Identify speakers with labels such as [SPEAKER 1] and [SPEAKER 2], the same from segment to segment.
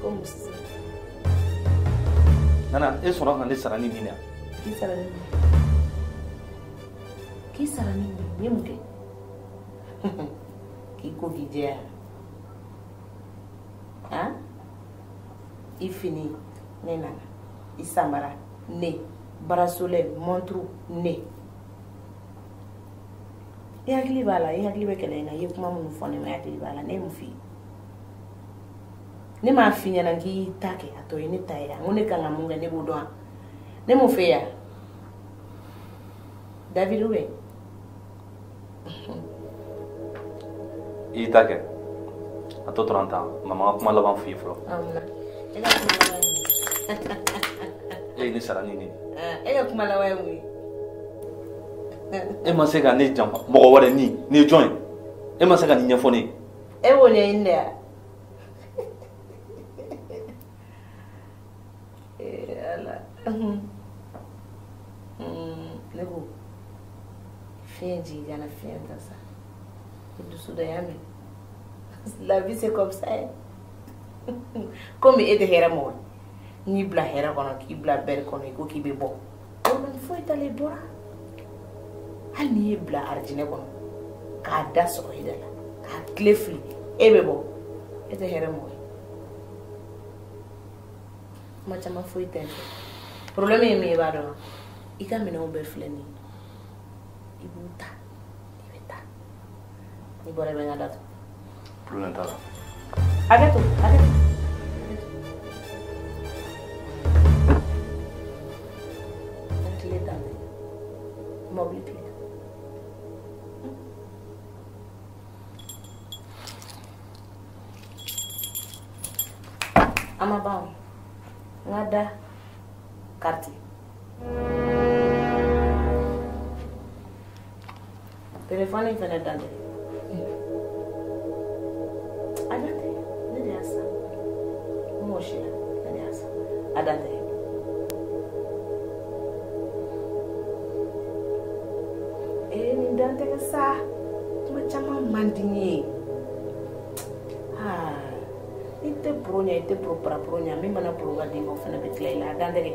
[SPEAKER 1] Ko mun sisan?
[SPEAKER 2] Nana, e sɔnna ka ne sara ni min ye?
[SPEAKER 1] K'i sara ni mun ye? K'i sara ni mun ye? N ye mun kɛ? K'i ko k'i jɛya. Han? I fini ne nana. I samara ne. Bracelet, montre ne. I hakili b'a la, i hakili bɛ kɛlɛ in na, i ye kuma minnu fɔ ne ma, i hakili b'a la, ne ye mun f'i ye? Ne m'a f'i ɲɛna k'i ta kɛ, a tɔ ye ne ta ye yan. N ko ne kan ka mun kɛ, ne b'o dɔn wa? Ne m'o f'e ye wa? David ou bien?
[SPEAKER 2] I y'i ta kɛ. A tɔ tora an ta. Mama ka kuma laban f'i ye fɔlɔ.
[SPEAKER 1] Awɔ. E ka kuma laban ye mun ye?
[SPEAKER 2] E ye ne sara ni nin ye.
[SPEAKER 1] E ka kuma laban ye mun ye?
[SPEAKER 2] E ma se ka ne janfa mɔgɔ wɛrɛ ni nin ye jɔn ye? E ma se ka nin ɲɛfɔ ne ye.
[SPEAKER 1] E b'o ɲɛɲini de wa? Ala. Ne ko fiɲɛ jigin kana fiɲɛ ta sa. I dusu da y'a mɛn. La vie c'est comme ça. Komi e tɛ hɛrɛ mɔgɔ ye. N y'i bila hɛrɛ kɔnɔ k'i bila bɛri kɔnɔ i ko k'i bɛ bɔ. Problème foyi t'a la i bɔra. Hali n'i ye bila arijinɛ kɔnɔ k'a da sɔgɔ i da la k'a tile fili e bɛ bɔ. E tɛ hɛrɛ mɔgɔ ye. Kuma caman foyi tɛ n fɛ. Problème ye min ye i b'a dɔn wa? I ka minɛnw bɛɛ filɛ nin ye. I b'u ta i bɛ taa. N'i bɔra i bɛ n ka da tugu.
[SPEAKER 2] Problème t'a la.
[SPEAKER 1] Hakɛ to, hakɛ to. N tile dan tɛ. Mɔbili tile. A ma ban o. N ka da kariti. Telefɔni fɛnɛ dan tɛ. A dan tɛ. Ne de y'a san. N m'o si la. Ne de y'a san. A dan tɛ. Ee nin dan tɛ kɛ sa. Kuma caman man di n ye. Aa i tɛ poro ɲɛ, i tɛ poro paraporo ɲɛ. Min mana poro ka d'i ma o fana bɛ tila i la. A dan tɛ kɛ.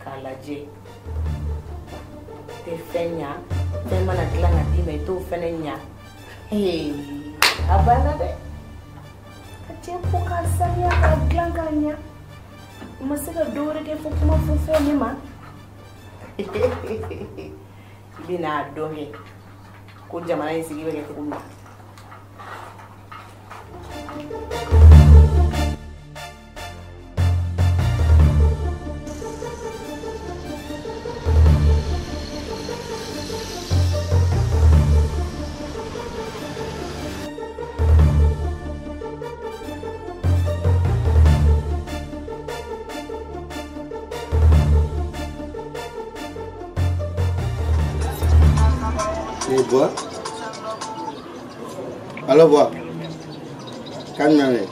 [SPEAKER 1] K'a lajɛ. I tɛ fɛn ɲa, fɛn mana dilan ka d'i ma i t'o fɛnɛ ɲa. A banna dɛ. Ka cɛ ko k'a saniya k'a dilan k'a ɲa. I ma se ka dɔ wɛrɛ kɛ fo kuma fɔ fɔ ne ma. I bɛna dɔn kɛ ko jamana in sigi bɛ kɛ cogo min na.
[SPEAKER 3] Bois. Alors bois. Calme.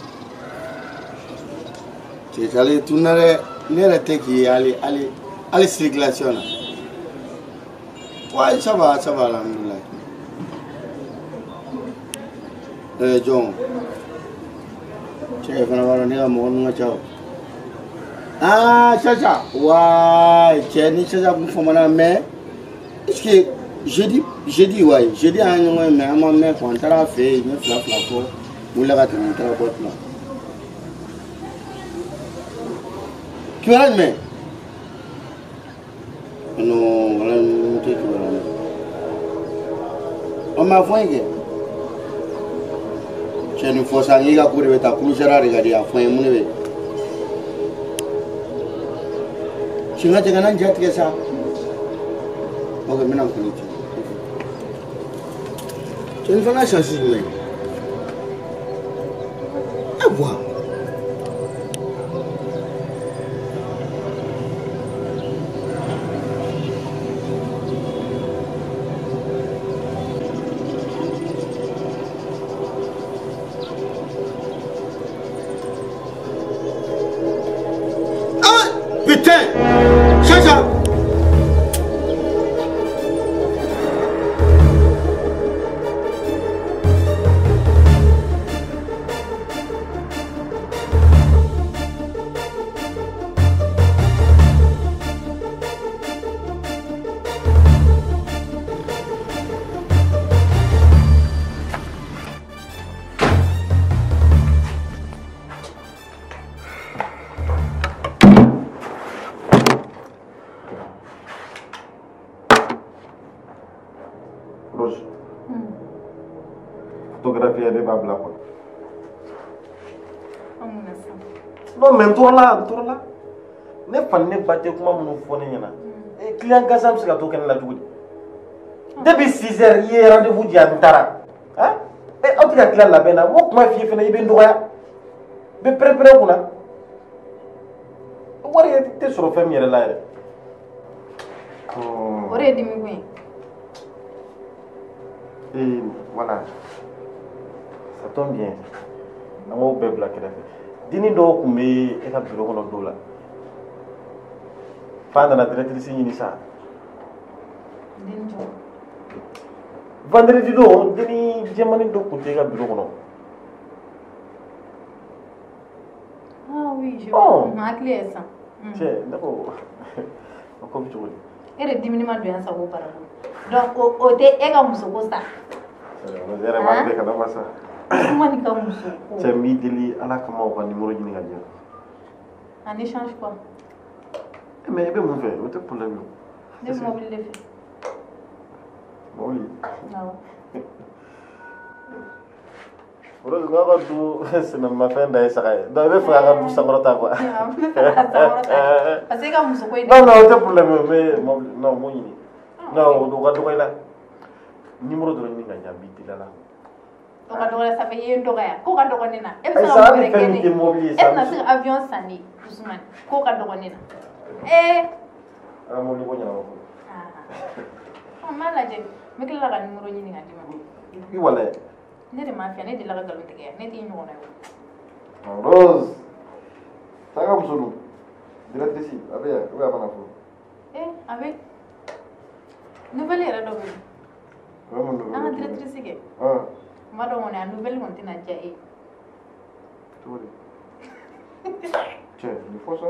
[SPEAKER 3] Tu es allé tourner n'était qui aller aller aller circulation là. Ouais, ça va alhamdoulilah. John. Tu es venu voir ne mon ciao. Ah, ça. Ouais, tu es ni ça pour faire mais est-ce que jeudi ouais, jeudi an ɲɔgɔn ye mais an ma mɛn quoi, n taara a fɛ yen n ye fila fila fɔ, n wulila ka tɛmɛ n taara boîte la. Kibaruya jumɛn? Non, wala n tɛ kibaruya mɛn. Ɔ mais a fɔ n ye kɛ. Cɛ nin fɔ sa n k'i ka ko de bɛ taa kulusɛra de ka di a fɔ n ye mun de bɛ yen? Cɛ n ka cɛ kana n ja tigɛ sa. Ok, n bɛna n kɔni ci. Cɛ nin fana chance jumɛn ye? E bɔ. Putain! Chacha!
[SPEAKER 2] Rose. Photographie ne b'a bila quoi. Non mais n tɔɔrɔla la. Ne fa ni ne ba tɛ kuma minnu fɔ ne ɲɛna. Client gansan bɛ se ka to kɛ ne la cogo di? Depuis 6 heures i ye rendez-vous di yan n taara. Hein? Aw tɛ ka tila labɛn na. N b'o kuma f'i ye fɛnɛ i bɛ n dɔgɔya. N bɛ pɛrɛn-pɛrɛn kunna. Wari tɛ sɔrɔ fɛn min yɛrɛ la yɛrɛ.
[SPEAKER 4] O de ye dimi kun ye.
[SPEAKER 2] Et voilà. Ça tombe bien. An k'o bɛɛ bila kɛrɛfɛ. Dini dɔw tun bɛ e ka bureau kɔnɔ don la. F'a nana directrice ɲini sa.
[SPEAKER 4] Den jɔ.
[SPEAKER 2] Vendredi don, deni jɛmanin dɔ tun tɛ e ka bureau kɔnɔ.
[SPEAKER 4] Ah oui, je vois. Ma hakili ye sisan.
[SPEAKER 2] Cɛ, ne ko o ko bɛ cogo di?
[SPEAKER 4] E de dimini ma don yan sa k'o bara bolo. Donc o tɛ e ka musoko sa.
[SPEAKER 2] Ne yɛrɛ b'a bɛɛ kalama sa.
[SPEAKER 4] Kuma ni ka musoko.
[SPEAKER 2] Cɛ n b'i deli Ala kama o ka numéro ɲini ka di yan.
[SPEAKER 4] En échange quoi?
[SPEAKER 2] Mais i bɛ mun fɛ? O tɛ problème ye.
[SPEAKER 4] Ne bɛ mobili de fɛ.
[SPEAKER 2] Mobili?
[SPEAKER 4] Awɔ.
[SPEAKER 2] Rose, n ka du sinamafɛn da ye saga ye. Donc i bɛ fɛ k'a ka du sankɔrɔta quoi.
[SPEAKER 4] N bɛ fɛ k'a sankɔrɔta. Parce que e ka musoko in.
[SPEAKER 2] Non non o tɛ problème ye, n bɛ mobili non n b'o ɲini. Non o ka dɔgɔ i la. Numéro dɔrɔn ɲini ka di yan n b'i deli Ala.
[SPEAKER 4] O ka dɔgɔ ça fait i ye n dɔgɔya. K'o ka dɔgɔ ne na. E bɛ se ka mun wɛrɛ kɛ ne ye? E tɛna se ka avion san ne ye Ousmane. K'o ka dɔgɔ ne na. Ee.
[SPEAKER 2] An ka mobili ko ɲɛnabɔ fɔlɔ.
[SPEAKER 4] Aa n b'a lajɛ. N bɛ tila ka numéro ɲini ka d'i ma.
[SPEAKER 2] I walayi.
[SPEAKER 4] Ne de m'a f'i ye, ne delila ka nkalon tigɛ yan. Ne t'i ɲɔgɔnna ye o.
[SPEAKER 2] Rose. Taa ka muso dun. Directrice a bɛ yan ou bien a mana fɔlɔ?
[SPEAKER 4] Ee a bɛ. Nouvelle yɛrɛ dɔ bɛ yen.
[SPEAKER 2] O ye mun nouvelle ye?
[SPEAKER 4] An ka directrice kɛ. N b'a dɔn kɔni a nouvelle kɔni tɛna diya e ye.
[SPEAKER 2] Cogo di? Cɛ nin fɔ sa.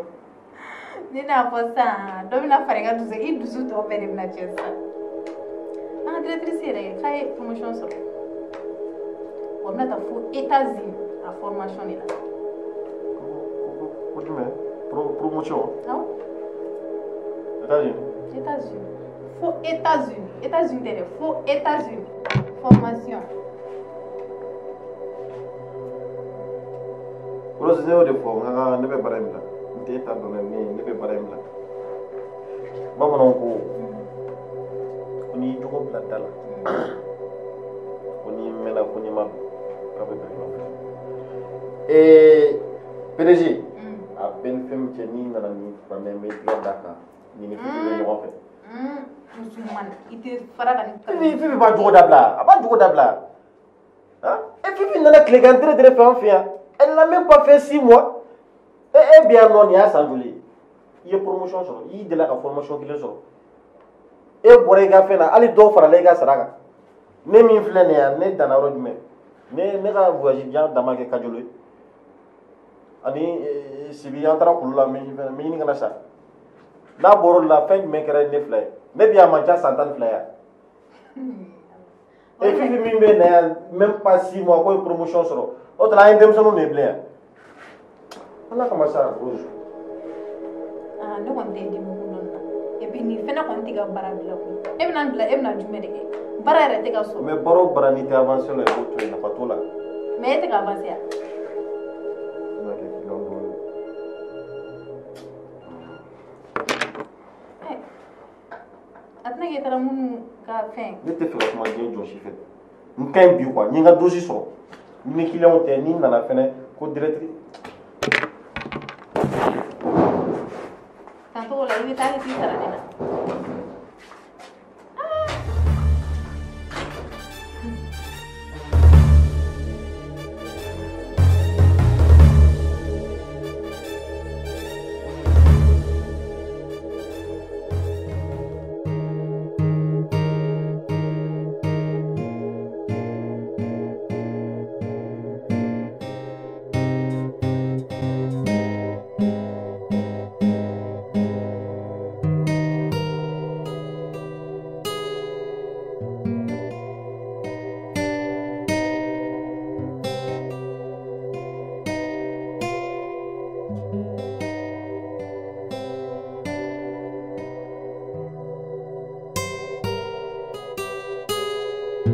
[SPEAKER 4] Ni n'a fɔ sisan dɔ bɛna fara i ka dusu i dusu tɔ bɛɛ de bɛna tiɲɛ sisan. An ka directrice yɛrɛ k'a ye promotion sɔrɔ. O bɛna taa fo États-Unis a formation de la.
[SPEAKER 2] Ko jumɛn? Promotion?
[SPEAKER 4] Awɔ.
[SPEAKER 2] États-Unis?
[SPEAKER 4] États-Unis. Fo États-Unis. États-Unis tɛ dɛ, fo États-Unis. Formation.
[SPEAKER 2] Rose ne y'o de fɔ n ka ne bɛ baara in bila. N tɛ e ta dɔn dɛ, ne bɛ baara in bila. Bamananw ko ko n'i jogo bila da la, ko n'i mɛnna ko n'i ma don, k'a bɛ don i nɔfɛ. PDG, a bɛɛ ni fɛn min cɛ n'i nana ni kuranɛ n bɛ tigɛ d'a kan, ni ni Fifi bɛ ɲɔgɔn fɛ.
[SPEAKER 4] Ousmane, i tɛ fara ka nin.
[SPEAKER 2] Fifi b'a jogo dabila, a b'a jogo dabila. Han? E Fifi nana tilegan tere tere fɛ an fɛ yan. Elle n'a même pas fait 6 mois. E bien non, nin y'a san joli ye? I ye promotion sɔrɔ, i delila ka formation kelen sɔrɔ. E bɔra i ka fɛn na, hali dɔw farala i ka sara kan. Ne min filɛ nin ye yan, ne danna yɔrɔ jumɛn? Ne ka voyage jan dan ma kɛ Kajolo ye. Ani Sibi an taara kulu la, n bɛ ɲini ka na sa. N'a bɔra o la, fɛn jumɛn kɛra ne fila ye? Ne bi a man ca san 12 yan. E Fifi min bɛ na yan, même pas 6 mois k'o ye promotion sɔrɔ. O tuma an ye denmisɛnninw de ye bilen yan. Ala kama sa Rose.
[SPEAKER 4] Ah ne kɔni tɛ dimi kun dɔn na. Et puis nin fɛnɛ kɔni tɛ ka baara bila koyi. E bɛna n bila e bɛna jumɛn de kɛ? Baara yɛrɛ tɛ ka sɔrɔ.
[SPEAKER 2] Mais baara o baara n'i tɛ avancer la i b'o to yen, nafa t'o la.
[SPEAKER 4] Mais e tɛ ka avancer yan.
[SPEAKER 2] N b'a kɛ client dɔw ye.
[SPEAKER 4] A tɛna kɛ i taara minnu ka fɛn.
[SPEAKER 2] Ne tɛ fɛ ka kuma diɲɛ jɔn si fɛ. N ka ɲi bi quoi, n ye n ka dossier sɔrɔ. Ni client tɛ, n'i nana fɛnɛ ko directrice.
[SPEAKER 4] Tantôt la i bɛ taa i t'i sara ne la.
[SPEAKER 5] Go,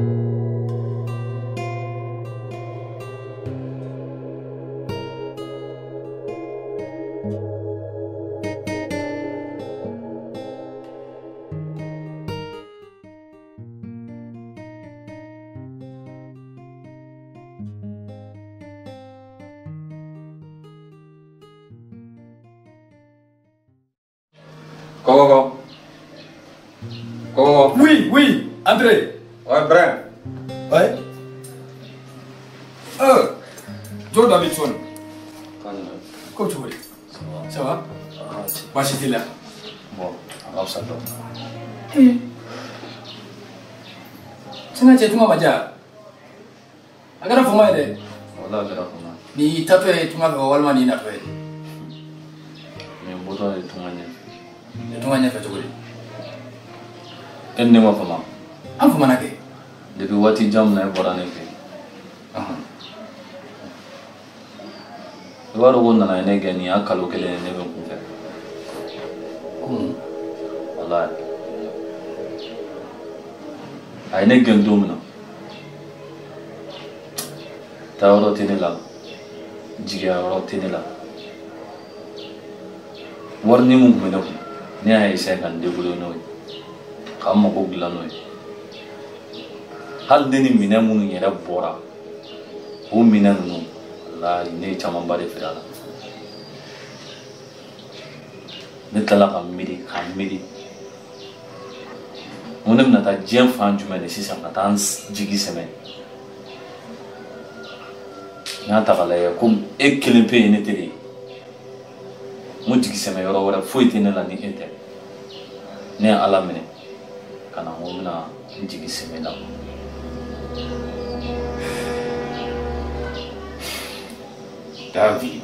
[SPEAKER 5] go.
[SPEAKER 6] Oui, oui, André.
[SPEAKER 5] Ouais, Brun.
[SPEAKER 6] Ouais. Joe Davidson. Comment tu vas?
[SPEAKER 5] Ça va.
[SPEAKER 6] Ça va?
[SPEAKER 5] Ah,
[SPEAKER 6] Moi, j'étais là.
[SPEAKER 5] Bon, on va ça.
[SPEAKER 6] C'est un peu de Agara fuma de.
[SPEAKER 5] Wala agara fuma.
[SPEAKER 6] Ni tato ye tunga fɛ walima ni natɔ ye.
[SPEAKER 5] Ni bɔtɔ ye tunga ɲɛ.
[SPEAKER 6] Ni tunga ɲɛfɛ cogo di?
[SPEAKER 5] E ni ne ma fama.
[SPEAKER 6] An famana kɛ.
[SPEAKER 5] Depuis waati jan min na e bɔra ne fɛ. I b'a dɔn ko nana ye ne gɛn nin y'a kalo kelen ye ne bɛ n kun fɛ.
[SPEAKER 6] Kun?
[SPEAKER 5] Walayi. A ye ne gɛn don min na. Taayɔrɔ tɛ ne la, jigiya yɔrɔ tɛ ne la. Wari ni mun tun bɛ ne kun, ne y'a essayer ka n débrouiller n'o ye, k'an mago dilan n'o ye. Hali ne ni minɛn minnu yɛrɛ bɔra, o minɛn ninnu, walahi ne ye camanba de feere a la. Ne tilala ka miiri ka miiri. N ko ne bɛna taa diɲɛ fan jumɛn de sisan ka taa n jigi sɛmɛ. N y'a ta k'a lajɛ komi e kelen pe ye ne teri ye. N ko jigi sɛmɛ yɔrɔ wɛrɛ foyi tɛ ne la ni e tɛ. Ne ye Ala minɛ ka na n ko n bɛna n jigi sɛmɛ la.
[SPEAKER 6] David.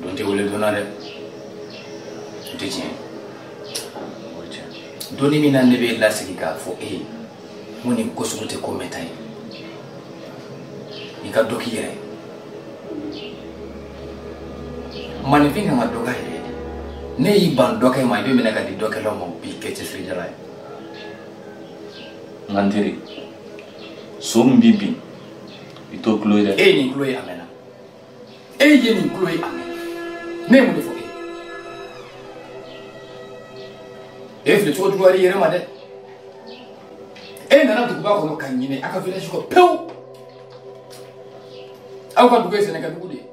[SPEAKER 6] Don tɛ wele donna dɛ. O tɛ tiɲɛ.
[SPEAKER 5] O ye tiɲɛ.
[SPEAKER 6] Donni min na ne bɛ lasigi k'a fɔ e ye. N ko nin ko sugu tɛ ko mɛnta ye. I ka dɔ k'i yɛrɛ ye. Maninfin kan ka dɔ k'a yɛrɛ ye. Ne y'i ban dɔ kɛ ma, i bɛ minɛ ka di dɔkɛlaw ma, o b'i kɛ cɛsirijala ye.
[SPEAKER 5] Nka n teri, so min b'i bin, i t'o tulo ye dɛ.
[SPEAKER 6] E ye nin tulo ye a mɛnna. E ye nin tulo ye a mɛnna. Ne ye mun de fɔ e ye? E filɛ cogo juguyara i yɛrɛ ma dɛ. E nana duguba kɔnɔ ka ɲinɛ a ka village kɔ pewu. Aw ka dugu ye sɛnɛkɛdugu de ye.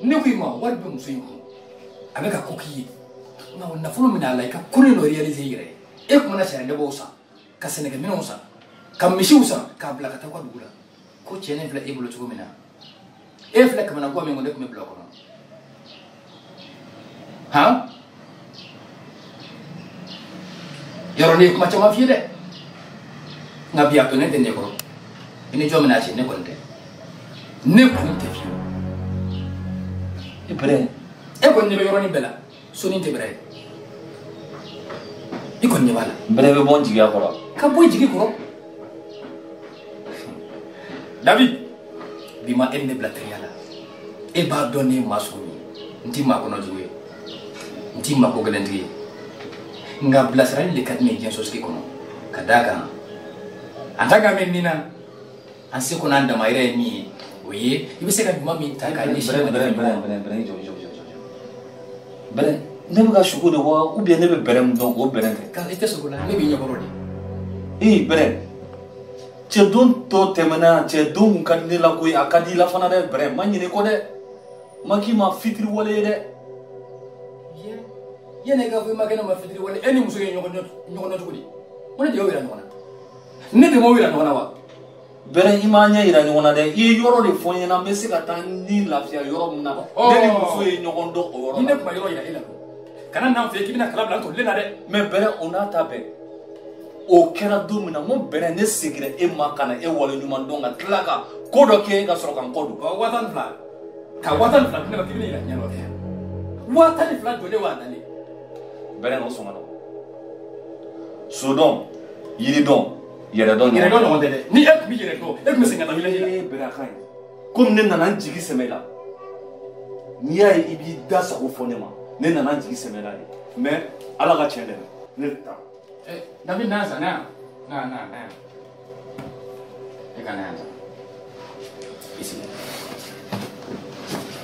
[SPEAKER 6] Ne ko i ma wari bɛ muso in kun, a bɛ ka ko k'i ye, nka o nafolo min a la i ka ko dɔ réaliser i yɛrɛ ye. E kumana sariya san, ka sɛnɛkɛminɛnw san, ka misiw san, k'a bila ka taa aw ka dugu la. Ko cɛ ne filɛ e bolo cogo min na, e filɛ kamanagan min kɔnɔ, ne tun bɛ bila o kɔnɔ. Han? Yɔrɔ ne ye kuma caman f'i ye dɛ. Nka bi a to ne tɛ ne kɔrɔ. I ni jɔn bɛna ci, ne kɔni tɛ. Ne kɔni tɛ fiyewu.
[SPEAKER 5] E bɛrɛ.
[SPEAKER 6] E kɔni ɲɛ bɛ yɔrɔnin bɛɛ la, soni tɛ bɛrɛ ye. I kɔni ɲɛ b'a la.
[SPEAKER 5] Bɛrɛ bɛ bɔ n jigiya kɔrɔ.
[SPEAKER 6] Ka bɔ i jigi kɔrɔ. David, bi ma e ni ne bila teriya la. E b'a dɔn ne ye maa sugu min ye. N t'i maa kɔnɔjugu ye. N t'i maa ko gɛlɛntigi ye. Nka bilasirali de ka di ne ye diɲɛ sosigi kɔnɔ. Ka d'a kan. En tant qu'ami min na, an seko n'an damayira ye min ye, o ye i bɛ se ka ɲuman min ta k'a ɲɛsin
[SPEAKER 5] Bɛrɛ bɛrɛ bɛrɛ bɛrɛ bɛrɛ jɔ jɔ jɔ jɔ. Bɛrɛ ne bɛ ka sogo de wa ou bien ne bɛ bɛrɛ min dɔn o bɛrɛ tɛ.
[SPEAKER 6] Ka i tɛ sogo la, ne b'i ɲɛkɔrɔ de.
[SPEAKER 5] Ee bɛrɛ, cɛ don tɔ tɛmɛna cɛ don kun ka di ne la koyi, a ka di i la fana dɛ bɛrɛ, ma ɲinɛ kɔ dɛ. Ma k'i ma fitiriwale ye dɛ.
[SPEAKER 6] Yanni i k'a fɔ i ma kɛ ne ma fitiriwale, e ni muso ye ɲɔgɔn dɔn cogo di? Ko ne de y'o yira ɲɔgɔn na. Ne de m'o yira ɲɔgɔn na wa?
[SPEAKER 5] Bɛrɛ i m'a ɲɛ yira ɲɔgɔn na dɛ. I ye yɔrɔ de fɔ n ɲɛna n bɛ se ka taa ni lafiya yɔrɔ min na. Ne ni muso ye ɲɔgɔn dɔn o yɔrɔ la.
[SPEAKER 6] Ni ne tun ma yɔrɔ yira e la dun, kana n'an fɛ k'i bɛna kala bila n tolilen na dɛ.
[SPEAKER 5] Mais bɛrɛ o n'a ta bɛɛ, o kɛra don min na n ko bɛrɛ ne seginna e ma ka na e waleɲuman dɔn ka tila ka ko dɔ kɛ ka sɔrɔ ka n kɔ don.
[SPEAKER 6] 12,000 ka 12,000 di ne ma k'i bɛna yira ɲɛ dɔ kɛ yan. 12,000 jɔlen wa dalen.
[SPEAKER 5] Bɛrɛ n'o sɔn ka nɔgɔn. Sodɔn, yiridɔn, yɛrɛdɔn ɲɔgɔn.
[SPEAKER 6] Yɛrɛdɔn ɲɔgɔn tɛ dɛ. Ni e tun bɛ yɛrɛ dɔn, e tun bɛ segin ka taa village la.
[SPEAKER 5] Ee bɛrɛ a ka ɲi. Komi ne nana n jigi sɛmɛ i la. N'i y'a ye i b'i da sago fɔ ne ma, ne nana n jigi sɛmɛ i la de. Mais Ala ka tiɲɛ dɛmɛ.
[SPEAKER 3] Ne tɛ taa.
[SPEAKER 6] David na yan sa, na yan. Na na na yan. E ka na yan sa. I sigi.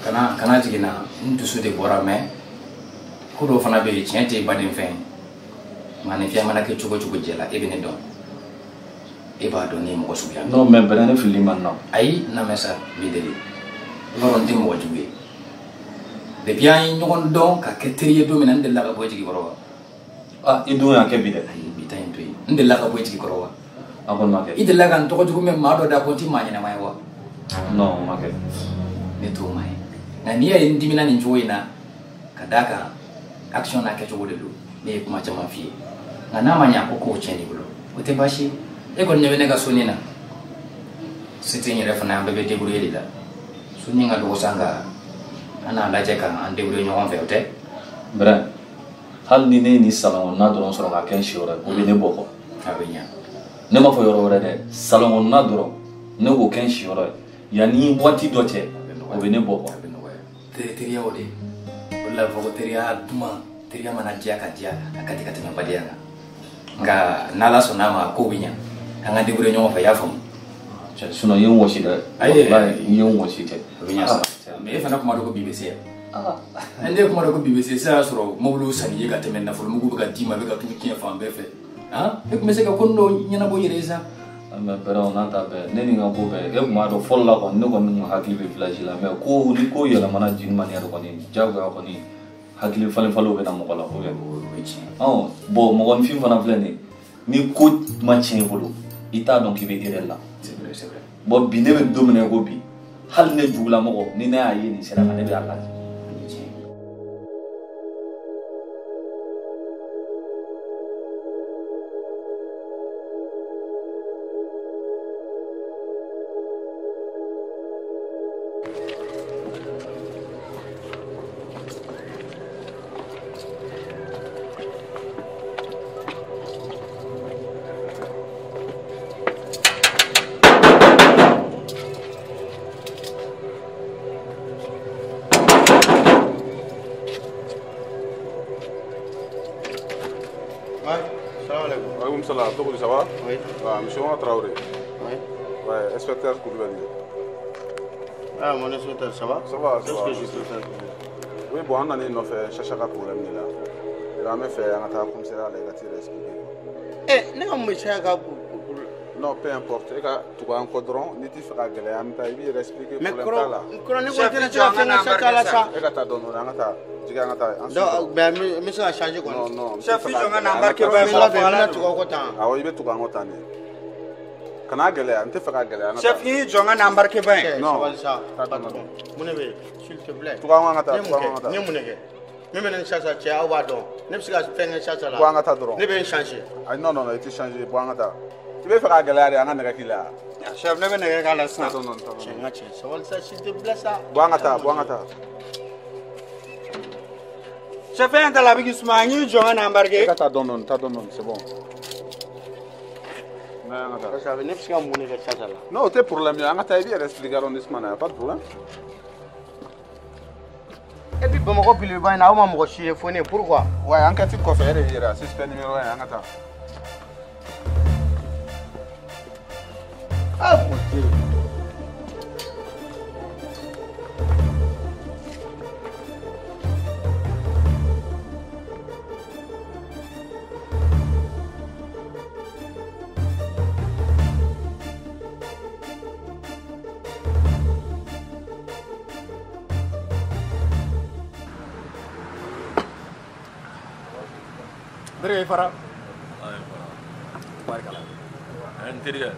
[SPEAKER 6] Kana jigin na, n dusu de bɔra mais ko dɔw fana bɛ yen tiɲɛ tɛ baden fɛn ye. Maninfiya mana kɛ cogo cogo jɛ la, e bɛ ne dɔn. E b'a dɔn ne ye mɔgɔ suguya.
[SPEAKER 5] Non mais bɛrɛ ne filili man na.
[SPEAKER 6] Ayi, n lamɛn sa, n b'i deli. I b'a dɔn n tɛ mɔgɔ jugu ye. Depuis an ye ɲɔgɔn dɔn ka kɛ teri ye don min na, n delila ka bɔ i jigi kɔrɔ wa?
[SPEAKER 5] Ah, i dun y'a kɛ bi dɛ.
[SPEAKER 6] Ayi, bi ta in to yen. N delila ka bɔ i jigi kɔrɔ wa?
[SPEAKER 5] A kɔni ma kɛ.
[SPEAKER 6] I delila ka n tɔgɔ jugu mɛn maa dɔ da ko n ti maa ɲɛnama ye wa?
[SPEAKER 5] Non, o ma kɛ.
[SPEAKER 6] Ne t'o maa ye. Nka n'i y'a ye n dimina nin cogo in na, ka d'a kan action n'a kɛcogo de don. Ne ye kuma caman f'i ye. Nka n'a ma ɲɛ a ko kow tiɲɛ n'i bolo, o tɛ baasi ye. E kɔni ɲɛ bɛ ne ka soni na. Se tɛ n yɛrɛ fana, an bɛɛ bɛ débrouiller de la. Soni ka dɔgɔ sa nka an n'a lajɛ k'an débrouiller ɲɔgɔn fɛ, o tɛ?
[SPEAKER 5] Bɛrɛ, hali ni ne ye nin salon kɔnɔna dɔrɔn sɔrɔ ka kɛ n si yɔrɔ ye, o bɛ ne bɔ kɔ.
[SPEAKER 6] A bɛ ɲa.
[SPEAKER 5] Ne m'a fɔ yɔrɔ wɛrɛ dɛ, salon kɔnɔna dɔrɔn ne k'o kɛ n si yɔrɔ ye. Yanni waati dɔ cɛ, o bɛ ne bɔ kɔ.
[SPEAKER 6] A bɛ nɔgɔya. Teriya o de. O de la fɔ ko teriya duman, teriya mana diya ka diya, a ka di ka tɛmɛ badenya kan. Nka n'Ala sɔnna a ma, kow bɛ ɲa. An ka débrouiller ɲɔgɔn fɛ, i y'a faamu?
[SPEAKER 5] Cɛ, sinon i ye n wɔsi dɛ.
[SPEAKER 6] Ayi.
[SPEAKER 5] Walayi, i ye n wɔsi cɛ.
[SPEAKER 6] O bɛ ɲa sa. Mais e fana kuma dɔn ko bi bɛ se yan. Ne ye kuma dɔn ko bi bɛ se, sisan y'a sɔrɔ mɔbiliw sanni ye ka tɛmɛ nafolomugu bɛ ka d'i ma, a bɛ ka t'u tiɲɛ fan bɛɛ fɛ. E tun bɛ se ka ko dɔw ɲɛnabɔ i yɛrɛ ye sa.
[SPEAKER 5] Mais bɛrɛ o n'a ta bɛɛ, ne ni n ka ko bɛɛ, e tun b'a dɔn fɔlɔ la kɔni, ne kɔni tun hakili bɛ village la, mais ko ni ko yɛlɛmana d'une manière kɔni, diyagoya kɔni, hakili falen falenw bɛ na mɔgɔ la, o bɛ.
[SPEAKER 6] O ye tiɲɛ.
[SPEAKER 5] Ɔn, bon mɔgɔninfin fana filɛ nin ye, ni ko ma tiɲɛ i bolo, i t'a dɔn k'i bɛ erreur la.
[SPEAKER 6] C'est vrai, c'est vrai.
[SPEAKER 5] Bon bi ne bɛ don min na i ko bi, hali ne jugulamɔgɔ, ni ne y'a ye nin sira kan, ne bɛ a lajɛ.
[SPEAKER 7] Ça va?
[SPEAKER 3] Oui.
[SPEAKER 7] Ah, monsieur Traoré.
[SPEAKER 3] Oui.
[SPEAKER 7] Ouais, inspecteur Koulibaly.
[SPEAKER 3] Ah, mon inspecteur, ça va?
[SPEAKER 7] Ça va, ça va.
[SPEAKER 3] Qu'est-ce que je peux faire pour vous?
[SPEAKER 7] Oui, bon, on a fait chercher un problème là. Il a fait un commissariat, il a tiré expliqué.
[SPEAKER 3] Eh, ne ka monsieur ka.
[SPEAKER 7] Non, peu importe. Il a tout un codron, ni tu feras galère, mais il va expliquer
[SPEAKER 3] Mais
[SPEAKER 7] problème là.
[SPEAKER 3] Mais
[SPEAKER 7] Il a ta donné, on a ta.
[SPEAKER 3] Donc, ben, mais ça a changé quoi?
[SPEAKER 7] Non, non.
[SPEAKER 8] Chef, je vais embarquer.
[SPEAKER 7] Ah oui, il va tout en temps. Kana galère, on te fera galère.
[SPEAKER 8] Chef, je vais embarquer.
[SPEAKER 7] Non,
[SPEAKER 3] ça. Mon neveu, s'il te plaît.
[SPEAKER 7] Tu vas en attendre.
[SPEAKER 3] Même si ça, tu as ne vais changer.
[SPEAKER 7] Ah non, non, il te changer. Tu veux faire galère, on a là.
[SPEAKER 8] Chef, ne vais pas la
[SPEAKER 7] Non, non, non.
[SPEAKER 3] Ça, s'il te plaît, ça.
[SPEAKER 7] Bon, attends, bon, attends.
[SPEAKER 8] Chef, un talabi qui se marie, je vais embarquer.
[SPEAKER 7] T'as donné, c'est bon. Non, t'es problème, on a expliqué l'arrondissement, pas de problème.
[SPEAKER 3] Et puis, Bamako Biliba, il a un pourquoi?
[SPEAKER 7] Ouais, enquête de coffre, il y a suspect numéro 1, on a.
[SPEAKER 3] Ah, mon Dieu.
[SPEAKER 6] Dere fara. Barikala.
[SPEAKER 5] N terikɛ.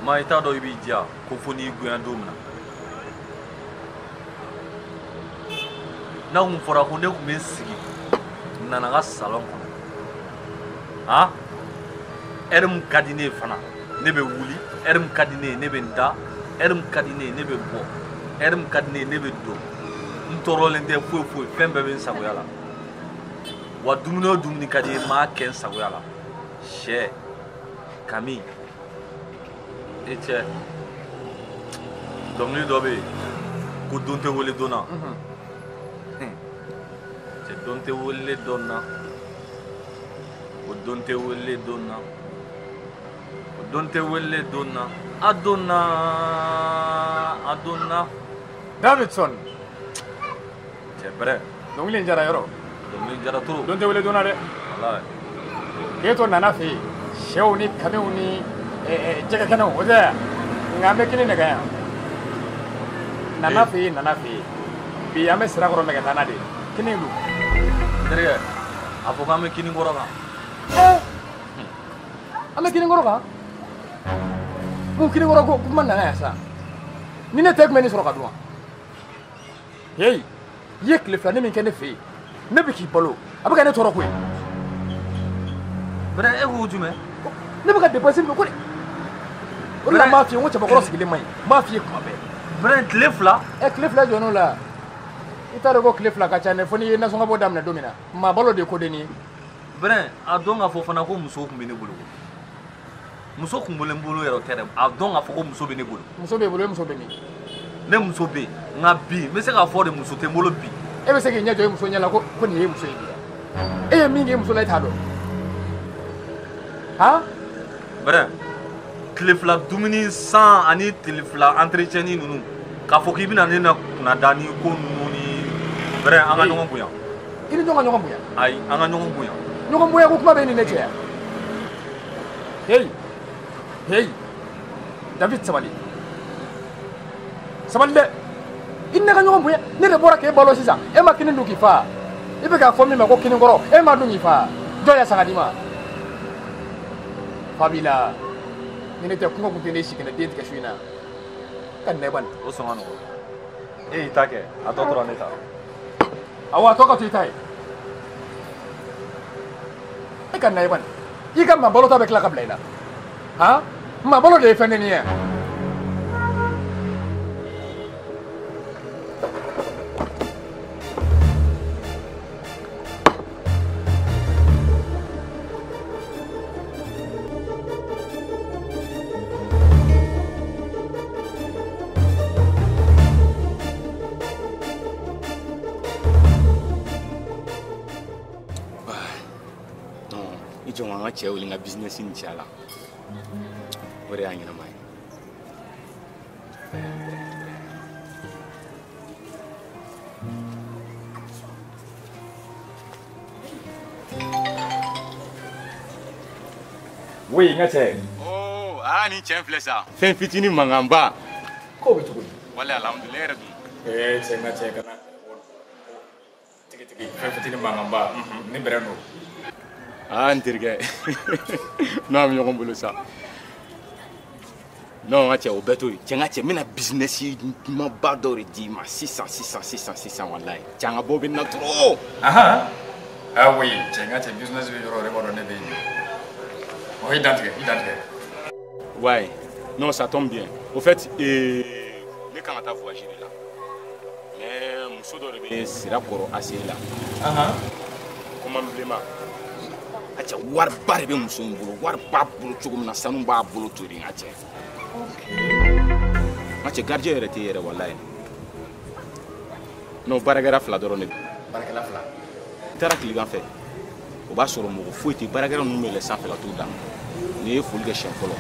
[SPEAKER 5] Maa i t'a dɔn i b'i diya ko fo n'i goya don min na. N'a kun fɔra ko ne kun bɛ n sigi n nana n ka salon kɔnɔ. Han? Ɛri min ka di ne ye fana ne bɛ wuli, ɛri min ka di ne ye ne bɛ n da, ɛri min ka di ne ye ne bɛ bɔ, ɛri min ka di ne ye ne bɛ don. N tɔɔrɔlen tɛ foyi foyi, fɛn bɛɛ bɛ n sagoya la. Wa dumuni o dumuni ka di ye n m'a kɛ n sagoya la. Sɛ, kami, e cɛ, dɔnkili dɔ bɛ yen ko don tɛ wele don na. Cɛ don tɛ wele don na. Don tɛ wele don na. O don tɛ wele don na. A donna, a donna.
[SPEAKER 6] Davidson.
[SPEAKER 5] Cɛ bɛrɛ.
[SPEAKER 6] Dɔnkili in diyara yɔrɔ.
[SPEAKER 5] Dɔnkili in diyara trop.
[SPEAKER 6] Don tɛ wele don na dɛ.
[SPEAKER 5] Walayi.
[SPEAKER 6] K'e to Nana fɛ yen, sɛw ni kamiw ni jɛgɛ kɛnɛw o tɛ yan. Nka an bɛ kini de kan yan. Nana fɛ yen, Nana fɛ yen. Bi an bɛ Sirakɔrɔ nɛgɛtana de. Kini don.
[SPEAKER 5] N terikɛ, a fɔ k'an bɛ kinikɔrɔ kan.
[SPEAKER 6] An bɛ kinikɔrɔ kan. Mun kinikɔrɔ ko kuma nana yan sa. Ni ne tɛ tun bɛ nin sɔrɔ ka dun wa? Heyi, i ye tile filanin min kɛ ne fɛ yen, ne bɛ k'i balo, a bɛ ka ne tɔɔrɔ koyi.
[SPEAKER 5] Bɛrɛ e ko jumɛn?
[SPEAKER 6] Ne bɛ ka dépense min kɛ ko de. O de la n b'a f'i ye n ko cɛbakɔrɔ sigilen man ɲi, n b'a f'i ye kuma bɛɛ.
[SPEAKER 5] Bɛrɛ tile fila?
[SPEAKER 6] Tile fila jɔn n'o la. I t'a dɔn ko tile fila ka ca dɛ, fo n'i ye nasɔngɔ bɔ daminɛ don min na. Maa balo de ye kodennin ye.
[SPEAKER 5] Bɛrɛ a dɔn k'a fɔ fana ko muso tun bɛ ne bolo. Muso kun bɛ n bolo yɛrɛ o tɛ dɛ, a dɔn k'a fɔ ko muso bɛ ne bolo.
[SPEAKER 6] Muso b'e bolo, e muso bɛ min?
[SPEAKER 5] Ne muso bɛ yen, nka bi n bɛ se k'a fɔ de muso tɛ n bolo bi.
[SPEAKER 6] E bɛ se k'i ɲɛ jɔ i muso ɲɛ la ko nin ye muso ye bi e ye min kɛ i muso la e t'a dɔn. Han?
[SPEAKER 5] Bɛrɛ tile fila dumuni san ani tile fila entretien ninnu k'a fɔ k'i bɛna ne na kunna da ni ko ninnu ni bɛrɛ an ka ɲɔgɔn bonya.
[SPEAKER 6] I ni jɔn ka ɲɔgɔn bonya?
[SPEAKER 5] Ayi, an ka ɲɔgɔn bonya.
[SPEAKER 6] Ɲɔgɔn bonya ko kuma bɛ e ni ne cɛ yan. Heyi. Hey, David sabali. Sabali dɛ. I ni ne ka ɲɔgɔn bonya. Ne de bɔra k'e balo sisan. E ma kini dun k'i fa. I bɛ k'a fɔ min ma ko kinikɔrɔ, e ma dun k'i fa. Jɔn y'a san ka d'i ma? Fa b'i la. Ni ne tɛ kungo kun tɛ ne si kɛnɛ den tigɛ su in na. Ka nɛ bani.
[SPEAKER 5] O sɔn ka nɔgɔn. E y'i ta kɛ, a tɔ tora ne ta.
[SPEAKER 6] Awɔ, a tɔ ka to i ta ye. E ka nɛ bani. I ka maa balo ta bɛ tila ka bila i la. Han? Maa balo de ye fɛn dennin ye.
[SPEAKER 8] Non, i jɔ an ka cɛ wele n ka business in ci a la. O de y'a ɲɛnama ye.
[SPEAKER 6] Oui, n ka cɛ.
[SPEAKER 8] Oh, aa nin cɛ in filɛ sa. Fɛn fitinin mankanba.
[SPEAKER 6] K'o bɛ cogo di?
[SPEAKER 8] Walayi alhamdulilayi e yɛrɛ dun.
[SPEAKER 6] Cɛ n ka cɛ kana tigi tigi fɛn fitinin mankanba ne bɛrɛ don.
[SPEAKER 8] Aa n terikɛ. N'an bɛ ɲɔgɔn bolo sa. Non, n ka cɛ o bɛɛ to yen. Cɛ n ka cɛ n bɛna business ɲumanba dɔ de d'i ma sisan sisan sisan sisan walayi. Cɛ an ka bɔ bɛ na trop.
[SPEAKER 6] Ahan. Ah oui, cɛ n ka cɛ business bɛ yɔrɔ o yɔrɔ e b'a dɔn ne bɛ yen. Oh, i dantigɛ, i dantigɛ.
[SPEAKER 8] Ouais, non, ça tombe bien. Au fait, ne kan ka taa voyage de la. Mais muso dɔ de bɛ Sirakɔrɔ ACI la.
[SPEAKER 6] Ahan.
[SPEAKER 8] Commande bilenman. A cɛ wariba de bɛ muso in bolo, wari b'a bolo cogo min na sanu b'a bolo to de n ka cɛ. N ka cɛ gardien yɛrɛ tɛ yɛrɛ walayi. Non, baarakɛla fila dɔrɔn de bɛ.
[SPEAKER 6] Baarakɛla fila.
[SPEAKER 8] I taara tilegan fɛ. O b'a sɔrɔ mɔgɔ foyi tɛ baarakɛla ninnu bɛ yɛlɛn sanfɛ ka t'u da. N'i ye foli kɛ siɲɛ fɔlɔ,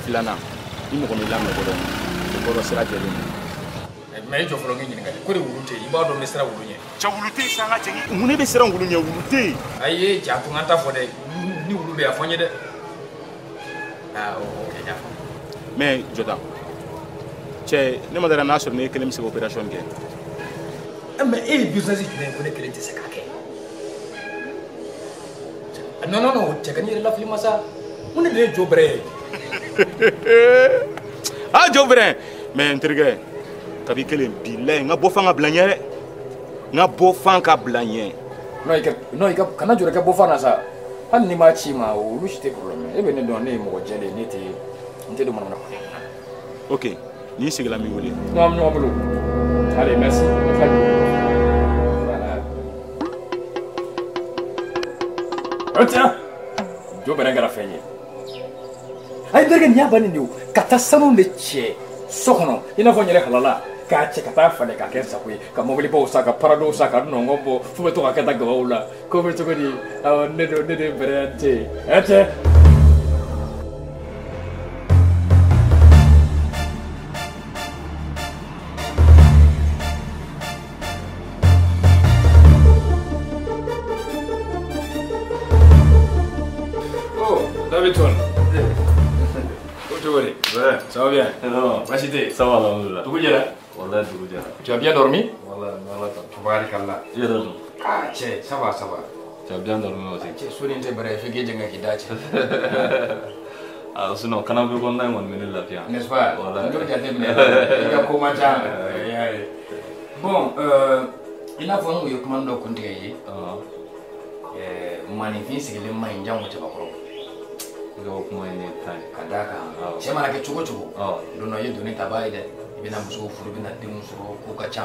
[SPEAKER 8] filanan, ni mɔgɔ m'i laminɛ dɔrɔn, o kɔrɔ sira jɛlen don.
[SPEAKER 6] Mais i jɔ fɔlɔ n k'i ɲininka ko de wulu tɛ yen, i b'a dɔn n bɛ siran wulu ɲɛ.
[SPEAKER 8] Cɛ wulu tɛ yen sa n ka cɛ, mun ne bɛ siran wulu ɲɛ, wulu tɛ yen.
[SPEAKER 6] Ayi cɛ a to n ka n ta fɔ dɛ, ni wulu bɛ yen a fɔ n ye dɛ. Ah ok n y'a faamu.
[SPEAKER 8] Mais Jɔta, cɛ ne ma dara n'a sɔrɔ ne kelen bɛ se ka opération kɛ.
[SPEAKER 6] Mais e ye business jumɛn ye ko ne kelen tɛ se k'a kɛ? Non non non cɛ ka n'i yɛrɛ lafili masa, mun de ye jo bɛrɛ ye?
[SPEAKER 8] Ah jo bɛrɛ, mais n terikɛ kabi kelen bilayi n ka bɔ fan ka bila n ɲɛ dɛ, n ka bɔ fan ka bila n ɲɛ.
[SPEAKER 6] Non i ka kana jɔrɔ i ka bɔ fan na sa, hali n'i m'a ci i ma olu si tɛ problème ye, e bɛ ne dɔn ne ye mɔgɔ jɛlen ye ne tɛ n tɛ don manamana ko la.
[SPEAKER 8] Ok, n'i seginna n b'i wele.
[SPEAKER 6] Non an bɛ ɲɔgɔn bolo. Allez merci. Voilà. Oh tiens, jo bɛrɛ kɛra fɛn ye. Ayi n terikɛ nin y'a bannen de ye o, ka taa sanu de cɛ so kɔnɔ i n'a fɔ n yɛrɛ halala. K'a cɛ ka taa falen k'a kɛ n sago ye, ka mobilibaw san, ka paradow san, ka nɔngɔn bɔ, fo bɛ to ka kɛ tan gabaw la. Ko bɛ cogo di? Awɔ, ne don, ne de ye bɛrɛ cɛ ye. Ɛ cɛ. Davidson. Ouais. Ça va bien?
[SPEAKER 5] Non.
[SPEAKER 6] Baasi tɛ yen?
[SPEAKER 5] Ça va, alhamdoulilah.
[SPEAKER 6] Dugu jɛra?
[SPEAKER 5] Wallahi dugu jɛra.
[SPEAKER 6] Tu as bien dormi?
[SPEAKER 5] Wallahi, ala ta.
[SPEAKER 6] Tabarakallah.
[SPEAKER 5] I yɛrɛ dun?
[SPEAKER 6] Ah cɛ, ça va, ça va.
[SPEAKER 5] Tu as bien dormi aussi?
[SPEAKER 6] Cɛ, so nin tɛ bɛrɛ ye, f'i k'i jɛngɛ k'i da cɛ.
[SPEAKER 5] Ah, sinon canapé kɔnɔna in kɔni bɛ ne lafiya.
[SPEAKER 6] N'est-ce pas?
[SPEAKER 5] Wallahi.
[SPEAKER 6] N t'o jateminɛ. I ka ko man ca. Bon, i n'a fɔ n kun ye kuma dɔ kuntigɛ i ye. Maninfin sigilen man ɲi jango cɛbakɔrɔ.
[SPEAKER 5] I ka kuma in ye tan ye.
[SPEAKER 6] Ka d'a kan cɛ mana kɛ cogo cogo, don dɔ i ye doni tabaa ye dɛ, i bɛna musow furu, i bɛna denw sɔrɔ, ko ka ca.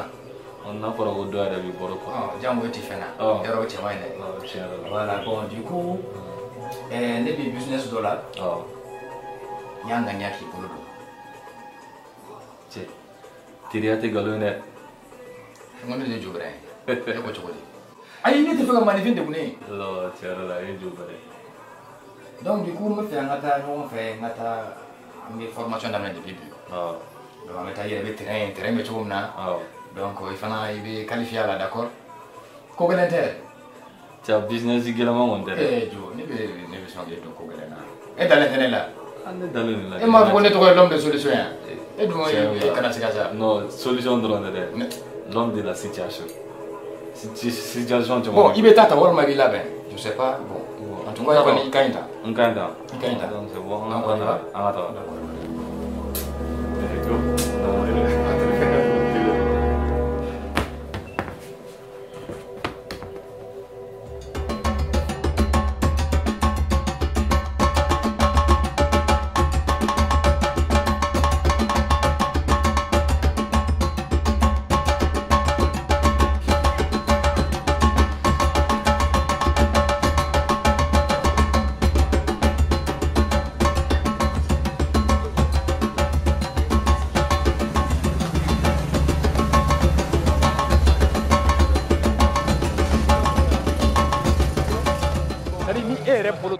[SPEAKER 5] N'a fɔra ko dɔ yɛrɛ b'i bɔrɔ kɔ.
[SPEAKER 6] Jango e tɛ fɛn na, yɔrɔ o cɛ man ɲi dɛ.
[SPEAKER 5] Tiɲɛ yɛrɛ la.
[SPEAKER 6] Voilà, bon du coup, ne bɛ business dɔ la. N y'a ŋaniya k'i bolo don.
[SPEAKER 5] Cɛ, teriya tɛ nkalon ye dɛ.
[SPEAKER 6] N ko ne de ye jo bɛrɛ ye. E ko cogo di? Ayi, ne tɛ fɛ ka maninfin degun ne ye.
[SPEAKER 5] Non, tiɲɛ yɛrɛ la, e ye jo bɛrɛ ye.
[SPEAKER 6] Donc du coup, n bɛ fɛ an ka taa ɲɔgɔn fɛ, n ka taa an bɛ formation daminɛ depuis bi. Donc an bɛ taa i yɛrɛ bɛ terrain, terrain bɛ cogo min na. Donc i fana i bɛ qualifier a la, d'accord? Ko gɛlɛn tɛ.
[SPEAKER 5] Cɛ, business gɛlɛman kɔni tɛ dɛ.
[SPEAKER 6] Ee jo, ne bɛ sɔn k'e don ko gɛlɛn na. E dalen tɛ ne la.
[SPEAKER 5] Ne dalen de la.
[SPEAKER 6] E m'a fɔ ko ne tɔgɔ ye l'homme de solution ye. E dun e kana se ka sa.
[SPEAKER 5] Non, solution dɔrɔn tɛ dɛ. L'homme de la situation. Situation caman.
[SPEAKER 6] Bon, i bɛ taa ta walima i b'i labɛn. Je sais pas, bon. En tout cas, i ka ɲi ta.
[SPEAKER 5] N ka ɲi ta.
[SPEAKER 6] I ka ɲi ta.
[SPEAKER 5] Donc c'est bon, an ka taa. An ka taa.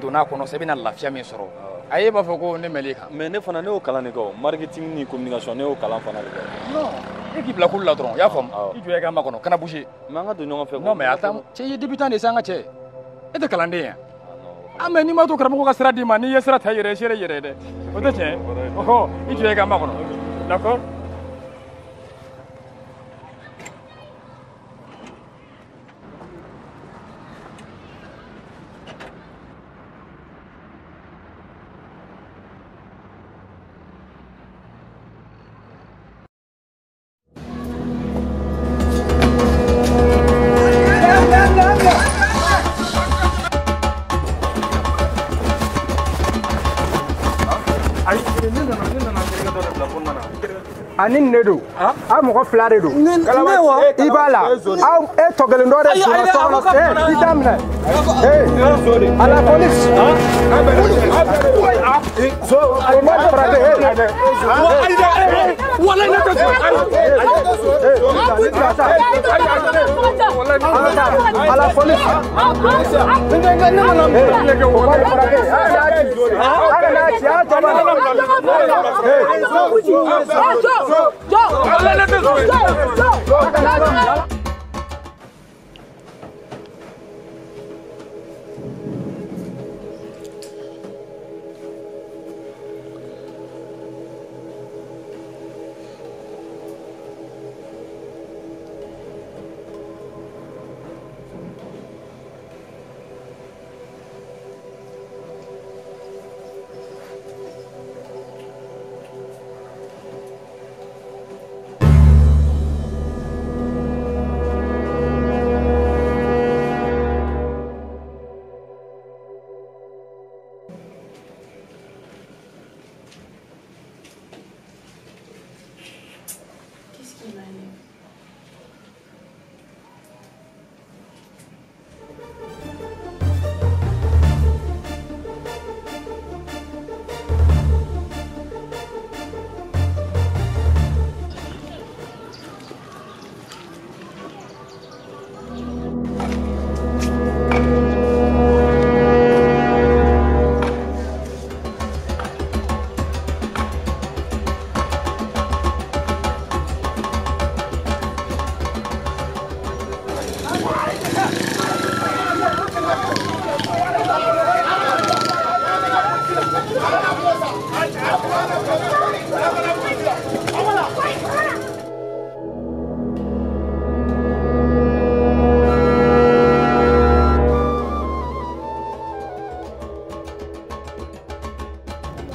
[SPEAKER 6] Donna kɔnɔ sa i bɛna lafiya min sɔrɔ a ye b'a fɔ ko ne mɛn'i kan. Mais
[SPEAKER 5] ne fana ne y'o kalan de kɛ o, marketing ni communication ne y'o kalan fana de kɛ.
[SPEAKER 6] Non, e k'i bila kulu la dɔrɔn, i y'a faamu? I jɔ i ka makɔnɔ, kana bouger.
[SPEAKER 5] Mais an ka don ɲɔgɔn fɛ.
[SPEAKER 6] Non mais attends, cɛ i ye débutant de ye sa, an ka cɛ. E tɛ kalanden ye. Ah mais n'i ma to karamɔgɔ ka sira d'i ma, n'i ye sira ta i yɛrɛ ye, seere i yɛrɛ ye dɛ. O tɛ tiɲɛ ye? Ɔhɔ, i jɔ i ka makɔnɔ. D'accord?
[SPEAKER 9] Ani ne don, a mɔgɔ fila de don. I b'a la, aw e tɔ kelen dɔ de donna so kɔnɔ, e i da minɛ. À la police. O ma frappé.
[SPEAKER 6] Walayi ne tɛ so.
[SPEAKER 9] À la police. O ma frappé. A kana ci, a jɔ.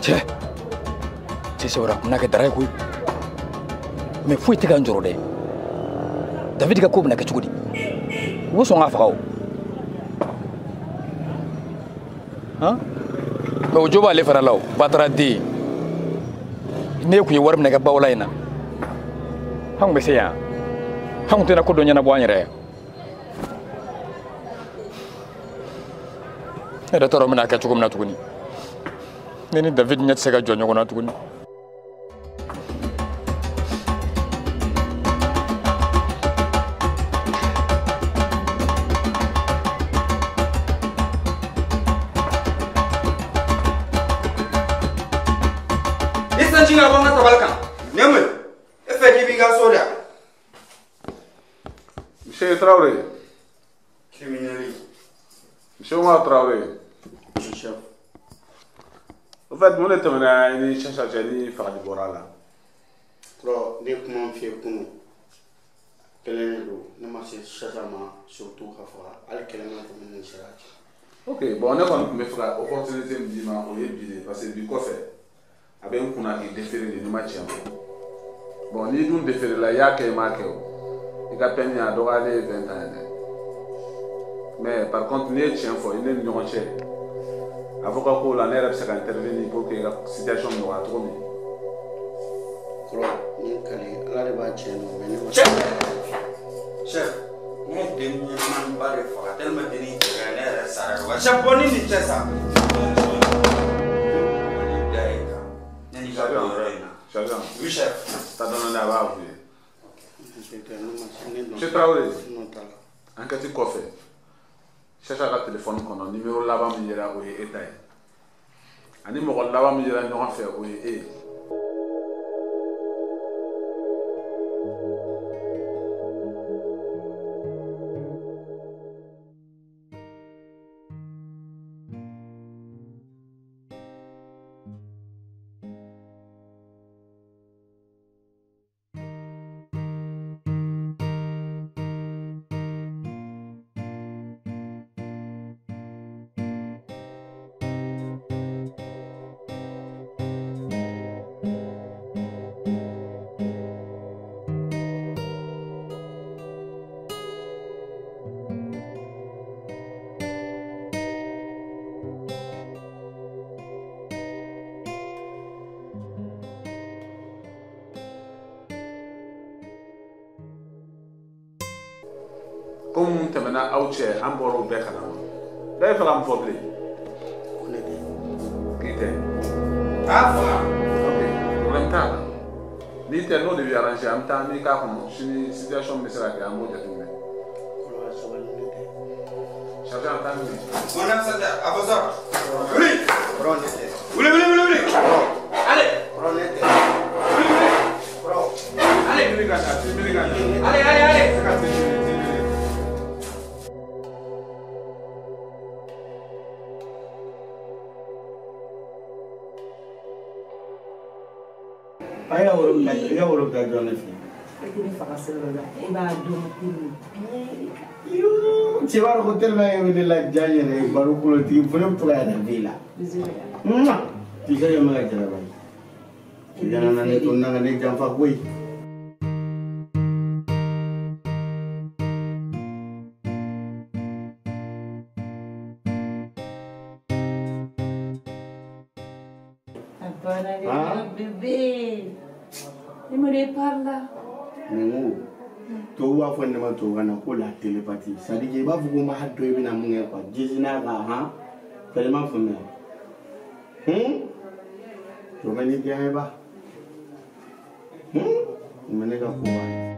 [SPEAKER 6] Cɛ cɛ sɛbɛra kun n'a kɛ dara ye koyi. Mais foyi tɛ ka n jɔrɔ dɛ. David ka ko bɛna kɛ cogo di? U bɛ sɔn k'a faga o. Han? Mais o jo b'ale fana la o, Batara den. Ne kun ye wari minɛ ka bawla in na. An kun bɛ se yan. An kun tɛna ko dɔ ɲɛnabɔ an yɛrɛ ye. Ne yɛrɛ t'a dɔn n bɛna kɛ cogo min na tuguni. Ne ni David ɲɛ tɛ se ka jɔ ɲɔgɔn na tuguni.
[SPEAKER 10] I sanji ka bɔ n ka tabali kan. Nin ye mun ye? E fɛ k'i b'i ka so de wa?
[SPEAKER 7] Monsieur Traoré.
[SPEAKER 3] Criminel.
[SPEAKER 7] Monsieur Omar Traoré.
[SPEAKER 3] Monsieur chef.
[SPEAKER 7] Au fait, mun de tɛmɛna i ni Chacha cɛ ni fagali bɔra a la?
[SPEAKER 3] Kɔrɔ, ne kuma min f'i ye kunun, kelen de don. Ne ma se Chacha ma surtout ka faga. Hali kɛlɛ ma tɛmɛ ne ni Chacha cɛ.
[SPEAKER 7] Ok, bon ne kɔni tun bɛ fɛ ka opportunité min d'i ma o ye bi de parce que bi kɔfɛ a bɛ n kunna k'i déféré de n'i ma tiɲɛ fɔ. Bon n'i dun déféré la i y'a kɛ i m'a kɛ o. I ka peine a dɔgɔyalen ye 20 ans ye dɛ. Mais par contre n'i ye tiɲɛ fɔ i ne ni ɲɔgɔn cɛ avocat ko la ne yɛrɛ bɛ se ka intervenir pour que i ka situation nɔgɔya cogo min.
[SPEAKER 3] Kɔrɔ, n ye kale Ala de b'a tiɲɛ dɔn mais ne ma.
[SPEAKER 10] Chef, chef, ne ye den ɲɛnamaba de faga tellement denni cɛ ka ɲi ne yɛrɛ sara de wa. Chef, bɔ ni nin cɛ sa. Da e kan. Yanni i ka don yɔrɔ in na.
[SPEAKER 7] Sergent.
[SPEAKER 10] Oui, chef.
[SPEAKER 7] Ta dɔɔni a b'a avouer. Monsieur Traoré. Enquête kɔfɛ. Chacha ka téléphone kɔnɔ numéro laban min yera o ye e ta ye. Ani mɔgɔ laban min yera ɲɔgɔn fɛ o ye e ye. Ko mun tɛmɛna aw cɛ an bɔra o bɛɛ kalama. Bɛɛ bɛ fɛ ka mun fɔ bilen?
[SPEAKER 3] Ko ne tɛ.
[SPEAKER 7] K'i tɛ.
[SPEAKER 10] A faga.
[SPEAKER 7] Ok, problème t'a la. N'i tɛ n'o de b'i arranger an bɛ taa n'i k'a kɔnɔ sini situation min bɛ se ka kɛ an b'o jateminɛ.
[SPEAKER 3] Kɔrɔ ka sabali ne tɛ.
[SPEAKER 7] Sergent taa ni.
[SPEAKER 10] Mon inspecteur, à vos ordres. Wuli.
[SPEAKER 3] Kɔrɔ ne tɛ.
[SPEAKER 10] Wuli wuli wuli wuli.
[SPEAKER 3] Kɔrɔ.
[SPEAKER 10] Allez.
[SPEAKER 3] Kɔrɔ ne tɛ.
[SPEAKER 10] Wuli wuli.
[SPEAKER 3] Kɔrɔ.
[SPEAKER 10] Allez.
[SPEAKER 7] Tibili ka taa, tibili ka taa.
[SPEAKER 10] Allez allez allez.
[SPEAKER 7] Se ka tibili.
[SPEAKER 3] A y'a woro bila, i ka woro bila jɔn de fɛ?
[SPEAKER 1] E tɛ ne faga sɛbɛn la, e b'a dɔn teliman.
[SPEAKER 3] Cɛ b'a dɔn ko teliman ye ne la diya n yɛrɛ ye baro kolotigi fo ne bɛ to ka yɛlɛ i la. Tu sais que n bɛ ka jaraba ye. I kana na ne to n na ka ne janfa koyi.
[SPEAKER 1] A banna dɛ, bébé. Ne me parle là.
[SPEAKER 3] Mais n ko tubabu b'a fɔ ne ma tubabukan na ko la télépathie. C'est à dire que i b'a fɔ ko n b'a dɔn i bɛna mun kɛ quoi. Jisina ka han. Fɛnɛ m'a faamuya. O bɛ ne diya ye ba. O bɛ ne ka ko ba ye.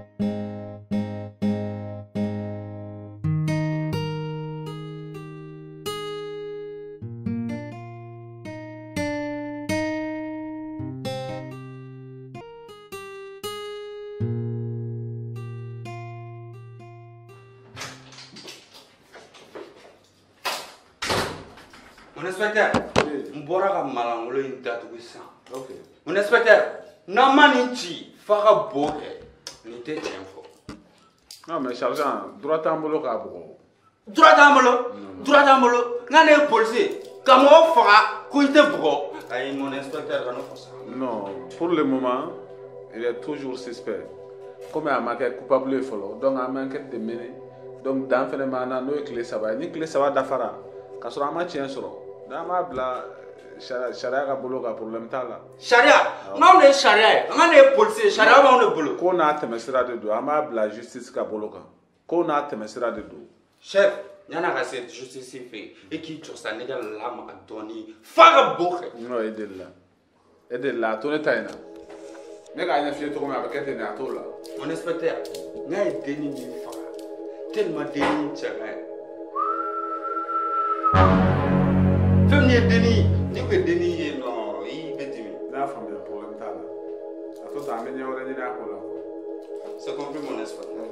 [SPEAKER 10] Mon inspecteur, n bɔra ka malangolo in datugu sisan. Mon inspecteur, n'an ma nin ci f'a ka bo kɛ, nin tɛ tiɲɛ fɔ.
[SPEAKER 7] Non mais sergent, droit t'an bolo k'a bugɔ.
[SPEAKER 10] Droit t'an bolo, droit t'an bolo. N ka ne ye polisi ye, ka mɔgɔ faga ko i tɛ bugɔ, Ayi, mon inspecteur, kan'o fɔ sa.
[SPEAKER 7] Non, pour le moment, il est toujours suspect. Comme a ma kɛ coupable ye fɔlɔ, donc an bɛ enquête de mener. Donc dan fɛnɛ b'an na, n'o ye tile 3 ye. Ni tile 3 dafara k'a sɔrɔ an ma tiɲɛ sɔrɔ, n'an b'a bila sariya ka bolo kan, problème t'a la.
[SPEAKER 10] Sariya? N'anw de ye sariya ye, an de ye policier ye, sariya b'anw de bolo.
[SPEAKER 7] Ko n'a tɛmɛsira de don, an b'a bila justice ka bolo kan. Ko n'a tɛmɛsira de don.
[SPEAKER 10] Chef, yan'a ka se justice fɛ yen, e k'i jɔ sa, ne ka lamaga dɔɔni f'a ka bo kɛ.
[SPEAKER 7] Non, e delila. E delila, a to ne ta in na. Ne k'a ɲɛf'i ye cogo min, a bɛ kɛ ten de, a t'o la.
[SPEAKER 10] Mon inspecteur, n'a ye dennin min faga, tellement dennin cɛ ka ɲi. Fɛn min ye dennin, n'i kun ye dennin ye nɔ, i bɛ dimi.
[SPEAKER 7] Ne y'a faamuya, problème t'a la. A to tan, an bɛ ɲɛ wɛrɛ ɲini a ko la.
[SPEAKER 10] C'est compris, mon inspecteur.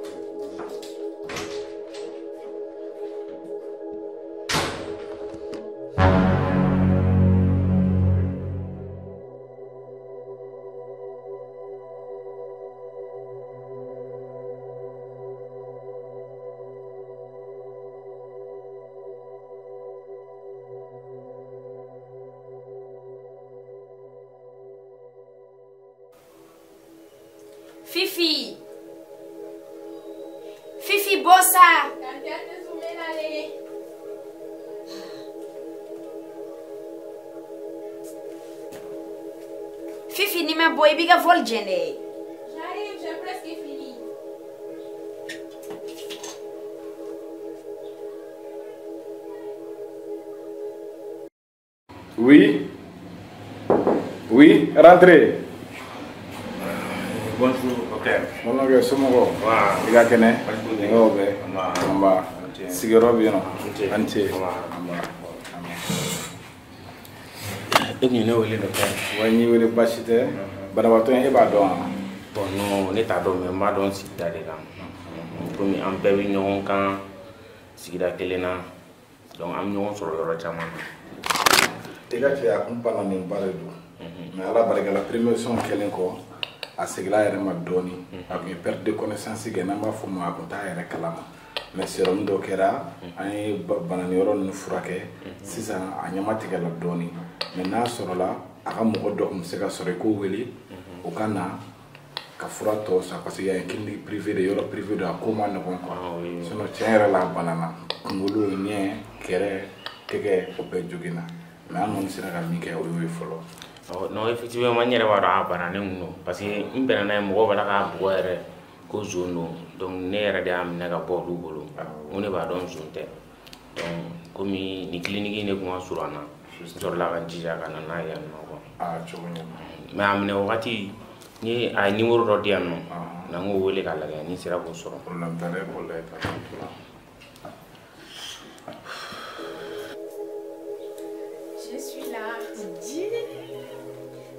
[SPEAKER 1] Fifi! Fifi, bossa! Fifi, ni ma bɔ i b'i ka vol jɛn dɛ.
[SPEAKER 4] J'arrive, j'ai presque fini.
[SPEAKER 9] Oui. Oui, rentrez.
[SPEAKER 8] Bonjour, docteur.
[SPEAKER 9] Balimakɛ, somɔgɔw? I ka kɛnɛ? Nɛgɛw bɛɛ? Nba. Sigiyɔrɔ bɛ yen nɔ? A ni ce. Nba.
[SPEAKER 8] E tun ye ne wele, docteur.
[SPEAKER 9] Wa n y'i wele, baasi tɛ. Banabaatɔ in, e b'a dɔn wa?
[SPEAKER 8] Bon, non, ne t'a dɔn, mais n b'a dɔn sigida de la. Komi an bɛɛ bɛ ɲɔgɔn kan sigida kelen na, donc an bɛ ɲɔgɔn sɔrɔ yɔrɔ caman na.
[SPEAKER 9] I ka cɛ, a kun bananenba de don. Mais Ala barika la, premier soin kɛlen kɔ, a seginna a yɛrɛ ma dɔɔni. A tun ye perte de connaissance kɛ, n'an b'a fɔ o ma, a tun t'a yɛrɛ kalama. Mais sérum dɔ kɛra, an ye banani yɔrɔ ninnu furakɛ. Sisan a ɲɛma tigɛla dɔɔni. Mais n'a sɔrɔla a ka mɔgɔ dɔ tun bɛ se ka sɔrɔ, i k'o wele, o ka na ka fura tɔ san, parce que yan ye clinique privée de ye, yɔrɔ privé don, a ko ma nɔgɔn quoi. Sinon tiɲɛ yɛrɛ la, a banana. Kunkolo, ɲɛ, kɛrɛ, tɛgɛ, o bɛɛ joginna. Mais an kɔni sera ka min kɛ, o y'o ye fɔlɔ.
[SPEAKER 8] Non, effectivement, n yɛrɛ b'a dɔn a bananen kun don, parce que n bɛnna n'a ye, mɔgɔw b'a la k'a bugɔ yɛrɛ ko zon don, donc ne yɛrɛ de y'a minɛ ka bɔ olu bolo. N ko ne b'a dɔn zon tɛ, donc komi nin clinique in de kun ka surun an na, n sɔrɔla ka n jija ka na n'a ye yan nɔ quoi.
[SPEAKER 9] Aa, cogo ɲɛna.
[SPEAKER 8] Mais a minɛ wagati ni a ye numéro dɔ di yan nɔ, na n k'o wele k'a lajɛ ni n sera k'o sɔrɔ.
[SPEAKER 9] Problème t'a la, e b'o lajɛ ta.
[SPEAKER 1] Je suis là.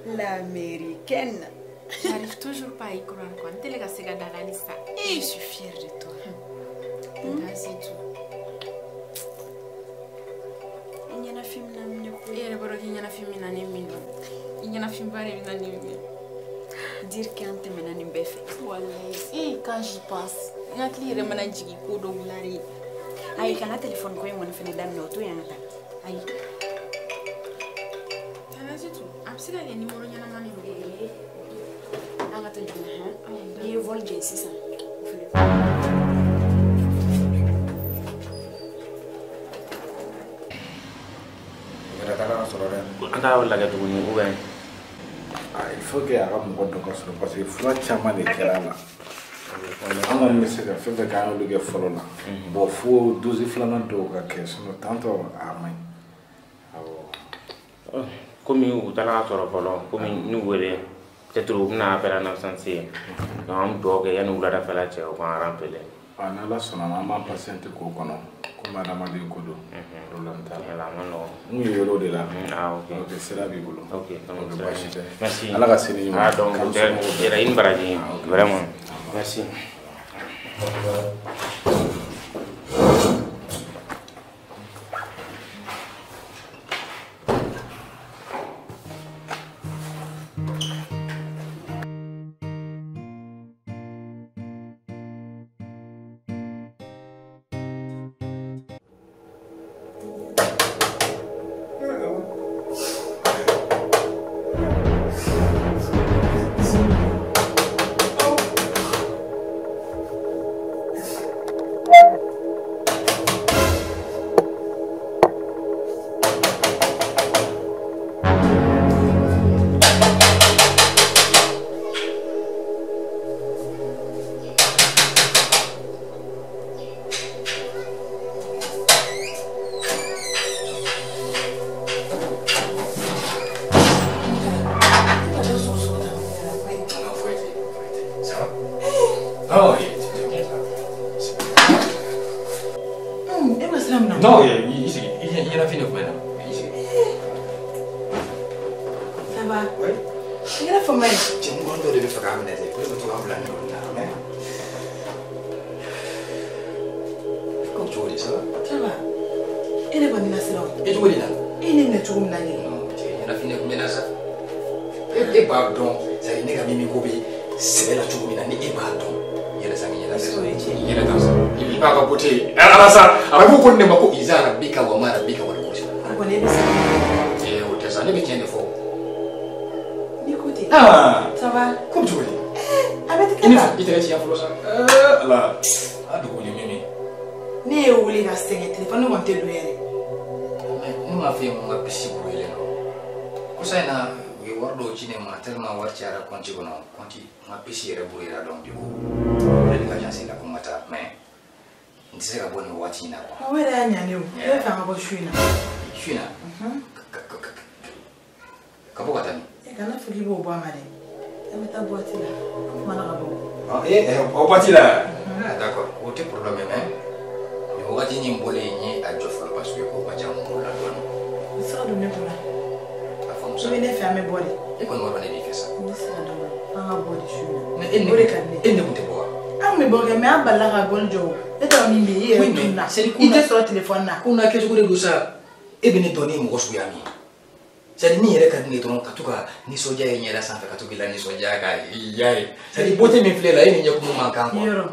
[SPEAKER 1] L'américaine.
[SPEAKER 4] J'arrive toujours pas à y croire quoi.
[SPEAKER 1] Je suis fière de toi.
[SPEAKER 4] C'est tout.
[SPEAKER 1] Dire qu'un tɛmɛna nin bɛɛ fɛ.
[SPEAKER 4] Wallahi, quand j'y pense, n hakili yɛrɛ mana jigin ko dɔw la de.
[SPEAKER 1] Ayi, kana téléphone ko in kɔni fɛnɛ daminɛ, o to yan ka taa. Ayi.
[SPEAKER 4] Tana Zitu, a bɛ se ka kɛ numéro ɲɛnama de don.
[SPEAKER 1] An ka taa joona han. N'i ye vol jɛ sisan, o fɛnɛ.
[SPEAKER 9] Yɛrɛ t'a ka sɔrɔ dɛ.
[SPEAKER 8] An t'a lajɛ tuguni ou bien?
[SPEAKER 9] Il faut que a ka mɔgɔ dɔ ka sɔrɔ, parce que fura caman de kɛra a la. An kɔni bɛ se ka fɛn fɛn kɛ, an y'olu kɛ fɔlɔ la. Bon, fo dose filanan dɔw ka kɛ, sinon tantɔ a man ɲi. Awɔ.
[SPEAKER 8] Komi u taara ka sɔrɔ fɔlɔ, komi n'u wele, peut-être u bɛna appel en absence ye. Donc an bɛ dugawu kɛ yanni wuladafɛla cɛ, u k'an rappeler.
[SPEAKER 9] Ah, n'Ala sɔnna ma, an b'an patienter k'o kɔnɔ. Komi adamaden ko don. Problème t'a la.
[SPEAKER 8] A ma nɔgɔn.
[SPEAKER 9] N kun ye wele o de la.
[SPEAKER 8] Ah, ok.
[SPEAKER 9] Ok, sira b'i bolo.
[SPEAKER 8] Ok, donc
[SPEAKER 9] Ok, baasi tɛ.
[SPEAKER 8] Merci.
[SPEAKER 9] Ala ka sini ɲuman.
[SPEAKER 8] Ah, donc
[SPEAKER 9] K'an somɔgɔw bɛɛ.
[SPEAKER 8] yɛrɛ i ni baraji. Vraiment. Merci.
[SPEAKER 6] Ɲɛnafin de tun bɛ na.
[SPEAKER 1] Ça va? Oui. I kɛra fama ye.
[SPEAKER 6] Cɛ ŋɔni dɔ de bɛ fɛ k'a minɛ dɛ. Ko ne bɛ to k'a bila nin yɔrɔ in na. Mais ko cogo di, ça va?
[SPEAKER 1] Ça va. E de kɔni na siran o.
[SPEAKER 6] E cogo di la?
[SPEAKER 1] E ye ne minɛ cogo min na nin ye.
[SPEAKER 6] Cɛ ɲɛnafin de tun bɛ na sa. E b'a dɔn, c'est à dire ne ka mimi ko bɛ sɛbɛ la cogo min na ni e b'a dɔn. Yɛlɛ sa, yɛlɛ sa. Yɛlɛ ta sa. I b'a ka beauté. Ala sa, arabu ko ne ma ko iza rabbika wa ma rabbika wal kursi.
[SPEAKER 1] O kɔni e bɛ se.
[SPEAKER 6] Ee o tɛ sa, ne bɛ tiɲɛ de fɔ.
[SPEAKER 1] N'i ko ten.
[SPEAKER 6] Ah.
[SPEAKER 1] Ça va?
[SPEAKER 6] Ko bɛ cogo di?
[SPEAKER 1] A bɛ tigɛ la.
[SPEAKER 6] I tɛgɛ tiɲɛ fɔlɔ sa. Ala, a dogo ni mimi.
[SPEAKER 1] Ne ye wele ka sɛgɛn, téléphone kɔni tɛ don yɛrɛ.
[SPEAKER 6] Ne m'a f'i ye ko n ka pisi brouillé don. Kosa in na u ye wari dɔw ci ne ma tellement wari cayara compte kɔnɔ, compte n ka pisi yɛrɛ brouillé donc du coup ne de ka agence la ko n ka taa mais n tɛ se ka bɔ nin waati in na quoi.
[SPEAKER 1] O yɛrɛ y'a ɲa ne o. Ne bɛ fɛ an ka bɔ su in na.
[SPEAKER 6] Su in na? Ka bɔ ka taa min?
[SPEAKER 1] Kana fɔ k'i b'o bɔ a ma dɛ. An bɛ taa boîte la. An kumana ka bɔ.
[SPEAKER 6] O boîte la? Ah d'accord, o tɛ problème mais nin wagati in bɔlen n ye a jɔ fɔlɔ parce que ko ka ca n bolo la dɔɔnin.
[SPEAKER 1] I tɛ se ka don ne kun la.
[SPEAKER 6] A faamu sa.
[SPEAKER 1] I bɛ ne fɛ an bɛ bɔ de.
[SPEAKER 6] E kɔni b'a dɔn ne b'i fɛ sa.
[SPEAKER 1] N tɛ se ka don an ka bɔ de su in na.
[SPEAKER 6] Mais e ni ne kun tɛ bɔ wa?
[SPEAKER 1] An kun bɛ bɔ kɛ mais an balila ka bɔli jɔ o. Ne t'a dɔn min bɛ yen i yɛrɛ tununa. I tɛ sɔrɔ téléphone na.
[SPEAKER 6] Ko n'a kɛcogo de don sa. E bɛ ne dɔn ne ye mɔgɔ suguya min ye. C'est à dire min yɛrɛ ka di ne ye dɔrɔn ka to ka nisɔndiya ye ɲɛda sanfɛ ka to k'i la nisɔndiya ka ya ye. C'est à dire beauté min filɛ la e ni ɲɛkumu man kan quoi.
[SPEAKER 1] Yɔrɔ.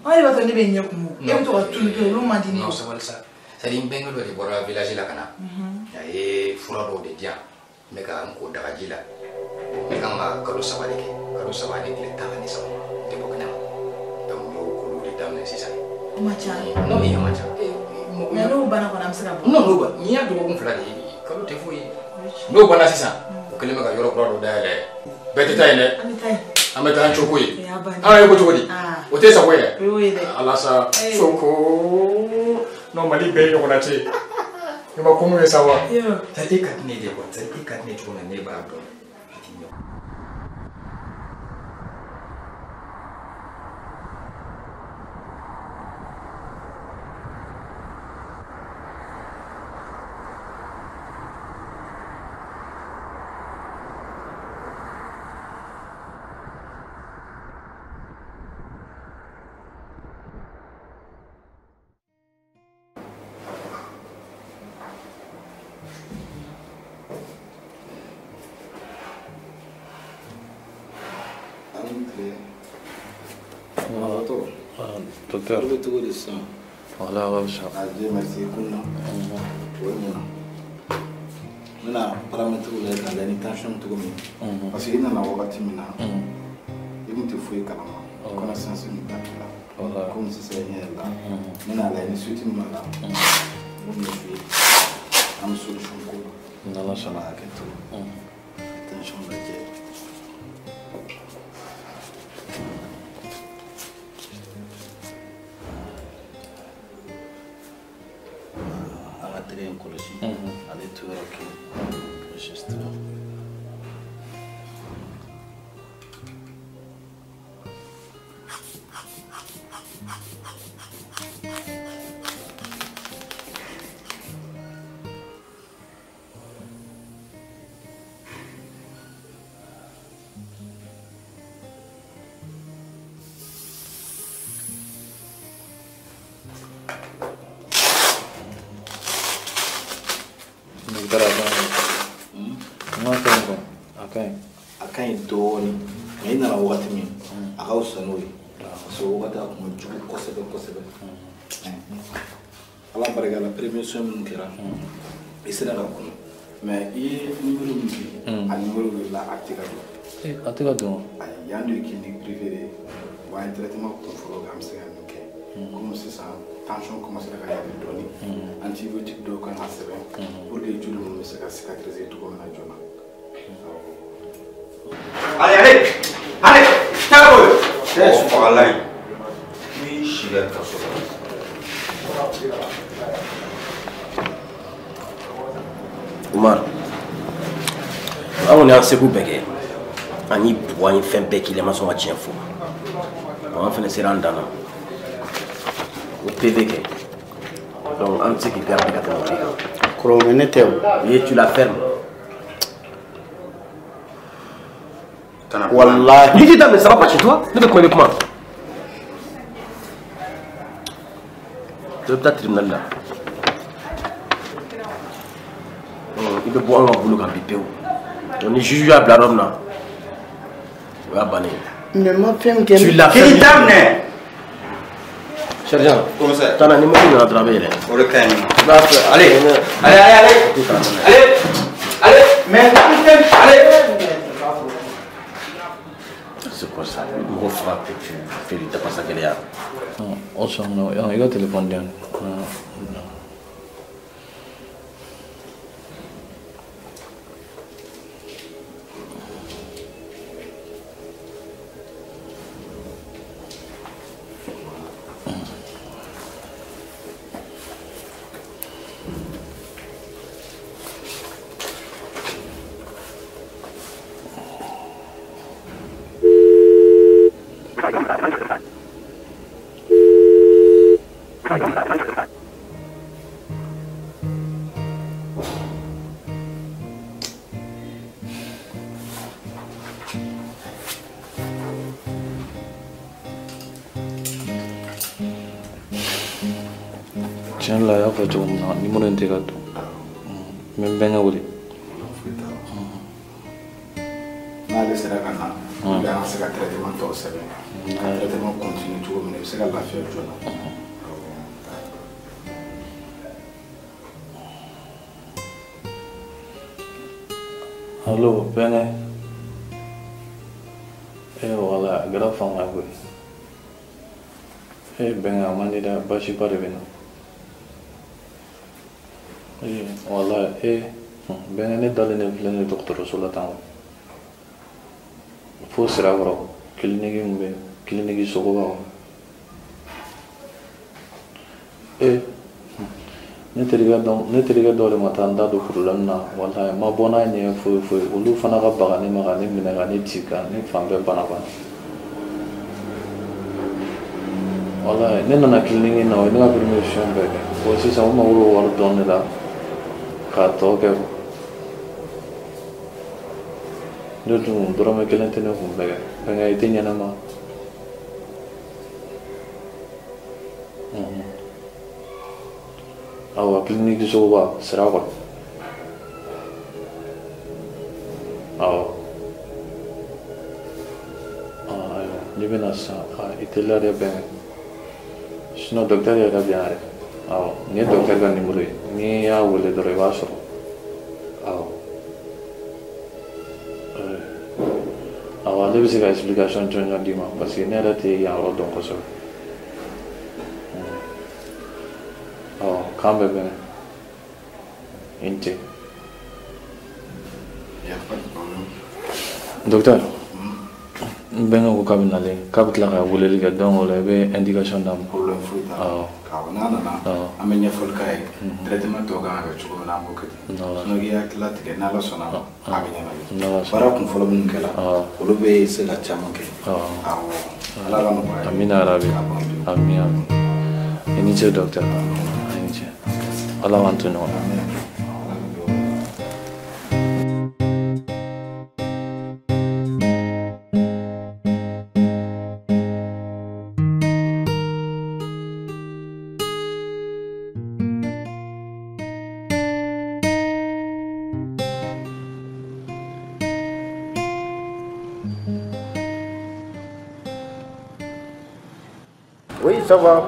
[SPEAKER 1] Aw de b'a fɔ ne bɛ ɲɛkumu. E bɛ to ka tunu tunu olu man di ne ye.
[SPEAKER 6] Non sabali sa. C'est à dire n bɛnkɛ dɔ de bɔra village la ka na. A ye fura dɔw de di yan. N bɛ ka n ko dagaji la. Ne kan ka kalo 3 de kɛ. Kalo 3 ni tile 13. N tɛ bɔ kɛnɛ ma. Donc n y'o kolo de daminɛ sisan.
[SPEAKER 1] O ma ca.
[SPEAKER 6] Non mais o ma ca.
[SPEAKER 1] Mais n'o banna kɔni an bɛ se ka bɔ.
[SPEAKER 6] Non n'o banna n'i y'a dɔgɔkun 2 de ye kalo tɛ foyi ye. N'o banna sisan o kɛlen bɛ ka yɔrɔ kura dɔ dayɛlɛ bɛɛ tɛ taa yen dɛ. An bɛ taa an cogo ye. An ye ko cogo di? O tɛ sago ye dɛ. Ala sa soko non Mali bɛɛ ye ɲɔgɔnna cɛ ne ma ko mun ye sa wa. C'est à dire e ka di ne ye de quoi. C'est à dire e ka di ne ye cogo min na ne b'a dɔn.
[SPEAKER 5] Docteur.
[SPEAKER 3] I bɛ cogo di sisan?
[SPEAKER 5] Wala a ka fisa.
[SPEAKER 3] Ah Dieu merci kun na. O ye mun na? N bɛna paramètres lajɛ k'a lajɛ ni tension cogo min. Parce que i nana wagati min na, i kun tɛ foyi kalama. Connaissance min ta la. Komi sisan i ɲɛ yɛlɛ la. N bɛna lajɛ ni suite min b'a la. N b'o ɲɛf'i ye. An bɛ solution ko la.
[SPEAKER 5] N'Ala sɔnna.
[SPEAKER 3] Hakɛ to. Tension lajɛ. Tɛgɛ in kɔlɔsi ale to yɔrɔ kelen juste. A ka ɲi dɔɔnin mais i nana wagati min a ka fisa n'o ye parce que o wagati a kun ka jugu kosɛbɛ kosɛbɛ. Ala barika la premier soin minnu kɛra i sera ka kun mais i ye numéro min di a numéro wulila a tɛ ka don.
[SPEAKER 5] A tɛ ka don?
[SPEAKER 9] Ayi yan de ye clinique privée de ye wa an ye traitement kun fɔlɔ kɛ an bɛ se ka min kɛ komi sisan tension commencé ka yɛlɛ dɔɔnin antibiotique dɔw kan ka sɛbɛn pour que joli ninnu bɛ se ka cicatriser cogo min na joona.
[SPEAKER 10] Allez, allez, allez, taa bɔ yen. Cɛ fagalan in n'i si kɛ kaso la.
[SPEAKER 2] Umar, an kɔni y'an seko bɛɛ kɛ an y'i bugɔ an ye fɛn bɛɛ k'i la i ma sɔn ka tiɲɛ fɔ an fana sera an dan na o PV kɛ donc an tɛ se k'i garder ka tɛmɛ o de kan.
[SPEAKER 3] Kɔrɔ mais ne tɛ o.
[SPEAKER 2] Et tu la fermes.
[SPEAKER 3] Wallahi.
[SPEAKER 2] N'i t'i mais ça va pas chez toi. Ne bɛ kuma i bɛ kuma. Dɔ bɛ taa tribunal la. I bɛ bɔ an ka bolo kan bi pewu. Donc ni juge y'a bila yɔrɔ min na, o y'a bannen ye.
[SPEAKER 3] Mais ma fɛn min kɛ.
[SPEAKER 2] Tu l'as fermé.
[SPEAKER 10] K'i daminɛ.
[SPEAKER 2] Sergent.
[SPEAKER 10] Commissaire.
[SPEAKER 2] Taa na ni moto nana dɔrɔn a bɛ yɛlɛ.
[SPEAKER 10] O de ka ɲi.
[SPEAKER 2] I b'a fɛ.
[SPEAKER 10] Allez, allez, allez, allez. Allez, allez, mais allez.
[SPEAKER 2] C'est quoi ça? Mɔgɔ faga que tu fais du tapasa gɛlɛya.
[SPEAKER 5] O sɔn i ka téléphone di yan. Tiɲɛ la a y'a fɔ cogo min na numéro in tɛ ka don n bɛ n bɛnkɛ wele.
[SPEAKER 9] N'ale sera ka na ou bien an ka se ka traitement tɔw sɛbɛn ka traitement continue cogo min na i bɛ se ka lafiya joona.
[SPEAKER 5] Allo bɛnkɛ wala a kɛra fanga ye koyi bɛnkɛ a man di dɛ baasiba de bɛ na. Wala bɛnkɛ ne dalen de filɛ nin ye dɔgɔtɔrɔso la tan fo Sirakɔrɔ kiliniki min bɛ yen kiliniki Sogoba kɔnɔ. Ne terikɛ dɔ de ma taa n da don problème na walahi n ma bɔ n'a ɲɛ foyi foyi olu fana ka baga ne ma ka ne minɛ ka ne ci ka ne fan bɛɛ bana bana. Walahi ne nana kiliniki na o ye ne ka premier soin bɛɛ kɛ bon sisan u mago bɛ wari dɔɔni de la k'a tɔ kɛ. Ne dun dɔrɔmɛ kelen tɛ ne kun bɛɛ kɛ bɛnkɛ i tɛ ɲɛnama. Awɔ kiliniki Sogoba Sirakɔrɔ. Awɔ ayiwa n'i bɛna sisan i teliya dɛ bɛnkɛ sinon docteur yɛrɛ bɛ yan yɛrɛ. Awɔ nin ye docteur ka numéro ye n'i y'a wele dɔrɔn i b'a sɔrɔ. Awɔ awɔ ale bɛ se ka explication jɔnjɔn d'i ma parce que ne yɛrɛ tɛ yan yɔrɔ dɔn kosɛbɛ. Awɔ k'an bɛɛ bɛn i ni ce. Docteur n bɛnkɛ ko k'a bɛ nalen k'a bɛ tila ka weleli kɛ donc o la i bɛ indication d'a ma.
[SPEAKER 9] Problème foyi t'a la. Awɔ n'a nana an bɛ ɲɛfɔli k'a ye traitement tɔw kan ka kɛ cogo min na an b'o kɛ ten. Sinon k'i hakili latigɛ n'Ala sɔnna ma a bɛ ɲɛnabɔ. Baara kun fɔlɔ minnu kɛla olu bɛ se ka caman kɛ. Awɔ Ala ka nɔgɔya.
[SPEAKER 5] Amina yarabi. Ami ami. I ni ce docteur. I ni ce. Ala k'an to ɲɔgɔn na.
[SPEAKER 11] Oui, ça va.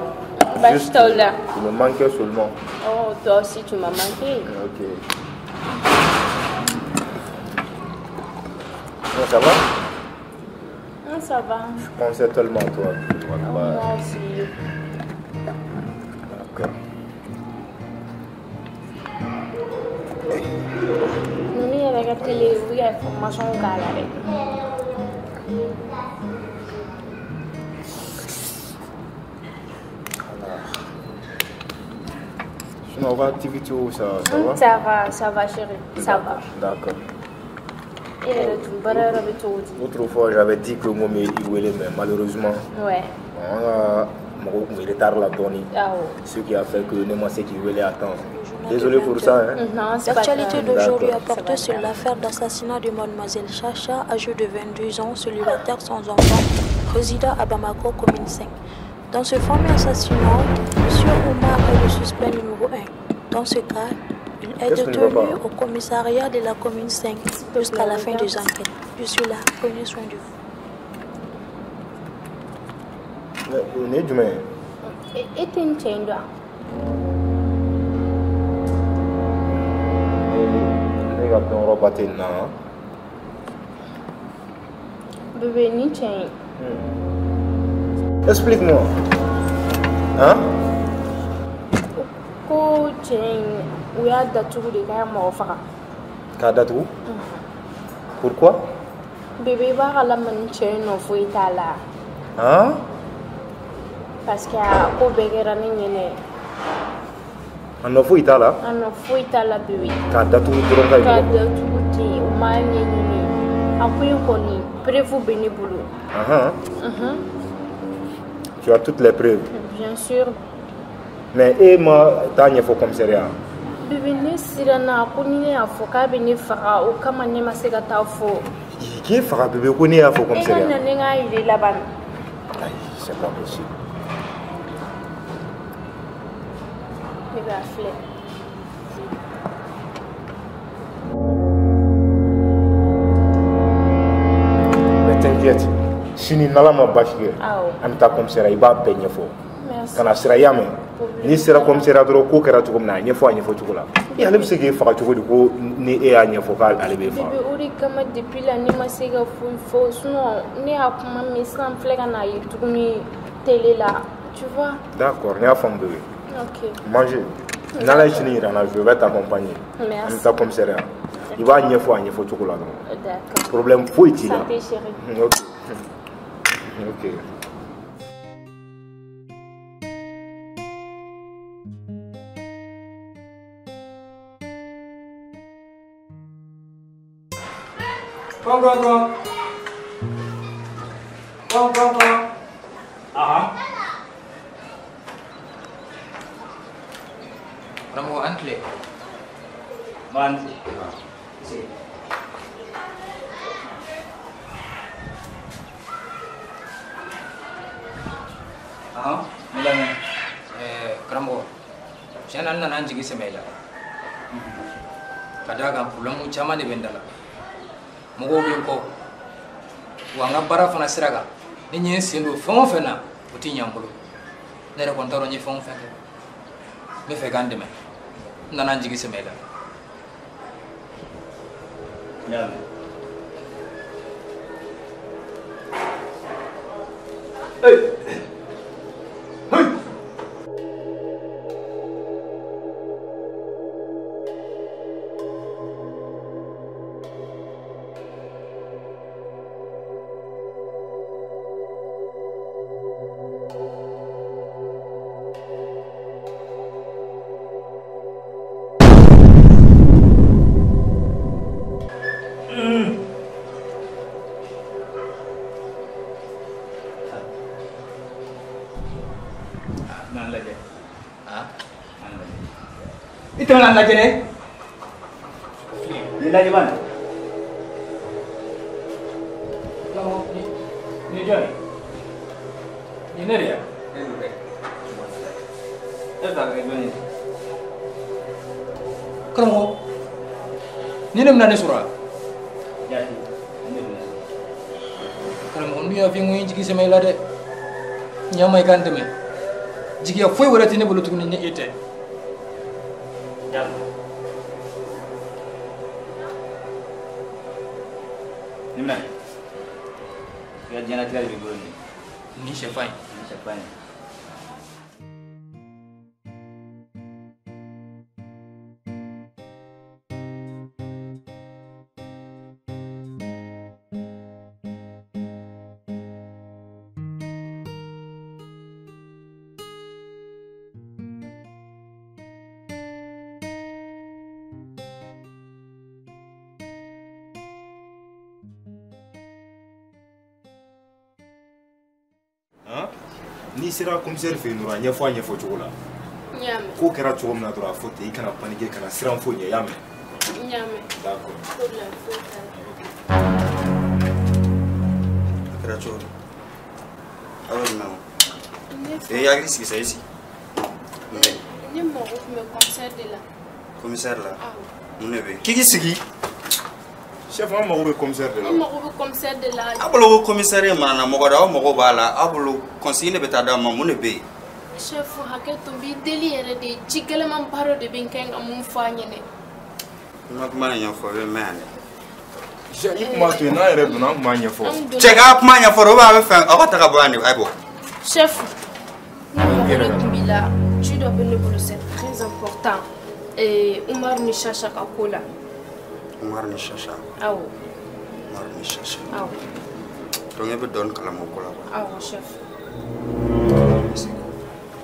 [SPEAKER 1] Juste,
[SPEAKER 11] tu me manquais seulement.
[SPEAKER 1] Oh, toi aussi, tu m'as manqué.
[SPEAKER 11] Ok. Bon, ça va?
[SPEAKER 1] Non, ça va.
[SPEAKER 11] Je pensais tellement à toi.
[SPEAKER 1] Oh, moi aussi.
[SPEAKER 11] D'accord.
[SPEAKER 1] Nous, il y a la télé, oui, il y a information au gars là.
[SPEAKER 11] Sinon, on va activité où ça, ça va?
[SPEAKER 1] Ça va chérie, ça va.
[SPEAKER 11] D'accord.
[SPEAKER 1] Et
[SPEAKER 11] l'autre fois, j'avais dit que moi, mais malheureusement,
[SPEAKER 1] ouais.
[SPEAKER 11] On a un retard la donné.
[SPEAKER 1] Ah, oh.
[SPEAKER 11] Ce qui a fait que nous, c'est qui voulait attendre.
[SPEAKER 12] journal
[SPEAKER 11] Désolé
[SPEAKER 12] de
[SPEAKER 11] pour
[SPEAKER 12] 20
[SPEAKER 11] ça,
[SPEAKER 12] heures.
[SPEAKER 11] hein.
[SPEAKER 4] Non, c'est pas
[SPEAKER 12] L'actualité
[SPEAKER 4] grave.
[SPEAKER 12] d'aujourd'hui a porté sur l'affaire d'assassinat de mademoiselle Chacha, âgée de 22 ans, célibataire sans enfant, résident à Bamako, commune 5. Dans ce fameux assassinat, M. Omar est le suspect numéro 1. Dans ce cas, il est
[SPEAKER 11] Qu'est-ce qui ne va
[SPEAKER 12] détenu
[SPEAKER 11] pas
[SPEAKER 12] au commissariat de la commune 5 jusqu'à la fin des enquêtes. Je suis là, prenez soin de vous.
[SPEAKER 11] Mais nin ye jumɛn ye?
[SPEAKER 13] E tɛ nin cɛ in dɔn wa?
[SPEAKER 11] Ne ka dɔnyɔrɔba tɛ nin na.
[SPEAKER 13] Bébé, nin cɛ in.
[SPEAKER 11] Explique-moi. Hein?
[SPEAKER 13] Ko cɛ in, u y'a datugu de k'a ye mɔgɔ faga.
[SPEAKER 11] K'a datugu? Pourquoi?
[SPEAKER 13] Bébé, i b'a kalama nin cɛ in nɔ foyi t'a la.
[SPEAKER 11] Hein?
[SPEAKER 13] Parce que a ko bɛɛ kɛra ne ɲɛnɛ.
[SPEAKER 11] A nɔ foyi t'a la?
[SPEAKER 13] A nɔ foyi t'a la, bébé.
[SPEAKER 11] K'a datugu dɔrɔn ka
[SPEAKER 13] K'a
[SPEAKER 11] yɛlɛ.
[SPEAKER 13] datugu ten, u m'a ɲɛɲini. A ko in kɔni, preuve bɛ ne bolo.
[SPEAKER 11] Ahan. Tu as toutes les preuves.
[SPEAKER 13] Bien sûr.
[SPEAKER 11] Mais e ma taa ɲɛfɔ commissariat?
[SPEAKER 13] Bébé, ne siranna ko ni ne y'a fɔ k'a bɛ ne faga, o kama ne ma se ka taa fɔ.
[SPEAKER 11] K'e faga bébé ko ne y'a fɔ
[SPEAKER 13] E ka
[SPEAKER 11] commissariat?
[SPEAKER 13] Na ne k'a yira i la bani.
[SPEAKER 11] Ayi, c'est pas possible.
[SPEAKER 13] Bébé, a filɛ.
[SPEAKER 11] Mais t'inquiète, sini n'Ala ma baasi kɛ,
[SPEAKER 13] Awɔ.
[SPEAKER 11] an bɛ taa commissariat, i b'a bɛɛ ɲɛfɔ.
[SPEAKER 13] Merci.
[SPEAKER 11] Kana siran, i y'a mɛn? N'i sera commissariat dɔrɔn, ko kɛra cogo min na, a ɲɛfɔ a ɲɛfɔ cogo la. E ale bɛ se k'e faga cogo di ko ni e y'a ɲɛfɔ k'ale b'e faga?
[SPEAKER 13] Bébé, o de kama depuis la ne ma se ka foyi fɔ, sinon ne y'a kuma mɛn sisan, n filɛ ka n'a ye tuguni télé la, tu vois?
[SPEAKER 11] D'accord, n y'a faamu bébé.
[SPEAKER 13] Ok.
[SPEAKER 11] Manger. N'Ala ye sini yira n na, je vais t'accompagner. An
[SPEAKER 13] Merci.
[SPEAKER 11] bɛ taa commissariat. I b'a ɲɛfɔ a ɲɛfɔ cogo la dɔrɔn.
[SPEAKER 13] D'accord.
[SPEAKER 11] Problème foyi t'i la.
[SPEAKER 13] Santé chérie.
[SPEAKER 11] Ok. Ok.
[SPEAKER 6] Kɔn kɔn kɔn. Kɔn kɔn kɔn. Ahan. Karamɔgɔ, an tile.
[SPEAKER 14] Man tile.
[SPEAKER 6] Ahan, n lamɛn. Karamɔgɔ, tiɲɛ na n nana n jigi sɛmɛ i la. Ka d'a kan problème caman de bɛ n da la. Mɔgɔw bɛ n kɔ. Wa n ka baara fana sira kan, ni n ye n sen don fɛn o fɛn na, o tɛ ɲɛ n bolo. Ne yɛrɛ kɔni t'a dɔn n ye fɛn o fɛn kɛ. N bɛ fɛ k'an dɛmɛ. N nana n jigi sɛmɛ i la.
[SPEAKER 14] N y'a mɛn. Hey! Hey! N'an lajɛ.
[SPEAKER 6] Ah?
[SPEAKER 14] N'an lajɛ. I tɛmɛna an lajɛ dɛ. Nin lajɛ bani.
[SPEAKER 6] Karamɔgɔ, nin ye jɔn ye? Nin ye ne de ye wa?
[SPEAKER 14] E don dɛ. E bɛ fɛ ka kɛ jɔn ye?
[SPEAKER 6] Karamɔgɔ, ni ne bɛna ne sɔrɔ wa?
[SPEAKER 14] Jati, ne bɛna sɔrɔ.
[SPEAKER 6] Karamɔgɔ, n dun y'a f'i ye n ko n ye n jigi sɛmɛ i la dɛ. Ɲa ma i ka n dɛmɛ. Jigiya foyi wɛrɛ tɛ ne bolo tuguni ni e tɛ.
[SPEAKER 14] Jalo. Nin minɛ. I ka diɲɛlatigɛ de b'i bolo nin ye.
[SPEAKER 6] Nin sɛfan in.
[SPEAKER 14] Nin sɛfan in.
[SPEAKER 11] N'i sera commissaire fɛ yen dɔrɔn, a ɲɛfɔ a ɲɛfɔ cogo la.
[SPEAKER 13] N y'a mɛn.
[SPEAKER 11] Ko kɛra cogo min na dɔrɔn a fɔ ten, i kana paniquer, kana siran foyi ɲɛ, i y'a mɛn?
[SPEAKER 13] N y'a mɛn.
[SPEAKER 11] D'accord.
[SPEAKER 13] Problème foyi t'a la.
[SPEAKER 10] A kɛra cogo di? Aw bɛ na o. Ee, hakili sigi sa, i sigi.
[SPEAKER 13] Ne mago tun bɛ commissaire de la.
[SPEAKER 10] Commissaire la?
[SPEAKER 13] Awɔ.
[SPEAKER 10] Mun de bɛ yen? K'i k'i sigi.
[SPEAKER 11] Chef, an mago bɛ commissaire de la.
[SPEAKER 13] Ne mago bɛ commissaire de la.
[SPEAKER 10] Aw bolo ko commissaire ye manamɔgɔ de ye, aw mago b'a la, aw bolo consigne de bɛ taa d'aw ma, mun de bɛ yen?
[SPEAKER 13] Chef, hakɛ to n b'i deli yɛrɛ de, ci gɛlɛnmanba dɔ de bɛ n kan ka mun fɔ a ɲɛnɛ.
[SPEAKER 10] N ma kuma nin ɲɛfɔ, i bɛ mɛn yan dɛ.
[SPEAKER 11] Chef, i tun b'a to yen, n'an yɛrɛ donna, an tun b'a ɲɛfɔ.
[SPEAKER 10] Cɛ k'a kuma ɲɛfɔ de, ou bien a bɛ fɛ aw ka ta ka bɔ yan de, a ye bɔ.
[SPEAKER 13] Chef, ne mago de tun b'i la, ci dɔ bɛ ne bolo, c'est très important. Umaru ni Chacha ka ko la.
[SPEAKER 10] Umaru ni Chacha.
[SPEAKER 13] Awɔ.
[SPEAKER 10] Umaru ni Chacha.
[SPEAKER 13] Awɔ.
[SPEAKER 10] Donc e bɛ dɔɔnin kalama o ko la quoi.
[SPEAKER 13] Awɔ, chef.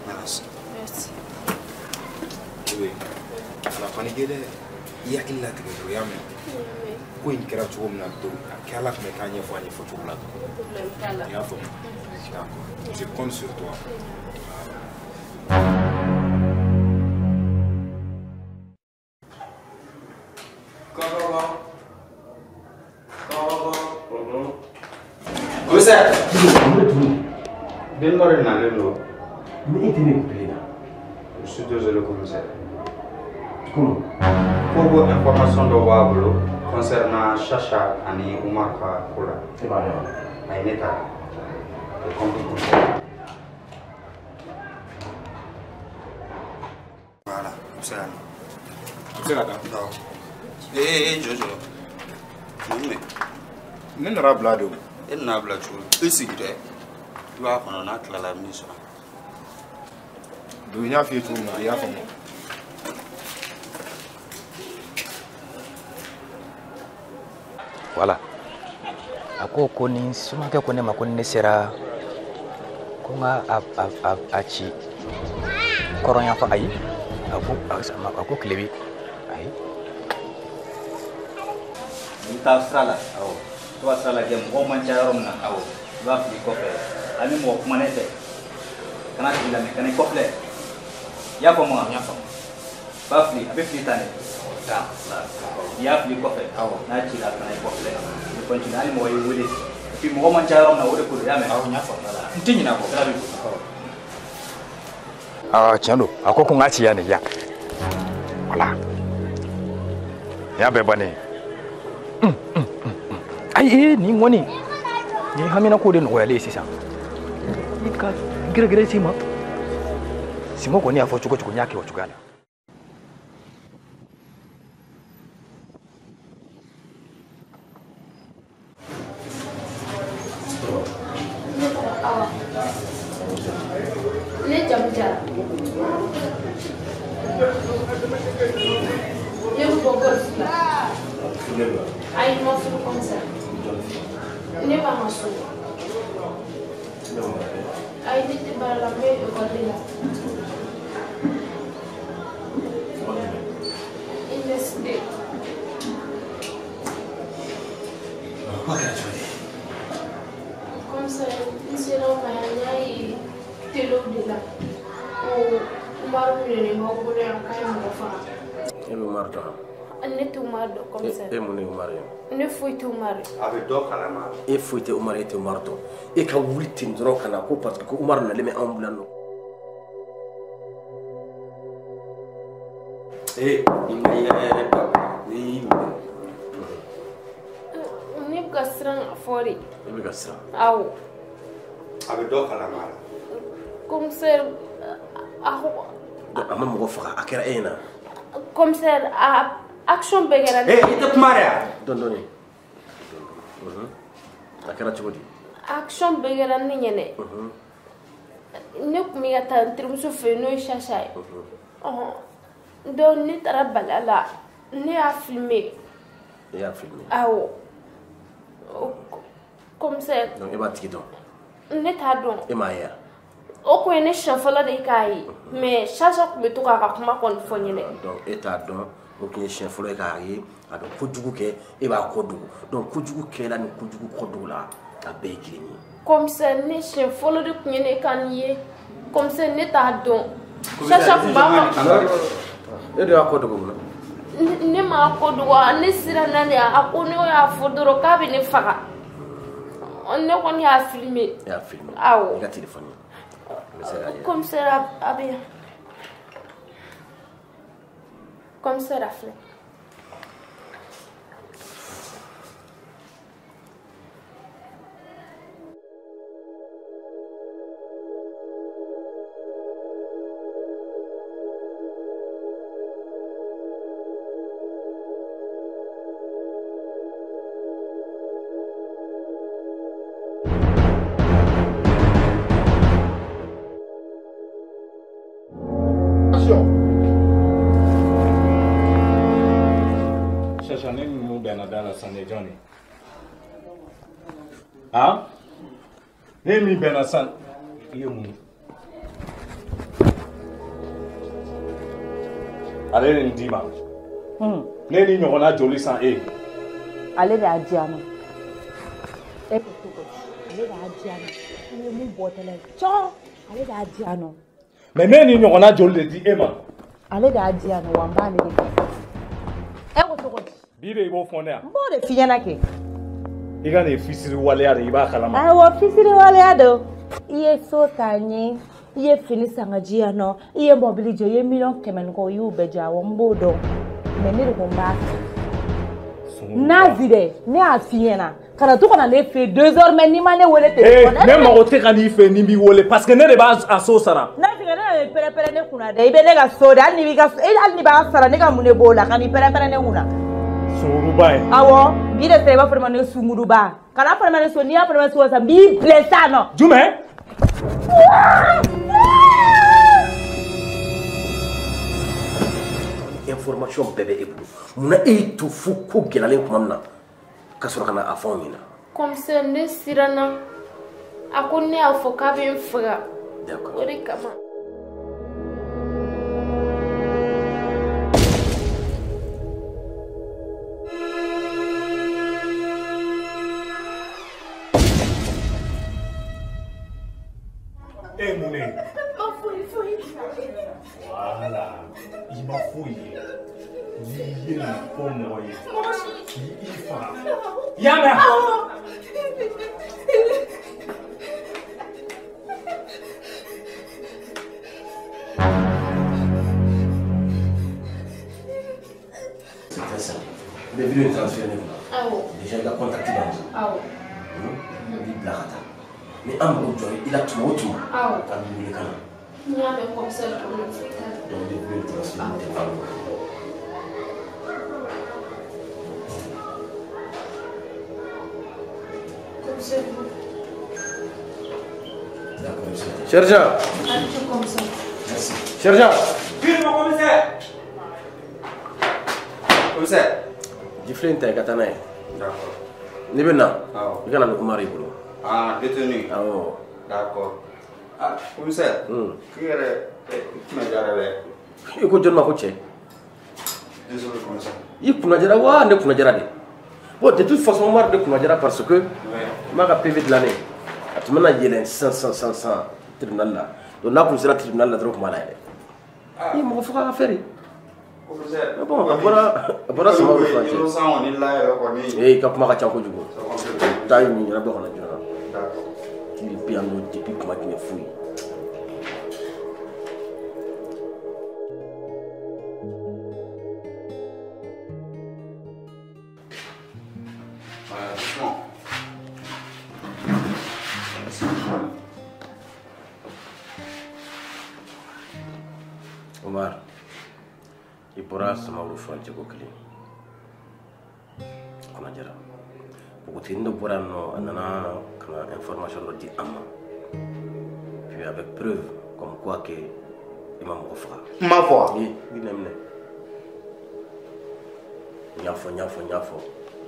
[SPEAKER 10] Merci.
[SPEAKER 13] Merci.
[SPEAKER 11] Bébé, kana paniquer dɛ. I hakili latigɛ dɔrɔn, i y'a mɛn? Ko in kɛra cogo min na don, a kɛ ala tun bɛ k'a ɲɛfɔ a ɲɛfɔ cogo la dɔrɔn.
[SPEAKER 13] Problème t'a la.
[SPEAKER 11] I y'a faamu? D'accord. Je compte sur toi.
[SPEAKER 10] Commissaire. Den dɔ de nalen don.
[SPEAKER 2] Mais e tɛ ne kun na.
[SPEAKER 10] Je suis désolé, commissaire.
[SPEAKER 2] Comment?
[SPEAKER 10] Ko information dɔ b'a bolo concernant Chacha ani Umar ka ko la.
[SPEAKER 2] E b'a dɔn wa?
[SPEAKER 10] Ayi, ne t'a dɔn. J'ai compris, commissaire. Voilà, i bɛ se ka na.
[SPEAKER 11] I bɛ se ka taa?
[SPEAKER 10] Awɔ. Ee, jɔ jɔ. Mun bɛ?
[SPEAKER 11] Ne nana bila de o.
[SPEAKER 10] E nana bila cogo di? I sigi dɛ. I b'a kɔnɔ, n'a tilala i bɛ n'i sɔrɔ.
[SPEAKER 11] Don, n y'a f'i ye cogo min na, i y'a faamu.
[SPEAKER 6] Voilà. A ko ko ni sumakɛ ko ne ma ko ni ne sera ko n ka a ci kɔrɔn yan fan, ayi, a ko tile bi, ayi.
[SPEAKER 14] N'i bɛ taa sira la, awɔ, to ka sira lajɛ, mɔgɔw man ca yɔrɔ min na, awɔ, i b'a fili kɔfɛ, ani mɔgɔ kumanen tɛ, kana tigi lamɛn, kana i kɔfilɛ. I y'a faamu wa? N y'a faamu. I b'a fili, a bɛ fili tan de. Tan, fila, n'i y'a fili kɔfɛ, awɔ, n'a cira, kana i kɔfilɛ. I continue, hali mɔgɔ y'i wele. Et puis mɔgɔ man ca yɔrɔ min na, o de ko don, i y'a mɛn? Awɔ, n y'a faamu. N tɛ ɲinɛ a kɔ. Sira b'i bolo.
[SPEAKER 6] Aa, tiɲɛ don, a ko ko n k'a ci yan de, yan. Voilà. Nin y'a bɛɛ bannen ye. Ayi, nin kɔni, nin haminako de nɔgɔyalen ye sisan. I ka gɛrɛgɛrɛ s'i ma. Simɔ kɔni y'a fɔ cogo cogo, n y'a kɛ o cogoya la.
[SPEAKER 13] Awa. Ne jamu Jara. Ne bɛ bɔ Golf la. Ayi, n ma furu commissaire. Ne b'a ka so. Ayi, ne tɛ baara la, n bɛ école de la. Université.
[SPEAKER 2] Kuma kɛra cogo di?
[SPEAKER 13] Commissaire, n sera o ma yan, n y'a ye telew de la. Ko Umaru minɛnen b'aw bolo yan k'a ye mɔgɔ faga.
[SPEAKER 2] E bɛ Umaru dɔn wa?
[SPEAKER 13] Ne tɛ Umaru dɔn, commissaire.
[SPEAKER 2] E mun de ye Umaru ye?
[SPEAKER 13] Ne foyi tɛ Umaru ye.
[SPEAKER 10] A bɛ dɔ kalama.
[SPEAKER 2] E foyi tɛ Umaru ye, e tɛ Umaru dɔn. E ka wuli ten dɔrɔn ka na ko parce que ko Umaru nalen bɛ anw bila nɔ. Ee, i ma yɛrɛ yɛrɛ dabila, n'i y'i minɛ.
[SPEAKER 13] Ne bɛ ka siran a fɔ de.
[SPEAKER 2] E bɛ ka siran?
[SPEAKER 13] Awɔ.
[SPEAKER 10] A bɛ dɔ kalama la.
[SPEAKER 13] Commissaire, a ko.
[SPEAKER 2] A ma mɔgɔ faga, a kɛra e ɲɛna.
[SPEAKER 13] Commissaire, a action bɛɛ kɛra.
[SPEAKER 10] Ee, i tɛ kuma de wa?
[SPEAKER 2] Dɔɔni dɔɔni. A kɛra cogo di?
[SPEAKER 13] Action bɛɛ kɛra ne ɲɛnɛ. Ne tun bɛ ka taa n terimuso fɛ yen, n'o ye Chacha ye. Ɔhɔn. Donc ne taara bala la, ne y'a filmé.
[SPEAKER 2] E y'a filmé?
[SPEAKER 13] Awɔ. Commissaire.
[SPEAKER 2] Donc e b'a tigi dɔn?
[SPEAKER 13] Ne t'a dɔn.
[SPEAKER 2] E m'a ye wa?
[SPEAKER 13] O kun ye ne siɲɛ fɔlɔ de ye k'a ye, mais Chacha tun bɛ to k'a ka kuma kɔni fɔ n ɲɛnɛ.
[SPEAKER 2] Donc e t'a dɔn, o tun ye siɲɛ fɔlɔ ye k'a ye, a bɛ kojugu kɛ, e b'a kɔ dogo. Donc kojugu kɛla ni kojugu kɔ dogo la, a bɛɛ ye kelen ye.
[SPEAKER 13] Commissaire, ne siɲɛ fɔlɔ de tun ye ne ka nin ye. Commissaire, ne t'a dɔn. Chacha kun b'a fɔ.
[SPEAKER 2] E de y'a kɔ dogo mun na?
[SPEAKER 13] Ne m'a kɔ dogo, ne siranna de, a ko ne y'a fɔ dɔrɔn k'a bɛ ne faga. Ne kɔni y'a filmé.
[SPEAKER 2] E y'a filmé?
[SPEAKER 13] Awɔ.
[SPEAKER 2] I ka téléphone.
[SPEAKER 13] Commissaire a bɛ yan. Commissaire a filɛ.
[SPEAKER 9] Ah? Ne min bɛnna san i ye mun ye? Ale de nin d'i ma. Ne ni ɲɔgɔnna joli san e ye?
[SPEAKER 1] Ale de y'a di yan nɔ. E ko cogo di? Ale de y'a di yan nɔ. I ye mun bɔtɔla ye? Cɔn! Ale de y'a di yan nɔ.
[SPEAKER 9] Mais ne ni ɲɔgɔnna joli de di e ma?
[SPEAKER 1] Ale de y'a di yan nɔ wa n b'ale de fɛ. E ko cogo di?
[SPEAKER 9] Bi de i b'o fɔ ne yan.
[SPEAKER 1] N b'o de f'i ɲɛna kɛ.
[SPEAKER 9] I ka nin fisiri waleya de i b'a kalama.
[SPEAKER 1] Awɔ fisiri waleya don. I ye so ta n ye, i ye fini san ka di yan nɔ, i ye mɔbili jɔ, i ye 100 000 000 ni kɔ, i y'o bɛɛ jɔ, awɔ n b'o dɔn. Mais ne de ko n b'a fɛ. Nazi dɛ, ne y'a f'i ɲɛna. Kana to ka na ne fɛ yen désormais n'i ma ne wele téléphone.
[SPEAKER 9] Ne mago tɛ ka n'i fɛ yen ni b'i wele parce que ne de b'a a so sara.
[SPEAKER 1] Nazi ne bɛ pɛrɛ-pɛrɛ ne kunna dɛ, i bɛ ne ka so de, hali n'i b'i ka hali n'i b'a sara ne ka mun de b'o la, ka n'i pɛrɛ-pɛrɛ ne kunna.
[SPEAKER 9] Sunguruba ye.
[SPEAKER 1] Awɔ, bi de sera i b'a fɔ ne ma ne sunguruba. Kana fɔ ne ma ne so, n'i y'a fɔ ne ma so sisan n b'i bila sa nɔ.
[SPEAKER 9] Jumɛn?
[SPEAKER 2] Information bɛɛ bɛ e bolo. Munna e y'i to fo ko gɛlɛyalen tuma min na ka sɔrɔ ka na a fɔ anw ɲɛna?
[SPEAKER 13] Commissaire ne siranna. A ko ne y'a fɔ k'a bɛ n faga.
[SPEAKER 2] D'accord.
[SPEAKER 13] O de kama.
[SPEAKER 9] E mun de ye?
[SPEAKER 13] Ma foyi foyi.
[SPEAKER 9] Voilà, i ma foyi ye. N'i ye nin fɔ mɔgɔ ye, k'i faga. I y'a mɛn?
[SPEAKER 2] C'est très simple. I bɛ vidéo in transférer ne kunna.
[SPEAKER 13] Awɔ.
[SPEAKER 2] Déjà i ka contact b'an bolo.
[SPEAKER 13] Awɔ.
[SPEAKER 2] I b'i bila ka taa. Ni an mago jɔra i la tuma o tuma.
[SPEAKER 13] Awɔ.
[SPEAKER 2] K'an b'i wele ka na.
[SPEAKER 13] N y'a mɛn commissaire problème foyi t'a la.
[SPEAKER 2] Donc i bɛ vidéo in transférer ne téléphone kɔnɔ.
[SPEAKER 13] Commissaire.
[SPEAKER 2] D'accord, monsieur. Sergent.
[SPEAKER 13] Commissaire.
[SPEAKER 2] Merci. Sergent.
[SPEAKER 10] Oui, mon commissaire. Commissaire.
[SPEAKER 2] Gifle in ta i ka taa n'a ye.
[SPEAKER 10] D'accord.
[SPEAKER 2] N'i bɛ na.
[SPEAKER 10] Awɔ.
[SPEAKER 2] I ka na ni Umaru y'i bolo.
[SPEAKER 10] Ah, détenu.
[SPEAKER 2] Awɔ.
[SPEAKER 10] D'accord. Ah, commissaire. K'i yɛrɛ i kunna jara dɛ.
[SPEAKER 2] I ko jɔn ma ko cɛ?
[SPEAKER 10] Désolé, commissaire.
[SPEAKER 2] I kunna jara wa ne kunna jara de? Bon, de toute façon, Umaru de kunna jara parce que n b'a ka PV dilan ne. A tun bɛna yɛlɛn sisan tribunal la. Donc n'a kun sera tribunal la dɔrɔn o tun b'a la yɛlɛ. I ye mɔgɔ faga affaire ye.
[SPEAKER 10] Commissaire.
[SPEAKER 2] Bon, a bɔra sama fila cɛ.
[SPEAKER 10] Innocent kɔni la yɛrɛ kɔni.
[SPEAKER 2] Ee, i ka kuma ka ca kojugu. Taa ɲini ɲɛnabɔ ka na joona.
[SPEAKER 10] D'accord.
[SPEAKER 2] K'i bɛ yan nɔ depuis kuma jumɛn foyi.
[SPEAKER 10] Doucement.
[SPEAKER 2] Omar, i bɔra Samawuru furancɛ ko kelen. Kunna jara. Npogotiginin dɔ bɔra yan nɔ, a nana ka na information dɔ di an ma. Puis avec preuve comme quoi que i ma mɔgɔ faga.
[SPEAKER 10] N m'a fɔ wa?
[SPEAKER 2] Ee, i bɛna minɛ. N y'a fɔ, n y'a fɔ, n y'a fɔ.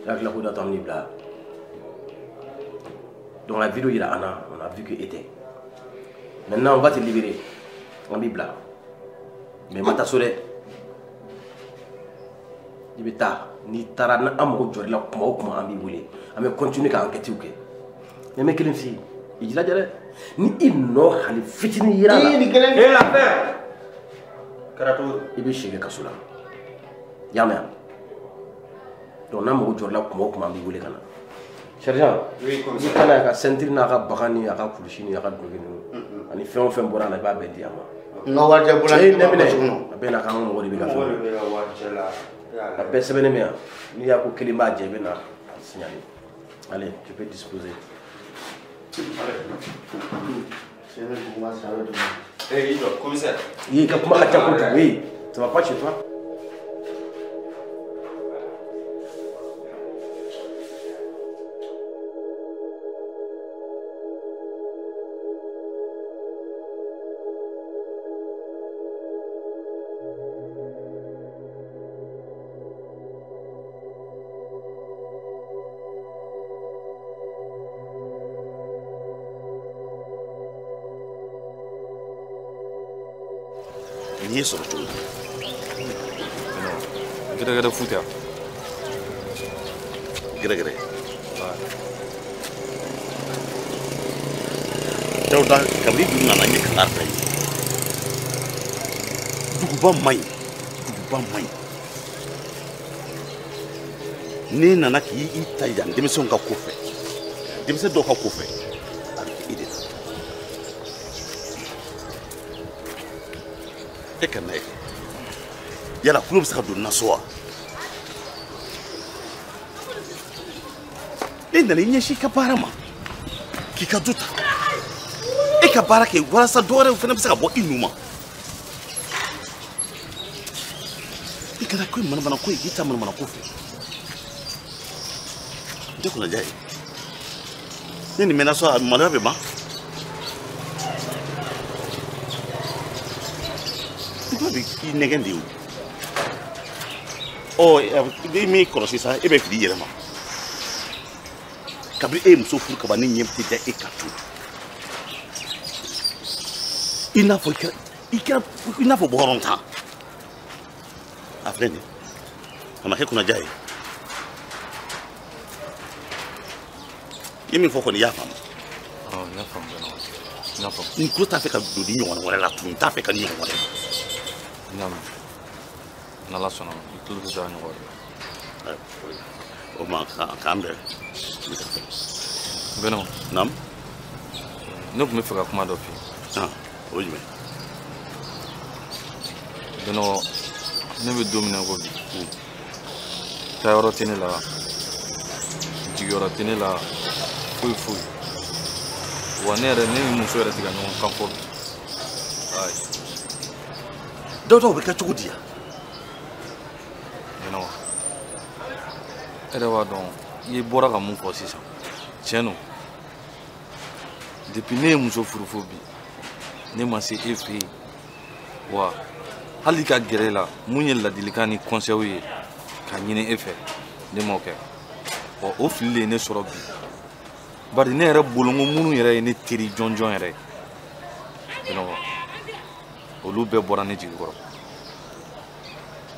[SPEAKER 2] I hakili la ko da to an b'i bila. Donc la vidéo yira an na, on a vu que e tɛ. Maintenant on va te libérer. An b'i bila. Mais ma taa so dɛ. I bɛ taa, n'i taara ni an mago jɔr'i la kuma o kuma an b'i wele. An bɛ continuer ka enquête kɛ. Mais n bɛ kelen f'i ye, i jilaja dɛ. Ni i nɔ hali fitinin yera a la.
[SPEAKER 10] I ni kelen. Et l'affaire.
[SPEAKER 2] Kɛra cogo
[SPEAKER 15] di? I bɛ si kɛ kaso la. I y'a mɛn wa? Donc n'a mago jɔr'i la kuma o kuma an b'i wele ka na. Sergent,
[SPEAKER 10] oui,
[SPEAKER 15] i ka na a ka ceinture n'a ka bagan ni a ka kulusi ni a ka duloki ninnu ani fɛn o fɛn bɔra a la i b'a bɛɛ di a ma.
[SPEAKER 3] N ka warijɛ bɔra
[SPEAKER 15] ne minɛ a bɛɛ n'a ka an ka mɔgɔ de bɛ ka
[SPEAKER 10] fɛn. La.
[SPEAKER 15] A bɛɛ sɛbɛnnen bɛ yan n'i y'a ko kelen b'a jɛ i bɛ na a signaler. Allez, tu peux disposer.
[SPEAKER 10] Eh, commissaire.
[SPEAKER 15] Oui, kuma ka ca kojugu, oui. Ça va pas chez toi?
[SPEAKER 16] Nin ye sɔrɔ cogo di?
[SPEAKER 5] Gɛrɛgɛrɛ fu tɛ.
[SPEAKER 16] Gɛrɛgɛrɛ. Dawuda, kabini dugu nana n ye kangari da ye. Duguba man ɲi, duguba man ɲi. N'i nana k'i ta yan denmisɛnw ka ko fɛ, denmisɛn dɔw ka ko fɛ, a bɛ kɛ e de la. E ka na ye yala kulo bɛ se ka don na so wa? E nana i ɲɛsin i ka baara ma k'i ka du ta e ka baara kɛ walasa dɔ wɛrɛw fana bɛ se ka bɔ i nu ma. I kana ko manamana ko ye k'i ta manamana ko fɛ. N tɛ kunnaja ye ni nin mɛnna so a maloya bɛ ban. I bɛ k'i nɛgɛn de o. Ɔ i m'i kɔlɔsi sa e bɛ fili i yɛrɛ ma. Kabini e ye muso furu kaban ne ɲɛ tɛ da e kan tun. I n'a fɔ i kɛra i n'a fɔ bɔrɔn tan. A filɛ nin ye a ma kɛ kunnaja ye. I ye min fɔ kɔni i y'a faamu.
[SPEAKER 5] N y'a faamu. N y'a faamu.
[SPEAKER 16] N tulo t'a fɛ ka don ni ɲɔgɔn wɛrɛ la tun n t'a fɛ ka ni ɲɔgɔn wɛrɛ la.
[SPEAKER 5] N y'a mɛn. N'Ala sɔnna ma i tulo tɛ taa ɲɔgɔn wɛrɛ la.
[SPEAKER 16] O ma k'an bɛn.
[SPEAKER 5] Bɛnɔ.
[SPEAKER 16] Naamu.
[SPEAKER 5] Ne tun bɛ fɛ ka kuma dɔ f'i ye.
[SPEAKER 16] O ye jumɛn?
[SPEAKER 5] Bɛnɔ, ne bɛ don min na ko bi. Taayɔrɔ tɛ ne la, jigiyɔrɔ tɛ ne la, foyi foyi. Wa ne yɛrɛ ne ni muso yɛrɛ tɛ ka ɲɔgɔn kan fɔ bi. Ayi.
[SPEAKER 16] Dawuda, o bɛ kɛ cogo di yan?
[SPEAKER 5] Bɛnɔ, e yɛrɛ b'a dɔn i ye bɔra ka mun fɔ sisan tiɲɛ don. Depuis ne ye muso furu fo bi ne ma se e fɛ yen wa hali ka gɛrɛ e la mun ye ladilikan ni conseil ye ka ɲini e fɛ ne m'o kɛ. Wa o fili de ye ne sɔrɔ bi bari ne yɛrɛ bolo n ko minnu yɛrɛ ye ne teri jɔnjɔn yɛrɛ ye olu bɛɛ bɔra ne jigi kɔrɔ.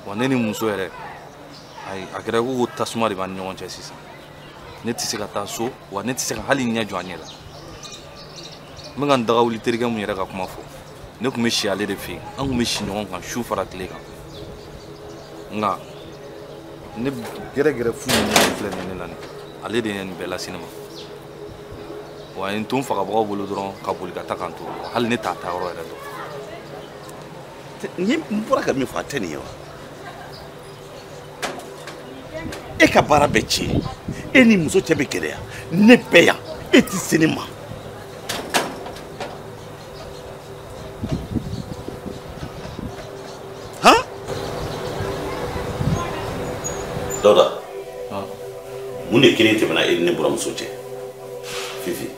[SPEAKER 5] Wa ne ni muso yɛrɛ ayi a kɛra ko tasuma de b'an ni ɲɔgɔn cɛ sisan. Ne tɛ se ka taa so wa ne tɛ se ka hali ɲɛ jɔ a ɲɛ la. N bɛ ka n daga wuli terikɛ mun yɛrɛ ka kuma fɔ ne tun bɛ si ale de fɛ yen an tun bɛ si ɲɔgɔn kan su fara tile kan nka ne gɛrɛgɛrɛ fu min filɛ nin ye ne la nin ale de ye nin bɛɛ lase ne ma. Wa a ye n to n fagabagaw bolo dɔrɔn ka boli ka taa ka n to hali ne t'a taayɔrɔ yɛrɛ dɔn.
[SPEAKER 16] Ni n bɔra ka min fɔ a tɛ nin ye wa? E ka baara bɛ tiɲɛ e ni muso cɛ bɛ gɛlɛya ne bɛ yan e tɛ se ne ma. Han? Dawuda, mun de kelen tɛmɛna e ni ne buramuso cɛ? Fifi.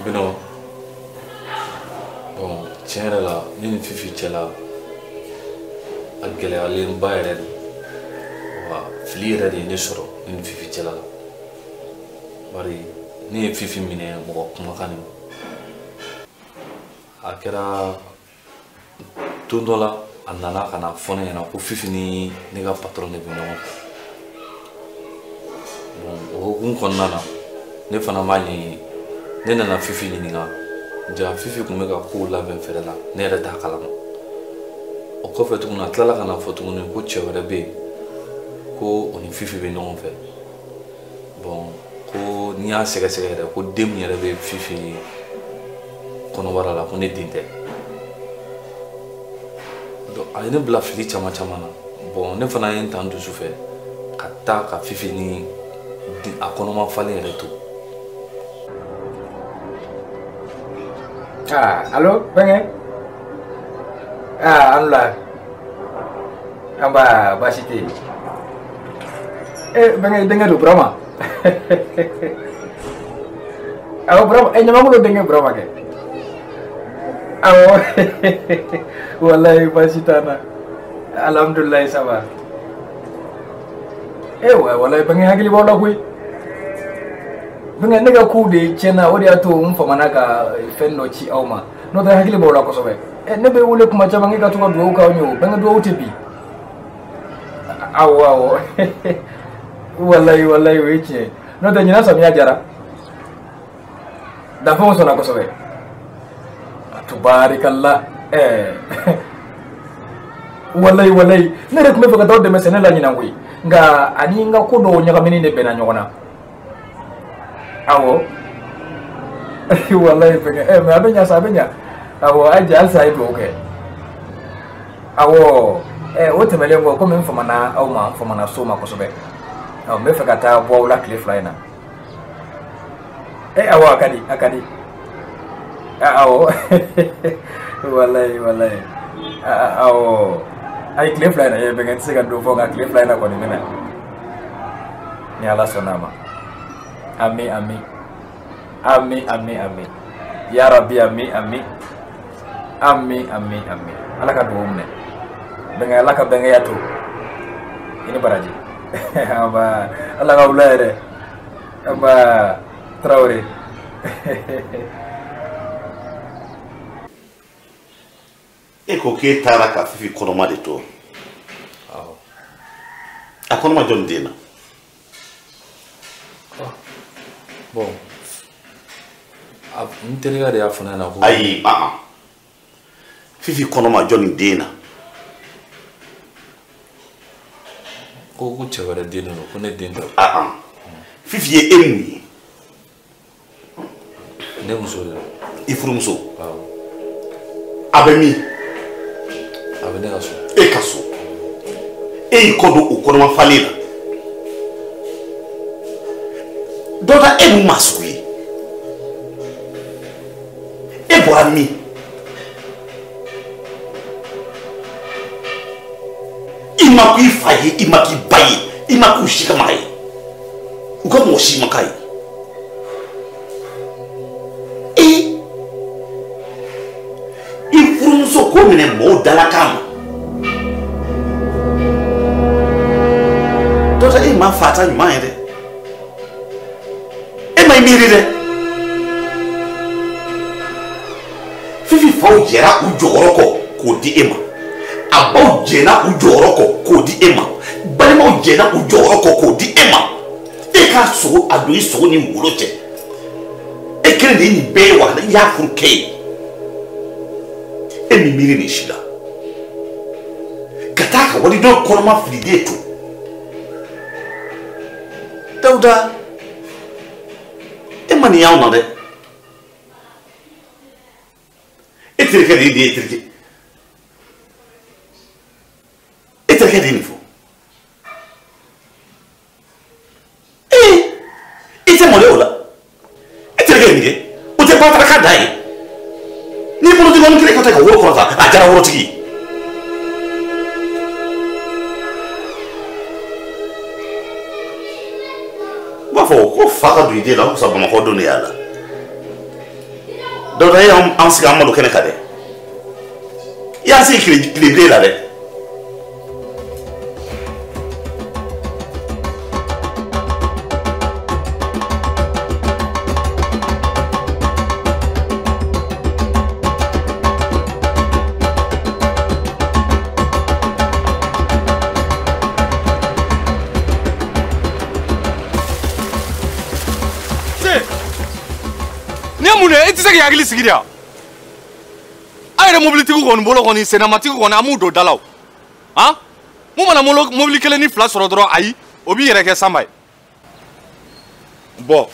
[SPEAKER 5] Bɛnɔ, bon tiɲɛ yɛrɛ la ne ni Fifi cɛla a gɛlɛyalenba yɛrɛ de wa fili yɛrɛ de ye ne sɔrɔ ne ni Fifi cɛla la bari ne ye Fifi minɛ mɔgɔ kumakan de ma. A kɛra don dɔ la a nana ka na fɔ ne ɲɛna ko Fifi ni ne ka patron de bɛ ɲɔgɔn fɛ. Bon o hukumu kɔnɔna na ne fana m'a ɲɛɲini ne nana Fifi ɲininka Ja Fifi tun bɛ ka kow labɛn fɛrɛ la, ne yɛrɛ t'a kalama. O kɔfɛ tuguni a tilala ka na fɔ tuguni ko cɛ wɛrɛ bɛ yen ko o ni Fifi bɛ ɲɔgɔn fɛ. Bon, ko n'i y'a sɛgɛsɛgɛ yɛrɛ ko den min yɛrɛ bɛ Fifi kɔnɔbara la ko ne den tɛ. Donc a ye ne bila fili caman caman na. Bon, ne fana ye n ta n dusu fɛ ka taa ka Fifi ni a kɔnɔma falen yɛrɛ to.
[SPEAKER 6] Ah, allo, Benge? Ah, an la. An ba baasi tɛ yen. Eh, Benge, denkɛ don Burama. Awɔ, Burama, eh, Ɲamakolo denkɛ Burama kɛ. Awɔ, walayi baasi t'an na. Alhamdulilayi, ça va. Eh, walayi Benge hakili b'aw la koyi. Benge ne ka kow de tiɲɛna, o de y'a to n famana ka fɛn dɔ ci aw ma. N'o tɛ hakili b'aw la kosɛbɛ. Ne bɛ wele kuma caman k'i ka to ka dugawu k'aw ye o. Benge dugawu tɛ bi. Awɔ awɔ. Walayi walayi o ye tiɲɛ ye. N'o tɛ ɲinan samiya diyara. Danfɛnw sɔnna kosɛbɛ. Tubaarikala. Walayi walayi ne yɛrɛ tun bɛ fɛ ka taa aw dɛmɛ sɛnɛ la ɲinan koyi. Nka ani n ka ko dɔw ɲagaminen de bɛnna ɲɔgɔn na. Awɔ. Walayi fɛngɛ mais a bɛ ɲa sa, a bɛ ɲa. Awɔ, a jɛ halisa a ye dugawu kɛ. Awɔ, o tɛmɛnen kɔ, komi n famana aw ma, n famana so ma kosɛbɛ. Awɔ, n bɛ fɛ ka taa bɔ aw la tile 2 in na. Awɔ, a ka di, a ka di. Awɔ. Walayi walayi. Awɔ. Ayi tile 2 in na, bɛnkɛ tɛ se ka don fɔ, nka tile 2 in na kɔni n bɛ na. Ni Ala sɔnna a ma. Ami ami. Ami ami ami. Ya Rabbi ami ami. Ami ami ami. Ala ka dugawu minɛ. Bɛnkɛ Ala ka bɛnkɛya to. I ni baraji. Aba Ala ka wula yɛrɛ. Aba Traoré.
[SPEAKER 16] E ko k'e taara ka Fifi kɔnɔma de to.
[SPEAKER 5] Awɔ.
[SPEAKER 16] A kɔnɔma jɔn den na?
[SPEAKER 5] Bon, n terikɛ de y'a fɔ ne ɲɛna ko.
[SPEAKER 16] Ayi, Fifi kɔnɔma jɔn den na?
[SPEAKER 5] Ko cɛ wɛrɛ den de don, ko ne den tɛ.
[SPEAKER 16] Fifi ye e mun ye?
[SPEAKER 5] Ne muso de don.
[SPEAKER 16] I furumuso?
[SPEAKER 5] Awɔ.
[SPEAKER 16] A bɛ min?
[SPEAKER 5] A bɛ ne ka so.
[SPEAKER 16] E ka so. E y'i kɔ don o kɔnɔma falen la. Dɔ ta e mun maa sugu ye? E bɔra min? I ma k'i fa ye, i ma k'i ba ye, i ma k'u si ka maa ye. U ka mɔgɔ si ma k'a ye. I furumuso k'o minɛ mɔgɔw dalakan ma. Dɔ ta e ma fa ta ɲuman ye dɛ. E ma i miiri dɛ. Fifi faw jɛra u jɔyɔrɔ kɔ k'o di e ma. A baw jɛna u jɔyɔrɔ kɔ k'o di e ma. Balimaw jɛna u jɔyɔrɔ kɔ k'o di e ma. E k'a sogo a don i sogo ni wolo cɛ. E kelen de ye nin bɛɛ ye wa i y'a furu kɛ ye. E min miiri nin si la. Ka taa ka waliden kɔnɔma filiden to. Dawuda, e ma nin y'anw na dɛ. E terikɛ de ye nin ye, terikɛ. E terikɛ de ye nin fɔ. I tɛ maloya o la. E terikɛ ye nin kɛ. O tɛ batara dan ye. N'i bolo dengɔnni kelen ka taa ka woro kɔrɔta, a diyara worotigi ye. N b'a fɔ ko fa ka don i den la, o fisa Bamakɔ don de y'a la. Dawuda, e y'an sigi an malo kɛnɛ kan dɛ. I y'an sigi tile bilen la dɛ.
[SPEAKER 11] Ni ye mun de ye? E tɛ se k'i hakili sigi de wa?
[SPEAKER 17] yɛrɛ mobilitigiw kɔni bolo kɔni sennamatigi kɔni an m'u don da la o. Han? Mun mana mobili kelen ni fila sɔrɔ dɔrɔn ayi o b'i yɛrɛ kɛ sanba ye. Bon.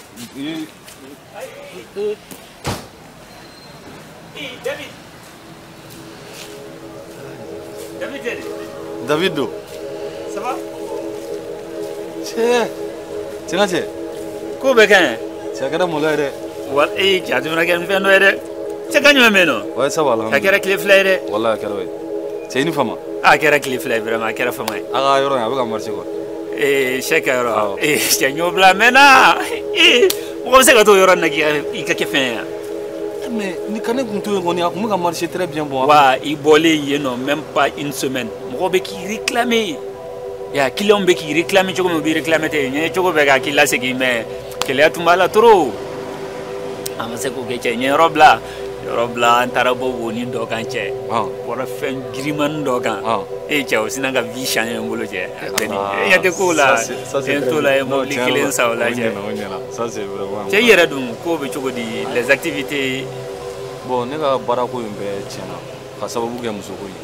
[SPEAKER 14] David. David.
[SPEAKER 17] David do.
[SPEAKER 14] Ça va?
[SPEAKER 17] Cɛ. Cɛ n ka cɛ.
[SPEAKER 14] Ko bɛɛ ka ɲi.
[SPEAKER 17] Cɛ a kɛra maloya ye dɛ.
[SPEAKER 14] Wa ee cɛ a tun bɛna kɛ ni fɛn dɔ ye dɛ. Cɛ kan jumɛn bɛ yen nɔ?
[SPEAKER 17] Ouais, ça va alhamdulillah.
[SPEAKER 14] A kɛra tile fila ye dɛ.
[SPEAKER 17] Walahi a kɛra o ye. Cɛ i ni fama.
[SPEAKER 14] A kɛra tile fila ye vraiment a kɛra fama ye.
[SPEAKER 17] A ka yɔrɔ in a bɛ ka marcher quoi.
[SPEAKER 14] Ee sɛ ka yɔrɔ. Ee cɛ n y'o bila a mɛnna. Ee mɔgɔ bɛ se ka t'o yɔrɔ in na k'i ka kɛ fɛn ye yan.
[SPEAKER 17] Mais ni ka ne kun to yen kɔni a kun bɛ ka marcher très bien bon.
[SPEAKER 14] Wa i bɔlen yen nɔ même pas une semaine mɔgɔ bɛ k'i réclamer. Ya client bɛ k'i réclamer cogo min u b'i réclamer ten n ye cogo bɛɛ k'a k'i lasegin mais gɛlɛya tun b'a la trop. A ma se k'o kɛ cɛ n ye yɔrɔ bila. Yɔrɔ bila an taara bɔ wonin dɔ kan cɛ. Bɔra fɛn girimani dɔ kan. E cɛ o sinna ka vie changer n bolo cɛ. E ɲɛ tɛ kow la. N t'o la ye mobili kelen san o la cɛ. Cɛ i yɛrɛ dun ko bɛ cogo di les activités.
[SPEAKER 17] Bon ne ka baarako in bɛɛ tiɲɛna ka sababu kɛ musoko ye.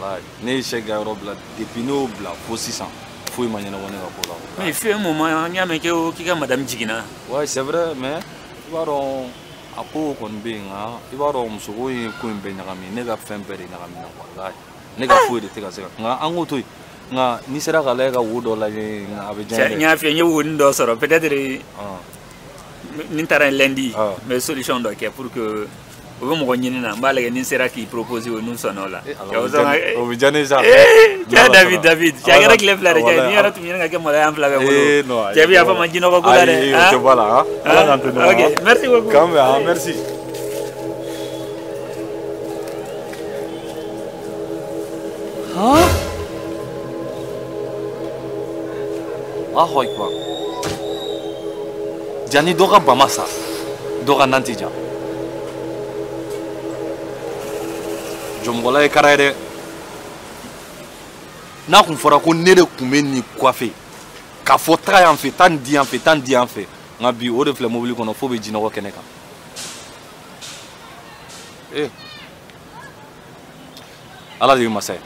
[SPEAKER 17] Walahi ne ye sɛ ka yɔrɔ bila depuis ne y'o bila fo sisan foyi ma ɲɛnabɔ ne ka ko la.
[SPEAKER 14] Mais il fut un moment n y'a mɛn k'i ka madame jiginna.
[SPEAKER 17] Ouais c'est vrai mais i b'a dɔn a ko kɔni bɛ yen nka i b'a dɔn musoko ye ko in bɛɛ ɲagami ne ka fɛn bɛɛ de ɲagamina walahi ne ka foyi de tɛ ka se ka nka an k'o to yen nka n'i sera ka lajɛ ka wo dɔ lajɛ nka a bɛ diya n ye.
[SPEAKER 14] N y'a f'i ye n ye wonin dɔ sɔrɔ peut-être ni n taara lundi n bɛ solution dɔ kɛ pour que o bɛ mɔgɔ ɲini na n b'a lajɛ ni n sera k'i proposer o n'u sɔnna o la.
[SPEAKER 17] O bɛ diya ne ye sa.
[SPEAKER 14] Cɛ David David cɛ a kɛra tile fila de cɛ ni yɛrɛ tun ɲini ka kɛ maloya an fila bɛɛ bolo. Cɛ bɛ yafa n ma jinɔgɔ ko la dɛ.
[SPEAKER 17] Ayi o tɛ bɔ a la han. Ala k'an to ɲɔgɔn
[SPEAKER 14] Ok merci beaucoup.
[SPEAKER 17] K'an bɛn han merci. Han? Allahu akbar. Ja ni dɔ ka ba ma sa dɔ ka nan tɛ ja. Jɔnmɔgɔla ye kara ye dɛ. N'a kun fɔra ko ne de kun bɛ nin coiffer k'a fɔ taga yan fɛ taa nin di yan fɛ taa nin di yan fɛ nka bi o de filɛ mobili kɔnɔ fo bɛ jinɔgɔ kɛnɛ kan. Ee Ala de ye masa ye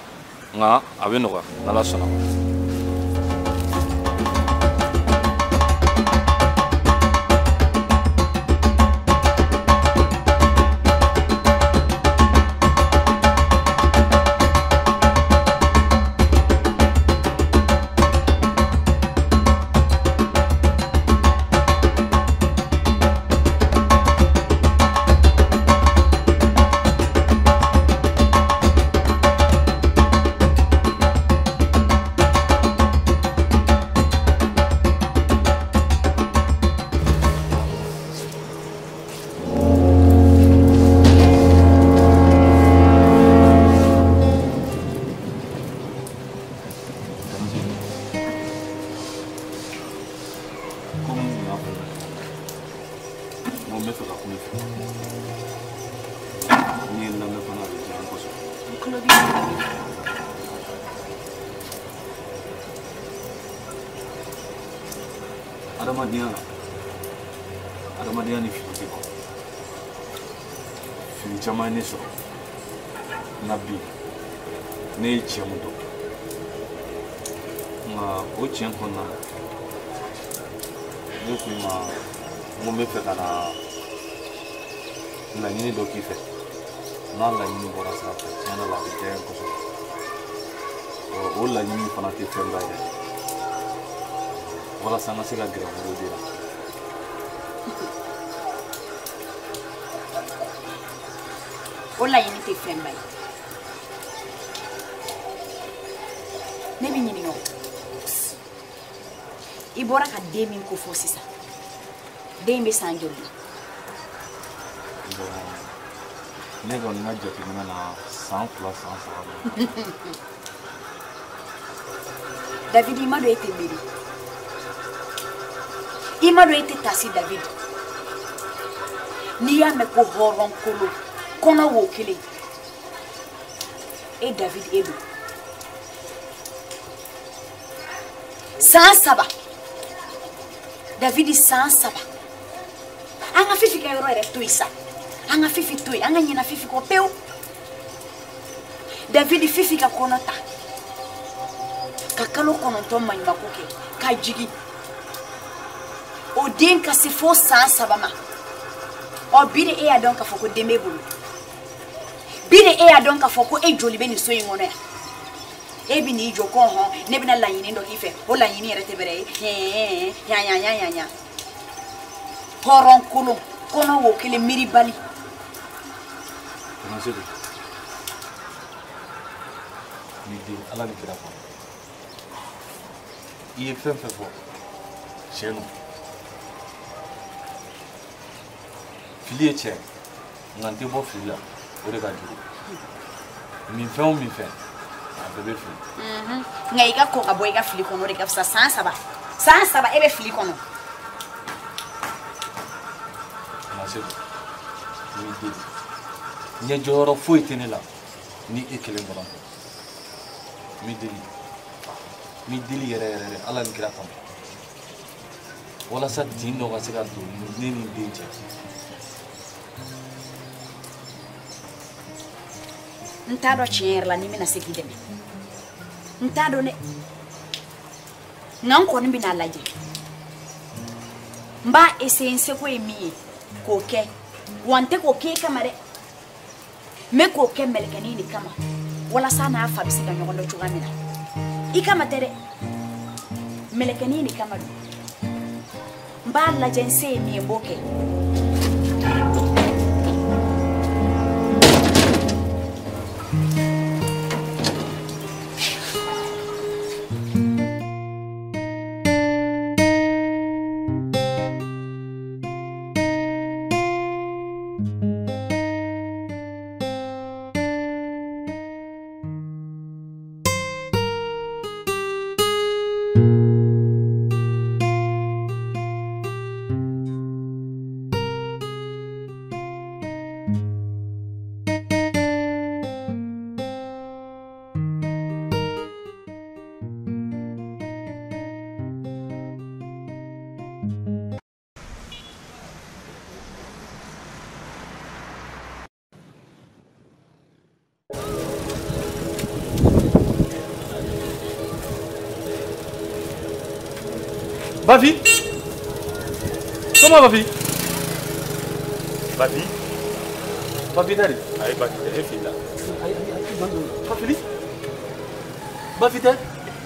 [SPEAKER 17] nka a bɛ nɔgɔya n'Ala sɔnna. Adamadenya ni fili tɛ ban. Fili caman ye ne sɔrɔ nka bi ne ye tiɲɛ min dɔn nka o tiɲɛ kɔnɔna na ne ko i ma n ko n bɛ fɛ ka na laɲini dɔ k'i fɛ n'a laɲini bɔra sira fɛ tiɲɛ yɛrɛ la a bɛ diya n ye kosɛbɛ. O laɲini fana tɛ fɛnba ye dɛ walasa n ka se ka gɛrɛ woloden na.
[SPEAKER 18] O laɲini tɛ fɛnba ye. Ne b'i ɲininka o. I bɔra ka den min ko fɔ sisan den bɛ san joli la?
[SPEAKER 17] Ne kɔni ka jateminɛ na san 2 san 3.
[SPEAKER 18] David i ma dɔn e tɛ miiri. I ma dɔn e tɛ tasi David. N'i y'a mɛn ko hɔrɔn kolo kɔnɔ wo kelen e David e don. San 3 David san 3 an ka Fifi ka yɔrɔ yɛrɛ to yen sa. An ka Fifi to yen an ka ɲinɛ Fifi kɔ pewu. David Fifi ka kɔnɔ ta ka kalo 9 maɲumako kɛ ka jigin o den ka se fo san 3 ma ɔ bi de e y'a dɔn k'a fɔ ko den b'e bolo bi de e y'a dɔn k'a fɔ ko e joli bɛ nin so in kɔnɔ yan e bɛ n'i jɔ ko hɔn ne bɛna laɲini dɔ k'i fɛ o laɲini yɛrɛ tɛ bɛrɛ ye yan yan yan yan yan hɔrɔn kolon kɔnɔ wo kelen miiribali.
[SPEAKER 17] Ni den ala ni kira kɔnɔ i ye fɛn fɛn fɔ tiɲɛ don fili ye tiɲɛ nka n tɛ bɔ fili la o de ka jugu min fɛn o min fɛn a bɛɛ bɛ fili.
[SPEAKER 18] Nka i ka kɔn ka bɔ i ka fili kɔnɔ o de ka fisa san 3 san 3 e bɛ fili kɔnɔ.
[SPEAKER 17] Sedu n b'i deli ɲɛ jɔyɔrɔ foyi tɛ ne la ni e kelen dɔrɔn tɛ. N b'i deli yɛrɛ yɛrɛ de ala ni kira kama walasa tin dɔ ka se ka don ne ni n den cɛ.
[SPEAKER 18] N t'a dɔn tiɲɛ yɛrɛ la ni n bɛna se k'i dɛmɛ n t'a dɔn dɛ nka n kɔni bɛna a lajɛ n b'a essayer n seko ye min ye k'o kɛ wa n tɛ k'o k'e kama dɛ n bɛ k'o kɛ mɛlɛkɛnin de kama walasa n'a fa bɛ se ka ɲɔgɔn dɔn cogoya min na i kama tɛ dɛ mɛlɛkɛnin de kama don n b'a lajɛ n se ye min ye n b'o kɛ.
[SPEAKER 17] Bafi? Comment Bafi?
[SPEAKER 19] Bafi?
[SPEAKER 17] Bafi tɛ de?
[SPEAKER 19] Ayi Bafi tɛ, e filila.
[SPEAKER 17] Ayi ayi Bafi? Bafi tɛ?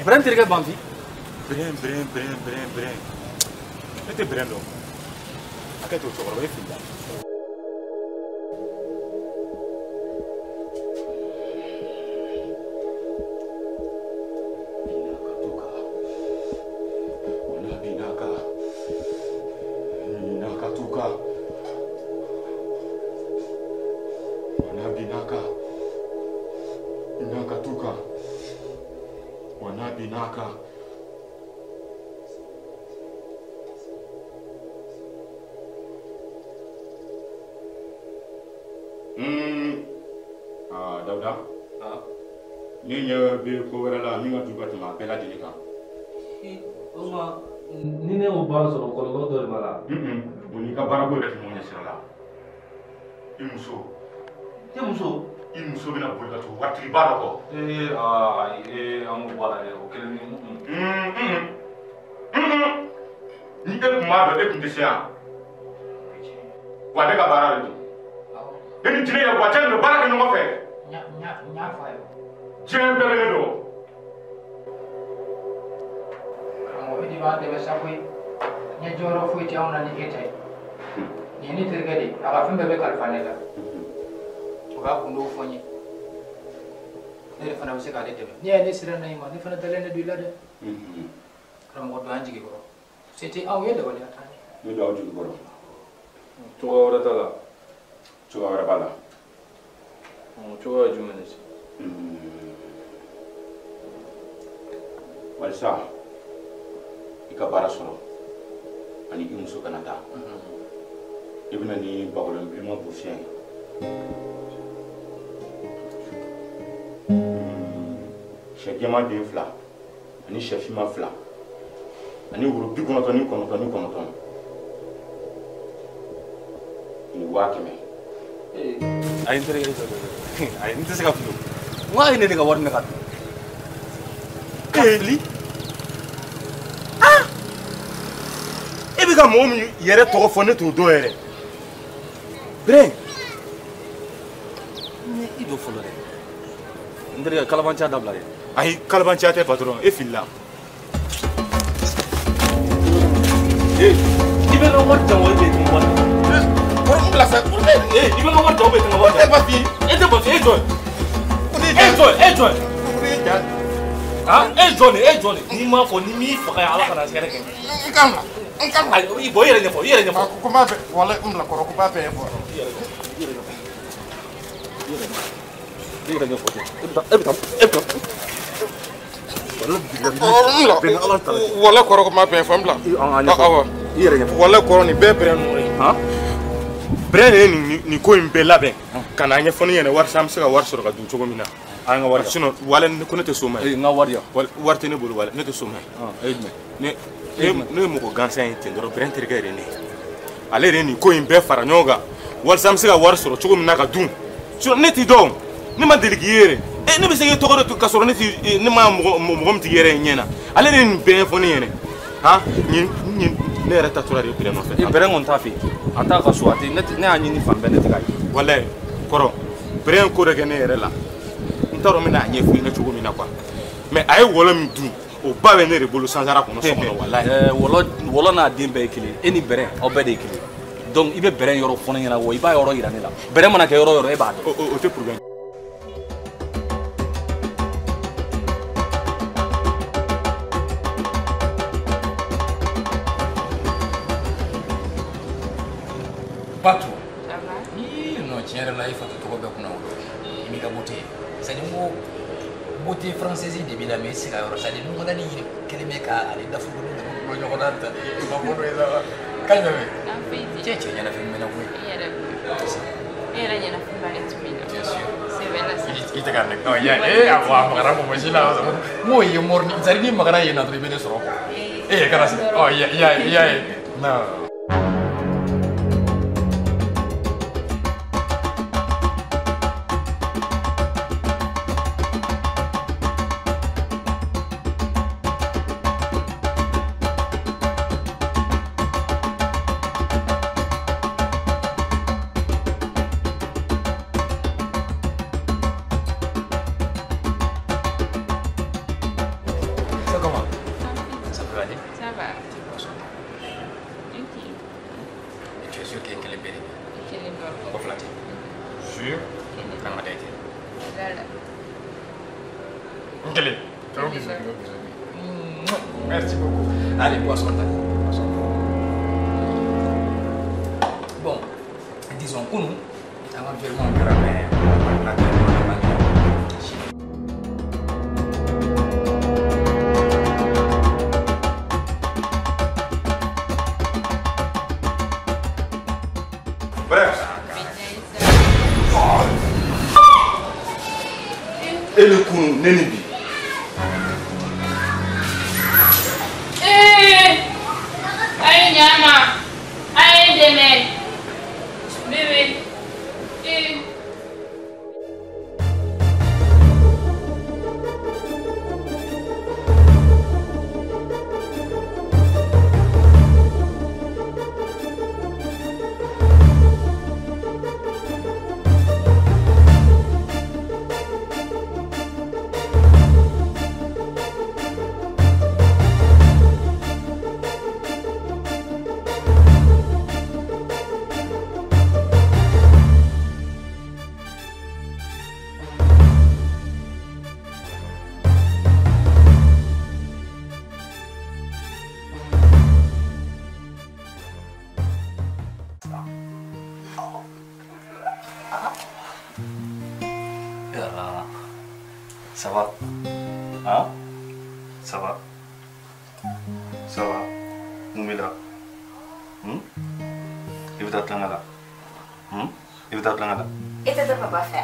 [SPEAKER 17] Ibrahim terikɛ Banfi?
[SPEAKER 19] Bren Bren Bren Bren Bren. Ne tɛ Bren dɔn. Hakɛ to cɛkɔrɔba e filila.
[SPEAKER 20] Dawuda ne ɲɛ bɛ ko wɛrɛ la min ka jugu ka tɛmɛ a bɛɛ lajɛlen kan.
[SPEAKER 17] O tuma ni ne y'o baara sɔrɔ kɔlɔlɔ dɔ de b'a la.
[SPEAKER 20] O n'i ka baarako yɛrɛ tɛ ɲɔgɔn ɲɛ sira la. I muso.
[SPEAKER 17] I muso?
[SPEAKER 20] I muso bɛna boli ka tugu waritigiba dɔ kɔ.
[SPEAKER 17] Ee aa ayi an k'o bɔ a la dɛ o kelen ni.
[SPEAKER 20] Ni e tun b'a dɔn e tun tɛ se yan. Wa ne ka baara de don. E ni jinɛ yɛrɛ wa cɛ nin bɛ baara kɛ ɲɔgɔn fɛ.
[SPEAKER 6] N y'a fɔ a ye.
[SPEAKER 20] Diɲɛ bɛɛ bɛ ne dɔn.
[SPEAKER 6] Karamɔgɔ e de b'an dɛmɛ sa koyi. Ɲɛ jɔyɔrɔ foyi tɛ anw na ni e tɛ. Nin ye ne terikɛ de ye a ka fɛn bɛɛ bɛ kalifa ne la. O b'a kundow fɔ n ye. Ne de fana bɛ se k'ale dɛmɛ. N'i y'a ye ne sera na i ma ne fana dalen de don i la dɛ. Karamɔgɔ don an jigi kɔrɔ. Se tɛ anw ye dabaliya t'an ye.
[SPEAKER 20] Ne don aw jigi kɔrɔ.
[SPEAKER 17] Cogoya wɛrɛ t'a la.
[SPEAKER 20] Cogoya wɛrɛ b'a la.
[SPEAKER 17] Cogoya ye jumɛn ye?
[SPEAKER 20] Walisa i ka baara sɔrɔ ani i muso kana taa i bɛna ni bagɔlɔn bilenman bɔsiyɛn ye sɛ jɛman den 2 ani sɛ finman 2 ani woro 99 ni 100,000.
[SPEAKER 17] Ayi n terikɛ ayi n tɛ se ka fili o. N ko a ye ne de ka wari minɛ ka dun. Ka fili.
[SPEAKER 19] Ah! E bɛ ka mɔgɔ min yɛrɛ tɔgɔ fɔ ne t'o dɔn yɛrɛ. Bren.
[SPEAKER 17] Ne i jɔ fɔlɔ dɛ. N terikɛ kalabanciya dabila dɛ.
[SPEAKER 19] Ayi kalabanciya tɛ patron e filila.
[SPEAKER 17] Ee i bɛ n ka wari jan wa e bɛ n ka wari jan.
[SPEAKER 19] Kɔrɔ n bila sa.
[SPEAKER 17] Ee i bɛ n ka wari jan ou bien i tɛ n ka wari jan.
[SPEAKER 19] E tɛ Bafi.
[SPEAKER 17] E tɛ Bafi e jɔn ye. E jɔn ye e jɔn ye. Ah e jɔn de e jɔn de n'i m'a fɔ ni m'i faga Ala kana hɛrɛ kɛ.
[SPEAKER 19] N kan bila n kan bila.
[SPEAKER 17] Ayi bɔn i yɛrɛ ɲɛfɔ i yɛrɛ ɲɛfɔ.
[SPEAKER 19] Ko n b'a bɛɛ walayi n bila kɔrɔ ko n b'a bɛɛ ɲɛfɔ.
[SPEAKER 17] I yɛrɛ ɲɛfɔ i yɛrɛ ɲɛfɔ i yɛrɛ ɲɛfɔ i yɛrɛ ɲɛfɔ e bɛ taa e bɛ taa e bɛ taa.
[SPEAKER 19] Walayi kɔrɔ ko n b'a bɛɛ ɲɛfɔ n bila. Awɔ
[SPEAKER 17] i yɛrɛ ɲɛfɔ.
[SPEAKER 19] Walayi kɔrɔ nin bɛɛ bɛrɛ ninnu ye. Bɛrɛ de ye nin ko in bɛɛ labɛn ka n'a ɲɛfɔ ne ɲɛna walasa an bɛ se ka wari sɔrɔ ka dun cogo min na.
[SPEAKER 17] An ka wari.
[SPEAKER 19] Sinon walayi ko ne tɛ s'o ma ye.
[SPEAKER 17] N ka wari yan.
[SPEAKER 19] Wari tɛ ne bolo walayi ne tɛ s'o ma ye.
[SPEAKER 17] E ye jumɛn?
[SPEAKER 19] Ne ye mɔgɔ gansan ye ten dɔrɔn Bɛrɛ terikɛ yɛrɛ ne ye. Ale de ye nin ko in bɛɛ fara ɲɔgɔn kan walasa an bɛ se ka wari sɔrɔ cogo min na ka dun. Sinon ne t'i dɔn ne ma deli k'i ye yɛrɛ. E ne bɛ se k'i tɔgɔ de to ka sɔrɔ ne ti ne ma mɔgɔ min tigi yɛrɛ ye ɲɛ na. Ale de ye nin bɛɛ ɲɛfɔ ne ɲɛna. Han nin ne yɛrɛ ta tora de Bɛrɛ nɔfɛ.
[SPEAKER 17] Bɛrɛ kɔni t'a fɛ yen. A t'a ka so a tɛ ne y'a ɲini fan bɛɛ ne tɛ k'a ye.
[SPEAKER 19] Walayi kɔrɔ Bɛrɛ ye ko dɔ kɛ ne yɛrɛ la. N t'a dɔn n bɛna a ɲɛfɔ i ɲɛna cogo min na quoi. Mais a ye wɔlɔ min dun o ba bɛ ne de bolo sansara kɔnɔ so kɔnɔ walayi.
[SPEAKER 17] Wɔlɔ n'a den bɛɛ ye kelen e ni Bɛrɛ aw bɛɛ de ye kelen. Donc i bɛ Bɛrɛ yɔrɔ fɔ ne ɲɛna wa i b'a yɔrɔ yira ne la. Bɛrɛ mana kɛ yɔrɔ o yɔrɔ e b'a dɔn.
[SPEAKER 19] O tɛ problème.
[SPEAKER 6] Bato. Ii non tiɲɛ yɛrɛ la i fatɔ tɔgɔ bɛɛ kunna wolo. I m'i ka beauté. C'est à dire n ko beauté française de b'i la mais i tɛ se ka yɔrɔ c'est à dire nɔgɔdani yɛrɛ kɛlen bɛ k'ale dafugu ni bɔ ɲɔgɔn na tan i ma bɔ dɔ ye sa. Kan jumɛn bɛ yen? Cɛ ɲɛnafin mɛnna koyi.
[SPEAKER 21] I yɛrɛ e yɛrɛ ɲɛnafin b'ale tun min na.
[SPEAKER 6] Bien sûr.
[SPEAKER 21] Sɛbɛ la sa.
[SPEAKER 6] I tɛ ka ne ɔ ya ee a fɔ a magara mɔgɔ si la n k'o ye mɔri c'est à dire n'i magara yen na dɔrɔn i bɛ ne sɔrɔ quoi. Ee kana se ɔ i y'a ye i y'a ye non. Merci beaucoup. Allez, boisson. Bon, disons que nous, on va vraiment
[SPEAKER 19] Bref. Et le coup, Nenibi.
[SPEAKER 17] Ça va? Hein? Ça va? Ça va? Mun b'i la? I bɛ taa tulonkɛ la? I bɛ taa tulonkɛ la?
[SPEAKER 18] E tɛ taa papa fɛ?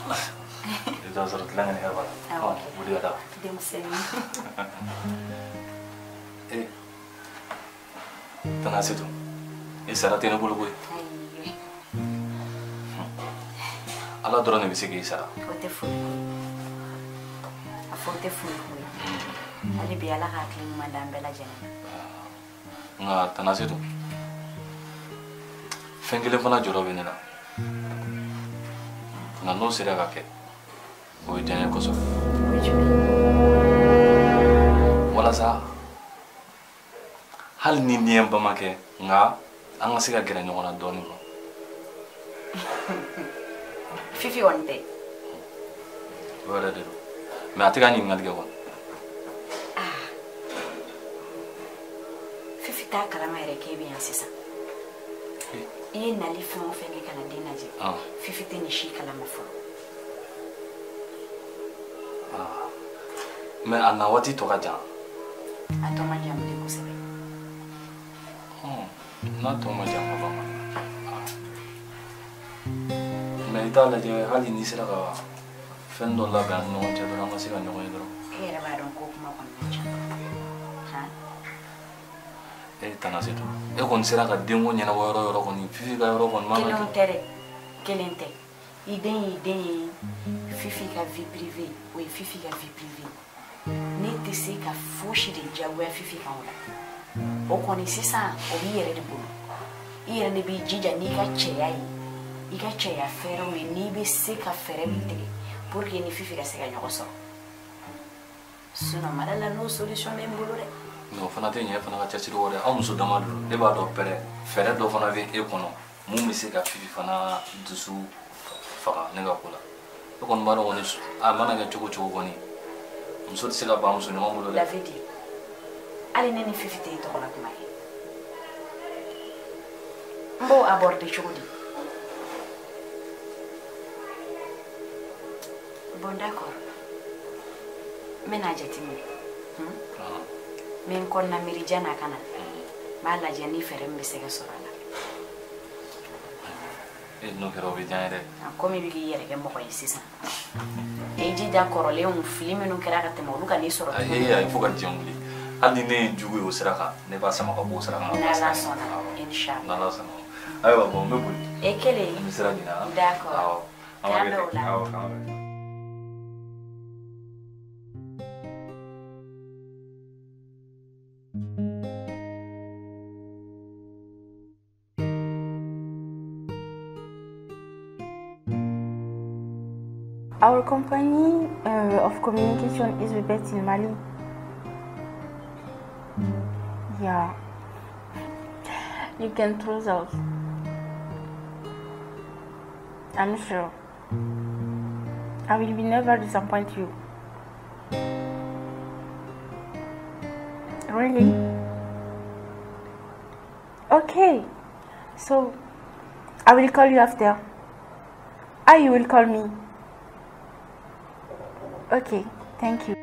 [SPEAKER 17] I bɛ taa sɔrɔ tulonkɛ ni hɛrɛ b'a la.
[SPEAKER 18] Awɔ.
[SPEAKER 17] Wuli ka taa.
[SPEAKER 18] Denmisɛnnin.
[SPEAKER 17] Ee, Tana Setu, i sara tɛ ne bolo koyi.
[SPEAKER 5] Ala dɔrɔn de bɛ se k'i sara.
[SPEAKER 18] O tɛ foyi ko ye. A fɔ o tɛ foyi ko ye. Hali bi Ala ka hakili ɲuman d'an bɛɛ lajɛlen ma.
[SPEAKER 5] Nka Tana Setu, fɛn kelen fana jɔrɔ bɛ ne la. Nka n'o sera ka kɛ, o ye diya n ye kosɛbɛ.
[SPEAKER 18] O ye jumɛn ye?
[SPEAKER 5] Walasa hali ni niyɛnba ma kɛ, nka an ka se ka gɛrɛ ɲɔgɔn na dɔɔnin quoi.
[SPEAKER 18] Fifi kɔni tɛ.
[SPEAKER 5] O yɛrɛ de don. Mais a tɛ ka ɲininkali kɛ kɔni.
[SPEAKER 18] Fifi t'a kalama yɛrɛ k'e bɛ yan sisan. I ye nali fɛn o fɛn kɛ ka na den lajɛ. Fifi tɛ nin si kalama fɔlɔ.
[SPEAKER 5] Mais a na waati tɔ ka jan.
[SPEAKER 18] A tɔ man jan bilen kosɛbɛ.
[SPEAKER 5] N'a tɔ man jan ka ban. Mais i t'a lajɛ hali n'i sera ka fɛn dɔ labɛn an ni ɲɔgɔn cɛ dɔrɔn an ka se ka ɲɔgɔn ye dɔrɔn.
[SPEAKER 18] E yɛrɛ b'a dɔn ko kuma kɔni man ca. Han?
[SPEAKER 5] E Tana Setu, e kɔni sera ka denko ɲɛnabɔ yɔrɔ o yɔrɔ kɔni, Fifi ka yɔrɔ kɔni man ka
[SPEAKER 18] Kelenw tɛ dɛ. Kelen tɛ. I den y'i den ye. Fifi ka vie privée, o ye Fifi ka vie privée. Ne tɛ se ka fosi de diyagoya Fifi kan o la. O kɔni sisan o b'i yɛrɛ de bolo. I yɛrɛ de b'i jija n'i ka cɛya ye. I ka cɛya fɛɛrɛw ye n'i bɛ se ka fɛɛrɛ min tigɛ pour que ni Fifi ka se ka ɲɔgɔn sɔrɔ. Sinon mara la n'o solution bɛ n bolo dɛ.
[SPEAKER 5] Nka o fana tɛ ɲɛ e fana ka cɛsiri kɔ dɛ. Aw muso dama don, e b'a dɔn pɛrɛ fɛɛrɛ dɔ fana bɛ e kɔnɔ mun bɛ se ka Fifi fana dusu faga ne ka ko la. E kɔni b'a dɔn kɔni a mana kɛ cogo o cogo kɔni muso tɛ se ka ban muso ɲɔgɔn bolo dɛ.
[SPEAKER 18] David, hali ne ni Fifi tɛ e tɔgɔ la kuma ye. N b'o aborder cogo di? Bon d'accord. N bɛna jateminɛ. N bɛ n kɔnɔna miiri janni a ka na. N b'a lajɛ ni fɛɛrɛ min bɛ se ka sɔrɔ a la.
[SPEAKER 5] E n'o kɛra o bɛ diya n ye dɛ.
[SPEAKER 18] Komi i bɛ k'i yɛrɛ kɛ mɔgɔ ye sisan. I jija kɔrɔlenw fili minnu kɛra ka tɛmɛ olu kan'i sɔrɔ tuguni.
[SPEAKER 5] Ayi fo ka diɲɛ wuli. Hali ni ne ye jugu ye o sira kan, ne b'a sama ka bɔ o sira kan.
[SPEAKER 18] N'Ala sɔnna, inchallah.
[SPEAKER 5] N'Ala sɔnna. Ayiwa bon n bɛ boli.
[SPEAKER 18] E kelen.
[SPEAKER 5] N bɛ sira ɲini.
[SPEAKER 18] D'accord.
[SPEAKER 5] Awɔ. An b'a
[SPEAKER 18] K'an
[SPEAKER 5] kɛ
[SPEAKER 18] bɛn o
[SPEAKER 5] ten.
[SPEAKER 18] la.
[SPEAKER 5] Awɔ k'an bɛn.
[SPEAKER 1] Our company of communication is based in Mali. Yeah. You can trust us. I'm sure. I will be never disappoint you. Really? Okay. So, I will call you after. Ah, you will call me. Okay, thank you.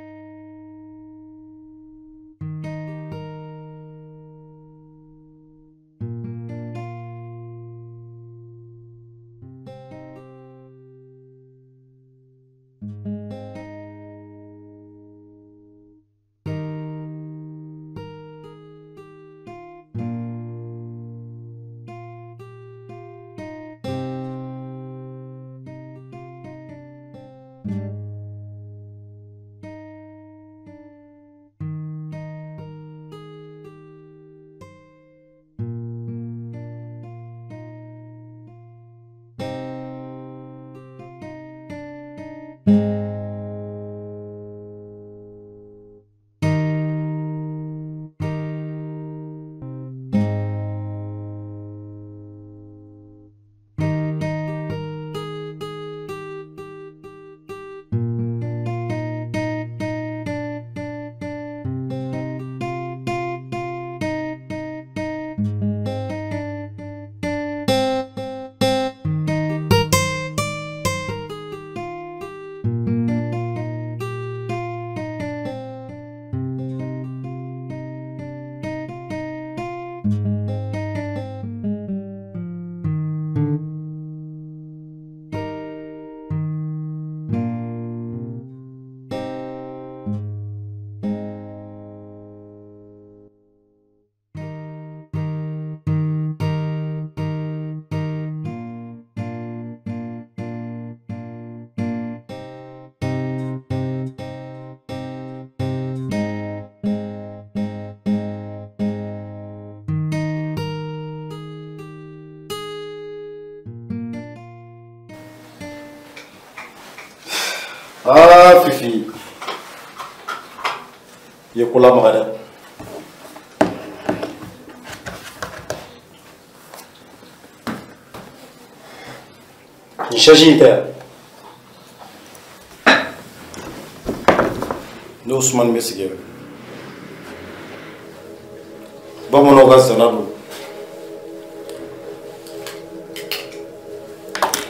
[SPEAKER 2] Ah Fifi, i ye ko lamaga dɛ. Nin chaise in tɛ yan. Ne Ousmane bɛ sigi yan. Bamananw ka zana don.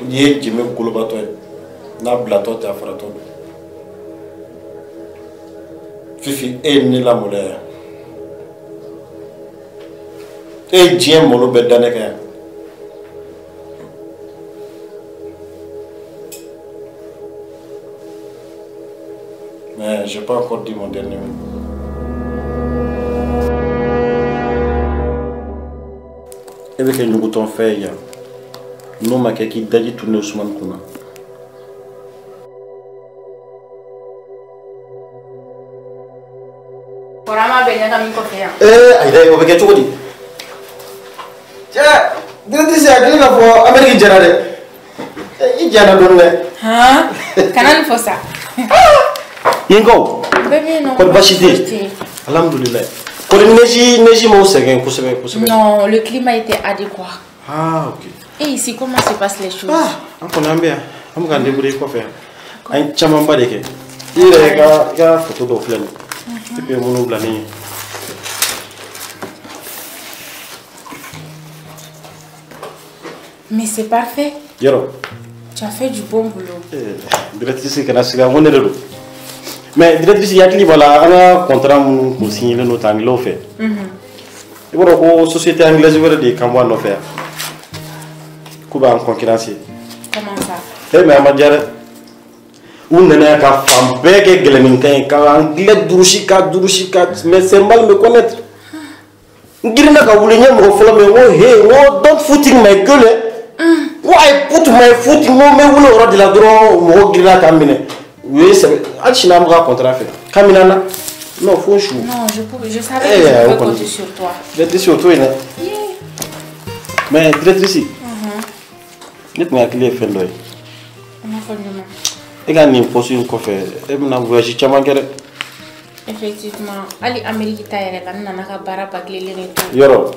[SPEAKER 2] N'i ye jɛmɛ kolobatɔ ye, n'a bilatɔ tɛ a faratɔ don. Fifi, e ye ne lamaloya yan. E ye diɲɛ malo bɛɛ da ne kan yan. Mais je n'ai pas encore dit mon dernier mot. E bɛ kɛ ɲugutɔn fɛn ye yan. N'o ma kɛ k'i daji tu ne Ousmane kunna.
[SPEAKER 4] Kɔrɔma bɛ ɲagami kɔfɛ yan.
[SPEAKER 2] Ee ayi o bɛ kɛ cogo di? Cɛ directrice a kɛlen k'a fɔ Amérique jɛra dɛ. I jɛra dɔɔni dɛ.
[SPEAKER 4] Han kana nin fɔ sa.
[SPEAKER 2] Yenkaw.
[SPEAKER 4] Bɛɛ bɛ yen nɔ.
[SPEAKER 2] Kɔri baasi tɛ yen? Alhamdulilayi. Kɔri neige m'aw sɛgɛn kosɛbɛ kosɛbɛ.
[SPEAKER 4] Non, le climat était adéquat.
[SPEAKER 2] Ah ok.
[SPEAKER 4] Et ici, comment se passent les choses?
[SPEAKER 2] Ah, an kɔni an bɛ yan. An bɛ k'an débrouiller kɔfɛ yan. An ye camanba de kɛ. I yɛrɛ ka i ka photo dɔw filɛ nin ye. Et puis minnu bila ne ɲɛ.
[SPEAKER 4] Mais c'est parfait.
[SPEAKER 2] Yɔrɔ.
[SPEAKER 4] Tu as fait du bon boulot.
[SPEAKER 2] Directrice kana siga n ko ne de don. Mais directrice hakili b'a la an ka contrat minnu kun signé don tan anglais fɛ. I b'a dɔn ko société anglaise wɛrɛ de ye kan bɔ a nɔfɛ yan. K'u b'an concurrencer.
[SPEAKER 4] Comment ça?
[SPEAKER 2] Eh mais a ma diya dɛ. U nana yan ka fan bɛɛ kɛ gɛlɛnninkan ye ka anglais durusi ka durusi ka mais c'est mal me connaître. N girinna ka wuli n ye mɔgɔ fɔlɔ min ye n ko hey n ko don't foot in my gueule. N ko I put my foot n ko n bɛ wuli o yɔrɔ de la dɔrɔn mɔgɔw girinna k'an minɛ. U ye sɛbɛn hali sini an bɛ ka contrat fɛ k'an minɛ na. Non fo su.
[SPEAKER 4] Non je savais que je pouvais compter sur toi.
[SPEAKER 2] Directrice o to yen dɛ. Mais directrice. Ne tun hakili ye fɛn dɔ ye. E ka nin poste in kɔfɛ e bɛna voyage caman kɛ dɛ.
[SPEAKER 4] Effectivement hali Amérique ta yɛrɛ la n nana ka baara bâclélen de to.
[SPEAKER 2] Yɔrɔ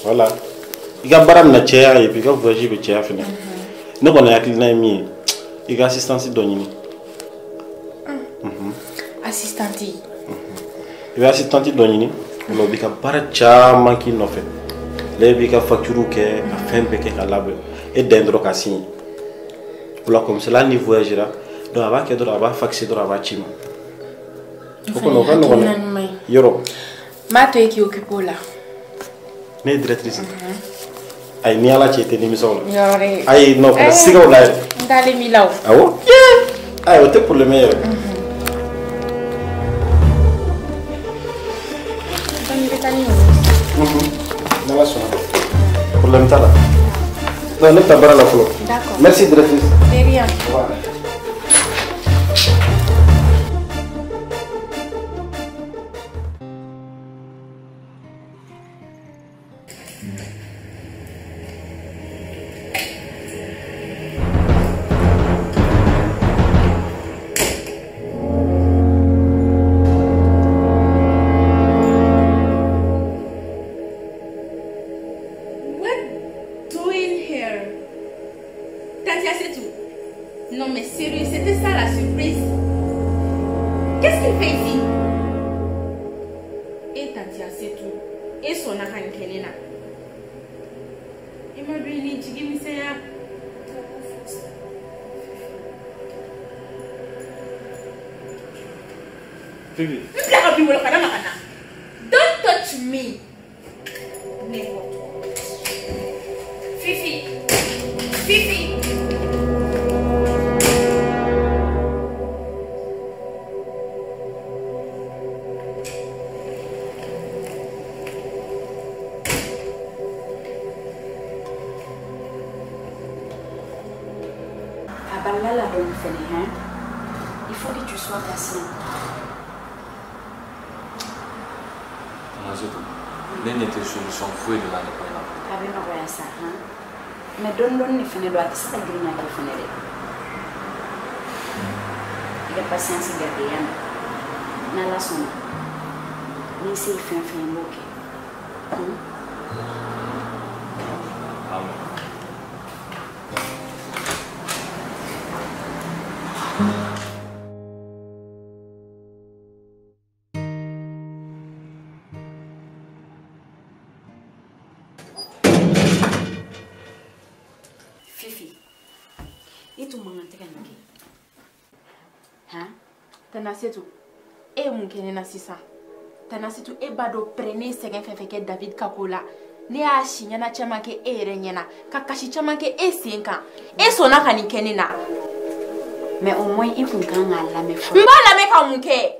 [SPEAKER 2] voilà i ka baara bɛna caya et puis i ka voyage bɛ caya fɛnɛ. Ne kɔni hakilina ye min ye i ka assistance dɔ ɲini.
[SPEAKER 4] Assistante.
[SPEAKER 2] I bɛ assistante dɔ ɲini o la o b'i ka baara caman k'i nɔfɛ. Ale b'i ka facture kɛ ka fɛn bɛɛ kɛ ka labɛn. E dan dɔrɔn ka signer. O la comme cela ni voyagera donc a b'a kɛ dɔrɔn a b'a faxer dɔrɔn a b'a ci ma. O kɔni o ka nɔgɔn dɛ. Yɔrɔ.
[SPEAKER 4] N b'a to e k'i occuper o la.
[SPEAKER 2] Ne ye directrice. Ayi ni Ala cɛ i tɛ nimisa o la.
[SPEAKER 4] Yɔrɔ.
[SPEAKER 2] Ayi non kana siga o la yɛrɛ.
[SPEAKER 4] N dalen b'i la o.
[SPEAKER 2] Awɔ. Ayi o tɛ problème ye yɛrɛ.
[SPEAKER 4] Donc i bɛ taa ni nin ye.
[SPEAKER 2] N'Ala sɔnna. Problème t'a la. Non, ne bɛ taa baara la fɔlɔ.
[SPEAKER 4] D'accord.
[SPEAKER 2] Merci directrice.
[SPEAKER 4] De rien.
[SPEAKER 2] Au revoir.
[SPEAKER 4] Non mais sérieux, c'était ça la surprise. Qu'est-ce qu'il fait ici? Et Tanti Asetou, et son arankenena. Il m'a dit, il dit,
[SPEAKER 2] Fifi.
[SPEAKER 4] Don't touch me. N'importe quoi. Fifi. Fifi.
[SPEAKER 18] Il faut que tu sois patient.
[SPEAKER 5] Ne n'était solution foyi de la ne ko in na.
[SPEAKER 18] A bɛ nɔgɔya sa han mais dɔɔni dɔɔni de fana don a tɛ se ka girin ka kɛ fana dɛ. I I ka patience garder yan nɔ. N'Ala sɔnna, ni se ye fɛn fɛn ye n b'o kɛ. Fifi, i tun man kan tɛ ka nin kɛ. Han?
[SPEAKER 4] Tana Setu, e ye mun kɛ ne na sisan? Tana Setu, e b'a dɔn pɛrɛ ne ye sɛgɛn fɛn fɛn kɛ David ka ko la. Ne y'a si ɲɛna caman kɛ e yɛrɛ ɲɛna, ka kasi caman kɛ e sen kan. E sɔnna ka nin kɛ ne na.
[SPEAKER 18] Mais au moins i kun kan k'a lamɛn fɔlɔ.
[SPEAKER 4] N b'a lamɛn ka mun kɛ?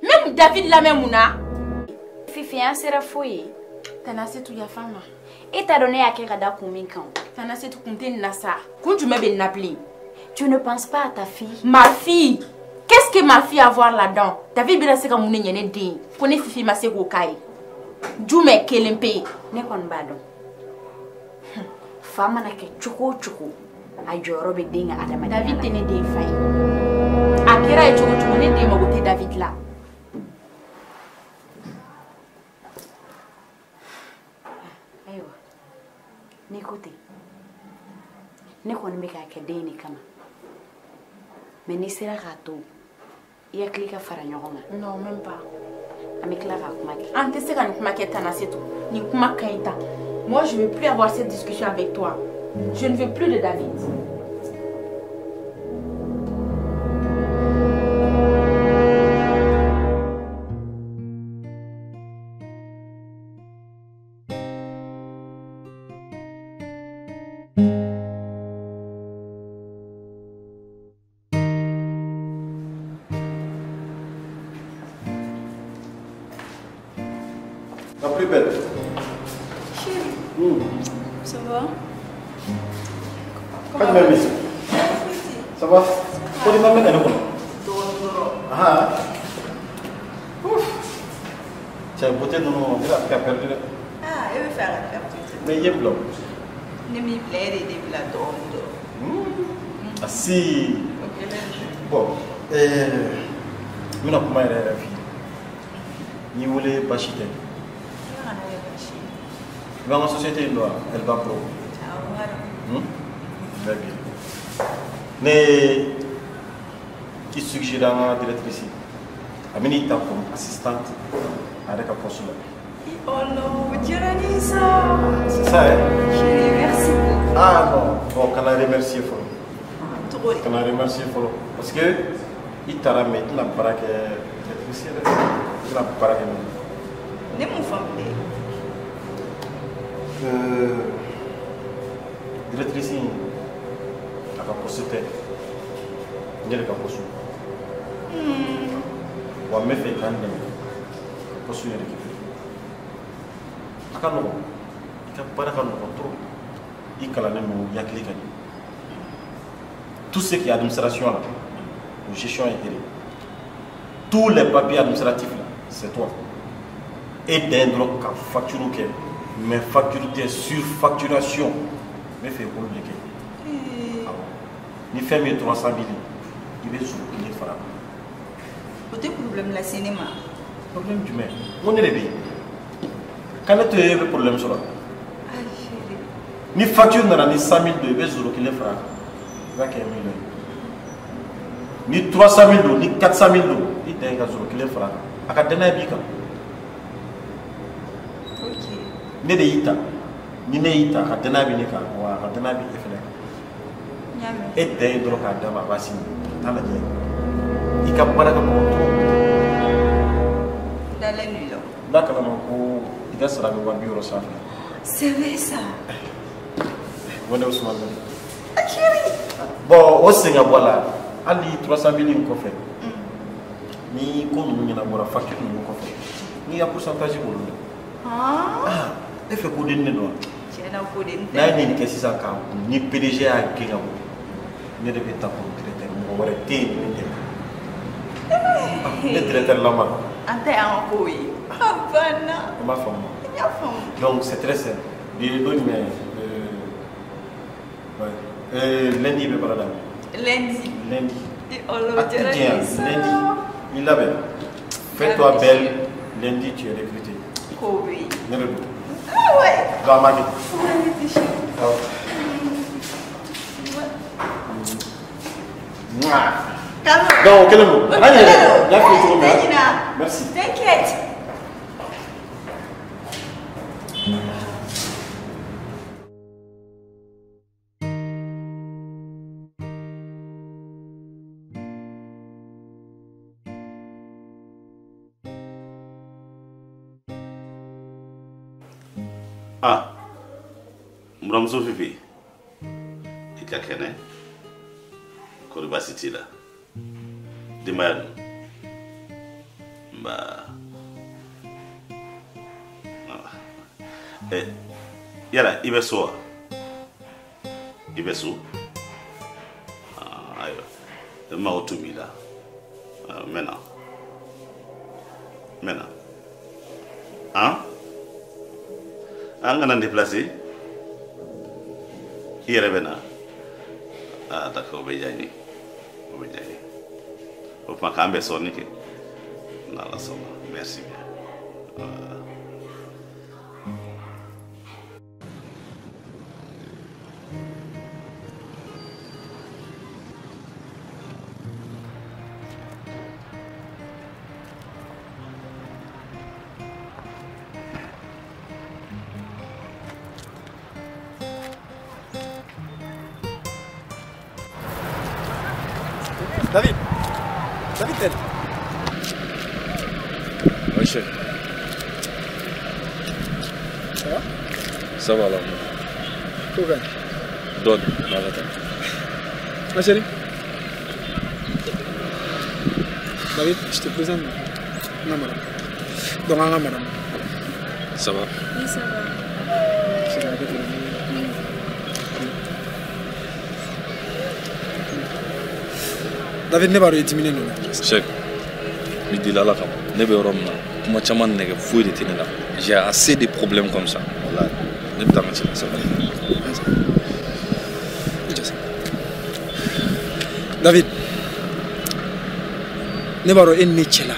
[SPEAKER 4] N bɛ David lamɛn mun na?
[SPEAKER 18] Fifi, an sera fo yen.
[SPEAKER 4] Tana Setu, yafa n ma.
[SPEAKER 18] E t'a dɔn ne y'a kɛ ka da kun min kan o.
[SPEAKER 4] Tana Setu, kun tɛ nin na sa. Kun jumɛn bɛ nin na bilen?
[SPEAKER 18] Tu ne penses pas à ta fille?
[SPEAKER 4] Ma fille? Qu'est-ce que ma fille a à voir là-dedans? David bɛna se ka mun de ɲɛ ne den ye? Ko ne Fifi ma se k'o k'a ye. Jumɛn kelen pe?
[SPEAKER 18] Ne kɔni b'a dɔn. Fa mana kɛ cogo o cogo, a jɔyɔrɔ bɛ den ka adamadenya la.
[SPEAKER 4] David tɛ ne den fa ye. A kɛra ye cogo o cogo, ne den mago tɛ David la.
[SPEAKER 18] Ayiwa, n'i ko ten, ne kɔni bɛ k'a kɛ den de kama. Mais n'i sera k'a to, i hakili ka fara ɲɔgɔn kan.
[SPEAKER 4] Non, même pas.
[SPEAKER 18] An bɛ tila k'a kuma kɛ.
[SPEAKER 4] An tɛ se ka nin kuma kɛ Tana Setu. Nin kuma ka ɲi tan. Moi, je veux plus avoir cette discussion avec toi. Je ne veux plus de David.
[SPEAKER 2] La plus belle.
[SPEAKER 21] Chérie. Ça va?
[SPEAKER 2] Comment va? Ça va? Comment va? Ah. Ouf. Tu as beauté non, il a perdu.
[SPEAKER 21] Ah, il veut faire la perte.
[SPEAKER 2] Mais il est blanc.
[SPEAKER 21] Ne m'y plaît, il est blanc.
[SPEAKER 2] Ah si. Bon, maintenant comment il est la fille? Ni voulait bachiter. Dans la société, elle va pro. Très bien. Mais qui suggère à la directrice Aminita comme assistante avec un poste là.
[SPEAKER 21] Oh non, ça.
[SPEAKER 2] C'est ça, hein?
[SPEAKER 21] Chérie, merci beaucoup.
[SPEAKER 2] Ah non, bon, qu'on a remercié fort. Qu'on a remercié fort. Parce que il t'a ramené la baraque directrice. La baraque.
[SPEAKER 21] Ne m'en fais.
[SPEAKER 2] Directrice a ka poste tɛ n yɛrɛ ka poste wa n bɛ fɛ i ka n dɛmɛ ka poste in récupérer. A ka nɔgɔn, i ka baara ka nɔgɔn trop, i kalannen don, i hakili ka di. Tout ce qui est administration là, ou gestion est télé, tous les papiers administratifs là, c'est toi. E dan ye dɔrɔn ka facture kɛ. Mais facture tɛ surfacturation n bɛ fɛ i k'olu de kɛ. Awɔ, ni fɛn min ye 300 000 ye, i bɛ zéro kelen fara a kan.
[SPEAKER 21] O tɛ problème lase ne ma.
[SPEAKER 2] Problème jumɛn? N ko ne de bɛ yen. Ka ne to yen e bɛ problème sɔrɔ. Ni facture nana ni 100 000 don, i bɛ zéro kelen fara a kan, i b'a kɛ 1 million ye. Ni 300 000 don, ni 400 000 don, i dan ye ka zéro kelen fara a kan. A ka danaya b'i kan. Ne de y'i ta, ni ne y'i ta, a ka danaya bɛ ne kan, wa a ka danaya bɛ e fana kan. E dan ye dɔrɔn k'a d'a ma, a b'a sini. Taa lajɛ. I ka baara ka nɔgɔn trop.
[SPEAKER 21] Dalen don i la.
[SPEAKER 2] N b'a kalama ko i ka sara bɛ 60 000 sanfɛ.
[SPEAKER 21] C'est vrai ça.
[SPEAKER 2] Ko ne Ousmane Dembélé. Bon, o sen ka bɔ a la, hali 300 000 in kɔfɛ, ni ko ninnu ɲɛnabɔra, facture ninnu kɔfɛ, n'i ka pourcentage b'olu la.
[SPEAKER 21] Ah,
[SPEAKER 2] e fɛ ko den ne don wa?
[SPEAKER 21] Tiɲɛna ko den tɛ.
[SPEAKER 2] N'a ye nin kɛ sisan k'a kun, ni PDG y'a gɛn ka bɔ, ne de bɛ ta comme directeur, mɔgɔ wɛrɛ tɛ yen ni ne tɛ. Ne directeur lama.
[SPEAKER 21] An tɛ y'an ka kow ye. A banna.
[SPEAKER 2] I m'a faamu.
[SPEAKER 21] N y'a faamu.
[SPEAKER 2] Donc c'est très simple. Bi ye don jumɛn ye? Ouais. Lundi i bɛ baara daminɛ.
[SPEAKER 21] Lundi.
[SPEAKER 2] Lundi.
[SPEAKER 21] O
[SPEAKER 2] A tɛ janya, lundi i labɛn. Fais-toi belle, lundi tu es recruté.
[SPEAKER 21] Ko bɛ yen.
[SPEAKER 2] Ne de don.
[SPEAKER 21] Ah ouais.
[SPEAKER 2] Donc an b'a kɛ.
[SPEAKER 21] Allez, chérie.
[SPEAKER 2] Awɔ. Mouah. Donc o kɛlen don. A ɲɛ dɛ. N y'a f'i ye cogo min na. Merci.
[SPEAKER 21] T'inquiète.
[SPEAKER 16] Ah, n buramuso Fifi, i ka kɛnɛ, kɔri baasi t'i la, denbaya dun? Nba. Yala i bɛ so wa? I bɛ so? Ayiwa, n mago tun b'i la. N bɛ na. N bɛ na. Han? An kana n déplacer. I yɛrɛ bɛ na. Ah, d'accord, o bɛ diya n ye. O bɛ diya n ye. O tuma k'an bɛn sɔɔni kɛ. N'Ala sɔnna. Merci bien.
[SPEAKER 11] David. David Tel.
[SPEAKER 17] Ouais, chef.
[SPEAKER 11] Ça va?
[SPEAKER 17] Ça va là.
[SPEAKER 11] Quoi?
[SPEAKER 17] Donne, arrête.
[SPEAKER 11] Ma chérie. David, je te présente ma madame. Donc, ma madame.
[SPEAKER 17] Ça va?
[SPEAKER 21] Oui, ça va.
[SPEAKER 11] C'est la tête. David, ne b'a dɔn i diminen don.
[SPEAKER 17] Chef, n bɛ deli Ala kama. Ne bɛ yɔrɔ min na, kuma caman nɛgɛ foyi de tɛ ne la. J'ai assez de problèmes comme ça. Voilà. Ne bɛ taa n ka ci la, ça va.
[SPEAKER 11] David, ne b'a dɔn e ni ne cɛ la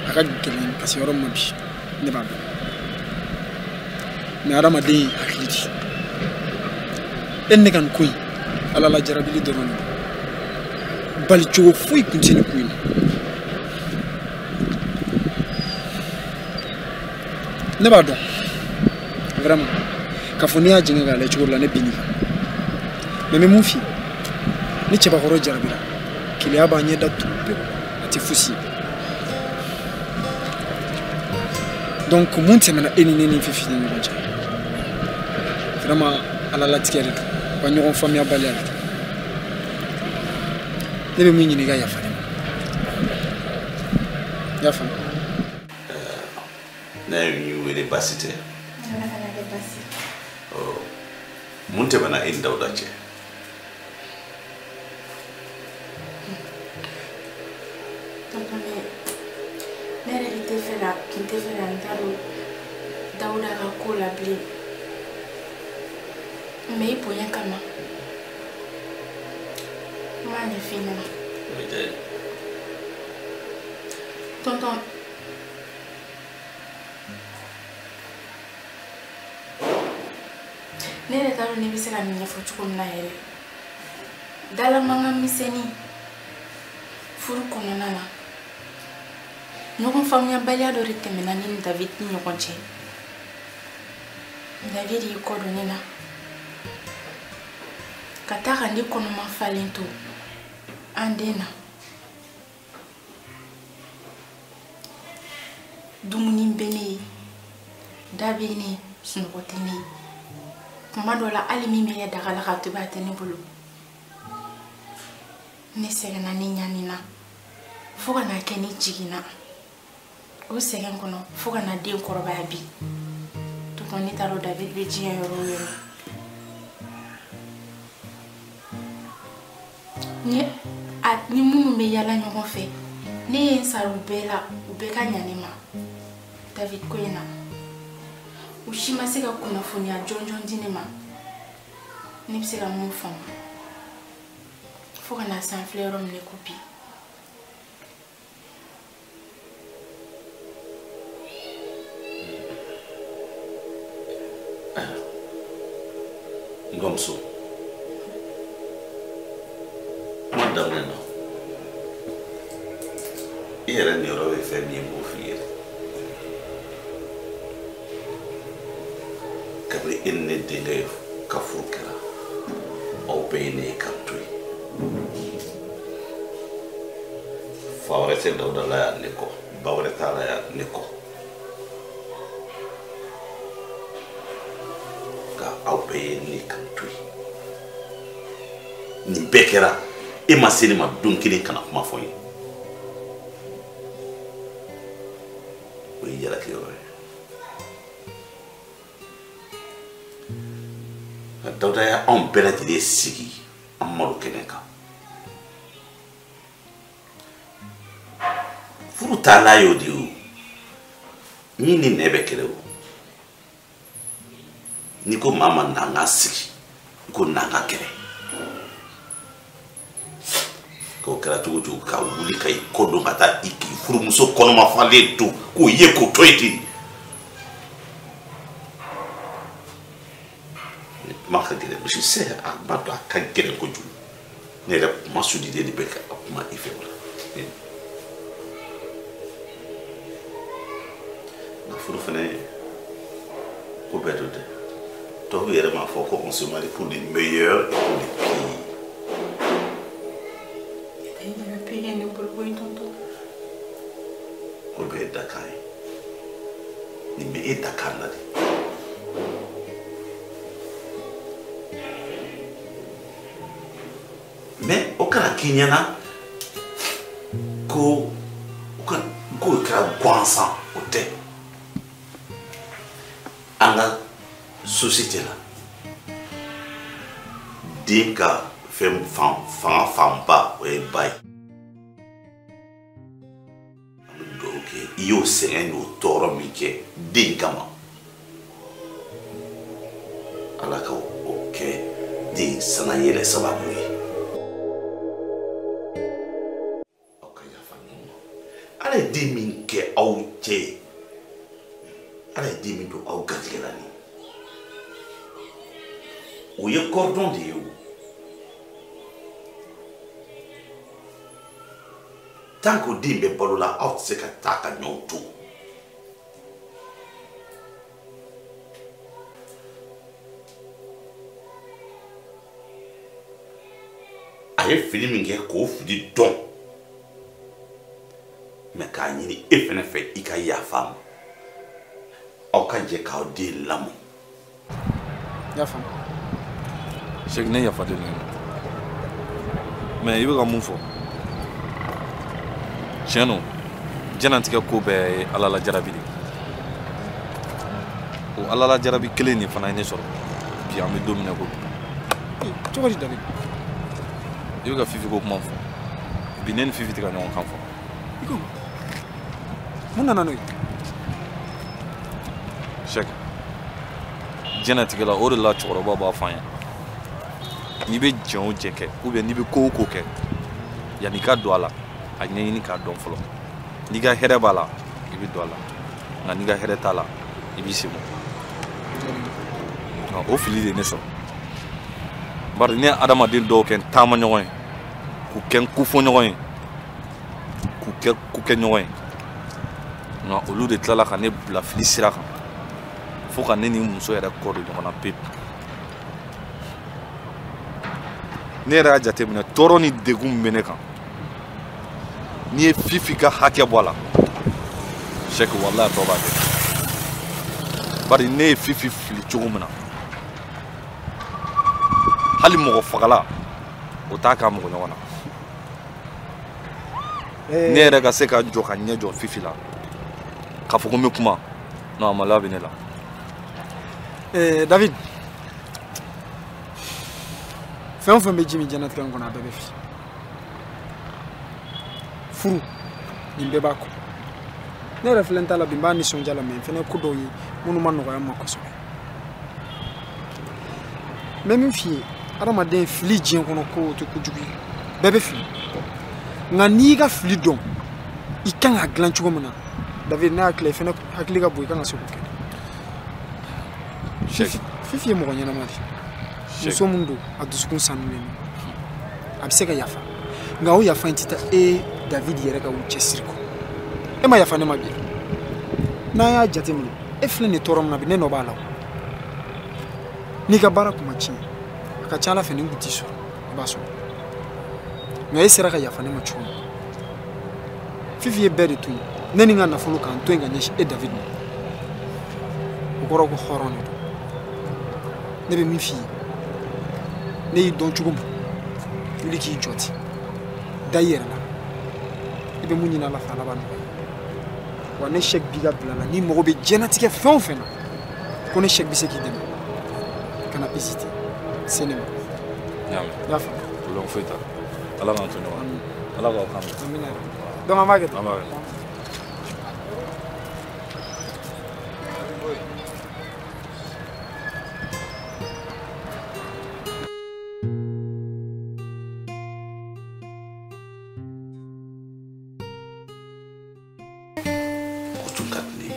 [SPEAKER 11] a ka gɛlɛn ka se yɔrɔ min ma bi, ne b'a dɔn. Mais hadamaden ye hakili de ye. E ni ne ka nin ko in, Ala la jarabili dɔrɔn de don. Bali cogo foyi kun tɛ nin ko in na. Ne b'a dɔn vraiment k'a fɔ n'i y'a jɛngɛ k'a lajɛ cogo dɔ la ne bin n'i kan. Mais n bɛ mun f'i ye, ni cɛbakɔrɔ jarabira, keleya b'a ɲɛ datugu pewu, a tɛ fosi ye. Donc mun tɛmɛna e ni ne ni Fifi ni ɲɔgɔn cɛ, vraiment Ala latigɛ de don, wa ɲɔgɔn faamuyabaliya de don. Ne bɛ mun ɲini i ka yafa ne ma. I y'a faamu?
[SPEAKER 16] Ne y'i wele baasi tɛ.
[SPEAKER 21] Ala kana kɛ baasi.
[SPEAKER 16] Mun tɛmɛna e ni Dawuda cɛ?
[SPEAKER 21] Tonton, ne yɛrɛ de tɛ fɛ ka tun tɛ fɛ ka n da don Dawuda ka ko la bilen. Mais i bonya kama, n b'a ɲɛf'i ɲɛna.
[SPEAKER 16] O bɛ diya n ye.
[SPEAKER 21] Tonton, ne yɛrɛ t'a dɔn ne bɛ se ka nin ɲɛfɔ cogo min na yɛrɛ. Dalamankan misɛnnin furu kɔnɔna na, ɲɔgɔn faamuyabaliya dɔ de tɛmɛna ne ni David ni ɲɔgɔn cɛ. David y'i kɔ don ne na ka taa ka ne kɔnɔma falen to an den na. Dumuni bɛ ne ye, da bɛ ne ye, sunɔgɔ tɛ ne ye. Kuma dɔ la hali min bɛ kɛ daga la ka tobi a tɛ ne bolo. Ne sɛgɛnna, ne ɲanina fo ka n'a kɛ ne jiginna. O sɛgɛn kɔnɔ fo ka na den kɔrɔbaya bi. Tonton, ne t'a dɔn David bɛ diɲɛ yɔrɔ o yɔrɔ. Ni minnu bɛ yaala ɲɔgɔn fɛ, ne ye n sara u bɛɛ la, u bɛɛ ka ɲa ne ma. David ko in na, u si ma se ka kunnafoniya jɔnjɔn di ne ma. Ne bɛ se ka mun faamu fo ka na san filɛ yɔrɔ min na ko bi.
[SPEAKER 16] N kɔmuso, kuma daminɛ na i yɛrɛ niyɔrɔ bɛ fɛn min ye, n b'o f'i ye. Kabini e ni ne denkɛ ka furu kɛra, aw bɛɛ ye ne ye k'an to yen. Fa wɛrɛ tɛ Dawuda la yan ne kɔ, ba wɛrɛ t'a la yan ne kɔ. Nka aw bɛɛ ye ne k'an to yen. Nin bɛɛ kɛra, e ma se ne ma don kelen ka na kuma fɔ n ye. O ye jalaki yɔrɔ ye. Nka Dawuda ye anw bɛɛ lajɛlen sigi an malo kɛnɛ kan. Furu taalan y'o de ye o. Min ni nɛ bɛ kɛlɛ o. N'i ko maa ma n'an ka sigi, i ko n'an ka kɛlɛ. K'o kɛra cogo o cogo, ka wuli ka i kɔ don ka taa i k'i furumuso kɔnɔmafalen to k'o ye k'o to yen ten. Ni kuma ka gɛlɛn, je sais, a b'a dɔn a ka gɛlɛn kojugu. Ne yɛrɛ kuma sudiden de bɛ ka kuma i fɛ o la. Nka furu fɛnɛ ko bɛɛ don dɛ. Tubabu yɛrɛ m'a fɔ ko on se marie pour les meilleurs et pour les pires. Ko bɛɛ ye dakan ye. Nin bɛ e dakan na de. Mais o kana k'i ɲɛna ko k'o kɛra gansan, o tɛ. An ka société la, den ka fɛn fanga fanba o ye ba ye. An bɛ dugawu kɛ i y'o sɛgɛn n'o tɔɔrɔ min kɛ den kama, Ala ka o kɛ den sanayɛlɛ sababu ye. Aw ka yafa ɲɔgɔn ma. Ala ye den min kɛ aw cɛ ye, Ala ye den min don aw garijɛgɛ la nin ye, o ye cordon de ye o. Tant que den bɛ balo la, aw tɛ se ka taa ka ɲɔgɔn to. A ye fili min kɛ k'o fili dɔn, mɛ k'a ɲini e fɛnɛ fɛ i ka yafa a ma. Aw ka jɛ k'aw den lamɔ.
[SPEAKER 11] N y'a faamu.
[SPEAKER 17] Sɛki, ne yafa deli ma. Mais i bɛ ka mun fɔ? Tiɲɛ don, diɲɛlatigɛ ko bɛɛ ye Ala lajarabi de ye. O Ala lajarabi kelen de fana ye ne sɔrɔ bi, an bɛ don min na ko bi.
[SPEAKER 11] Cogo di David?
[SPEAKER 17] I bɛ ka Fifi ko kuma fɔ. Bi ne ni Fifi tɛ ka ɲɔgɔn kan fɔ.
[SPEAKER 11] I ko mun nana n'o ye?
[SPEAKER 17] Sɛki, diɲɛlatigɛ la, o de la cɛkɔrɔba b'a fɔ an ye. N'i bɛ jɛn o jɛn kɛ, ou bien n'i bɛ ko o ko kɛ, yanni i ka don a la, a ɲɛɲini k'a dɔn fɔlɔ. N'i ka hɛrɛ b'a la, i bɛ don a la. Nka n'i ka hɛrɛ t'a la, i b'i sen bɔ. O fili de ye ne sɔrɔ. Bari ne ye adamaden dɔw kɛ n taama ɲɔgɔn ye, k'u kɛ n kofɔ ɲɔgɔn ye, k'u kɛ kokɛ ɲɔgɔn ye. Nka olu de tilala ka ne bila fili sira kan, fo ka ne ni n muso yɛrɛ kɔ don ɲɔgɔn na pewu. Ne yɛrɛ y'a jateminɛ tɔɔrɔ ni degun min bɛ ne kan, n'i ye Fifi ka hakɛ bɔ a la, Sɛki, walahi a tɔ b'a kɛ. Bari ne ye Fifi fili cogo min na, hali mɔgɔ fagala o t'a k'a mɔgɔ ɲɔgɔn na. Ne yɛrɛ ka se ka jɔ ka ɲɛ jɔ Fifi la k'a fɔ ko n bɛ kuma, non, a maloya bɛ ne la.
[SPEAKER 11] David, fɛn o fɛn bɛ ji min diɲɛlatigɛ in kɔnɔ, a bɛɛ bɛ fili. Furu, nin bɛɛ b'a kɔ. Ne yɛrɛ filɛ n ta la bi, n b'a nisɔndiya la, mɛ n fɛnɛ ye ko dɔw ye minnu ma nɔgɔya n ma kosɛbɛ. N bɛ min f'i ye, adamaden fili diɲɛ kɔnɔ ko o tɛ kojugu ye, bɛɛ bɛ fili. Nka n'i y'i ka fili dɔn, i kan k'a dilan cogo min na, David, ne hakili la, i fɛnɛ hakili ka bon, i kan ka se k'o kɛ. Fifi ye mɔgɔ ɲɛnama de ye. Muso mun don, a dusukun sanulen don. A bɛ se ka yafa. Nka o yafa in tɛ taa e David yɛrɛ ka u cɛsiri kɔ. E ma yafa ne ma bi. N'an y'a jateminɛ, e filɛ nin tɔɔrɔ min na bi, ne nɔ b'a la o. N'i ka baara kun ma tiɲɛ, a ka ca Ala fɛ nin kun t'i sɔrɔ, i b'a sɔrɔ. Nka e sera ka yafa ne ma cogo min, Fifi ye bɛɛ de to yen, ne ni n ka nafolo k'an to yen ka ɲɛsin e David ma. O kɔrɔ ko hɔrɔn de don. Ne bɛ min f'i ye, ne y'i dɔn cogo min, wuli k'i jɔ ten, da i yɛrɛ la. I bɛ mun ɲini Ala fɛ, Ala b'a nɔgɔya. Wa ne Cheick b'i ka bila la, n'i mago bɛ diɲɛlatigɛ fɛn o fɛn na, ko ne Cheick bɛ se k'i dɛmɛ. Kana hésiter, se ne ma.
[SPEAKER 17] N y'a mɛn.
[SPEAKER 11] I y'a faamu?
[SPEAKER 17] Problème foyi t'a la. Ala k'an to ɲɔgɔn na. Ala k'aw kan bɛn.
[SPEAKER 11] Amina yarabi. Donc an b'a kɛ ten.
[SPEAKER 17] An b'a kɛ ten.
[SPEAKER 16] O tun ka di ne ye.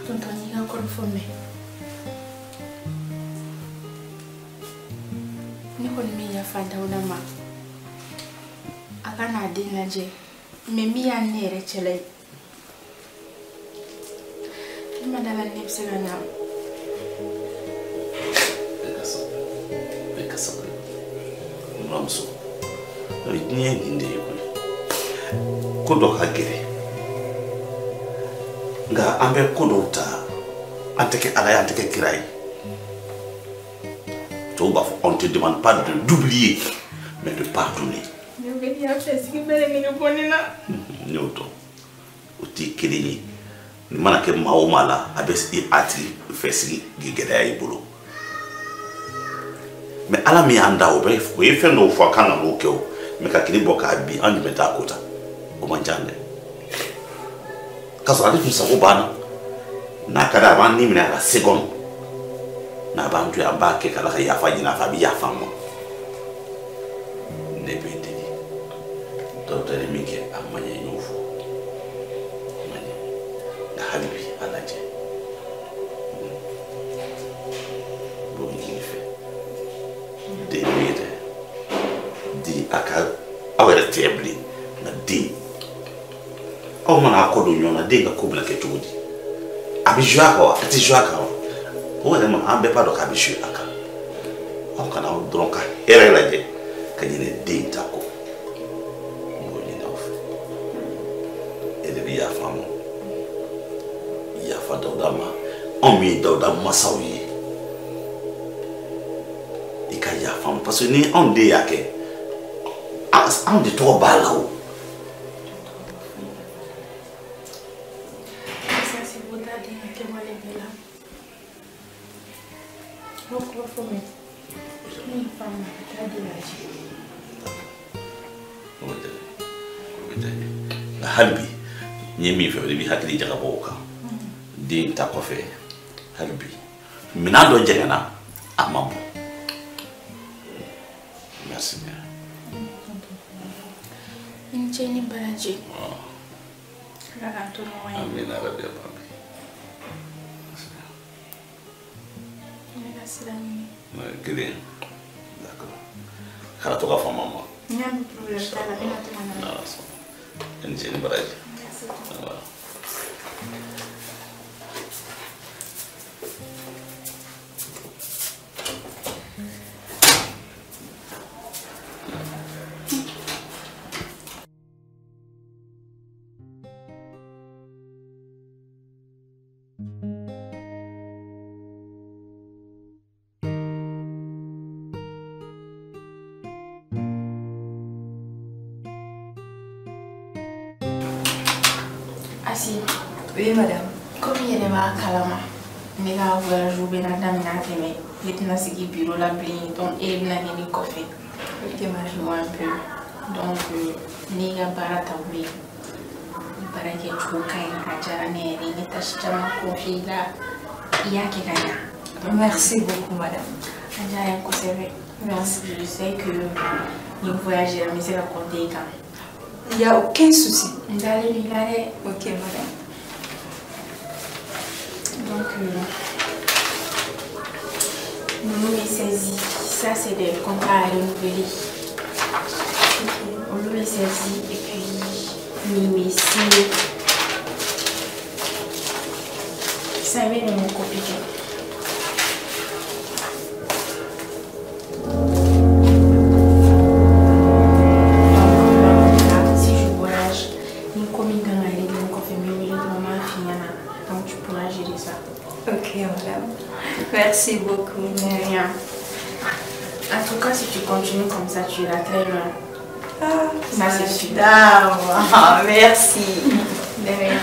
[SPEAKER 21] Tonton, n'i ka kɔrɔfɔ mɛn. Ne kɔni bɛ yafa Dawuda ma. A ka n'a den lajɛ. Mais min y'a ne yɛrɛ cɛla ye, ne ma da la ne bɛ se ka na.
[SPEAKER 16] Bɛɛ ka sabali, bɛɛ ka sabali. N buramuso, diɲɛ ye nin de ye koyi. Ko dɔ ka gɛlɛn. Nka an bɛ ko dɔw ta, an tɛ kɛ Ala ye, an tɛ kɛ kira ye. Tubabu b'a fɔ on te demande pas de d'oublier, mais de pardonner.
[SPEAKER 21] Ne bɛ y'a fɛ sigi bɛɛ de nege bɔ ne la.
[SPEAKER 16] Ne y'o dɔn, o t'i kelen ye. Nin mana kɛ maa o maa la, a bɛ a tigi fɛ sigi gɛlɛya i bolo. Mais Ala min y'an da, o bɛ o ye fɛn dɔw fɔ a kan ka n'o kɛ o. Mais ka kile bɔ k'a bin, an jumɛn t'a ko ta. O man ca dɛ. K'a sɔrɔ ale tun sago banna. N'a ka d'a ye, a b'an ni minɛ a la seconde. N'a b'an to yen, an b'a kɛ k'Ala ka yafa ɲini a fɛ, a bɛ yafa an ma. Ne bɛ deli. Dawuda ye min kɛ, a ma ɲɛ, n y'o fɔ. A ma ɲɛ. Nka hali bi, a lajɛ. N b'o ɲini i fɛ. Den bɛ yen dɛ. Den a ka aw yɛrɛ tɛ bilen, nka den. Aw mana a kɔ don ɲɔgɔn na, den ka ko bɛna kɛ cogo di? A bɛ jouer a kan wa? A tɛ jouer a kan wa? O yɛrɛ ma, an bɛɛ b'a dɔn k'a bɛ jouer a kan. Aw kana aw dɔrɔn ka hɛrɛ lajɛ ka ɲinɛ den ta kɔ. N b'o ɲini aw fɛ. E de bɛ yafa n ma. Yafa Dawuda ma. Anw min ye Dawuda masaw ye, i ka yafa n ma. Parce que ni anw den y'a kɛ, anw de tɔgɔ b'a la o. Nka hali bi n ye min fɛ, o de b'i hakili jagabɔ o kan. Den ta kɔfɛ, hali bi minɛn dɔ jɛngɛnna, a ma bɔ. Merci bien.
[SPEAKER 21] I ni ce ni baraji. Ala k'an to ɲɔgɔn ye.
[SPEAKER 16] Amina yarabi, amin.
[SPEAKER 21] Ne ka sira ɲini.
[SPEAKER 16] Kelen. D'accord. Kana to ka fama ma.
[SPEAKER 21] N y'a mɛn, problème t'a la, n bɛna to ka na.
[SPEAKER 16] N'Ala sɔnna. I ni ce ni baraji.
[SPEAKER 21] Merci.
[SPEAKER 16] Voilà.
[SPEAKER 21] Asi.
[SPEAKER 7] Oui, madame.
[SPEAKER 21] Comme yɛrɛ b'a kalama, ne ka voyage bɛna daminɛ a tɛmɛ. Ne tɛna sigi bureau la bilen, donc e bɛna kɛ ne kɔfɛ.
[SPEAKER 7] Ok, madame.
[SPEAKER 21] Tu vois un peu. Donc n'i ka baara taabolo ye, baara kɛcogo ka ɲi, a diyara ne yɛrɛ ye. N ye tâche caman confier i la, i y'a kɛ ka ɲa.
[SPEAKER 7] Merci beaucoup, madame.
[SPEAKER 21] A diyara n ye kosɛbɛ.
[SPEAKER 7] Merci.
[SPEAKER 21] Je sais que ni voyage la, n bɛ se ka compter i kan.
[SPEAKER 7] Il n'y a aucun souci.
[SPEAKER 21] N dalen b'i la dɛ.
[SPEAKER 7] Ok, madame.
[SPEAKER 21] Donc, nous est saisi. Ça, c'est des contrats à renouveler. On nous est saisi et puis nous est signé. Ça va de mon copie.
[SPEAKER 7] Ok, madame. Merci beaucoup.
[SPEAKER 21] De rien. En tout cas, si tu continues comme ça, tu iras très loin.
[SPEAKER 7] Ah,
[SPEAKER 21] ça c'est sûr.
[SPEAKER 7] Ah, merci.
[SPEAKER 21] De rien.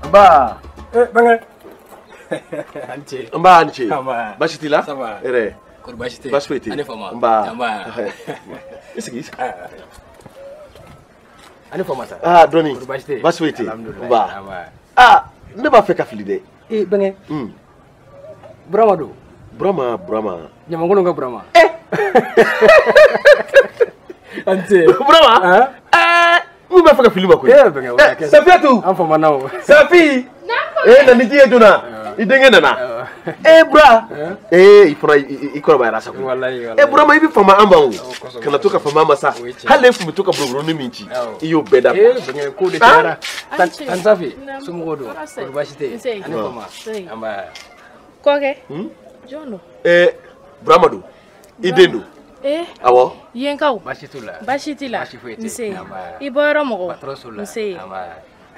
[SPEAKER 15] Ba.
[SPEAKER 6] Bangɛ. Ani ce.
[SPEAKER 16] Nba ani ce.
[SPEAKER 6] Nba.
[SPEAKER 16] Baasi t'i la?
[SPEAKER 6] Ça va.
[SPEAKER 16] Hɛrɛ.
[SPEAKER 6] Kɔri baasi tɛ yen?
[SPEAKER 16] Baasi foyi tɛ yen.
[SPEAKER 6] Ani fama.
[SPEAKER 16] Nba.
[SPEAKER 6] Nba.
[SPEAKER 16] I sigi.
[SPEAKER 6] Ani fama sa.
[SPEAKER 16] Ah dɔɔni.
[SPEAKER 6] Kɔri baasi tɛ yen?
[SPEAKER 16] Baasi foyi tɛ yen.
[SPEAKER 6] Alhamdulilayi.
[SPEAKER 16] Nba.
[SPEAKER 6] Nba.
[SPEAKER 16] Ah ne b'a fɛ ka fili dɛ.
[SPEAKER 6] Ee Bangɛ. Burama don.
[SPEAKER 16] Burama Burama.
[SPEAKER 6] Ɲamankolon ka Burama. Eh. Ani ce.
[SPEAKER 16] Burama. Eh. Mun b'a fɛ ka fili ma koyi.
[SPEAKER 6] Eh Bangɛ o ka kɛ.
[SPEAKER 16] Safiyatu.
[SPEAKER 6] An famana o.
[SPEAKER 16] Safi. Eh na ni ji ye joona. I denkɛ nana. Eh Bura. Eh i fana i kɔrɔbayara sa koyi. Eh Burama i bɛ fama an ma o. Kana to ka fama an ma sa. Hali e tun bɛ to ka boroboroni min ci. I y'o bɛɛ dabila.
[SPEAKER 6] Eh bɛnkɛ ko de cayara. Tan Safi somɔgɔw don. Kɔri baasi tɛ yen. Ani fama. Anba.
[SPEAKER 13] Kɔkɛ. Jɔn don?
[SPEAKER 16] Eh Burama don. I den don.
[SPEAKER 13] Eh.
[SPEAKER 16] Awɔ.
[SPEAKER 13] Yenkaw.
[SPEAKER 6] Baasi t'u la.
[SPEAKER 13] Baasi t'i la.
[SPEAKER 6] Baasi foyi tɛ.
[SPEAKER 13] Nse.
[SPEAKER 6] Anba.
[SPEAKER 13] I bɔyɔrɔ mɔgɔw.
[SPEAKER 6] Patɔrɔn so la.
[SPEAKER 13] Nse.
[SPEAKER 6] Anba.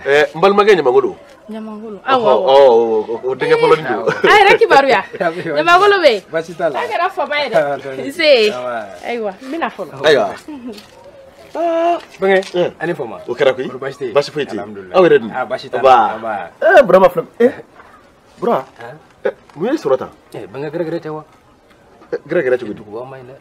[SPEAKER 16] Eh n balimakɛ Ɲamangolo.
[SPEAKER 13] Ɲamangolo. Awɔ awɔ.
[SPEAKER 16] O denkɛ fɔlɔ nin don.
[SPEAKER 13] A yɛrɛ kibaruya. Ɲamangolo bɛ yen.
[SPEAKER 6] Baasi t'a la.
[SPEAKER 13] A kɛra fama ye dɛ. Nse. Ayiwa n bɛna fɔlɔ.
[SPEAKER 16] Ayiwa.
[SPEAKER 6] Bɛnkɛ ani fama.
[SPEAKER 16] O kɛra koyi.
[SPEAKER 6] Baasi tɛ yen.
[SPEAKER 16] Baasi foyi tɛ yen. Aw yɛrɛ dun?
[SPEAKER 6] Ah baasi t'a la. Anba.
[SPEAKER 16] Eh Burama filɛ. Eh Bura. Eh mun ye sɔrɔ tan?
[SPEAKER 6] Eh bɛnkɛ gɛrɛgɛrɛ tɛ wa?
[SPEAKER 16] Gɛrɛgɛrɛ cogo di?
[SPEAKER 6] Duguba man ɲi dɛ.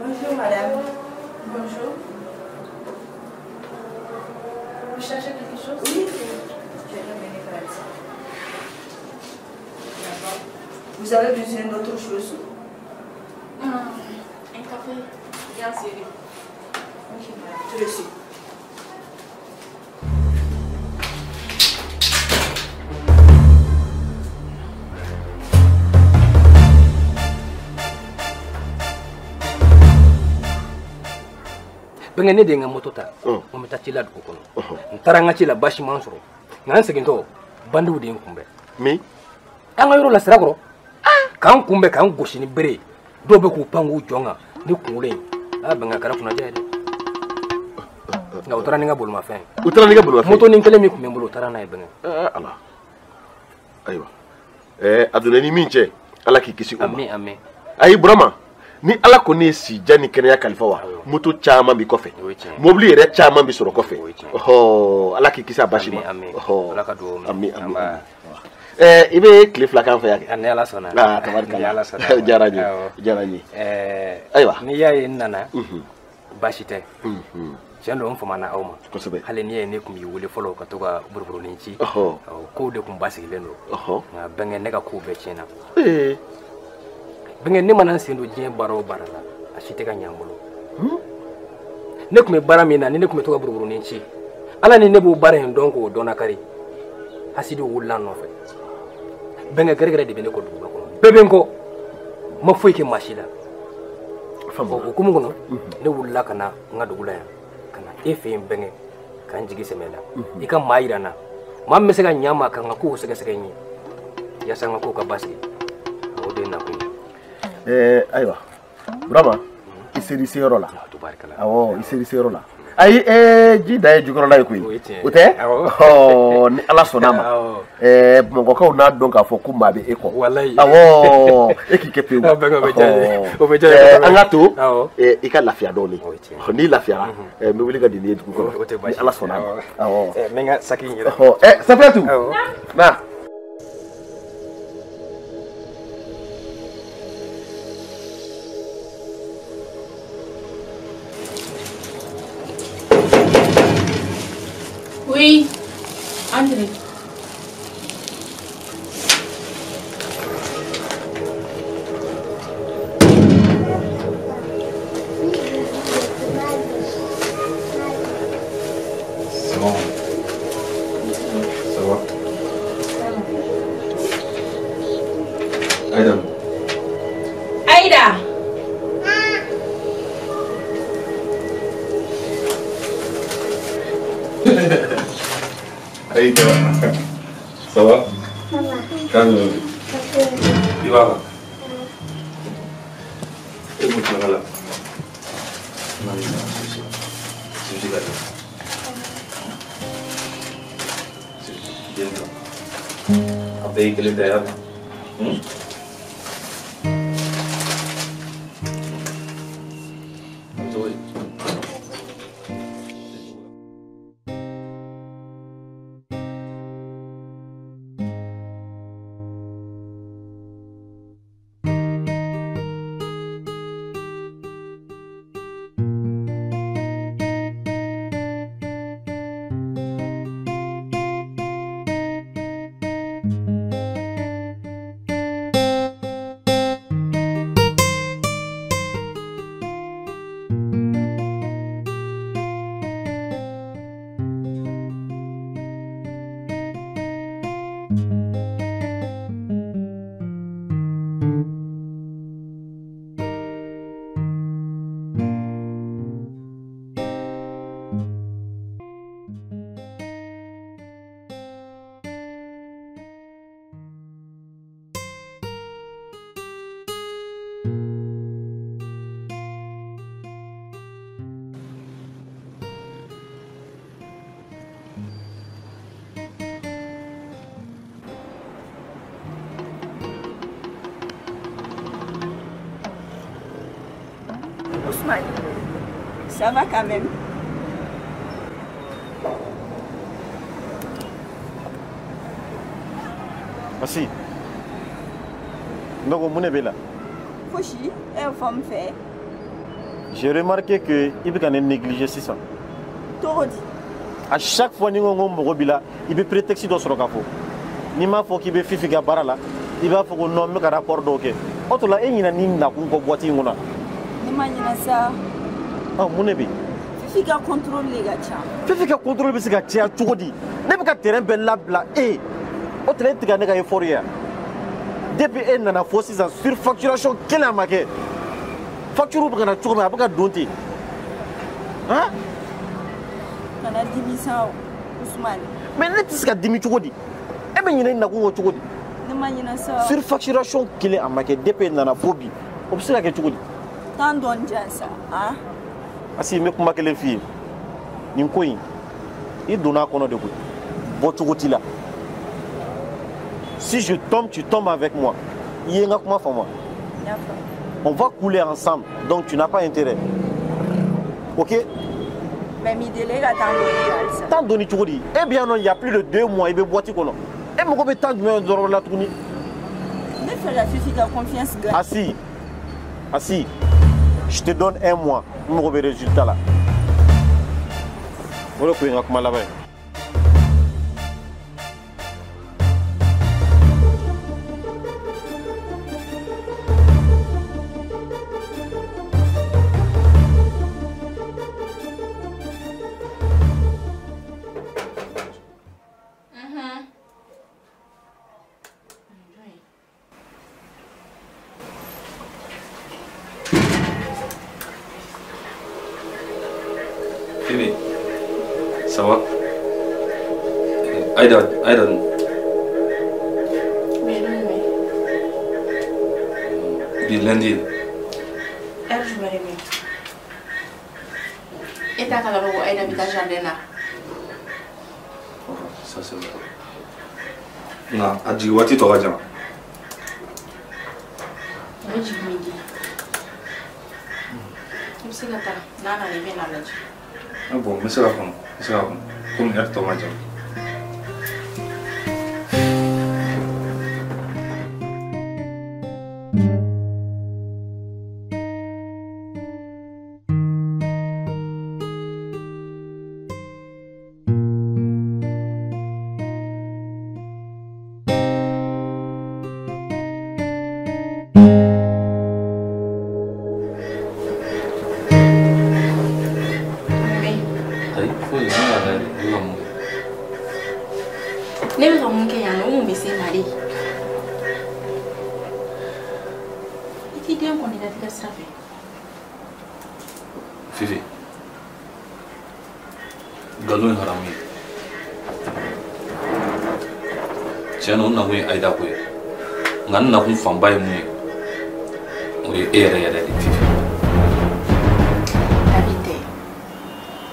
[SPEAKER 7] Bonjour madame.
[SPEAKER 21] Bonjour. Vous cherchez quelque chose?
[SPEAKER 7] Oui, j'ai ramené Paradis. D'accord. Vous avez besoin d'autre chose?
[SPEAKER 21] Un café bien serré.
[SPEAKER 7] Ok madame, tout de suite.
[SPEAKER 6] Bɛnkɛ ne de ye n ka moto ta n ko n bɛ taa ci la dugu kɔnɔ n taara n ka ci la baasi ma n sɔrɔ nka n segintɔ bandiw de ye n kunbɛn.
[SPEAKER 16] Min?
[SPEAKER 6] An ka yɔrɔ la sira kɔrɔ k'an kunbɛn k'an gosi ni bere ye dɔw bɛ k'u pan k'u jɔ n kan ni kunkolo in aa bɛnkɛ a kɛra kunnaja ye dɛ nka u taara ni n ka bolimafɛn ye.
[SPEAKER 16] U taara n'i ka bolimafɛn ye?
[SPEAKER 6] Moto ni kelen min tun bɛ n bolo u taara n'a ye bɛnkɛ.
[SPEAKER 16] Ala ayiwa a donna ni min cɛ Ala k'i kisi o ma.
[SPEAKER 6] Ami ami.
[SPEAKER 16] Ayi Burama. Ni Ala kɔni ye sijan ni kɛnɛya kalifa wa moto caman bi kɔfɛ mobili yɛrɛ caman bi sɔrɔ kɔfɛ ɔhɔ Ala k'i kisi a basi ma ɔhɔ
[SPEAKER 6] Ala ka dugawu minɛ
[SPEAKER 16] ami ami i bɛ tile 2 k'an fɛ yan kɛ
[SPEAKER 6] ni Ala sɔnna
[SPEAKER 16] aa tabarikala
[SPEAKER 6] ni Ala sɔnna
[SPEAKER 16] diyara n ye diyara n ye ayiwa
[SPEAKER 6] n'i y'a ye n nana baasi tɛ tiɲɛ don n famana aw ma
[SPEAKER 16] kosɛbɛ
[SPEAKER 6] hali n'i ye ne tun b'i wele fɔlɔ ka to ka buruburunin ci kow de tun basigilen don nka bɛnkɛ ne ka kow bɛɛ tiɲɛna. Bɛnkɛ ne mana n sen don diɲɛ baara o baara la a si tɛ ka ɲɛ n bolo ne tun bɛ baara min na ni ne tun bɛ to ka buruburunin ci Ala ni ne b'o baara in dɔn k'o dɔn nakari hasidiw wulila n nɔfɛ bɛnkɛ gɛrɛgɛrɛ de bɛ ne kɔ duguba kɔnɔ bɛɛ bɛ n kɔ n ma foyi kɛ maa si la o hukumu kɔnɔ ne wulila ka na n ka dugu la yan ka na e fɛ yen bɛnkɛ ka n jigi sɛmɛ la i ka maa yira n na maa min bɛ se ka ɲa n ma ka n ka kow sɛgɛsɛgɛ n ye yaasa n ka kow ka basigi o de ye nakun ye.
[SPEAKER 16] Ayiwa Burama i ser'i seyɔrɔ la awɔ i ser'i seyɔrɔ la ayi ji da ye jukɔrɔla ye koyi o tɛ ɔ ni Ala sɔnna a ma Bamakɔkaw n'a dɔn k'a fɔ ko maa bɛ e kɔ awɔ e k'i kɛ pewu an ka to i ka lafiya dɔɔni n'i lafiyara n bɛ wuli ka di n'i ye dugu kɔnɔ ni Ala sɔnna a ma awɔ
[SPEAKER 6] n bɛ n ka saki in yɛrɛ
[SPEAKER 16] Safiyatu na.
[SPEAKER 21] Oui, André.
[SPEAKER 17] C'est bon. Ça va? Aïda.
[SPEAKER 1] Aïda.
[SPEAKER 17] Aïda. Ça va?
[SPEAKER 8] Ça va.
[SPEAKER 17] Calme. Il va. Et vous, tu vas là. Non, c'est c'est bien. Après, quel est derrière?
[SPEAKER 7] Ousmane, ça va quand même.
[SPEAKER 2] Merci. Donc, mon est là.
[SPEAKER 7] Foshi, un femme fait.
[SPEAKER 2] J'ai remarqué que il peut négliger ça.
[SPEAKER 7] Torodi.
[SPEAKER 2] À chaque fois nous avons un il peut prétexte dans son cafo. Ni ma faut qu'il be fifi ga bara la, il va faut qu'on nomme un rapport d'ok. Autre là, il n'y a ni na ko boîte ngona.
[SPEAKER 7] Ni ma nyina sa.
[SPEAKER 2] Ah mon be.
[SPEAKER 7] Fifi ka contrôle les gars tia.
[SPEAKER 2] Fifi ka contrôle be se ka tia cogo di. Ne be ka terrain bɛɛ labila e. Autre là tigɛ ne ka effort ya. Depuis e nana fo sisan surfacturation kelen a ma kɛ. Facture bɛ ka na cogo min a bɛ ka don ten. Han?
[SPEAKER 7] Kana dimi sa o, Ousmane.
[SPEAKER 2] Mais ne tɛ se ka dimi cogo di? E bɛ ɲinɛ i nakun kɔ cogo di?
[SPEAKER 7] Ne ma ɲinɛ sa.
[SPEAKER 2] Surfacturation kelen a ma kɛ depuis e nana fo bi. O bɛ se ka kɛ cogo di?
[SPEAKER 7] Temps dɔɔni di yan sa, han?
[SPEAKER 2] Asi n bɛ kuma kelen f'i ye. Nin ko in, i donna a kɔnɔ de koyi. Bɔcogo t'i la. Si je tombe, tu tombes avec moi. I ye n ka kuma faamu wa?
[SPEAKER 7] N y'a faamu.
[SPEAKER 2] On va couler ensemble, donc tu n'as pas intérêt. Ok?
[SPEAKER 7] Mais mi délai ka temps dɔɔni di halisa.
[SPEAKER 2] Temps dɔɔni cogo di? Eh bien non, il y a plus de 2 mois, i bɛ boîte kɔnɔ. E mago bɛ temps jumɛn dɔrɔn la tuguni?
[SPEAKER 7] Ne fɛ ka Fifi ka confiance gagner.
[SPEAKER 2] Assis. Assis. Je te donne 1 mois. N mago bɛ résultat la. O de kun ye n ka kuma laban ye.
[SPEAKER 17] Fifi, ça va? Aïda, Aïda. Bi lundi.
[SPEAKER 21] Heure jumɛn de bɛ yen? E t'a kalama ko Aïda bɛ taa jardin na?
[SPEAKER 17] Ça c'est vrai. Nka a jigin waati tɔ ka jan.
[SPEAKER 21] A bɛ jigin midi. I bɛ se ka taa n'a nana i bɛ n'a lajɛ.
[SPEAKER 17] Ah bon, n bɛ se ka kɔnɔ, n bɛ se ka kɔnɔ. Komi heure tɔ ma jan.
[SPEAKER 21] Ne bɛ ka mun kɛ yan nɔ, o mun bɛ se ma de? I t'i den kɔni da t'i ka sira fɛ.
[SPEAKER 17] Fifi, nkalon ye haramu ye. Tiɲɛ na o nakun ye Aïda ko ye. Nka n nakun fanba ye mun ye? O ye e yɛrɛ yɛrɛ de Fifi.
[SPEAKER 21] David tɛ.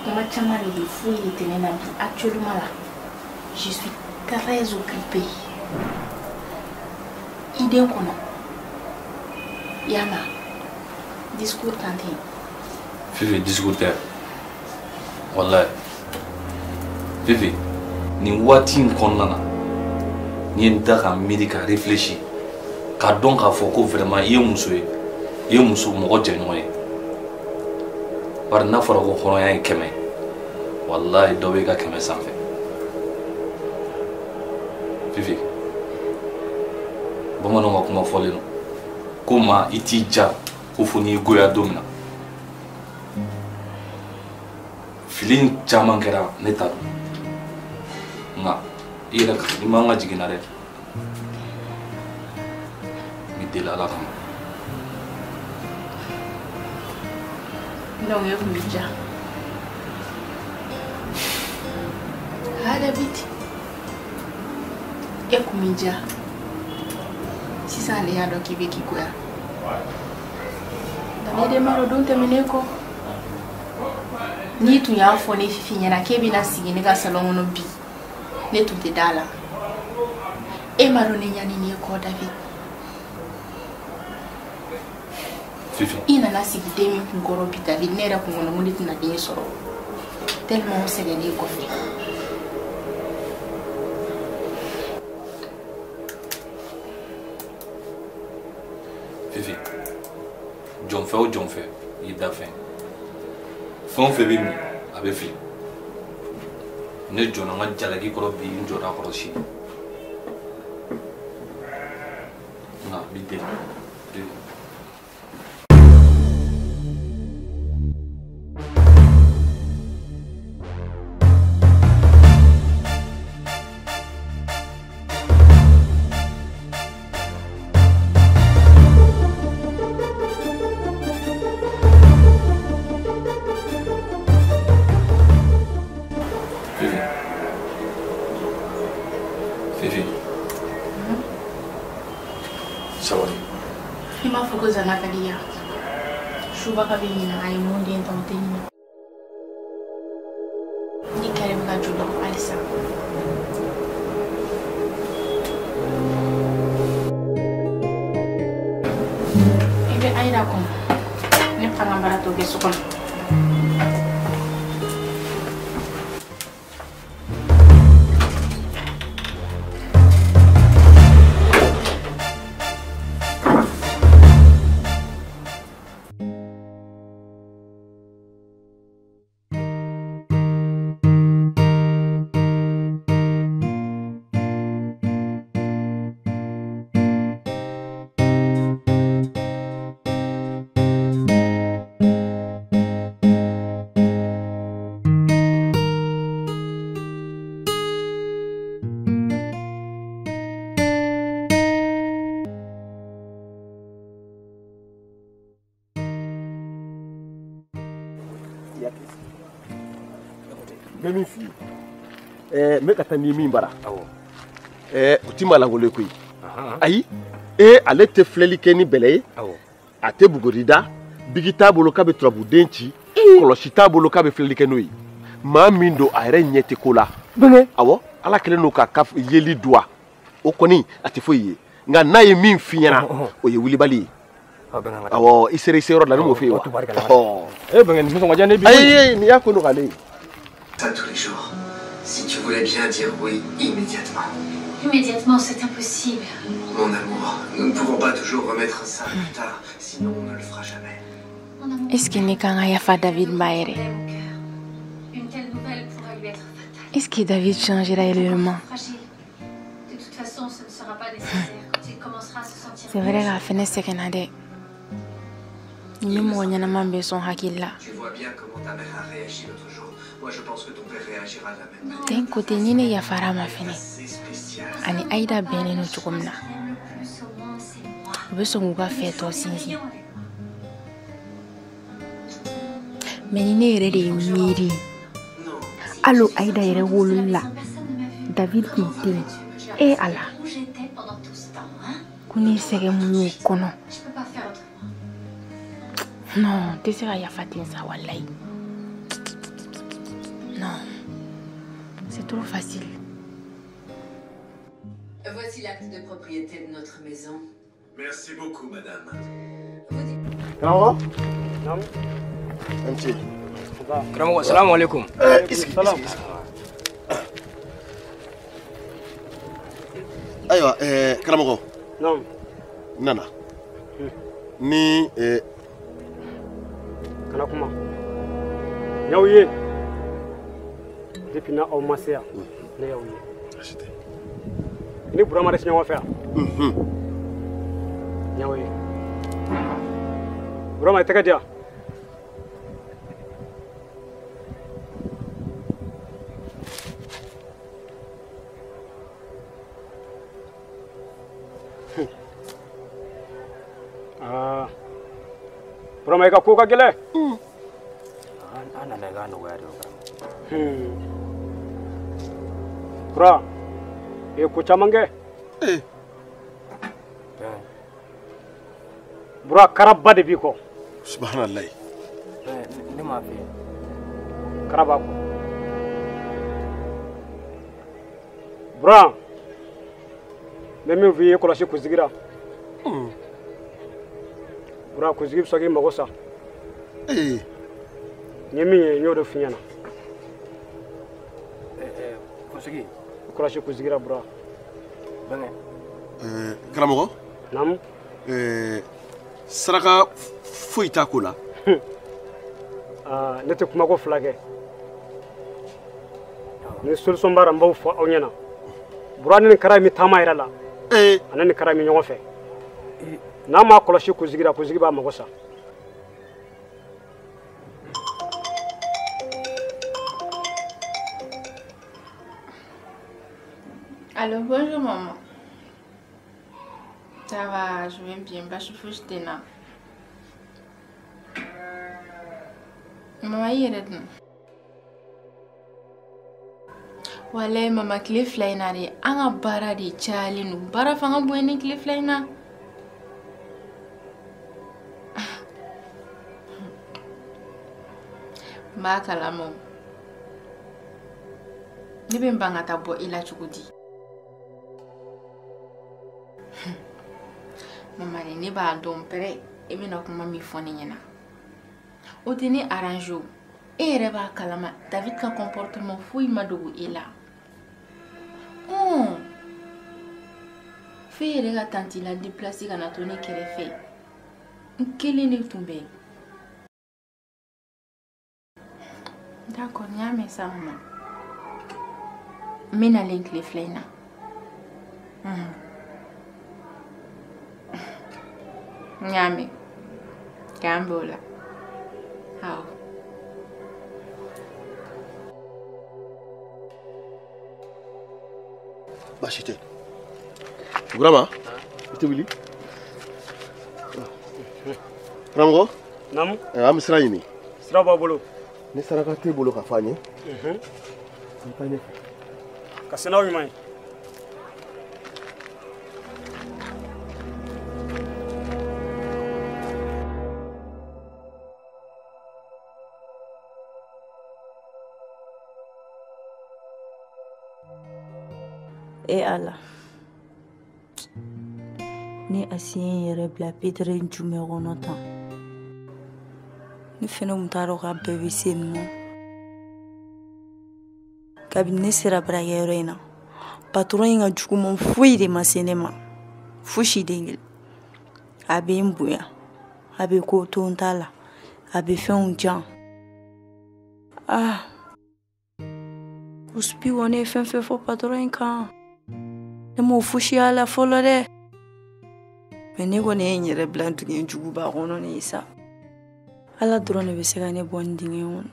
[SPEAKER 21] Kuma caman de bɛ foyi de tɛ ne na bi actuellement là. Je suis très occupée. I den kɔnɔ. Yama, discours kan tɛ yen.
[SPEAKER 17] Fifi, discours tɛ. Walayi. Fifi, nin waati in kɔnɔna na, n'i ye n da ka miiri ka réfléchir, k'a dɔn k'a fɔ ko vraiment i ye muso ye, i ye muso mɔgɔ jɛɲɔgɔn ye. Bari n'a fɔra ko hɔrɔnya ye 100 ye, walayi dɔ b'i ka 100 sanfɛ. Fifi, bamananw ka kuma fɔlen don ko maa i t'i ja ko fo n'i goya don min na. Fili in caman kɛra ne ta don, nka i yɛrɛ i man ka jigin na dɛ. N b'i deli Ala kama.
[SPEAKER 21] Donc e kun b'i ja. Ha David, e kun b'i ja. Sisan de y'a dɔn k'i bɛ k'i goya. Nka ne den b'a dɔn don tɛmɛnen kɔ. N'i tun y'a fɔ ne Fifi ɲɛna k'e bɛna sigi ne ka salon kɔnɔ bi, ne tun tɛ da la. E m'a dɔn ne ɲani n'i kɔ David.
[SPEAKER 17] Fifi.
[SPEAKER 21] I nana sigi den min kun kɔrɔ bi David, ne yɛrɛ kun kɔnɔ ko ne tɛna den sɔrɔ. Tellement o sɛgɛnnen kɔfɛ.
[SPEAKER 17] Fifi, jɔn fɛ o jɔn fɛ, i y'i da fɛn. Fɛn o fɛn bɛ min, a bɛ fili. Ne jɔnna n ka jalaki kɔrɔ bi, n jɔra a kɔrɔ sini. Nka n b'i deli. Fifi. Sabali.
[SPEAKER 21] I m'a fɔ ko zana ka di yan. Subaga bɛ ɲina a ye mun den ta o tɛ ɲina. Ni kɛlɛ bɛ ka joli bɔ halisa. I bɛ Ayida kɔnɔ. Ne bɛ taa n ka baara tɔ kɛ so kɔnɔ.
[SPEAKER 15] N bɛ min f'i ye, n bɛ ka taa ni min bara, o ti maa lankolon ye koyi. Ayi, ale tɛ filɛli kɛ ni bɛlɛ ye, a tɛ buguri da, bigi t'a bolo k'a bɛ turabuden ci, kɔlɔsi t'a bolo k'a bɛ filɛli kɛ n'o ye. Maa min don a yɛrɛ ɲɛ tɛ ko la. Awɔ, Ala kɛlen don k'a ka yeli duwa, o kɔni a tɛ foyi ye. Nka n'a ye min f'i ɲɛna, o ye wulibali ye. Awɔ, i sera i seyɔrɔ la, ne m'o f'i ye wa? Ayi, nin y'a ko nɔgɔyalen ye.
[SPEAKER 8] Ça tous les jours. Si tu voulais bien dire oui immédiatement.
[SPEAKER 22] Immédiatement, c'est impossible.
[SPEAKER 8] Mon amour, nous ne pouvons pas toujours remettre ça plus tard, sinon on ne le fera jamais.
[SPEAKER 21] Est-ce que ne kan ka yafa David ma yɛrɛ?
[SPEAKER 22] Une telle nouvelle pourrait lui être fatale.
[SPEAKER 21] Est-ce que David changera réellement?
[SPEAKER 22] Fragile. De toute façon, ce ne sera pas nécessaire quand il commencera à se sentir.
[SPEAKER 21] C'est vrai k'a fɛnɛ sɛgɛnna dɛ. Ni mɔgɔ ɲɛnama bɛ sɔn hakili la.
[SPEAKER 8] Tu vois bien comment ta mère a réagi l'autre jour. Moi, je pense que ton père réagira de la même manière.
[SPEAKER 21] D'un côté, ni ne yafara ma fɛnɛ. Ani Aïda bɛnnen don cogo min na. U bɛ sɔn k'u ka fɛ tɔ sinsin. Mais ni ne yɛrɛ de ye miiri. Hali Aïda yɛrɛ wololi la, David tun tɛ yen. E Ala. Ko ne ye sɛgɛn mun y'o kɔnɔ. Non, n tɛ se ka yafa ten sa walayi. Non, c'est trop facile.
[SPEAKER 23] Voici l'acte de propriété de notre maison.
[SPEAKER 8] Merci beaucoup, madame.
[SPEAKER 3] Karamɔgɔ? Naamu. MC.
[SPEAKER 6] Karamɔgɔ, salamu aleykum.
[SPEAKER 3] I sigi, i sigi. Ayiwa, karamɔgɔ. Naamu. N nana. Ni
[SPEAKER 24] Kana kuma. N y'aw ye. Depuis na aw ma se yan, ne y'aw ye. I ni Burama de tɛ ɲɔgɔn fɛ yan. N y'aw ye. Burama, i tɛgɛ di yan. Aa, Burama, i ka ko ka gɛlɛn.
[SPEAKER 6] An nana i k'a nɔgɔya de o karamɔgɔ.
[SPEAKER 24] Bura, i ye ko caman kɛ. Bura, karaba de b'i kɔ.
[SPEAKER 3] Subahanallahi.
[SPEAKER 6] Ne m'a f'i ye.
[SPEAKER 24] Kara b'a kɔ. Bura, n bɛ min f'i ye, kɔlɔsi kunsigi la. Bura kunsigi bɛ sɔn k'i mago sa.
[SPEAKER 15] Ee.
[SPEAKER 24] N ye min ye n y'o de f'i ɲɛna.
[SPEAKER 6] Kunsigi.
[SPEAKER 24] I kɔlɔsi kunsigi la Bura.
[SPEAKER 6] Bɛnkɛ.
[SPEAKER 15] Karamɔgɔ.
[SPEAKER 24] Naamu.
[SPEAKER 15] Saraka foyi t'a ko la.
[SPEAKER 24] Aa ne tɛ kumako fila kɛ. Ni solution b'a la n b'aw fɔ aw ɲɛna. Bura ni nin kara in bɛ taama yɛrɛ la. Ani nin kara in bɛ ɲɔgɔn fɛ. N'a m'a kɔlɔsi kunsigi la, kunsigi b'a mago sa.
[SPEAKER 21] Allô, bonjour maman. Ça va, je vais bien, basi fosi tɛ n na. Mama i yɛrɛ dun? Walayi mama tile fila in na de an ka baara de cayalen don. Baara fanga bonyana tile fila in na. N b'a kalama o. Ne bɛ n ban ka taa bɔ i la cogo di? Mama de ne b'a dɔn pɛrɛ e bɛna kuma min fɔ ne ɲɛna. O tɛ ne arrange o. E yɛrɛ b'a kalama David ka comportement foyi ma dogo e la. F'e yɛrɛ ka tanti la déplacer ka na to ne kɛrɛfɛ. N kelen de tun bɛ. D'accord, n y'a mɛn sa mama. N bɛ nalen tile fila in na. N y'a mɛn. K'an bɛn o la. Awɔ.
[SPEAKER 15] Baasi tɛ. Burama, i tɛ wuli? Karamɔgɔ?
[SPEAKER 24] Naamu.
[SPEAKER 15] An bɛ sira ɲini.
[SPEAKER 24] Sira b'a bolo.
[SPEAKER 15] Ni saraka t'e bolo ka fɔ an ye. An bɛ taa ɲɛfɛ.
[SPEAKER 24] Ka se n'aw ɲuman ye.
[SPEAKER 7] E Ala, ne Asi ye n yɛrɛ bila pétrin jumɛn kɔnɔ tan? Ne fɛnɛ kun t'a dɔn k'a bɛɛ bɛ se nin ma. Kabini ne sera baarakɛyɔrɔ in na, patron in ka juguman foyi de ma se ne ma. Fosi den kelen. A bɛ n bonya, a bɛ ko to n ta la, a bɛ fɛnw jan. Ah, Uspi kɔni ye fɛn fɛn fɔ patron in kan. Ne m'o fosi y'a la fɔlɔ dɛ. Mɛ ne kɔni ye n yɛrɛ bila dingɛ juguba kɔnɔ nin ye sa. Ala dɔrɔn de bɛ se ka ne bɔ nin dingɛ in kɔnɔ.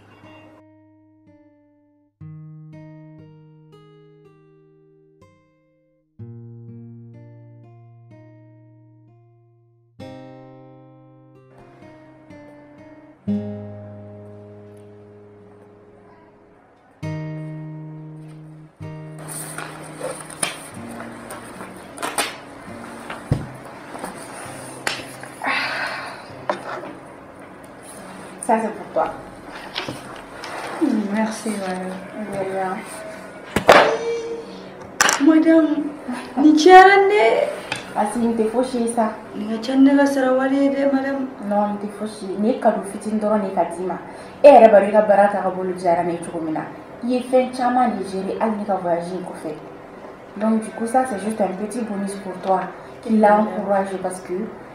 [SPEAKER 21] Ça, c'est pour toi.
[SPEAKER 7] Merci, madame.
[SPEAKER 21] De rien.
[SPEAKER 7] Madame, ni diyara ne.
[SPEAKER 21] Asi nin tɛ fosi ye sa.
[SPEAKER 7] Nin ka ca ni ne ka sara wari ye dɛ, madame.
[SPEAKER 21] Non, nin tɛ fosi ye. Nin ye cadeau fitinin dɔrɔn de ye ka d'i ma. E yɛrɛ b'a dɔn i ka baara tagabolo diyara ne ye cogo min na. I ye fɛn caman de gérer hali ne ka voyage in kɔfɛ. Donc du coup, ça c'est juste un petit bonus pour toi qui l'a encouragé parce que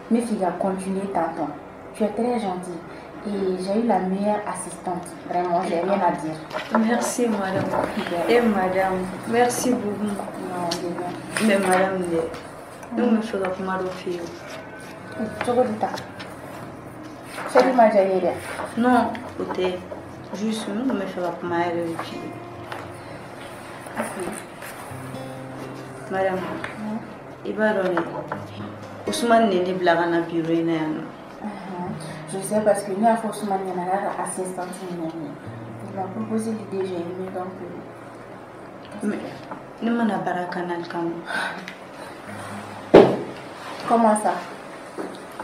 [SPEAKER 21] mes filles a continué tantôt. Tu es très gentille. Et j'ai eu la meilleure assistante. Vraiment, j'ai rien à dire.
[SPEAKER 7] Merci, madame. Et madame, merci beaucoup.
[SPEAKER 21] Non, de rien.
[SPEAKER 7] Mais madame, nous me faisons kuma dɔ f'i ye.
[SPEAKER 21] Cogo di tan? Seli ma diya i ye dɛ.
[SPEAKER 7] Non, o tɛ. Juste, n tun bɛ fɛ ka kuma yɛrɛ de f'i ye. Madame, i b'a dɔn dɛ, Ousmane de ye ne bila ka na bureau in na yan nɔ.
[SPEAKER 21] Je sais parce que nous avons Ousmane Yanara assistante. Il m'a proposé l'idée, j'ai aimé donc.
[SPEAKER 7] Mais ne mana baara canal kama.
[SPEAKER 21] Comment ça?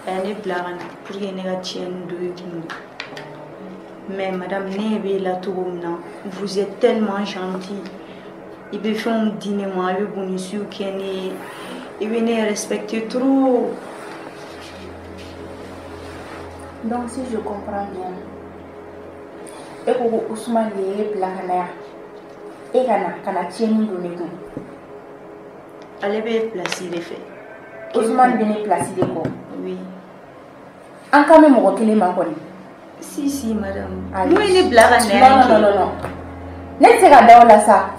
[SPEAKER 7] A ye ne bila ka na pour que ne ka tiɲɛni don i kun. Mais madame, ne b'e la cogo min na, vous êtes tellement gentille. I bɛ fɛnw di ne ma, i bɛ bonisiw kɛ ne ye, i bɛ ne respecter trop.
[SPEAKER 21] Donc si je comprends bien, e ko ko Ousmane de ye bila ka na yan. E ka na tiɲɛni don ne kun.
[SPEAKER 7] Ale bɛ place de fɛ.
[SPEAKER 21] Ousmane bɛ ne place de kɔ.
[SPEAKER 7] Oui.
[SPEAKER 21] An kan bɛ mɔgɔ kelen ma kɔni.
[SPEAKER 7] Si si madame.
[SPEAKER 21] Ayi.
[SPEAKER 7] N'o ye ne bila ka na yan.
[SPEAKER 21] Non non non non. Ne tɛ se ka da o la sa.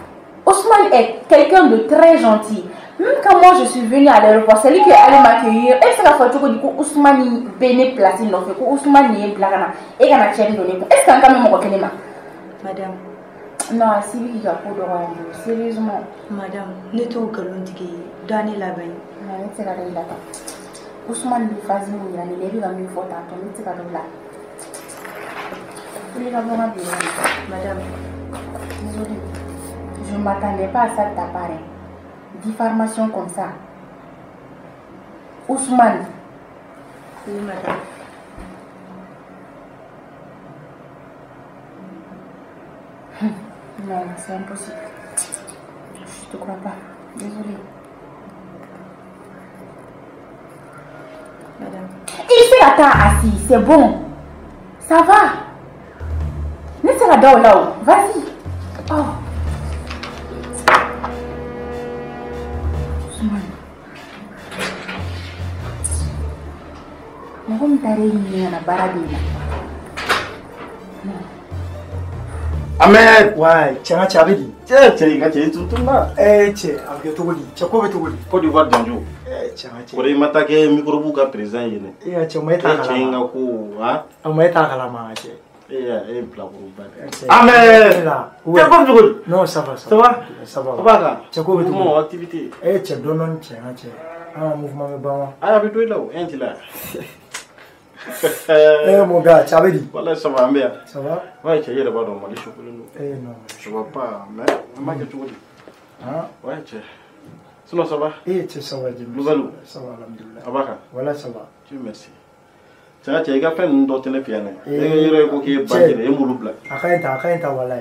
[SPEAKER 21] Ousmane est quelqu'un de très gentil. Même quand moi je suis venue à l'aéroport, c'est lui qui est allé m'accueillir. E bɛ se k'a fɔ cogo di ko Ousmane bɛ ne place nɔfɛ, ko Ousmane ye bila ka na e ka na tiɲɛni don ne kun. Est ce que an kan bɛ mɔgɔ kelen ma?
[SPEAKER 7] Madame.
[SPEAKER 21] Non, a si bɛ k'i ka ko dɔgɔya n bolo, sérieusement.
[SPEAKER 7] Madame, ne t'o nkalon tigɛ ye. Da ne laban ye.
[SPEAKER 21] Non, ne tɛ se ka da i la tan. Ousmane bɛ phase min yira ne la, e bɛ ka min fɔ tantôt, ne tɛ se ka da o la. Wuli ka bɔ n ka bureau kɔnɔ.
[SPEAKER 7] Madame.
[SPEAKER 21] Désolée. Je ne m'attendais pas à ça de ta part. Hein. Diffamation comme ça. Ousmane.
[SPEAKER 7] Oui, madame.
[SPEAKER 21] Non, c'est impossible. Je te crois pas. Désolée.
[SPEAKER 7] Madame.
[SPEAKER 21] Il s'est atteint assis, c'est bon. Ça va. Ne sera pas là-haut. Vas-y. Oh. Ousmane. Mɔgɔ min taara e ɲini ka na baara d'e ma.
[SPEAKER 3] Ahmed. Ouais, cɛ n ka cɛ a bɛ di?
[SPEAKER 2] Cɛ i ka cɛ i tun tununa.
[SPEAKER 11] Cɛ a bɛ kɛ cogo di? Cɛ ko bɛ cogo di?
[SPEAKER 2] Côte d'Ivoire janjo.
[SPEAKER 11] Cɛ n ka cɛ.
[SPEAKER 2] O de i ma taa kɛ microbe ka président ye dɛ.
[SPEAKER 11] Ee cɛ o ma e t'a kalama.
[SPEAKER 2] Cɛ in ka ko han.
[SPEAKER 11] O ma e t'a kalama cɛ.
[SPEAKER 2] Ee e ye bilakoroba de.
[SPEAKER 11] Ahmed.
[SPEAKER 2] Cɛ ko bɛ cogo di?
[SPEAKER 11] Non ça va ça
[SPEAKER 2] va.
[SPEAKER 11] Ça va.
[SPEAKER 2] Ça va kan?
[SPEAKER 11] Cɛ ko bɛ cogo di?
[SPEAKER 2] Mouvement activité.
[SPEAKER 11] Cɛ dɔɔni dɔɔni cɛ n ka cɛ. An ka mouvement bɛ ban wa?
[SPEAKER 2] Ayi a bɛ to i la o, e ɲɛ t'i la.
[SPEAKER 11] Mon gars, ça va dit?
[SPEAKER 2] Voilà, ça va bien.
[SPEAKER 11] Ça va?
[SPEAKER 2] Ouais, tu es là-bas dans Mali, je
[SPEAKER 11] non.
[SPEAKER 2] Je vois pas, mais on va tout dit.
[SPEAKER 11] Hein?
[SPEAKER 2] Ouais, tu Sinon, ça va?
[SPEAKER 11] Ça va, Dieu.
[SPEAKER 2] Nouvelle.
[SPEAKER 11] Ça va, alhamdoulilah.
[SPEAKER 2] Ça va?
[SPEAKER 11] Voilà, ça va.
[SPEAKER 2] Dieu merci. Tu as fait une dot de piano.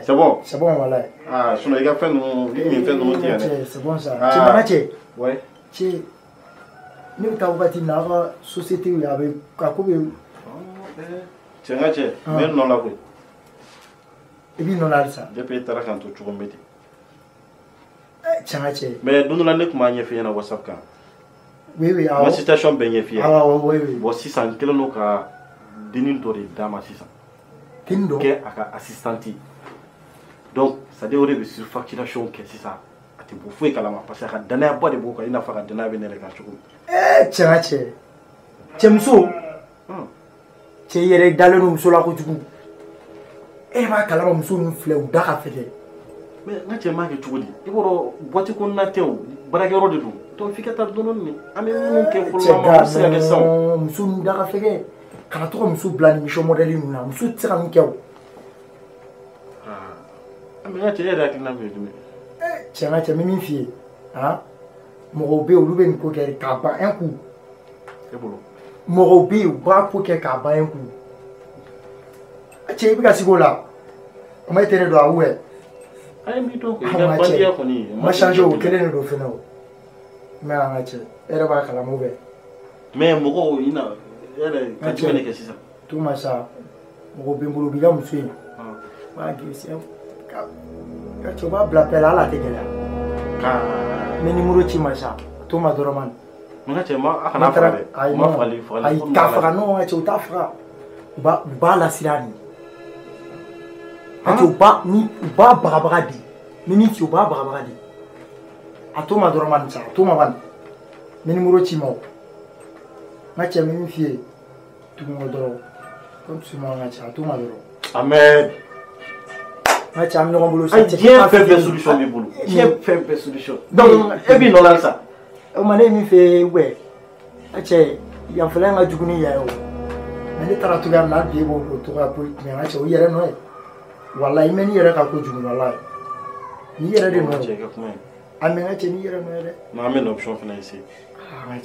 [SPEAKER 2] C'est bon?
[SPEAKER 11] C'est bon, voilà.
[SPEAKER 2] Ah, sinon, il a fait une.
[SPEAKER 11] C'est bon, ça. Tu m'as dit?
[SPEAKER 2] Ouais.
[SPEAKER 11] Tu ne bɛ taa wagati min na aw ka société a bɛ a ko bɛ.
[SPEAKER 2] Cɛ n ka cɛ n bɛ nɔ la koyi.
[SPEAKER 11] I b'i nɔ la halisa.
[SPEAKER 2] Depuis i taara k'an to cogo min bɛ ten.
[SPEAKER 11] Cɛ n ka cɛ.
[SPEAKER 2] Mais don dɔ la ne tun b'a ɲɛf'i ɲɛna WhatsApp kan.
[SPEAKER 11] Oui oui awɔ.
[SPEAKER 2] N ka situation bɛɛ ɲɛf'i ye.
[SPEAKER 11] Awɔ oui oui.
[SPEAKER 2] Bon sisan n kɛlen don ka dennin dɔ de d'a ma sisan.
[SPEAKER 11] Dennin dɔ?
[SPEAKER 2] Kɛ a ka assistante ye. Donc c'est à dire o de bɛ surfacturation kɛ sisan. A tɛ bɔ foyi kalama parce que a ka danayaba de b'o kan i n'a fɔ a ka danaya bɛ ne yɛrɛ kan cogo min.
[SPEAKER 11] Cɛ n ka cɛ cɛmuso cɛ i yɛrɛ dalen don muso la kojugu e yɛrɛ b'a kalama muso ninnu filɛ u da ka fɛgɛ.
[SPEAKER 2] Mais n ka cɛ m'a kɛ cogo di i b'a dɔn boîte kɔnɔna tɛ o baarakɛyɔrɔ de don donc f'i ka taa dɔɔni dɔɔni an bɛ minnu kɛ fɔlɔ la o tɛ se ka kɛ sisan o.
[SPEAKER 11] Muso ninnu da ka fɛgɛ kana to ka muso bila nin mission modèle ninnu na muso tɛ se ka nin kɛ o.
[SPEAKER 2] Aa mais n ka cɛ e yɛrɛ hakilina min ye jumɛn ye.
[SPEAKER 11] Cɛ n ka cɛ n bɛ min f'i ye han mɔgɔw bɛ yen olu bɛ nin ko kɛ k'a ban un coup.
[SPEAKER 2] E bolo.
[SPEAKER 11] Mɔgɔw bɛ yen u b'a ko kɛ k'a ban un coup. Cɛ i bɛ ka sigi o la o ma e tɛ ne dɔn awɔ.
[SPEAKER 2] A ye min dɔn i ka bandiya kɔni.
[SPEAKER 11] Ma changer o kelen de don fɛnɛ o. Mais an ka cɛ e yɛrɛ b'a kalama ou bien.
[SPEAKER 2] Mais mɔgɔw i na e yɛrɛ ka jumɛn de kɛ sisan.
[SPEAKER 11] Tout ma sa mɔgɔ bɛ n bolo u b'i ka muso in. U b'a gese ka cɛ u b'a bila pɛrɛ la hali a tɛ gɛlɛya. N bɛ numéro ci ma sa to ma dɔrɔn ma.
[SPEAKER 2] N ka cɛ ma a kana faga dɛ.
[SPEAKER 11] Ayi
[SPEAKER 2] ma fagali fagali.
[SPEAKER 11] Ayi k'a faga non cɛ u t'a faga. U b'a lasiran de. Parce que u b'a bagabaga de. Ni min ci u b'a bagabaga de. A to ma dɔrɔn ma nin sa a to ma bani. N bɛ numéro ci ma o. N ka cɛ n bɛ min f'i ye tugu n kɔ dɔrɔn. Comme souvent n ka cɛ a to ma dɔrɔn.
[SPEAKER 2] Ahmed.
[SPEAKER 11] N ka cɛ an bɛ ɲɔgɔn bolo sa.
[SPEAKER 2] Diɲɛ fɛn bɛɛ solution b'i bolo. Diɲɛ fɛn bɛɛ solution. Donc e b'i nɔ la halisa.
[SPEAKER 11] O ma ne ye min f'i ye wɛ. N ka cɛ yanfɛla in ka jugu ni yan ye o. Mais ne taara cogoya min na hali bi e b'o o cogoya ko mais n ka cɛ o yɛrɛ nɔ ye. Walayi i mɛn'i yɛrɛ kan kojugu walayi. N'i yɛrɛ de nɔ ye. A mais n ka cɛ n'i yɛrɛ nɔ ye dɛ.
[SPEAKER 2] Non an bɛ na option fana essayer.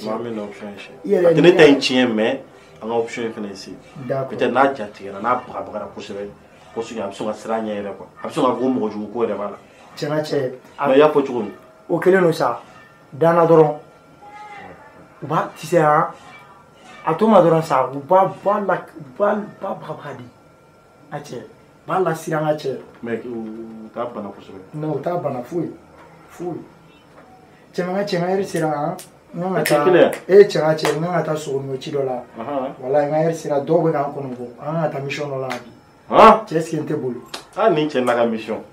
[SPEAKER 2] Non an bɛ na option essayer. A tɛ ne ta in tiɲɛ mais an ka option in fana essayer. Peut-être n'a ja tigɛra n'a bagabagara kosɛbɛ. Kosɛbɛ a bɛ sɔn ka siran ɲɛ yɛrɛ quoi. A bɛ sɔn ka fɔ ko mɔgɔ jugu ko yɛrɛ b'a la.
[SPEAKER 11] Cɛ n ka cɛ.
[SPEAKER 2] Mais i y'a fɔ cogo min.
[SPEAKER 11] O kɛlen don sa danna dɔrɔn. U b'a tu sais han. A to ma dɔrɔn sa, u b'a la u b'a bagabaga de. A cɛ, u b'a lasiran ka cɛ.
[SPEAKER 2] Mais u t'a bana kosɛbɛ.
[SPEAKER 11] Non, u t'a bana foyi foyi. Cɛ ma cɛ, n ka heure sera han. N kan ka taa. E cɛ ka cɛ, n kan ka taa sogo ci dɔ la. Walayi n ka heure sera, dɔw bɛ k'an kɔnɔ bɔ. An kan ka taa mission dɔ la bi. Cɛ, est ce que n tɛ boli?
[SPEAKER 2] Ah, nin cɛ n'a ka mission.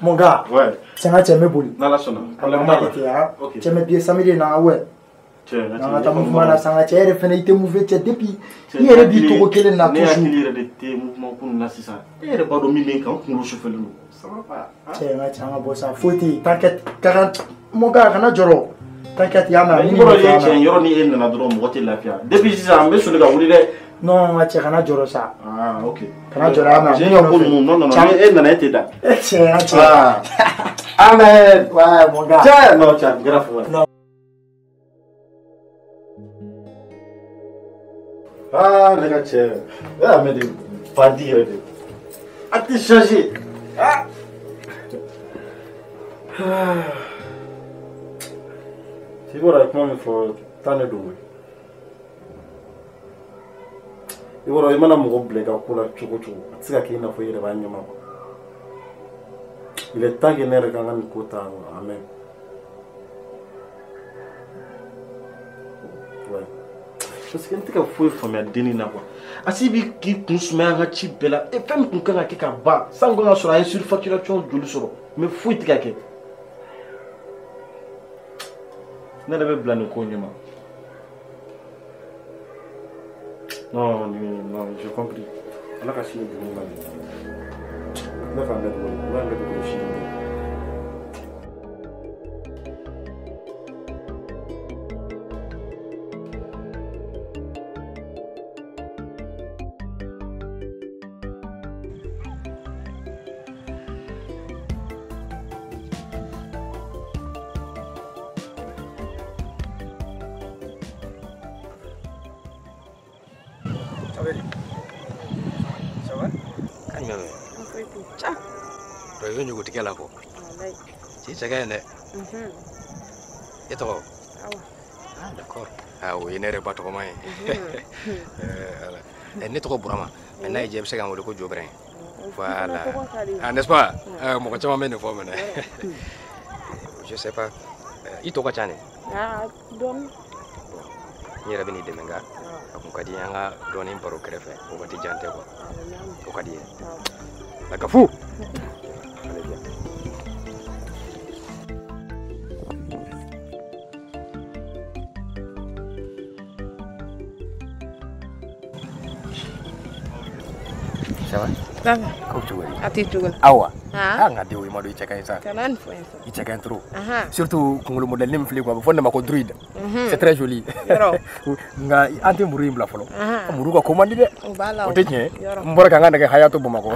[SPEAKER 11] Mon gars.
[SPEAKER 2] Ouais.
[SPEAKER 11] Cɛ n ka cɛ, n bɛ boli.
[SPEAKER 2] N'Ala sɔnna. Problème t'a la.
[SPEAKER 11] Ok. Cɛ, mais bi ye samedi ye na, ouais.
[SPEAKER 2] Cɛ,
[SPEAKER 11] n ka taa mouvement la sisan, cɛ yɛrɛ fɛnɛ i tɛ mouver cɛ depuis i yɛrɛ b'i togo kelen na toujours.
[SPEAKER 2] Ne hakili yɛrɛ de tɛ mouvement ko nin na sisan. E yɛrɛ b'a dɔn min bɛ n kan, n kunkolo sufɛlen don. Ça va pas.
[SPEAKER 11] Cɛ, n ka cɛ, an ka bɔ sa, foyi tɛ yen. T'inquiète, ka mon gars, kana jɔrɔ. T'inquiète, y'a mɛn.
[SPEAKER 2] Ni kɔrɔ ye cɛ, yɔrɔ ni e nana dɔrɔn mɔgɔ tɛ lafiya. Depuis sisan n bɛ soli ka wuli dɛ.
[SPEAKER 11] Non, n ka cɛ, kana jɔrɔ sa.
[SPEAKER 2] Ah, ok.
[SPEAKER 11] Kana jɔrɔ, y'a mɛn.
[SPEAKER 2] Cɛ ka ko ninnu, non non non, e nana e tɛ da.
[SPEAKER 11] E cɛ, n ka cɛ. Ahmed, ouais, mon gars.
[SPEAKER 2] Cɛ, non, cɛ, grave, ouais.
[SPEAKER 11] Non.
[SPEAKER 2] Ah, ne ka cɛ, e Ahmed bandi yɛrɛ de. A tɛ changer. Ah. I bɔra ye kuma min fɔ, tan de don koyi. I bɔra i mana mɔgɔ bila i ka ko la cogo o cogo, a tɛ se ka kɛ i n'a fɔ i yɛrɛ b'a ɲɛma quoi. Il est temps que ne yɛrɛ ka n ka nin ko ta en main. Ouais. Parce que n tɛ ka foyi faamuya dennin na quoi. Asi bi k'i kun sumaya an ka ci bɛɛ la. E fɛn min kun kan ka kɛ ka ban, san kun ka sɔrɔ an ye surfacturation joli sɔrɔ, mais foyi tɛ ka kɛ. Ne yɛrɛ bɛ bila nin ko ɲɛma. Non, non, j'ai compris. Ala ka sini dugu ma de. Ne fa bɛ dugu, ne bɛ dugu sini de.
[SPEAKER 6] Tigɛ la kɔ ci cɛ ka ɲi dɛ. E tɔgɔ? Ah, d'accord. Ah, o ye ne yɛrɛ ba tɔgɔma ye. Ne tɔgɔ Burama, mais n'a y'i diya i bɛ se k'an wele ko Jobɛrɛn. Voilà. Ah, n'est-ce pas? Mɔgɔ caman bɛ nin fɔ mɛnɛ. Je sais pas. I tɔgɔ ka ca dɛ.
[SPEAKER 1] Ah, dɔɔni.
[SPEAKER 6] Bon, n yɛrɛ bɛ n'i dɛmɛ nka a kun ka di n ye an ka dɔɔnin baro kɛrɛfɛ. O waati jan tɛ quoi. O ka di i ye. La Gafu. Allez, viens. Ça va?
[SPEAKER 1] Ça va.
[SPEAKER 6] Ko cogo di?
[SPEAKER 1] A tɛ cogo la.
[SPEAKER 6] Awa. Ah, nka denw i ma dɔn i cɛ ka ɲi sa.
[SPEAKER 1] Kana nin fɔ n ye sa.
[SPEAKER 6] I cɛ ka ɲi trop.
[SPEAKER 1] Surtout
[SPEAKER 6] kunkolo modèle min filɛ quoi, a bɛ fɔ ne ma ko druide. C'est très joli.
[SPEAKER 1] Yɔrɔ.
[SPEAKER 6] Nka an tɛ muru in bila fɔlɔ. Muru ka ko man di dɛ.
[SPEAKER 1] O b'a la o.
[SPEAKER 6] O tɛ tiɲɛ ye. N bɔra ka n ka nɛgɛ haya to Bamakɔ.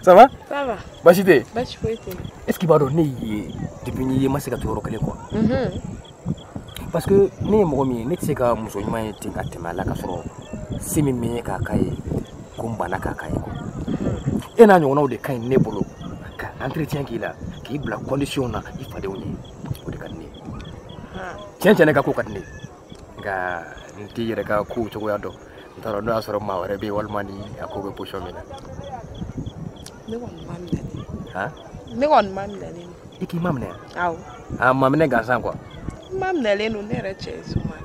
[SPEAKER 6] Ça va?
[SPEAKER 1] Ça va.
[SPEAKER 6] Baasi tɛ yen?
[SPEAKER 1] Baasi foyi tɛ yen.
[SPEAKER 6] Est ce que i b'a dɔn ne y'i ye depuis n y'i ye n ma se ka to yɔrɔ kelen quoi. Parce que ne ye mɔgɔ min ye, ne tɛ se ka muso ɲuman ye ten ka tɛmɛ a la ka sɔrɔ se min bɛ n ye k'a k'a ye ko n banna k'a k'a ye quoi. E n'a ɲɔgɔnnaw de ka ɲi ne bolo ka entretien k'i la k'i bila condition na i fadenw ye, o de ka di ne ye. Tiɲɛ tiɲɛ ne ka ko ka di ne ye nka n t'i yɛrɛ ka kow cogoya dɔn, n t'a dɔn n'o y'a sɔrɔ maa wɛrɛ bɛ yen walima ni a ko bɛ position min na.
[SPEAKER 1] Ne kɔni ma minɛ ne.
[SPEAKER 6] Han?
[SPEAKER 1] Ne kɔni ma minɛ ne.
[SPEAKER 6] I k'i ma minɛ?
[SPEAKER 1] Awɔ.
[SPEAKER 6] A ma minɛ gansan quoi.
[SPEAKER 1] N ma minɛlen don, ne yɛrɛ cɛ ye soma.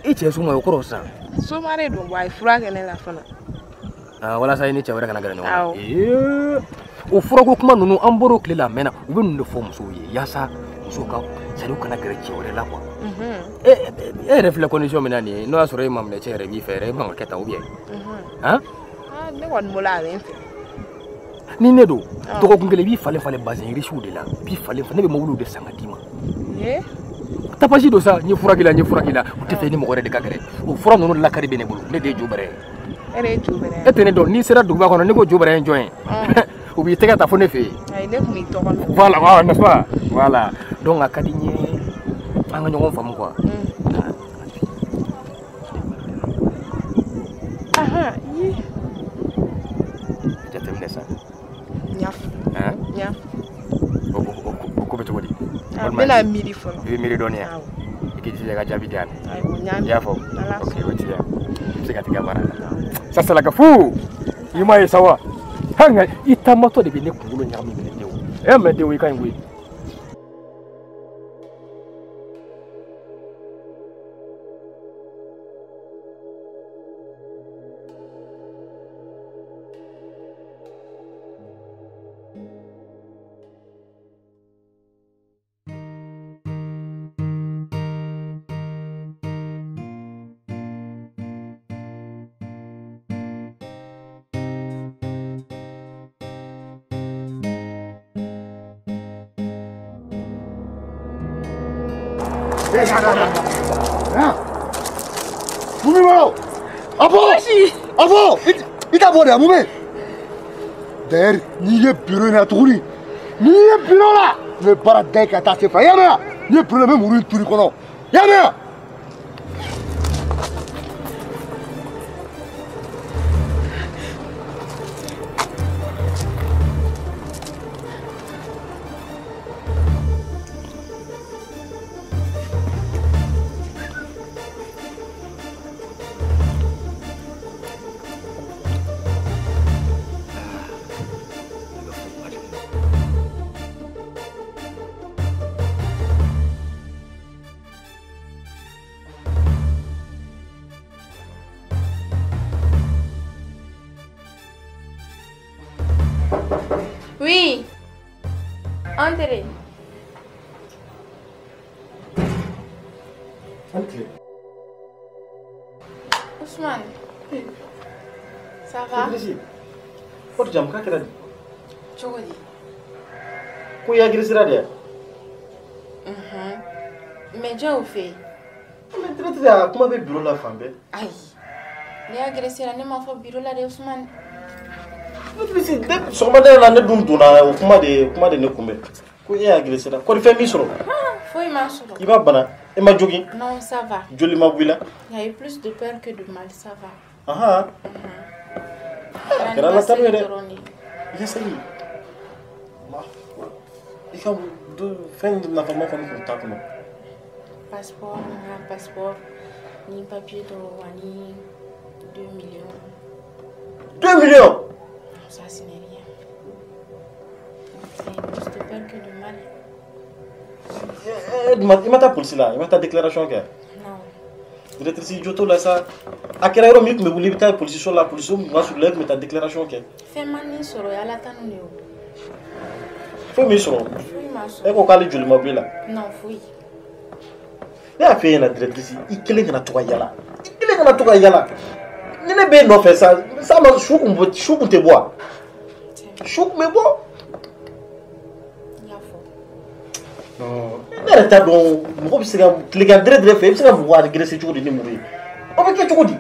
[SPEAKER 6] I cɛ ye soma ye, o kɔrɔ sisan?
[SPEAKER 1] Soma de don, wa a ye fura kɛ ne la fana.
[SPEAKER 6] Ah, walasa i ni cɛ wɛrɛ kana gɛrɛ ɲɔgɔn na. Awɔ. O furako kuma ninnu an bɔr'o tile la a mɛnna, u bɛ ninnu de fɔ musow ye yaasa musow ka c'est à dire u kana gɛrɛ cɛ wɛrɛ la quoi. E yɛrɛ filɛ condition min na nin ye, n'o y'a sɔrɔ e ma minɛ cɛ yɛrɛ b'i fɛ yɛrɛ, e man ka kɛ tan ou bien? Han?
[SPEAKER 1] Ah, ne kɔni bolo a bɛ n fɛ.
[SPEAKER 6] Ni ne don, dɔgɔkun kelen i b'i falen falen bazin riche de la, i b'i falen falen, ne bɛ mobiliw de san ka d'i ma. Tapage don sa, n ye fura k'i la, n ye fura k'i la, u tɛ fɛ i ni mɔgɔ wɛrɛ de ka gɛrɛ. O fura ninnu lakari bɛ ne bolo, ne de ye Jobɛrɛ ye.
[SPEAKER 1] E de ye Jobɛrɛ ye?
[SPEAKER 6] E tɛ ne dɔn, n'i sera duguba kɔnɔ, ne ko Jobɛrɛ ye jɔn ye? U b'i tɛgɛ ta fo ne fɛ yen.
[SPEAKER 1] Ayi, ne tun b'i tɔgɔ mɛn.
[SPEAKER 6] Voilà, voilà, n'est-ce pas? Voilà. Donc a ka di n ye an ka ɲɔgɔn faamu quoi.
[SPEAKER 1] Ahan, ye.
[SPEAKER 6] Jateminɛ sa.
[SPEAKER 1] N y'a fɔ.
[SPEAKER 6] Han?
[SPEAKER 1] N y'a fɔ.
[SPEAKER 6] O ko bɛ cogo di?
[SPEAKER 1] A bɛna miiri fɔlɔ.
[SPEAKER 6] I bɛ miiri dɔɔnin yan.
[SPEAKER 1] Awɔ.
[SPEAKER 6] I k'i jija i ka jaabi di yan. I y'a faamu? Ok, o ti yan. I bɛ se ka t'i ka baara la. Ça c'est la gafu. I m'a ye sa wa? Hali nka i taamatɔ de bɛ ne kunkolo ɲagami minɛ denw. E mɛ denw i ka ɲi koyi.
[SPEAKER 15] Mumi bolo a bɔ a bɔ i t'a bɔ de Mumi. D'ailleurs n'i ye bureau in na tuguni n'i ye bureau la n bɛ baara da i ka taa se fɛ i y'a mɛn wa n'i ye bureau la n bɛ muru in turu i kɔnɔ i y'a mɛn wa.
[SPEAKER 21] Oui. Entrez.
[SPEAKER 2] Entrez.
[SPEAKER 21] Ousmane. Ça va?
[SPEAKER 2] Ko jam ka kɛra di?
[SPEAKER 21] Cogo di?
[SPEAKER 2] Ko i agressera de ya?
[SPEAKER 21] Mais jɔn y'o f'e ye?
[SPEAKER 2] Mais directrice a kuma bɛ bureau la fan bɛɛ.
[SPEAKER 21] Ayi. Ne agressera ne m'a fɔ bureau la dɛ Ousmane.
[SPEAKER 2] Directrice sɔgɔmada in na ne dun donna o kuma de ne kunbɛn. Ko e agressera. Kɔri fɛn m'i sɔrɔ?
[SPEAKER 21] Foyi m'a sɔrɔ.
[SPEAKER 2] I ma bana? E ma jogin?
[SPEAKER 21] Non, ça va.
[SPEAKER 2] Joli ma bɔ i la?
[SPEAKER 21] Il y a eu plus de peur que de mal, ça va.
[SPEAKER 2] Ahan. A kɛra Ala tanu ye dɛ. I ka seli. I ka fɛn nafama kɔni tun t'a kɔnɔ.
[SPEAKER 21] Passeport, n ka passeport ni papier dɔw ani 2 millions.
[SPEAKER 2] 2 millions?
[SPEAKER 21] Ça, ce n'est rien. C'est plus de peur que de mal.
[SPEAKER 2] I ma taa polisi la? I ma taa déclaration kɛ?
[SPEAKER 21] Non.
[SPEAKER 2] Directrice jo t'o la sa. A kɛra yɔrɔ min i tun bɛ wuli i bɛ taa polisiso la, polisiso tun ka surun la, i tun bɛ taa déclaration kɛ.
[SPEAKER 21] Fɛn ma nin sɔrɔ, Ala tanu de o.
[SPEAKER 2] Foyi m'i sɔrɔ?
[SPEAKER 21] Foyi ma sɔrɔ.
[SPEAKER 2] E ko k'ale joli ma bɔ i la?
[SPEAKER 21] Non, foyi.
[SPEAKER 2] Ne y'a f'e ɲɛna directrice, i kelen kana to ka yala. I kelen kana to ka yala. Ni ne b'e nɔfɛ sa, sa ma su kun tɛ bɔ wa? Su kun bɛ bɔ.
[SPEAKER 21] I y'a fɔ.
[SPEAKER 2] Non, ne yɛrɛ t'a dɔn mɔgɔ bɛ se ka tilegan dɛrɛ dɛrɛ fɛ i bɛ se ka mɔgɔ agresser cogo di ni muru ye? O bɛ kɛ cogo di?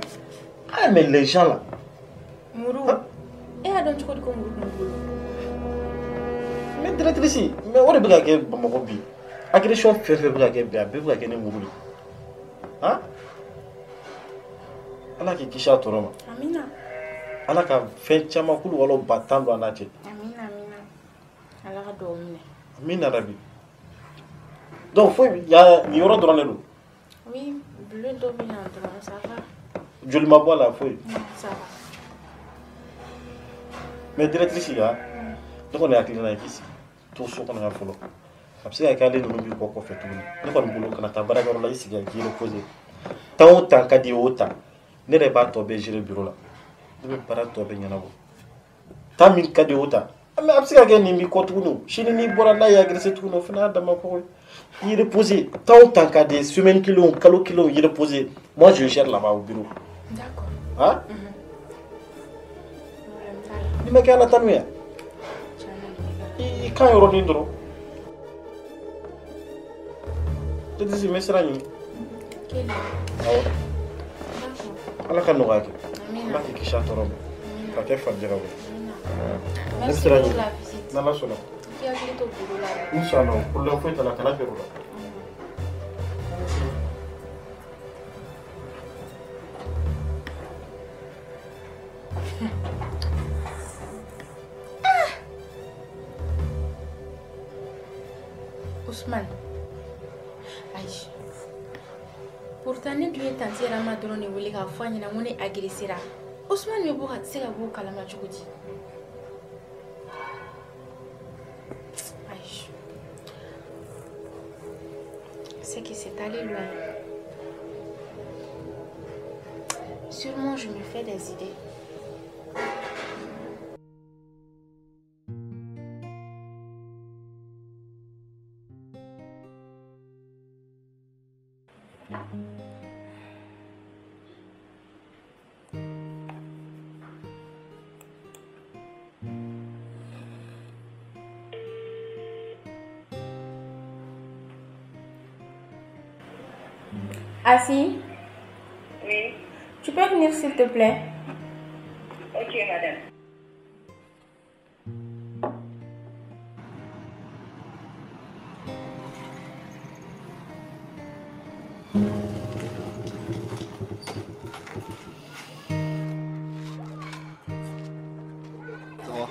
[SPEAKER 2] Ah mais les gens là.
[SPEAKER 21] Muru? E y'a dɔn cogo di ko muru tun b'i bolo?
[SPEAKER 2] Mais directrice, mais o de bɛ ka kɛ Bamakɔ bi. Agression fɛn fɛn bɛ ka kɛ bi, a bɛɛ bɛ ka kɛ ni muru de ye. Han? Ala k'i kisi a tɔɔrɔ ma.
[SPEAKER 21] Amina.
[SPEAKER 2] Ala ka fɛn caman kulu walo ba tan don a n'a cɛ.
[SPEAKER 21] Amina, amina. Ala ka duwawu minɛ.
[SPEAKER 2] Amina rabi. Donc foyi ya nin yɔrɔ dɔrɔn de don.
[SPEAKER 21] Oui, bleu dɔ bɛ yan dɔrɔn, ça va.
[SPEAKER 2] Joli ma bɔ a la foyi.
[SPEAKER 21] Non, ça va.
[SPEAKER 2] Mais directrice ya, ne kɔni hakilina ye k'i sigi to so kɔnɔ yan fɔlɔ. A bɛ se ka kɛ ale ninnu b'i kɔ kɔfɛ tuguni. Ne kɔni bolo kana taa baarakɛyɔrɔ la i sigi yan k'i reposer. Temps o temps ka di ye o temps. Ne yɛrɛ b'a tɔ bɛɛ gérer bureau la. Ne bɛ baara tɔ bɛɛ ɲɛnabɔ. Temps min ka di o temps. Mais a bɛ se ka kɛ nin b'i kɔ tuguni o. Sini n'i bɔra n'a y'i agressé tuguni o fana y'a dama ko ye. I reposer. Temps o temps ka di ye semaine kelen o kalo kelen o i reposer. Moi je gère là-bas au bureau.
[SPEAKER 21] D'accord.
[SPEAKER 2] Hein? Ni ma kɛ Ala tanu ye. I kan yɔrɔnin dɔrɔn. Directrice n bɛ sira ɲini. Awɔ. Ala ka nɔgɔya kɛ. Ala k'i kisi a tɔɔrɔ ma. Ka kɛ farijɛgɛ ye. Ne bɛ sira ɲini. N'Ala sɔnna.
[SPEAKER 21] I hakili to bureau la dɛ.
[SPEAKER 2] Inchallah, problème foyi t'a la, kana gɛrɛ o la.
[SPEAKER 21] Ousmane. Ayi. Pourtant ne dun ye tantie Rama dɔrɔn de wele k'a fɔ a ɲɛna ko ne agressera. Ousmane bɛ bɔ ka se ka bɔ o kalama cogo di? Ayi. C'est que c'est allé loin. Sûrement je me fais des idées. Assis?
[SPEAKER 9] Oui.
[SPEAKER 21] Tu peux venir s'il te plaît?
[SPEAKER 9] Ok, madame.
[SPEAKER 15] Ça va?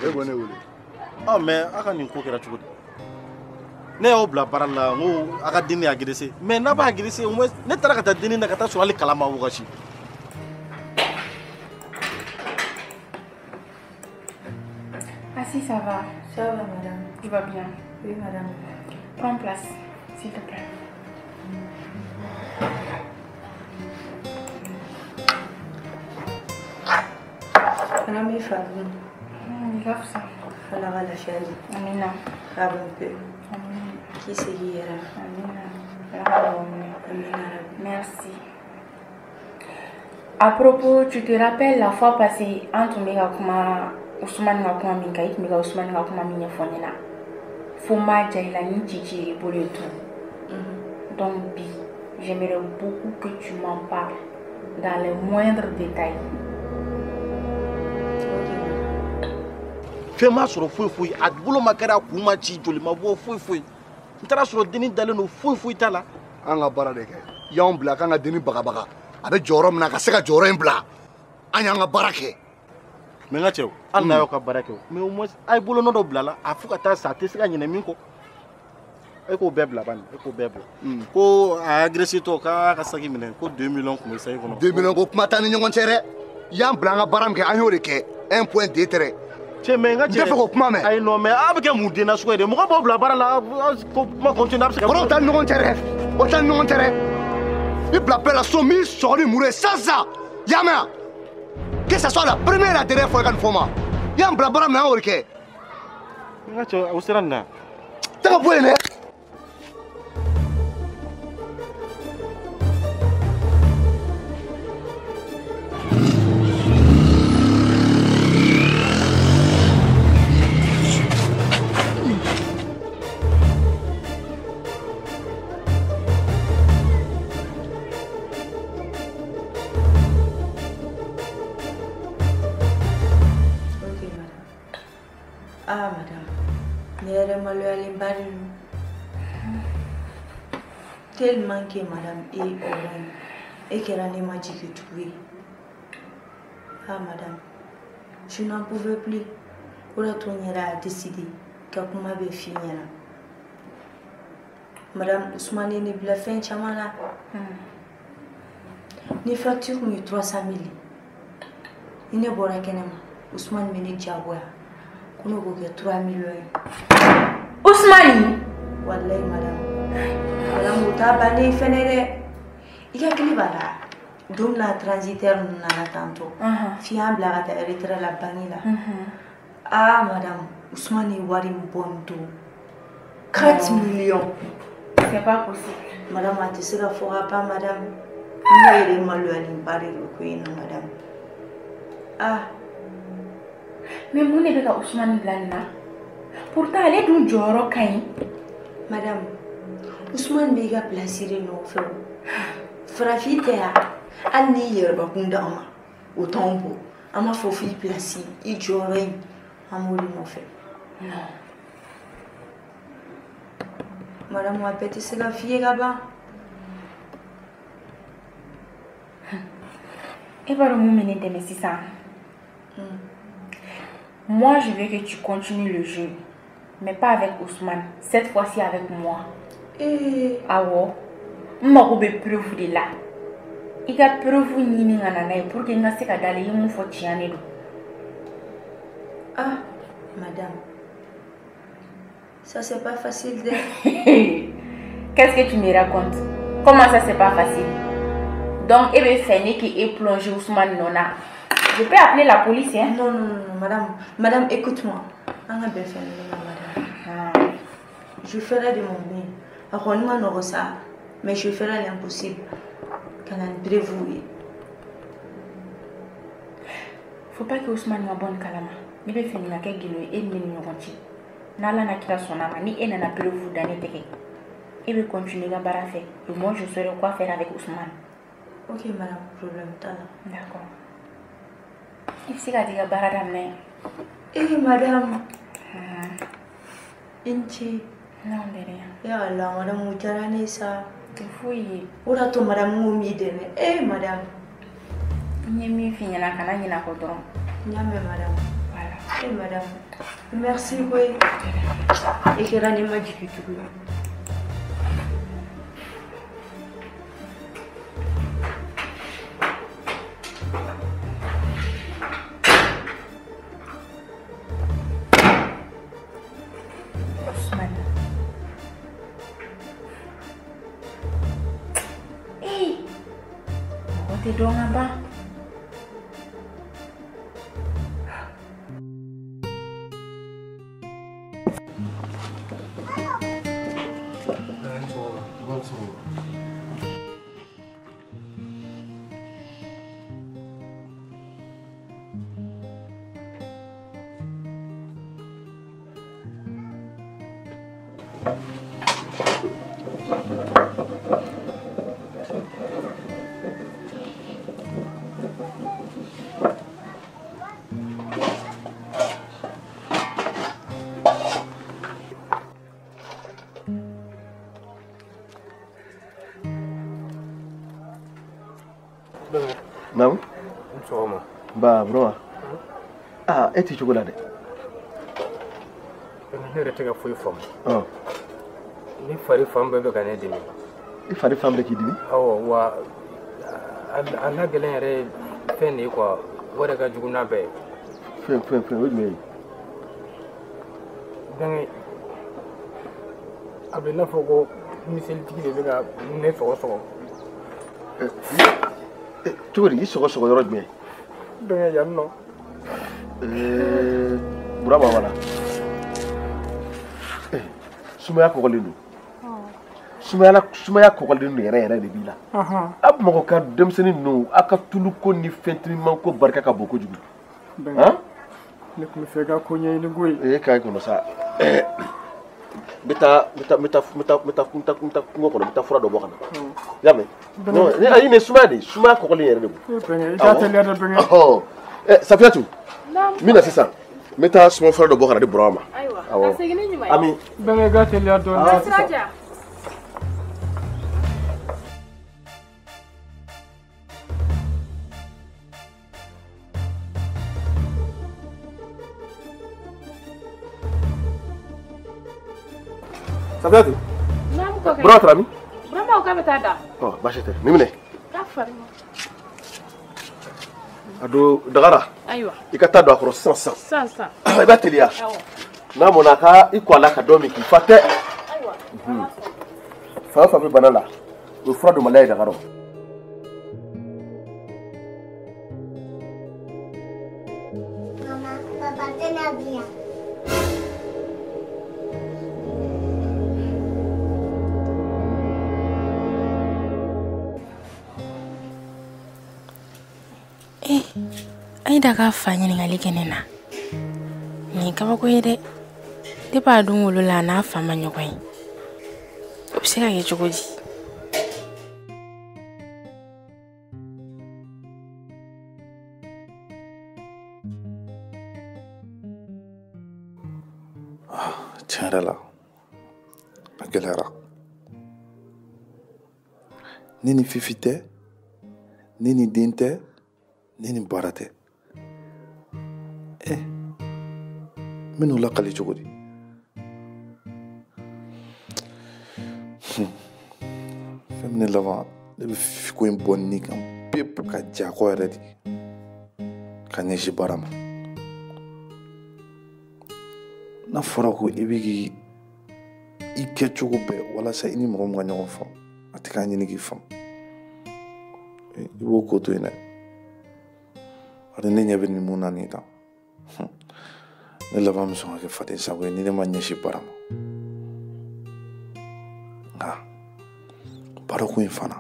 [SPEAKER 15] E ko ne wele. Ah mais a ka nin ko kɛra cogo di? Ne y'aw bila baara la n ko a ka denni agressé mais n'a b'a agressé au moins ne taara ka taa denni na ka taa sɔrɔ hali kalan ma wagati.
[SPEAKER 21] Ah si, ça va.
[SPEAKER 7] Ça va, madame.
[SPEAKER 21] Tu vas bien?
[SPEAKER 7] Oui, madame.
[SPEAKER 21] Prends place, s'il te plaît.
[SPEAKER 7] Madame, il faut.
[SPEAKER 21] Il va ça.
[SPEAKER 7] Allah va la chérie.
[SPEAKER 21] Amina.
[SPEAKER 7] Un peu. Qui c'est qui est là?
[SPEAKER 21] Amina. Merci. À propos, tu te rappelles la fois passée, entre Mega Ousmane ka kuma min kan, i tun bɛ ka Ousmane ka kuma min ɲɛfɔ ɲɛna. Fo n b'a ja i la ni cici i bolo et tout. Donc bi, j'aimerais beaucoup que tu m'en parles dans les moindres détails.
[SPEAKER 15] Fɛn ma sɔrɔ foyi foyi, a bolo ma kɛra, a kun ma ci, joli ma bɔ foyi foyi. N taara sɔrɔ denni dalen don foyi foyi t'a la.
[SPEAKER 3] An ka baara de kɛ. Y'anw bila k'an ka denni bagabaga. A bɛ jɔyɔrɔ min na ka se ka jɔyɔrɔ in bila. An y'an ka baara kɛ.
[SPEAKER 15] Mais n ka cɛw, hali n'a y'aw ka baara kɛ o, mais au moins a ye bolonɔ dɔ bila la, a fo ka taa sa a tɛ se ka ɲinɛ min kɔ. E k'o bɛɛ bila bani, e k'o bɛɛ bila. Ko a agressé tɔ k'a ka saki minɛ, ko 2 millions tun bɛ saki kɔnɔ.
[SPEAKER 3] 2 millions ko kuma t'an ni ɲɔgɔn cɛ dɛ. Y'an bila an ka baara min kɛ, an y'o de kɛ. 1.2 tɛrɛ.
[SPEAKER 15] Cɛ mais n ka cɛ.
[SPEAKER 3] N tɛ fɛ k'o kuma mɛn.
[SPEAKER 15] Ayi non mais a bɛ kɛ mun den nasugu ye dɛ, mɔgɔ b'aw bila baara la, ko kuma continue a bɛ se ka.
[SPEAKER 3] Kɔrɔ t'an ni ɲɔgɔn cɛ dɛ, o t'an ni ɲɔgɔn cɛ dɛ. I bila bɛɛ la so min sɔgɔ ni muru ye sisan, y'a mɛn wa? Que ça soit la première et la dernière fois i ka nin fɔ n ma. I y'an bila baara min na, an y'o de kɛ.
[SPEAKER 15] N ka cɛ o sera nin na.
[SPEAKER 3] Tɛ ka bɔ yen dɛ.
[SPEAKER 7] Ah, madame, ne yɛrɛ maloyalenba de don. Tellement que madame e ye hɔrɔn ye, e kɛra ne ma jigitugu ye. Ah, madame, je n'en pouvais plus. O de y'a to n yɛrɛ y'a décidé ka kuma bɛɛ f'i ɲɛna. Madame, Ousmane ye ne bila fɛn caman la. Ni facture kun ye 300 000 ye, ni ne bɔra kɛnɛma, Ousmane bɛ ne diyagoya. Ko ne k'o kɛ 3 millions ye.
[SPEAKER 21] Ousmane!
[SPEAKER 7] Walayi madame. Madame o t'a bannen fɛnɛ dɛ. I hakili b'a la don min na transitaire ninnu nana tantɔ f'i y'an bila ka taa retrait la banque la. Ah madame, Ousmane ye wari min bɔ nin don 4 millions.
[SPEAKER 21] C'est pas possible.
[SPEAKER 7] Madame a tɛ se ka fɔ ka ban madame. Ne yɛrɛ maloyalenba de don ko in na madame. Ah.
[SPEAKER 21] Mais mun de bɛ ka Ousmane bila nin na? Pourtant ale dun jɔyɔrɔ ka ɲi.
[SPEAKER 7] Madame, Ousmane b'i ka place de nɔfɛ o. Farafin tɛ yan, hali n'i yɛrɛbakun d'an ma, o t'anw bɔ. An b'a fɔ f'i place, i jɔyɔrɔ in, an b'o de nɔfɛ.
[SPEAKER 21] Non.
[SPEAKER 7] Madame, a bɛɛ tɛ se ka f'i ye ka ban.
[SPEAKER 21] E b'a dɔn mun bɛ ne dɛmɛ sisan? Moi, je veux que tu continues le jeu, mais pas avec Ousmane. Cette fois-ci avec moi.
[SPEAKER 7] Eh.
[SPEAKER 21] Awɔ. N mago bɛ preuve de la. I ka preuve ɲini ka na n'a ye pour que n ka se ka da la i ye mun fɔ tiɲɛ de don.
[SPEAKER 7] Ah, madame, ça c'est pas facile de.
[SPEAKER 21] Qu'est-ce que tu me racontes? Comment ça c'est pas facile? Donc, e bɛ fɛ ne k'e plonger Ousmane nɔ na. Je peux appeler la police, hein?
[SPEAKER 7] Non, non, non, madame. Madame, écoute-moi. An ka bɛn fɛn dɔ ma, madame.
[SPEAKER 21] Ah.
[SPEAKER 7] Je ferai de mon mieux. A kɔni ma nɔgɔn sa, mais je ferai l'impossible. Ka na ni preuve ye.
[SPEAKER 21] Faut pas que Ousmane ma bɔ nin kalama. Ne bɛ fɛ nin ka kɛ gundo ye e ni ne ni ɲɔgɔn cɛ. N'Ala n'a kira sɔnna a ma, ni e nana preuve da ne tɛgɛ, e bɛ continuer i ka baara fɛ. Et moi, je saurai quoi faire avec Ousmane.
[SPEAKER 7] Ok, madame, problème t'a la.
[SPEAKER 21] D'accord. I bɛ se ka t'i ka baara daminɛ.
[SPEAKER 7] Eh, madame. I ni ce.
[SPEAKER 21] Non, de rien.
[SPEAKER 7] Eh Allah, madame, o diyara ne ye sa.
[SPEAKER 21] Tɛ foyi ye.
[SPEAKER 7] O de y'a to madame n ko n b'i dɛmɛ. Eh, madame.
[SPEAKER 21] N ye min f'i ɲɛna, kana ɲinɛ a kɔ dɔrɔn.
[SPEAKER 7] N y'a mɛn, madame.
[SPEAKER 21] Voilà.
[SPEAKER 7] Eh, madame, merci koyi. I kɛra ne ma jigi tugun ye.
[SPEAKER 21] Ousmane. Eh, mɔgɔ tɛ dɔn ka ban.
[SPEAKER 15] Naamu.
[SPEAKER 19] Sɔgɔma.
[SPEAKER 15] Ba Burama. Aa e t'i cogo la dɛ.
[SPEAKER 6] Ne yɛrɛ tɛ ka foyi faamu. Ne fari fan bɛɛ bɛ ka ne dimi.
[SPEAKER 15] I fari fan bɛɛ k'i dimi?
[SPEAKER 6] Awɔ, wa a la gɛlɛn yɛrɛ ye fɛn de ye quoi, o yɛrɛ ka jugu n'a bɛɛ ye.
[SPEAKER 15] Fɛn o ye jumɛn ye?
[SPEAKER 6] Donc a bɛ i n'a fɔ ko miselitigi de bɛ ka ne sɔgɔ sɔgɔ.
[SPEAKER 15] Cogo di i sɔgɔ sɔgɔ yɔrɔ jumɛn?
[SPEAKER 6] Bɛnkɛ yan nɔ.
[SPEAKER 15] Burama wala. Sumaya kɔgɔlen don. Sumaya kɔgɔlen don yɛrɛ yɛrɛ de b'i la. A Bamakɔ ka denmisɛnnin ninnu a ka tuluko ni fɛn ko barika ka bon kojugu.
[SPEAKER 11] Ne tun bɛ fɛ ka ko ɲɛɲini koyi.
[SPEAKER 15] E k'a kɔnɔ sa. N bɛ taa kungo kɔnɔ n bɛ taa fura dɔ bɔ ka na. I y'a mɛn? Non, ayi nin sumaya de sumaya kɔgɔlen yɛrɛ de don.
[SPEAKER 11] Bɛnkɛ i k'a teliya dɛ bɛnkɛ.
[SPEAKER 15] Safiyatu. N bɛ na sisan. N bɛ taa suma fura dɔ bɔ ka na di Burama ma.
[SPEAKER 13] Ayiwa, ka segin ni ɲuman ye.
[SPEAKER 15] Ami.
[SPEAKER 11] Bɛnkɛ i k'a teliya dɔɔnin.
[SPEAKER 13] Ka sira diya.
[SPEAKER 15] Safiyatu.
[SPEAKER 13] Naamu kɔkɛ.
[SPEAKER 15] Burama taara min?
[SPEAKER 13] Burama ko k'a bɛ taa da.
[SPEAKER 15] Ɔ baasi tɛ nin minɛ.
[SPEAKER 13] K'a fari ma.
[SPEAKER 15] A don dagara.
[SPEAKER 13] Ayiwa.
[SPEAKER 15] I ka taa don a kɔrɔ sisan sisan.
[SPEAKER 13] Sisan sisan.
[SPEAKER 15] I b'a teliya.
[SPEAKER 13] Awɔ.
[SPEAKER 15] N'a mɔna a ka i kɔ a la ka dɔ min k'i fa tɛ.
[SPEAKER 13] Ayiwa.
[SPEAKER 15] Fan o fan bɛ bana la, o ye fura dɔ maliya ye daga rɔ.
[SPEAKER 10] Maman, papa tɛna bi yan.
[SPEAKER 21] Eh, Aida k'a fa ɲininkali kɛ ne na. Nin ye kabako ye dɛ. Depuis a don wolo la a n'a fa ma ɲɔgɔn ye. O bɛ se ka kɛ cogo di?
[SPEAKER 12] Tiɲɛ yɛrɛ la a gɛlɛyara. Ne ni Fifi tɛ, ne ni den tɛ, ne ni baara tɛ. N bɛ n'o lakali cogo di? Fɛn min ne laban, ne bɛ Fifi ko in bɔ ni kan pewu ka jɛ a kɔ yɛrɛ de, ka ɲɛsin baara ma. N'a fɔra ko i bɛ k'i i kɛcogo bɛɛ walasa i ni mɔgɔ min ka ɲɔgɔn faamu, a tɛ k'a ɲini k'i faamu, i b'o ko to yen dɛ. Bari ne ɲɛ bɛ nin mun na nin tan, ne laban bɛ sɔn ka kɛ faden sago ye ni ne ma ɲɛsin baara ma. Nka baarako in fana,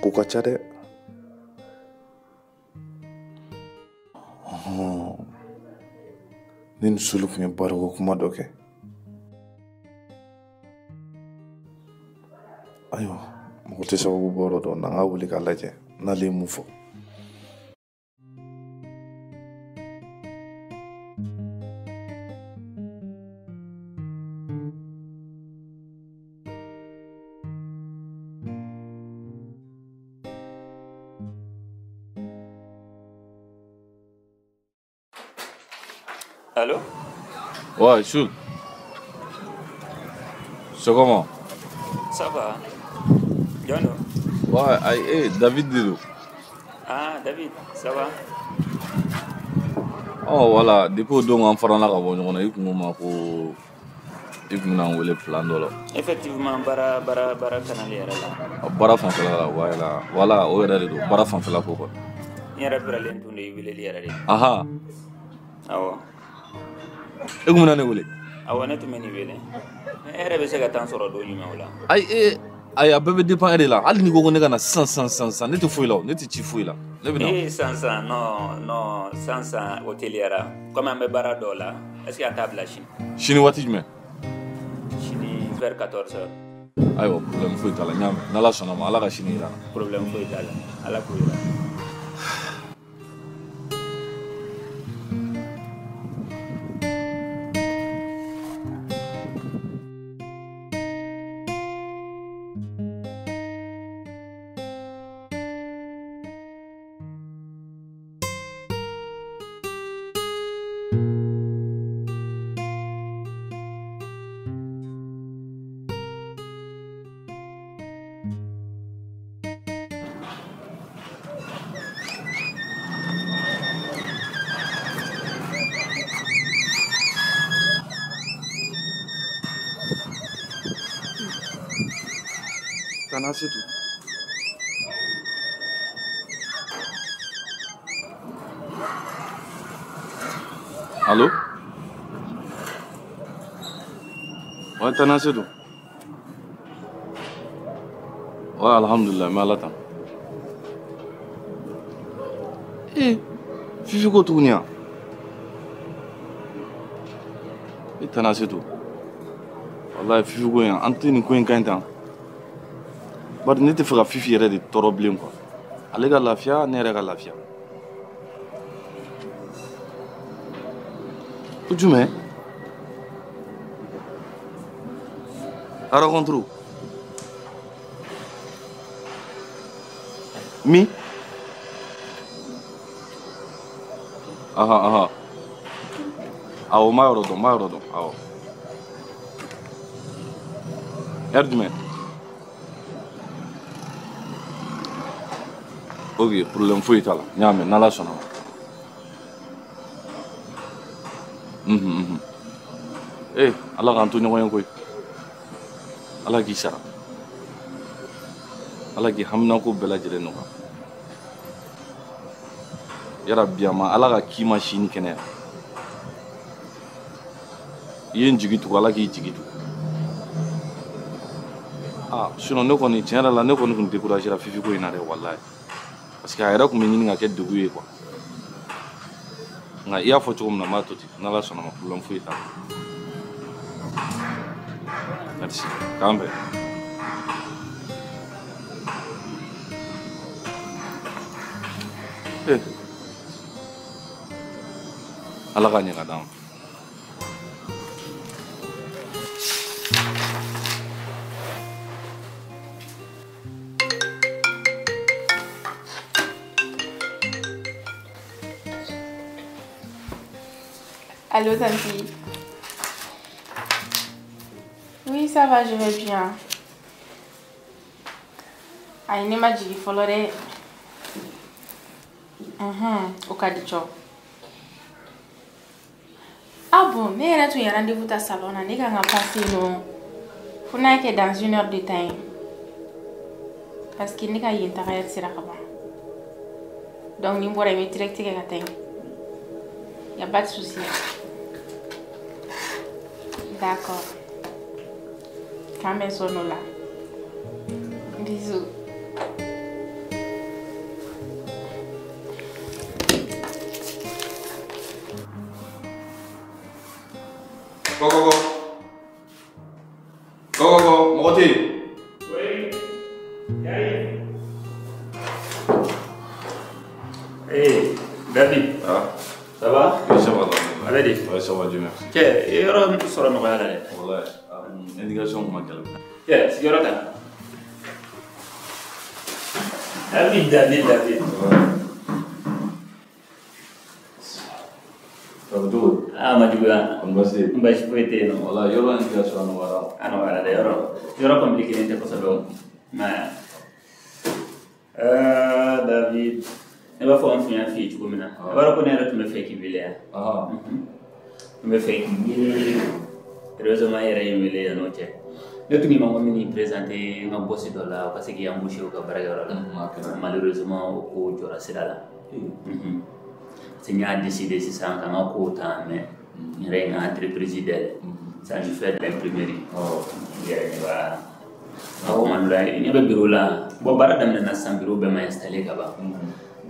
[SPEAKER 12] ko ka ca dɛ. Ne ni Solu tun ye baroko kuma dɔ kɛ. Ayiwa, mɔgɔ tɛ sababu bɔ yɔrɔ dɔn, n'an ka wuli k'a lajɛ n'ale ye mun fɔ.
[SPEAKER 5] Allô?
[SPEAKER 17] Ouais, Soul. C'est comment?
[SPEAKER 5] Ça va. John?
[SPEAKER 17] Ouais, aïe, hey, David Delo.
[SPEAKER 5] Ah, David, ça va?
[SPEAKER 17] Oh, voilà, depuis que on a la on a eu un plan de là.
[SPEAKER 5] Effectivement, bara bara bara canal là.
[SPEAKER 17] Bara fanfɛla la, voilà, voilà, o yɛrɛ de don, bara fanfɛla ko quoi.
[SPEAKER 5] N yɛrɛ bɛrɛlen tun de y'i weleli yɛrɛ de.
[SPEAKER 17] Aha.
[SPEAKER 5] Awɔ.
[SPEAKER 17] E kun bɛna ne wele?
[SPEAKER 5] Awɔ, ne tun bɛ nin wele. E yɛrɛ bɛ se ka temps sɔrɔ don jumɛn o la?
[SPEAKER 17] Ayi, ayi, a bɛɛ bɛ dépend e de la. Hali n'i ko ko ne ka na sisan sisan sisan sisan, ne tɛ foyi la o, ne tɛ ci foyi la. Ne bɛ na.
[SPEAKER 5] Ee sisan sisan, non non, sisan sisan o teliyara. Komi an bɛ baara dɔw la, est ce que an t'a bila sini?
[SPEAKER 17] Sini waati jumɛn?
[SPEAKER 5] Sini vers 14 heures.
[SPEAKER 17] Ayiwa, problème foyi t'a la, n y'a mɛn. N'Ala sɔnna ma, Ala ka sini yira n na.
[SPEAKER 5] Problème foyi t'a la, Ala k'o yira.
[SPEAKER 12] Kana se tu.
[SPEAKER 17] Allô? Ouais, Tana Setou. Ouais, alhamdulillah, mais Allah t'en. Eh, Fifi ko tuguni ya? Eh, Tana Setou. Wallahi, Fifi ko yan, an tɛ nin ko in ka ɲi tan. Bari ne tɛ fɛ ka Fifi yɛrɛ de tɔɔrɔ bilen quoi. Ale ka lafiya, ne yɛrɛ ka lafiya. Ko jumɛn? A rencontre. Min? Aha, aha. Awɔ, n b'a yɔrɔ dɔn, n b'a yɔrɔ dɔn, awɔ. Heure jumɛn? Ok, problème foyi t'a la. N y'a mɛn, n'Ala sɔnna ma. Eh, Ala k'an to ɲɔgɔn ye koyi. Ala k'i sara. Ala k'i haminanko bɛɛ lajɛlen nɔgɔya. Yarabi a ma Ala ka k'i ma si ni kɛnɛya. I ye n jigi tugu, Ala k'i jigi tugu. Ah, sinon ne kɔni tiɲɛ yɛrɛ la ne kɔni tun découragé la Fifi ko in na dɛ walahi. Parce que a yɛrɛ tun bɛ ɲini ka kɛ degun ye quoi. Nka i y'a fɔ cogo min na n b'a to ten, n'Ala sɔnna ma problème foyi t'a la. Merci. K'an bɛn. Eh. Ala k'a ɲɛ ka d'an ma.
[SPEAKER 21] Allô, Tanti. Oui, ça va, je vais bien. Ayi, ne ma jigin fɔlɔ dɛ. O ka di cɔ. Ah bon, ne yɛrɛ tun ye rendez-vous ta salon na, ne kan ka passer yen nɔ. Fo n'a kɛ dans une heure de temps ye. Parce que ne ka yen taga yɛrɛ sera ka ban. Donc ni n bɔra yen, n bɛ direct kɛ ka taa yen. Y a pas de souci. D'accord. K'an bɛn sɔn o la. Bisous.
[SPEAKER 17] Go, go, go. Go, go, go. Mɔgɔ tɛ yen?
[SPEAKER 5] Oui. J'arrive. Hey, David.
[SPEAKER 17] Ah.
[SPEAKER 5] Ça va?
[SPEAKER 17] Oui, ça va.
[SPEAKER 5] A bɛ di?
[SPEAKER 17] Oui, ça va, Dieu merci.
[SPEAKER 5] Cɛ, i ye yɔrɔ sɔrɔ nɔgɔya la dɛ.
[SPEAKER 17] Walayi, indication kun ma gɛlɛn.
[SPEAKER 5] Cɛ, sigiyɔrɔ ta. David, David, David.
[SPEAKER 17] Ça va cogo di?
[SPEAKER 5] Ah, ma juguya.
[SPEAKER 17] Kɔni baasi tɛ yen?
[SPEAKER 5] Baasi foyi tɛ yen nɔ.
[SPEAKER 17] Walayi, yɔrɔ indication a nɔgɔyara.
[SPEAKER 5] A nɔgɔyara dɛ, yɔrɔ compliqué tɛ kosɛbɛ o. Mais David, ne b'a fɔ n tun y'a f'i ye cogo min na. I b'a dɔn ko ne yɛrɛ tun bɛ fɛ k'i wele yan. Tun bɛ fɛ k'i wele. Heureusement i yɛrɛ ye n wele yan n'o cɛ. Ne tun k'i ma ko n bɛn'i présenter n ka boss dɔ la o ka se k'i embaucher o ka baarakɛyɔrɔ la. Malheureusement o ko jɔra sira la. Parce que n y'a décidé sisan ka n ka kow ta en main. N yɛrɛ ye n ka entreprise dayɛlɛ. Sisan je fais de l'imprimerie. I yɛrɛ ɲɛ b'a la. Kuma dɔ la i ɲɛ bɛ bureau la. Bon baara daminɛna sisan bureau bɛɛ ma installé ka ban.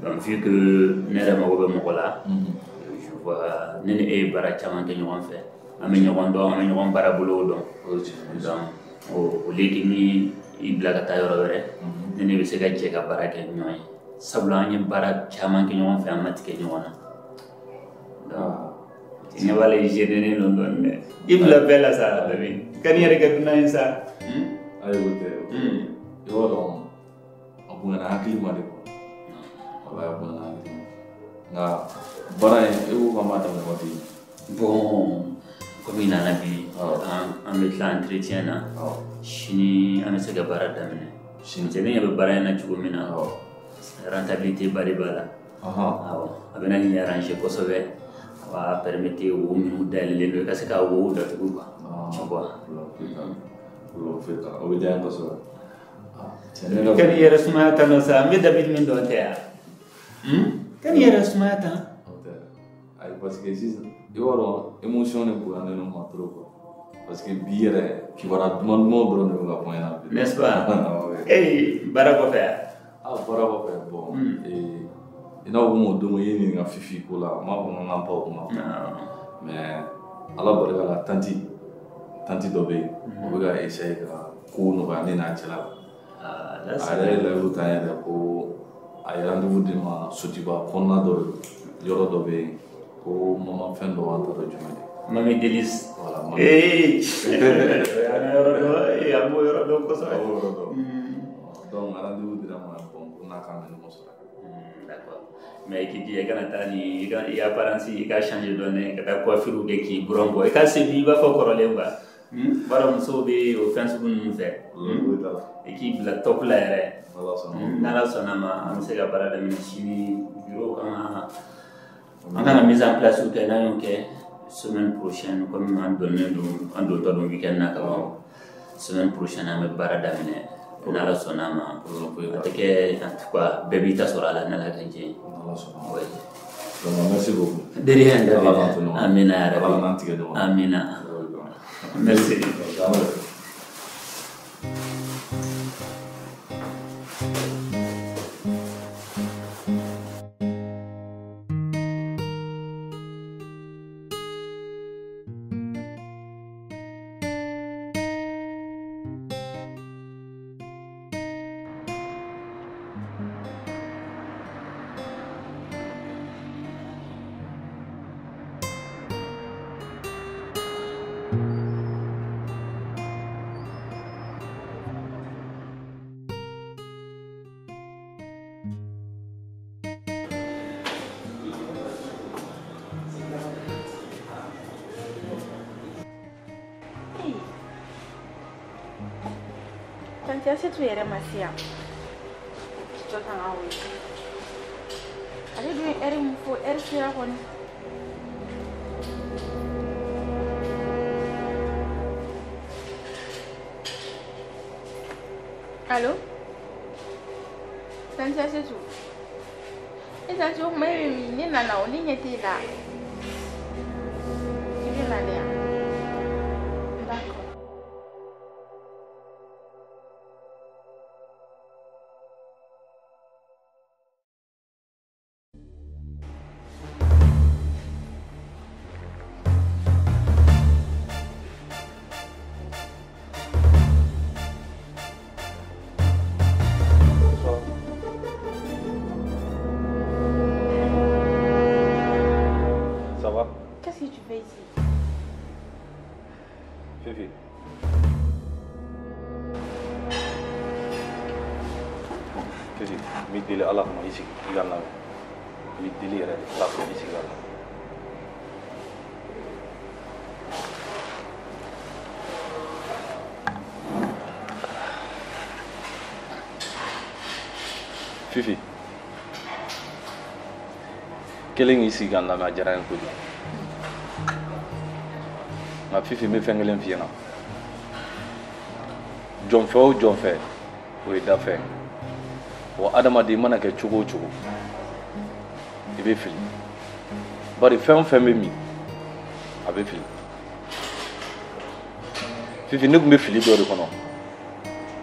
[SPEAKER 5] Donc vu que ne yɛrɛ mago bɛ mɔgɔ la, je vois ne ni e ye baara caman kɛ ɲɔgɔn fɛ. An bɛ ɲɔgɔn dɔn, an bɛ ɲɔgɔn baarabolow dɔn. Donc au lieu que ni i bila ka taa yɔrɔ wɛrɛ, ne ne bɛ se ka jɛ ka baara kɛ ɲɔgɔn ye. Sabula an ye baara caman kɛ ɲɔgɔn fɛ, an ma tigɛ ɲɔgɔn na. Donc ɲɛ b'a la i gêné don dɔɔnin dɛ. I bila bɛɛ la sa, David. Ka n'i yɛrɛ kɛ dunan ye sa.
[SPEAKER 17] Ayi, o tɛ, o tɛ. I b'a dɔn, a bonyana hakili ma de quoi. Walayi, a bonyana hakili ma. Nka baara in, e ko k'an b'a daminɛ waati jumɛn?
[SPEAKER 5] Bon, komi i nana bi, an bɛ tila entretien na. Sini an bɛ se ka baara daminɛ. Sini ne ɲɛ bɛ baara in na cogo min na, rentabilité ba de b'a la. Awɔ, a bɛ na nin arranger kosɛbɛ. A b'a permettre wo minnu dayɛlɛlen don i ka se ka wow datugu quoi. Tu vois.
[SPEAKER 17] O bɛ diya n ye kosɛbɛ.
[SPEAKER 5] Ka n'i yɛrɛ sumaya tan nɔ sa, n bɛ David min dɔn tɛ yan. Ka n'i yɛrɛ sumaya tan.
[SPEAKER 17] Ayi, parce que sisan i b'a dɔn émotion de bonyalen don ma trop quoi. Parce que bi yɛrɛ kibaruya duman dumanw dɔrɔn de bɛ ka fɔ n ɲɛna bi.
[SPEAKER 5] N'est-ce pas? Ee, baara kɔfɛ yan?
[SPEAKER 17] Ah, baara kɔfɛ bon. I n'a fɔ o don i ye n ɲininka Fifi ko la, n m'a fɔ n k'an pan o kunna. Mais Ala barika la tanti dɔ bɛ yen, o bɛ ka essayer ka ko nɔgɔya ne n'a cɛla la. A yɛrɛ ye layidu ta n yɛrɛ ko a ye rendez-vous di n ma Sotiba kɔnɔna dɔ yɔrɔ dɔ bɛ yen ko mama fɛn dɔ an t'a dɔn jumɛn de.
[SPEAKER 5] Mami Delis.
[SPEAKER 17] Voilà, mami.
[SPEAKER 5] Ee, o y'an ka yɔrɔ dɔn, an b'o yɔrɔ dɔn kosɛbɛ.
[SPEAKER 17] A b'o yɔrɔ dɔn. Donc rendez-vous dira n ma bon ko n'a k'an bɛ ɲɔgɔn sɔrɔ.
[SPEAKER 5] D'accord. Mais i k'i jija i kana taa ni i ka i apparence i ka changer dɔɔnin ka taa coiffure kɛ k'i buran bɔ i ka segin i b'a fɔ kɔrɔlen quoi. B'a dɔn musow bɛ o fɛn sugu ninnu fɛ. I k'i bila top la yɛrɛ. N'Ala sɔnna ma an bɛ se ka baara daminɛ sini bureau kan ka an kan ka mise en place kɛ n'an y'o kɛ semaine prochaine komi an donnen don an dontɔ don week-end na ka ban semaine prochaine an bɛ baara daminɛ. N'Ala sɔnna ma a tɛ kɛ en tout cas bɛɛ b'i ta sɔrɔ a la n'Ala ka jɛ ye. Oui.
[SPEAKER 17] Donc merci beaucoup.
[SPEAKER 5] De rien, David. Amina ya Rabbi.
[SPEAKER 17] Ala k'an tigɛ ɲɔgɔn na.
[SPEAKER 5] Amina. Merci.
[SPEAKER 21] Tanti Asetu yɛrɛ ma se yan. Jɔ kan ka wele. Ale dun ye ɛri min fɔ, ɛri sera kɔni. Allo? Tanti Asetu. E tanti o kuma e bɛ min? Ne nana o, ne ɲɛ t'e la. I bɛ na de yan? D'accord.
[SPEAKER 17] Ça va?
[SPEAKER 21] Qu'est-ce que tu fais ici?
[SPEAKER 17] Fifi. Fifi, n b'i deli Ala kama i sigi i ka n lamɛn. N b'i deli yɛrɛ de Ala kama i sigi ka n lamɛn. Fifi, kelen k'i sigi ka n lamɛn a diyara n ye kojugu. Nka Fifi n bɛ fɛn kelen f'i ɲɛna. Jɔnfɛ o jɔnfɛ o ye dafɛ. Wa adamaden i mana kɛ cogo o cogo i bɛ fili. Bari fɛn o fɛn bɛ min a bɛ fili. Fifi ne tun bɛ fili dɔ de kɔnɔ.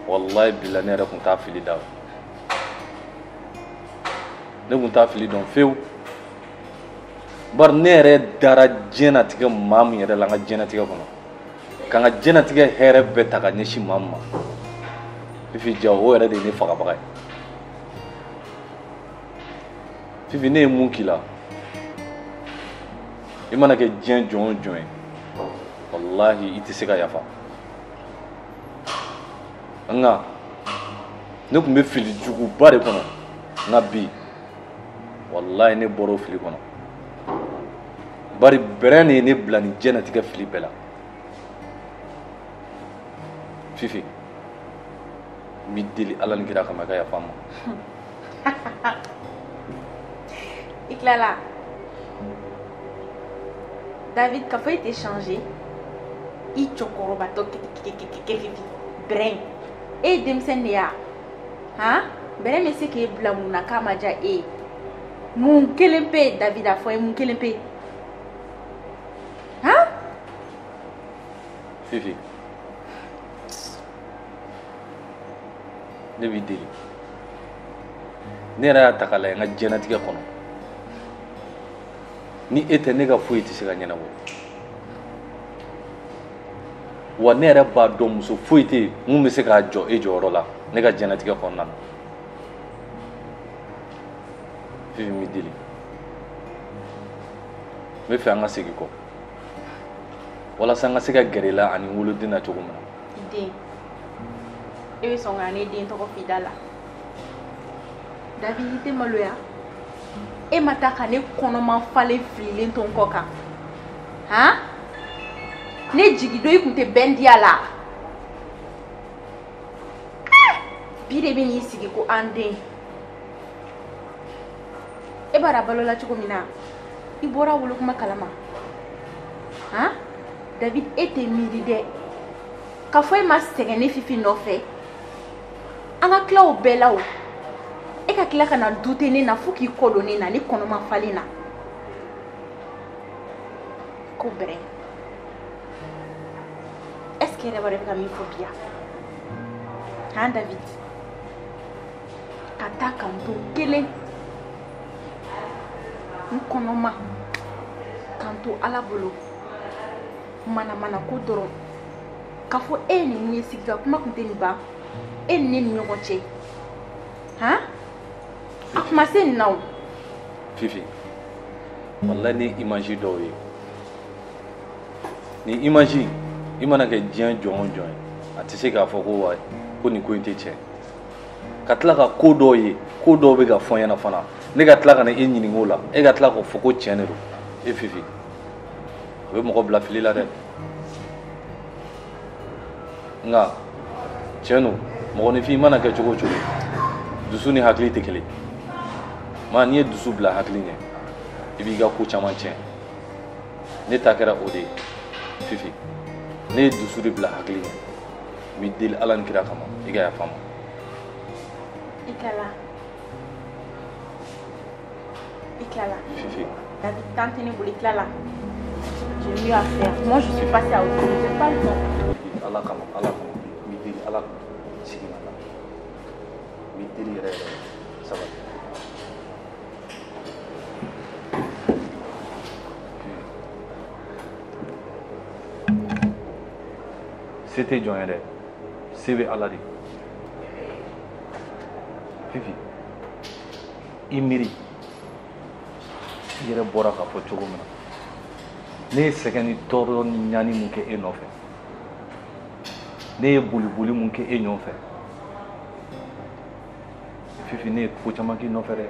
[SPEAKER 17] Walayi bila ne yɛrɛ tun t'a fili da. Ne tun t'a fili dɔn fewu. Bari ne yɛrɛ dara diɲɛnatigɛ maa min yɛrɛ la n ka diɲɛnatigɛ kɔnɔ. Ka n ka diɲɛnatigɛ hɛrɛ bɛɛ ta ka ɲɛsin maa min ma. Fifi ja o yɛrɛ de ye ne fagabaga ye. Fifi ne ye mun k'i la? I mana kɛ diɲɛ jɔn o jɔn ye, walahi i tɛ se ka yafa. Nka ne tun bɛ fili juguba de kɔnɔ. Nka bi walahi ne bɔra o fili kɔnɔ. Bari bɛrɛ de ye ne bila nin diɲɛnatigɛ fili bɛɛ la. Fifi, n b'i deli Ala ni kira kama i ka yafa n ma.
[SPEAKER 21] I tilala. David, k'a fɔ e tɛ changer. I cɛkɔrɔbatɔ kɛ Fifi. Bɛrɛ. E ye denmisɛnnin de ye wa? Han? Bɛrɛ bɛ se k'e bila mun na k'a ma diya e ye? Mun kelen pe David a fɔ n ye mun kelen pe? Han?
[SPEAKER 17] Fifi, ne b'i deli. Ne yɛrɛ y'a ta k'a lajɛ n ka diɲɛnatigɛ kɔnɔ. Ni e tɛ ne ka foyi tɛ se ka ɲɛnabɔ. Wa ne yɛrɛ b'a dɔn muso foyi tɛ yen mun bɛ se k'a jɔ e jɔyɔrɔ la ne ka diɲɛnatigɛ kɔnɔna na. Fifi n b'i deli. N bɛ fɛ an ka segin kɔ. Walasa n ka se ka gɛrɛ i la ani n woloden na cogo min na.
[SPEAKER 21] I den. E bɛ sɔn ka ne den tɔgɔ f'i da la. David i tɛ maloya. E ma taa ka ne kɔnɔman falen fililen to n kɔ kan. Han? Ne jigi don i kun tɛ bɛn di a la. Bi de bɛ n'i sigi ko an den. E b'a dɔn a balola cogo min na, i bɔra wolokuma kalama. Han? David e tɛ miiri dɛ. K'a fɔ e ma sɛgɛn ne Fifi nɔfɛ. An ka tila o bɛɛ la o. E ka tila ka na dute ne na fo k'i kɔ don ne na ne kɔnɔma falen na. Ko bɛrɛ. Est-ce que e yɛrɛ b'a dɔn i bɛ ka min fɔ bi yan? Han David? Ka taa ka n to kelen. N kɔnɔma. Ka n to Ala bolo. Manamana ko dɔrɔn. K'a fɔ e ye nin mun ye sigi ka kuma tun tɛ nin ban. E ni ne ni ɲɔgɔn cɛ. Han? A kuma se nin na o.
[SPEAKER 17] Fifi, walahi ne ye image dɔw ye. Nin image i mana kɛ diɲɛ jɔn o jɔn ye, a tɛ se k'a fɔ ko wa ko nin ko in tɛ tiɲɛ. Ka tila ka ko dɔw ye, ko dɔw bɛ ka fɔ n ɲɛna fana. Ne ka tila ka na e ɲininka o la, e ka tila k'o fɔ ko tiɲɛ de don. E Fifi, a bɛ mɔgɔ bila fili la dɛ. Nka tiɲɛ don, Mɔgɔninfin mana kɛ cogo o cogo, dusu ni hakili tɛ kelen. Maa n'i ye dusu bila hakili ɲɛ, i b'i ka ko caman tiɲɛ. Ne ta kɛra o de ye, Fifi. Ne ye dusu de bila hakili ɲɛ. N b'i deli Ala ni kira kama, i ka yafa n ma.
[SPEAKER 21] I tilala. I tilala.
[SPEAKER 17] Fifi.
[SPEAKER 21] David, temps tɛ ne bolo, i tilala. J'ai mieux à faire. Moi, je suis passée à autre chose. J'ai pas le temps.
[SPEAKER 17] Ala kama, Ala kama. N b'i deli Ala kama. Sigi na la. N b'i deli yɛrɛ yɛrɛ. Sabali. Se tɛ jɔn ye dɛ, se bɛ Ala de. Fifi, i miiri i yɛrɛ bɔra k'a fɔ cogo min na, ne ye sɛgɛn ni tɔɔrɔ ni ɲani mun kɛ e nɔfɛ, ne ye boliboli mun kɛ e nɔfɛ, Fifi, ne ye ko caman k'i nɔfɛ dɛ.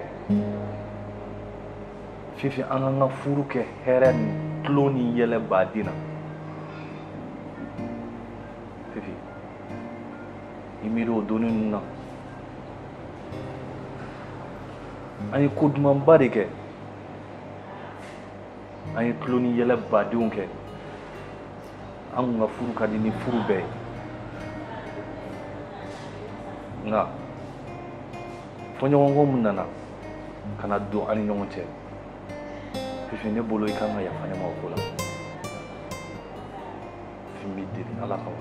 [SPEAKER 17] Fifi, an k'an ka furu kɛ hɛrɛ ni tulon ni yɛlɛ baden na. Fifi, i miiri o donni ninnu na. An ye ko dumanba de kɛ. An ye tulon ni yɛlɛ badenw kɛ. An kun ka furu ka di ni furu bɛɛ ye. Nka fɔɲɔgɔnkɔ mun nana ka na don an ni ɲɔgɔn cɛ, Fifi, ne bolo i kan ka yafa ne ma o ko la. Fifi, n b'i deli Ala kama.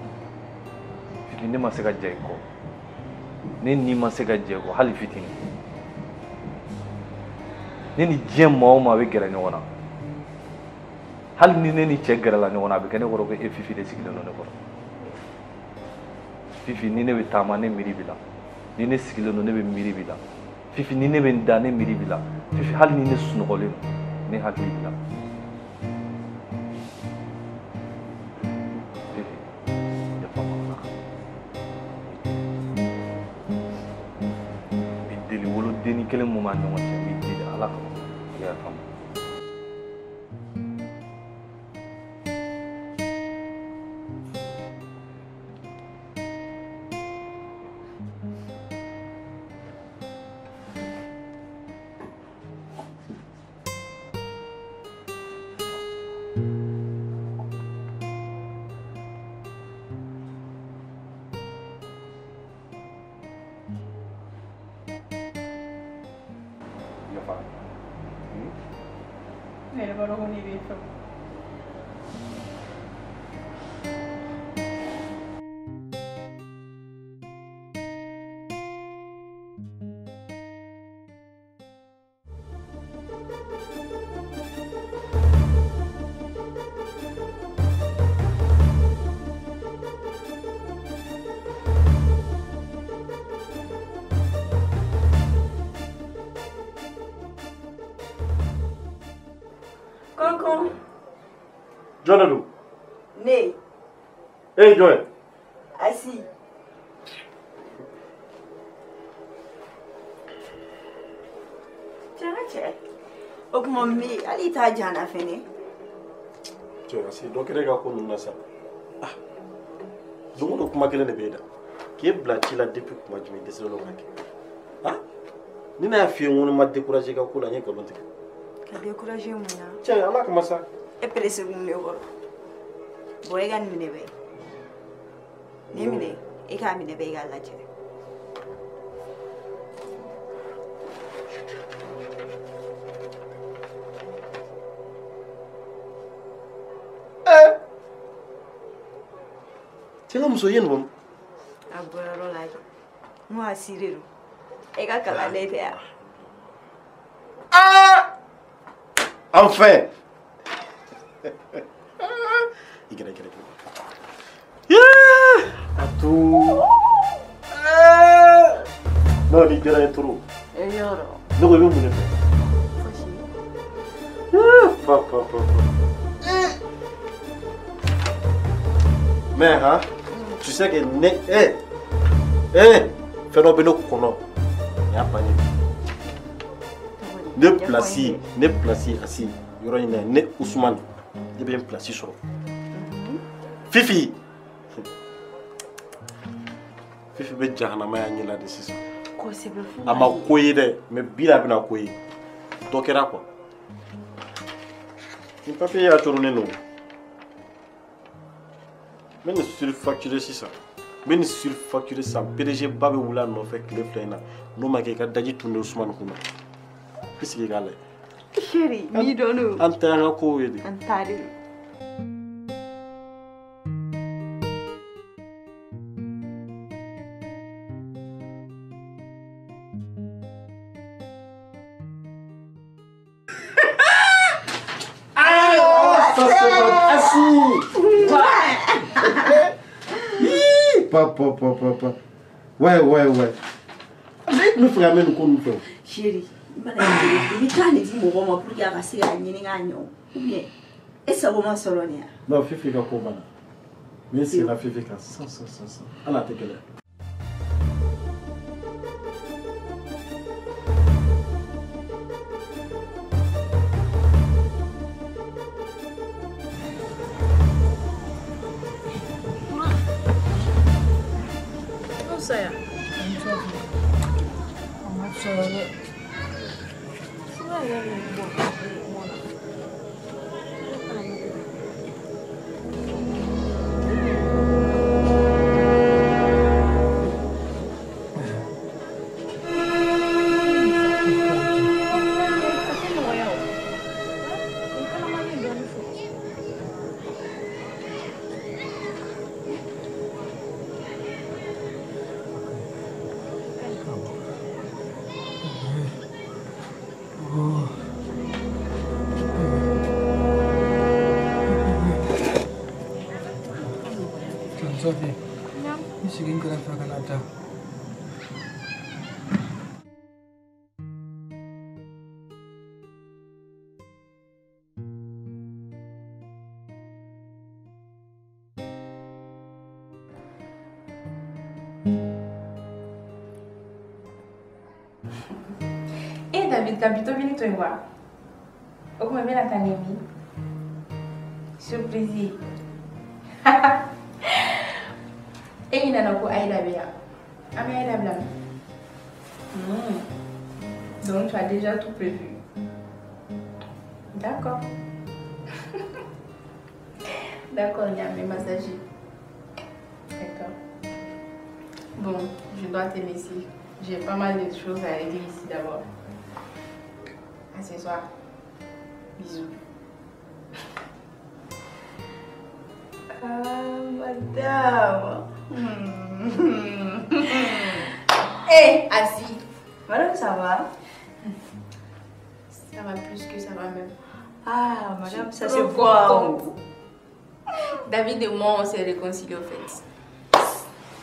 [SPEAKER 17] Fifi, ne ma se ka jɛ i kɔ. Ne ni ma se ka jɛ i kɔ hali fitinin. Ne ni diɲɛ maa o maa bɛ gɛrɛ ɲɔgɔn na, hali ni ne ni cɛ gɛrɛla ɲɔgɔn na, a bɛ kɛ ne kɔrɔ ko e Fifi de sigilen don ne kɔrɔ. Fifi, ni ne bɛ taama, ne miiri b'i la. Ni ne sigilen don, ne bɛ miiri b'i la. Fifi, ni ne bɛ n da, ne miiri b'i la. Fifi, hali ni ne sunɔgɔlen don, ne hakili b'i la. Fifi, yafa n ma Ala kama. N b'i deli wolodenni kelen mun b'an ɲɔgɔn cɛ, n b'i deli Ala kama, i ka yafa n ma. Yafa.
[SPEAKER 21] Ne yɛrɛ b'a dɔn ko ne b'e fɛ.
[SPEAKER 7] Kankan.
[SPEAKER 2] Jɔn de don?
[SPEAKER 7] Ne.
[SPEAKER 2] E ye jɔn ye?
[SPEAKER 7] Asi. Cɛ n ka cɛ. O tuma min hali i t'a jan na fɛnɛ.
[SPEAKER 2] Cɛ Asi, dɔ kɛra e ka ko ninnu na sa. Ah, don o don kuma kelen de b'e da. K'e bila ci la depuis kuma jumɛn i dɛsɛlen don k'a kɛ. Ah, ni ne y'a f'i ye n ko ne ma découragé i ka ko la, n ye nkalon tigɛ.
[SPEAKER 7] Ka découragé mun na?
[SPEAKER 2] Cɛ, Ala kama sa.
[SPEAKER 7] E pressé kun ne kɔrɔ. Bon, e ka nin minɛ bɛ. Nin minɛ, e k'a minɛ bɛ, e k'a lajɛ.
[SPEAKER 2] Cɛ, n ka muso, i ye nin bɔ min?
[SPEAKER 7] A bɔyɔrɔ la n ko Asi de don. E ka kalanden tɛ yan.
[SPEAKER 2] Ah! Enfin! I gɛrɛ, gɛrɛ, gɛrɛ. A to. Non, ni diyara n ye trop.
[SPEAKER 7] E yɔrɔ.
[SPEAKER 2] Ne ko i bɛ mun de fɛ?
[SPEAKER 7] Fosi.
[SPEAKER 2] Fa, fa, fa, fa. Mais hein, tu sais que ne, eh, eh, fɛn dɔ bɛ ne kɔnɔ, nin y'a bannen. Ne place Asi yɔrɔ in na, ne Usumani, ne bɛ n place sɔrɔ. Fifi, Fifi bɛ jahanama y'a ɲɛ la de sisan.
[SPEAKER 7] Kosɛbɛ fo.
[SPEAKER 2] A ma ko ye dɛ, mais bi la a bɛna ko ye. Dɔ kɛra quoi. Nin papier y'a coronnen don. N bɛ nin surfacturer sisan. N bɛ nin surfacturer sisan. PDG ba bɛ wuli a nɔfɛ tile 2 in na. N'o ma kɛ i ka daji tun bɛ Usumani kun na. I sigi k'a lajɛ.
[SPEAKER 7] Chérie, n'i dɔn o.
[SPEAKER 2] An tɛ an ka kow ye de.
[SPEAKER 7] An ta de don.
[SPEAKER 3] Papa, papa, papa. Ouais, ouais, ouais.
[SPEAKER 2] Ne tun bɛ fɛ ka mɛn nin ko ninnu fɛ o.
[SPEAKER 7] Chérie, i mana i bɛ taa nin di mɔgɔ ma pour que a ka se k'a ɲini k'a ɲɛ o. Ou bien e sago ma sɔrɔ nin ya?
[SPEAKER 2] Non, Fifi ka ko banna. N bɛ sen na Fifi kan sisan sisan sisan. Hali a tɛ gɛlɛya.
[SPEAKER 11] Sophie, i sigi n kɛrɛfɛ ka na taa.
[SPEAKER 21] Eh David, ka bi tobili to yen wa? O kuma n bɛna taa ni min? Surprise ye. E ɲinɛna ko Aïda bɛ yan. An bɛ Aïda bila min? Donc tu as déjà tout prévu. D'accord. D'accord, il y a mes massagers. D'accord. Bon, je dois te laisser. J'ai pas mal de choses à régler ici d'abord. À ce soir. Bisous.
[SPEAKER 7] Ah, madame.
[SPEAKER 21] Hey, assis.
[SPEAKER 7] Madame, ça va?
[SPEAKER 21] Ça va plus que ça va même.
[SPEAKER 7] Ah, madame, ça se voit.
[SPEAKER 21] David et moi, on s'est réconciliés au fait.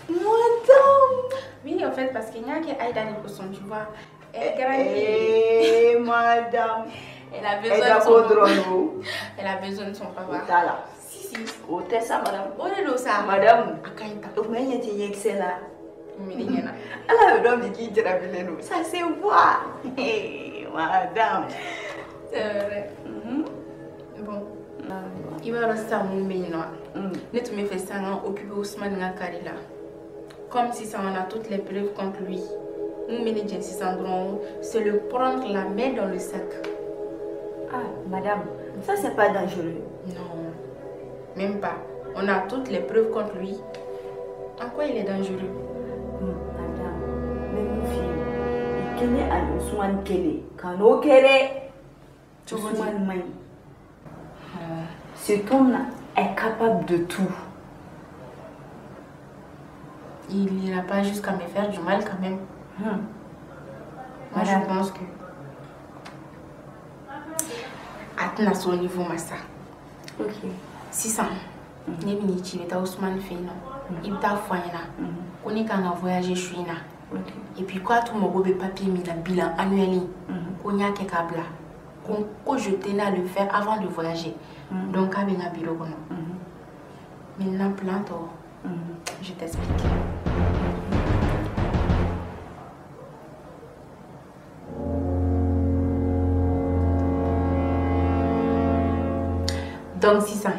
[SPEAKER 7] Madame!
[SPEAKER 21] Oui, en fait, parce qu'il n'y a que Aïda Nicholson, tu vois. Elle grandit.
[SPEAKER 7] Eh, madame.
[SPEAKER 21] Elle a besoin de son papa. Elle a besoin de son papa. Si, si.
[SPEAKER 7] O tɛ sa madame.
[SPEAKER 21] O de don sa.
[SPEAKER 7] Madame.
[SPEAKER 21] A ka ɲi tan.
[SPEAKER 7] O tuma e ɲɛ tɛ ɲɛkisɛ la.
[SPEAKER 21] Minɛ ɲɛna.
[SPEAKER 7] Ala bɛ dɔn bi k'i jarabilen don. Ça se voit. Madame.
[SPEAKER 21] C'est vrai. Bon. I b'a dɔn sisan mun bɛ yen nɔ. Ne tun bɛ fɛ sisan ka occuper Ousmane ka kari la. Comme si ça on a toutes les preuves contre lui. Mun bɛ ne jɛ sisan dɔrɔn, c'est le prendre la main dans le sac.
[SPEAKER 7] Ah, madame, ça c'est pas dangereux.
[SPEAKER 21] Non, même pas. On a toutes les preuves contre lui. En quoi il est dangereux?
[SPEAKER 7] Madame, même fille, il connaît à Ousmane Kele. Quand on kele, Ousmane Maï. Cet homme-là est capable de tout.
[SPEAKER 21] Il n'ira pas jusqu'à me faire du mal quand même. Moi, je pense que... A son niveau massa.
[SPEAKER 7] Ok.
[SPEAKER 21] Sisan, ne bɛ n'i ci i bɛ taa Ousmane fɛ yen nɔ. I bɛ taa fɔ a ɲɛna ko ne kan ka voyager su in na. Et puis k'a tun mago bɛ papier min na bilan annuel ko n y'a kɛ k'a bila. Ko je tenais à le faire avant de voyager. Donc k'a bɛ n ka bureau kɔnɔ. Maintenant plan tɔ, je t'explique. Donc sisan,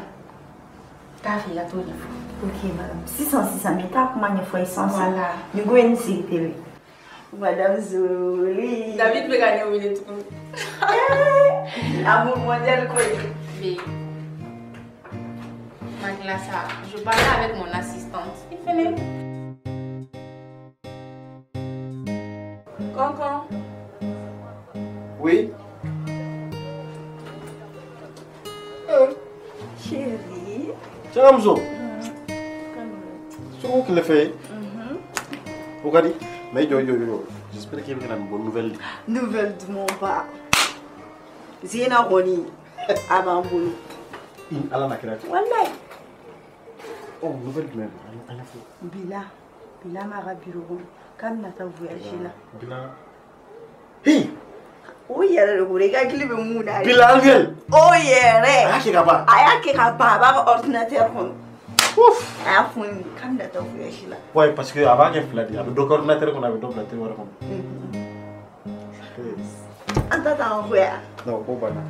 [SPEAKER 21] T'a fɛ i ka t'o ɲɛfɔ.
[SPEAKER 7] Ok madame, sisan sisan n bɛ taa kuma ɲɛfɔ ye sisan.
[SPEAKER 21] Voilà.
[SPEAKER 7] Nin ko ye n sigi tele. Madame Zoli.
[SPEAKER 21] David bɛ ka ne wele tuguni.
[SPEAKER 7] Amour mondial koyi.
[SPEAKER 21] Mais Maglasa, je parlais avec mon assistante. Il fallait. Cancan.
[SPEAKER 2] Oui.
[SPEAKER 7] Chérie.
[SPEAKER 2] Cɛ Sogo kile fɛ o ka di mais jɔ jɔ jɔ, j'espère qu'il bɛ ka na ni bonne nouvelle de.
[SPEAKER 7] Nouvelle dumanba. Zena kɔni a b'an bolo.
[SPEAKER 2] I Ala n'a kira.
[SPEAKER 7] Walayi.
[SPEAKER 2] Ɔ nouvelle jumɛn don an ɲɛfɔ.
[SPEAKER 7] Bila Bila m'a ka bureau kɔnɔ k'a bɛna taa voyage la.
[SPEAKER 2] Bila. Hey.
[SPEAKER 7] O yɛrɛ de ko i ka hakili bɛ mun na.
[SPEAKER 2] Bila Angel.
[SPEAKER 7] O yɛrɛ.
[SPEAKER 2] A y'a kɛ ka ban.
[SPEAKER 7] A y'a kɛ ka ban, a b'a ka ordinateur kɔnɔ. A y'a fɔ n ye k'a bɛna taa voyage la.
[SPEAKER 2] Ouais, parce que a b'a kɛ fila de ye, a bɛ dɔ kɛ ordinateur kɔnɔ, a bɛ dɔ bila tiroir kɔnɔ.
[SPEAKER 7] An ta t'an fɛ yan.
[SPEAKER 2] Non, ko banna.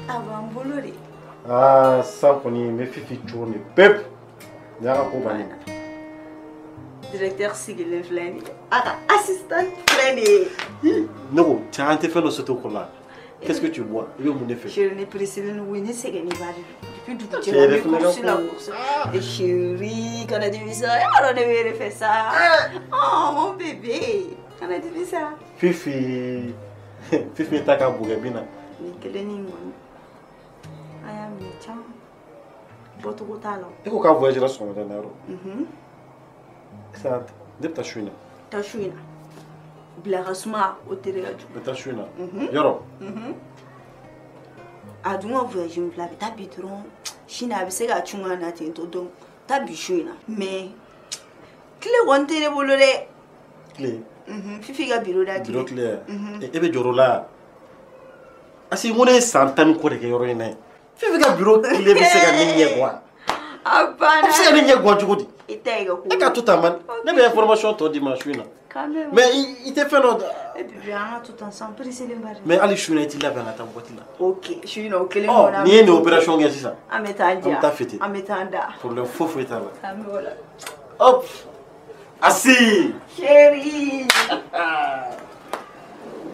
[SPEAKER 7] A b'an bolo de.
[SPEAKER 2] Ah, sisan kɔni n bɛ Fifi cogo min pewu. Nin y'a ka ko bannen ye.
[SPEAKER 7] Directeur sigilen filɛ nin ye, a ka assistante filɛ nin ye.
[SPEAKER 2] Ne ko cɛ an tɛ fɛn dɔ sauter o kɔrɔ la. Qu'est-ce que tu bois? I bɛ mun de fɛ?
[SPEAKER 7] Chérie, ne pressé len don, ne sɛgɛnnen ba de don. Depuis dugu jɛra n bɛ course la course. Et chérie, kana dimi sa, e b'a dɔn ne bɛ e de fɛ sa. Oh mon bébé, kana dimi sa.
[SPEAKER 2] Fifi, Fifi ta ka bon kɛ bin na.
[SPEAKER 7] Nin kelennin in kɔni, an y'a minɛ caman. Bɔcogo t'a la.
[SPEAKER 2] E ko k'a voyagera sɔgɔmada in na yɔrɔ? Sisan ne bɛ taa su in na.
[SPEAKER 7] Taa su in na. Bila ka suma o tere ka jugu.
[SPEAKER 2] N bɛ taa su in na. Yɔrɔ?
[SPEAKER 7] A dun ka voyage min filɛ, a bɛ taa bi dɔrɔn sini a bɛ se ka cun ka na ten tɔ, donc taa bi su in na. Mais tile kɔni tɛ ne bolo dɛ.
[SPEAKER 2] Tile?
[SPEAKER 7] Fifi ka bureau da tile.
[SPEAKER 2] Bureau tile e bɛ jɔrɔ o la? Parce que n ko ne ye san 10 ni kɔ de kɛ yɔrɔ in na yen. Fifi ka bureau tile bɛ se ka ne ɲɛ gan.
[SPEAKER 7] A banna.
[SPEAKER 2] A bɛ se ka ne ɲɛ gan cogo di?
[SPEAKER 7] I ta ye ka ko.
[SPEAKER 2] E ka to tan man, ne bɛ information tɔ d'i ma su in na. Mais i tɛ fɛn dɔ.
[SPEAKER 7] E bébé, an ka to tan sisan, pressé len ba de.
[SPEAKER 2] Mais hali su in na i t'i labɛn ka taa boîte la.
[SPEAKER 7] Ok, su in na o kelen kɔnɔ.
[SPEAKER 2] N'i ye nin opération kɛ sisan.
[SPEAKER 7] An bɛ taa an
[SPEAKER 2] An bɛ taa fêter.
[SPEAKER 7] An bɛ taa an da.
[SPEAKER 2] Problème foyi foyi t'a la.
[SPEAKER 7] An bɛ o la.
[SPEAKER 2] Hop. Assis.
[SPEAKER 7] Chérie.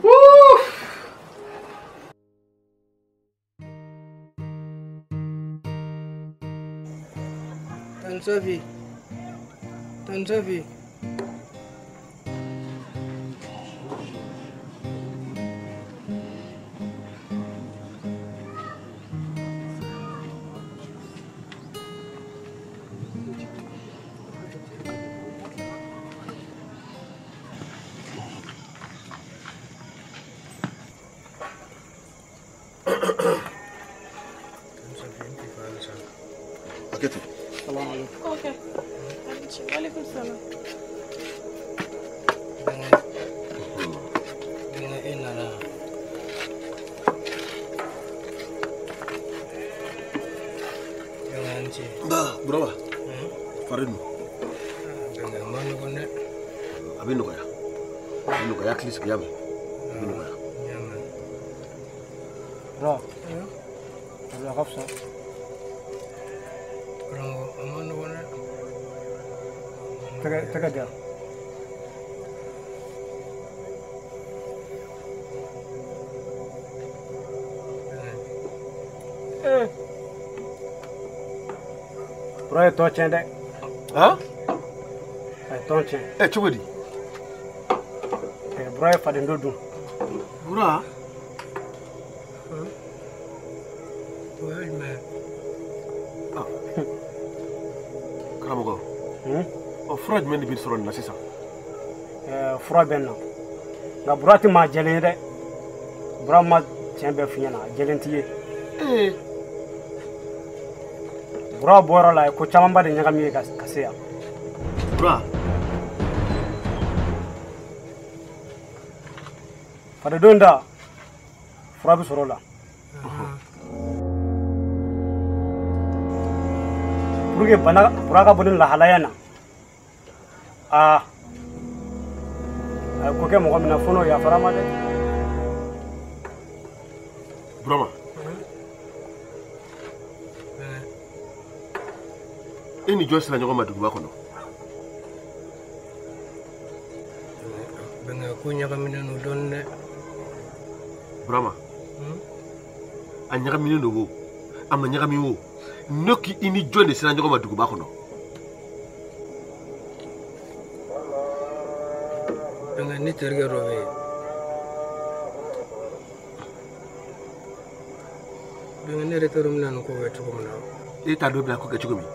[SPEAKER 2] Wouh.
[SPEAKER 4] Tante Sophie. Tante Sophie.
[SPEAKER 15] Burama, fari dun? A bɛ nɔgɔya. A bɛ nɔgɔya, hakili sigi, y'a mɛn? A bɛ nɔgɔya.
[SPEAKER 24] Bura, a ka fisa.
[SPEAKER 4] A ma nɔgɔn dɛ.
[SPEAKER 24] Tɛgɛ di yan. Bura ye tɔn tiɲɛ dɛ.
[SPEAKER 15] Han?
[SPEAKER 24] A ye tɔn tiɲɛ.
[SPEAKER 15] Ɛ cogo di?
[SPEAKER 24] Bura ye faden dɔ dun.
[SPEAKER 15] Bura?
[SPEAKER 4] O ye jumɛn ye?
[SPEAKER 15] Karamɔgɔ. Ɔ fura jumɛn de bɛ sɔrɔ nin na sisan?
[SPEAKER 24] Fura bɛ n na. Nka Bura tɛ maa jɛlen ye dɛ. Bura ma tiɲɛ bɛɛ f'i ɲɛna, a jɛlen t'i ye. Bura bɔyɔrɔ la a ye ko camanba de ɲagami ye ka se yan.
[SPEAKER 15] Bura.
[SPEAKER 24] Fadenw da fura bɛ sɔrɔ o la. Pour que bana Bura ka bɔ nin lahalaya na, aa a ye ko kɛ mɔgɔ min na fo n'o yafara ma dɛ.
[SPEAKER 15] Burama. E ni jɔn sera ɲɔgɔn ma duguba kɔnɔ?
[SPEAKER 4] Bɛnkɛ, ko ɲagaminen don dɔɔnin dɛ.
[SPEAKER 15] Burama, a ɲagaminen don o, a ma ɲagami o, ne k'i ni jɔn de sera ɲɔgɔn ma duguba kɔnɔ?
[SPEAKER 4] Bɛnkɛ, ne terikɛ dɔ bɛ yen. Bɛnkɛ, ne yɛrɛ t'a dɔn n bɛna nin ko kɛ cogo min na.
[SPEAKER 15] E t'a dɔn e bɛna ko kɛ cogo min?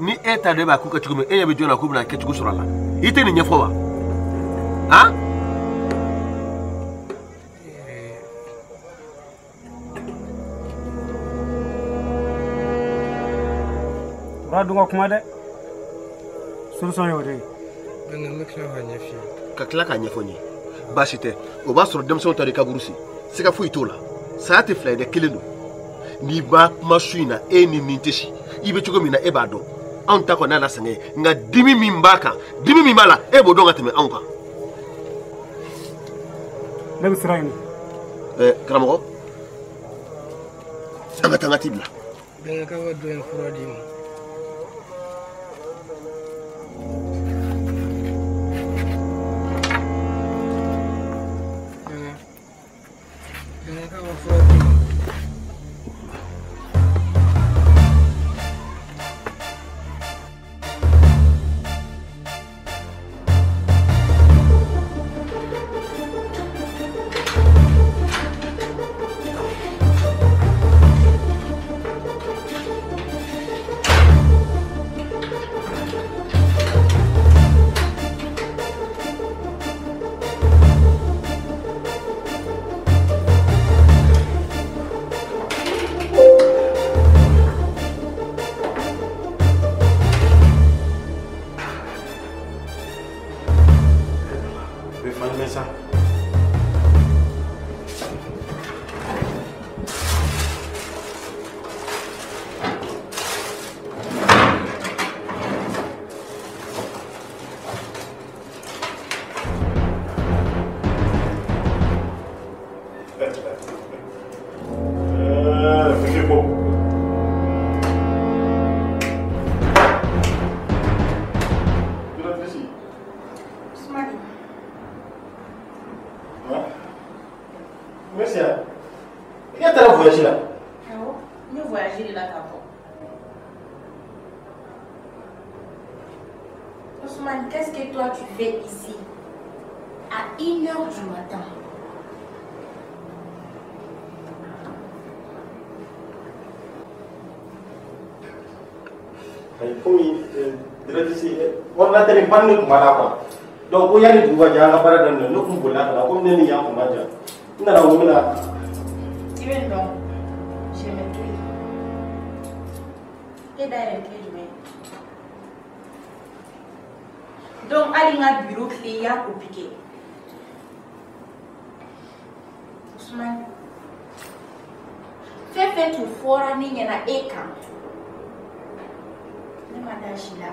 [SPEAKER 15] Ni e t'a dɔn e b'a ko kɛ cogo min, e ɲɛ bɛ jɔn na k'o bɛna kɛcogo sɔrɔ a la? I tɛ nin ɲɛfɔ wa? Han?
[SPEAKER 24] Tora dun ka kuma dɛ. Solution y'o de ye.
[SPEAKER 4] Bɛnkɛ, n bɛ tila k'a ɲɛf'i ye.
[SPEAKER 15] Ka tila k'a ɲɛfɔ n ye. Baasi tɛ, o b'a sɔrɔ denmisɛnw ta de kaburu sen. Siga foyi t'o la. Saya tɛ fila ye dɛ, kelen don. N'i b'a kuma su in na, e ni nin tɛ si. I bɛ cogo min na, e b'a dɔn. Anw ta kɔni y'a la sɛgɛn ye, nka dimi min b'a kan, dimi min b'a la, e b'o dɔn ka tɛmɛ anw kan.
[SPEAKER 24] Ne bɛ sira ɲini.
[SPEAKER 15] Karamɔgɔ, an ka taa n ka t'i bila.
[SPEAKER 4] Bɛnkɛ, k'a ka dɔ in fura d'i ma. Bɛnkɛ, k'a ka fura d'i ma.
[SPEAKER 21] Ousmane, qu'est-ce que toi tu fais ici à 1h du matin?
[SPEAKER 2] Komi directrice ordinateur in panne tun b'a la quoi. Donc ko yanni dugu ka jɛ an ka baara daminɛ, ne kun bolila ka na komi ne ni yan kun ma jan. N nana ko n bɛna.
[SPEAKER 21] I bɛ nin dɔn, j'ai mes clés. E da yɛlɛ clé jumɛn ye? Donc hali n ka bureau clé i y'a copie kɛ. Ousmane, fɛn fɛn tun fɔra ne ɲɛna e kan, ne ma da si la.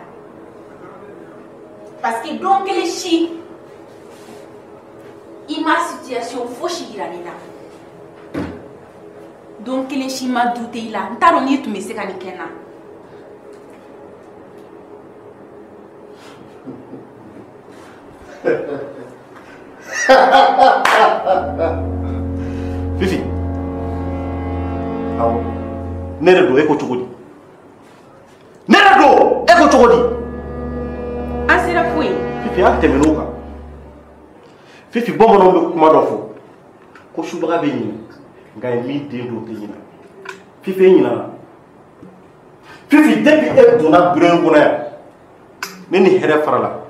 [SPEAKER 21] Parce que don kelen si, i ma situation fosi yira ne la. Don kelen si ma douter i la. N t'a dɔn n'i tun bɛ se ka nin kɛ n na.
[SPEAKER 2] Fifi, awɔ, ne de don, e ko cogo di? Ne de don, e ko cogo di?
[SPEAKER 21] An sera foyi.
[SPEAKER 2] Fifi, an tɛmɛn'o kan. Fifi, bamananw bɛ kuma dɔ fɔ ko subaga bɛ ɲinɛ, nka ye min den don o tɛ ɲinɛ. Fifi, e ɲinɛna. Fifi, depuis e donna bureau in kɔnɔ yan, ne ni hɛrɛ farala.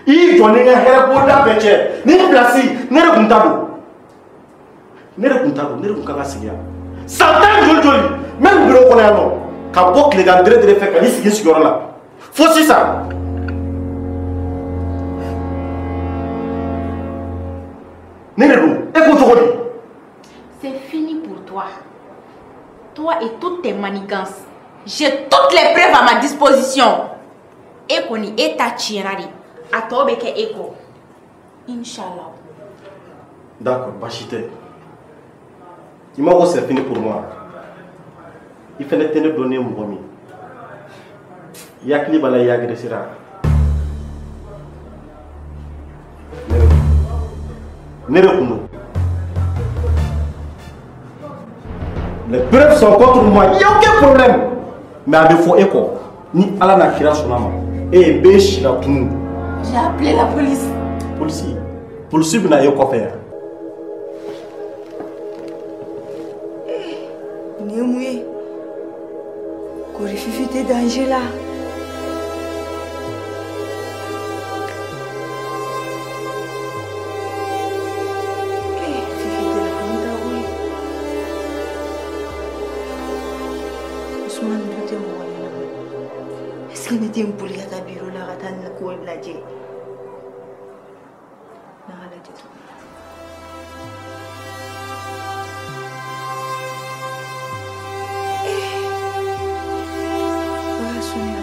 [SPEAKER 2] I y'i jɔ ni n ka hɛrɛ bɔda bɛɛ cɛ, ni n pilasi, ne de kun ta don. Ne de kun ta don, ne de kun kan ka sigi yan. San tan joli joli, n bɛ nin bureau kɔnɔ yan nɔ, ka bɔ tilegan dere dere fɛ ka n'i sigi n sigiyɔrɔ la. Fo sisan. Ne de don, e ko cogo di?
[SPEAKER 21] C'est fini pour toi. Toi et toutes tes manigances. J'ai toutes les preuves à ma disposition. E kɔni, e ta tiɲɛna de. A tɔ bɛ kɛ e kɔ. Inch'Allah.
[SPEAKER 2] D'accord, baasi tɛ. I ma ko c'est fini pour moi. I fɛnɛ tɛ ne dɔn ne ye mɔgɔ min ye. I hakili b'a la i agressera. Ne de kun don. Les preuves sont contre moi, il n'y a aucun problème. Mais a bɛ fɔ e kɔ, ni Ala n'a kira sɔnna ma, e ye bɛɛ sira tunu.
[SPEAKER 21] J'ai appelé la police.
[SPEAKER 2] Polisi, polisi bɛna e kɔfɛ yan.
[SPEAKER 7] Nin ye mun ye? Kori Fifi tɛ danger la. Fifi téléphone ta koyi. Ousmane dun tɛ mɔgɔ ɲɛnama ye. Est-ce que ne tɛ n boli ka taa bureau la ka taa nin ko lajɛ? N'a ka lajɛ tuguni. A sonné.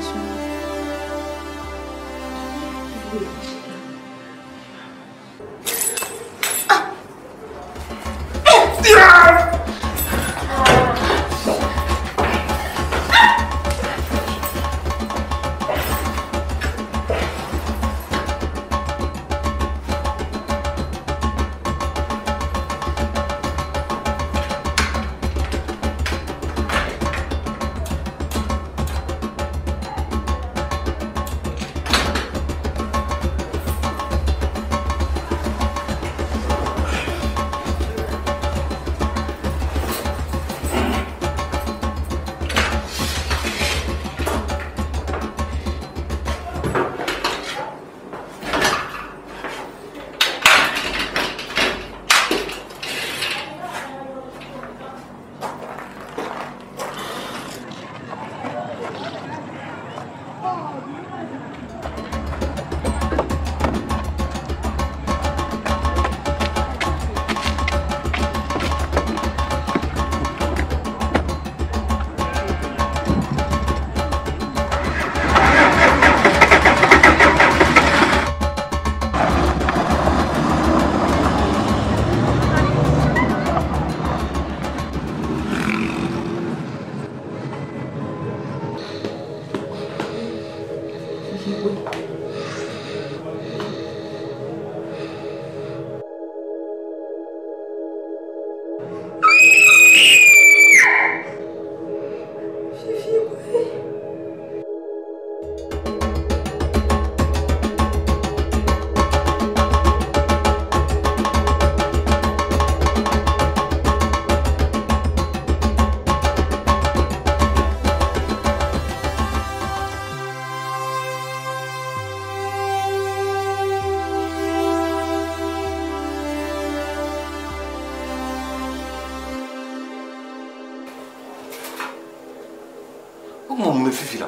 [SPEAKER 17] Mun bɛ Fifi la?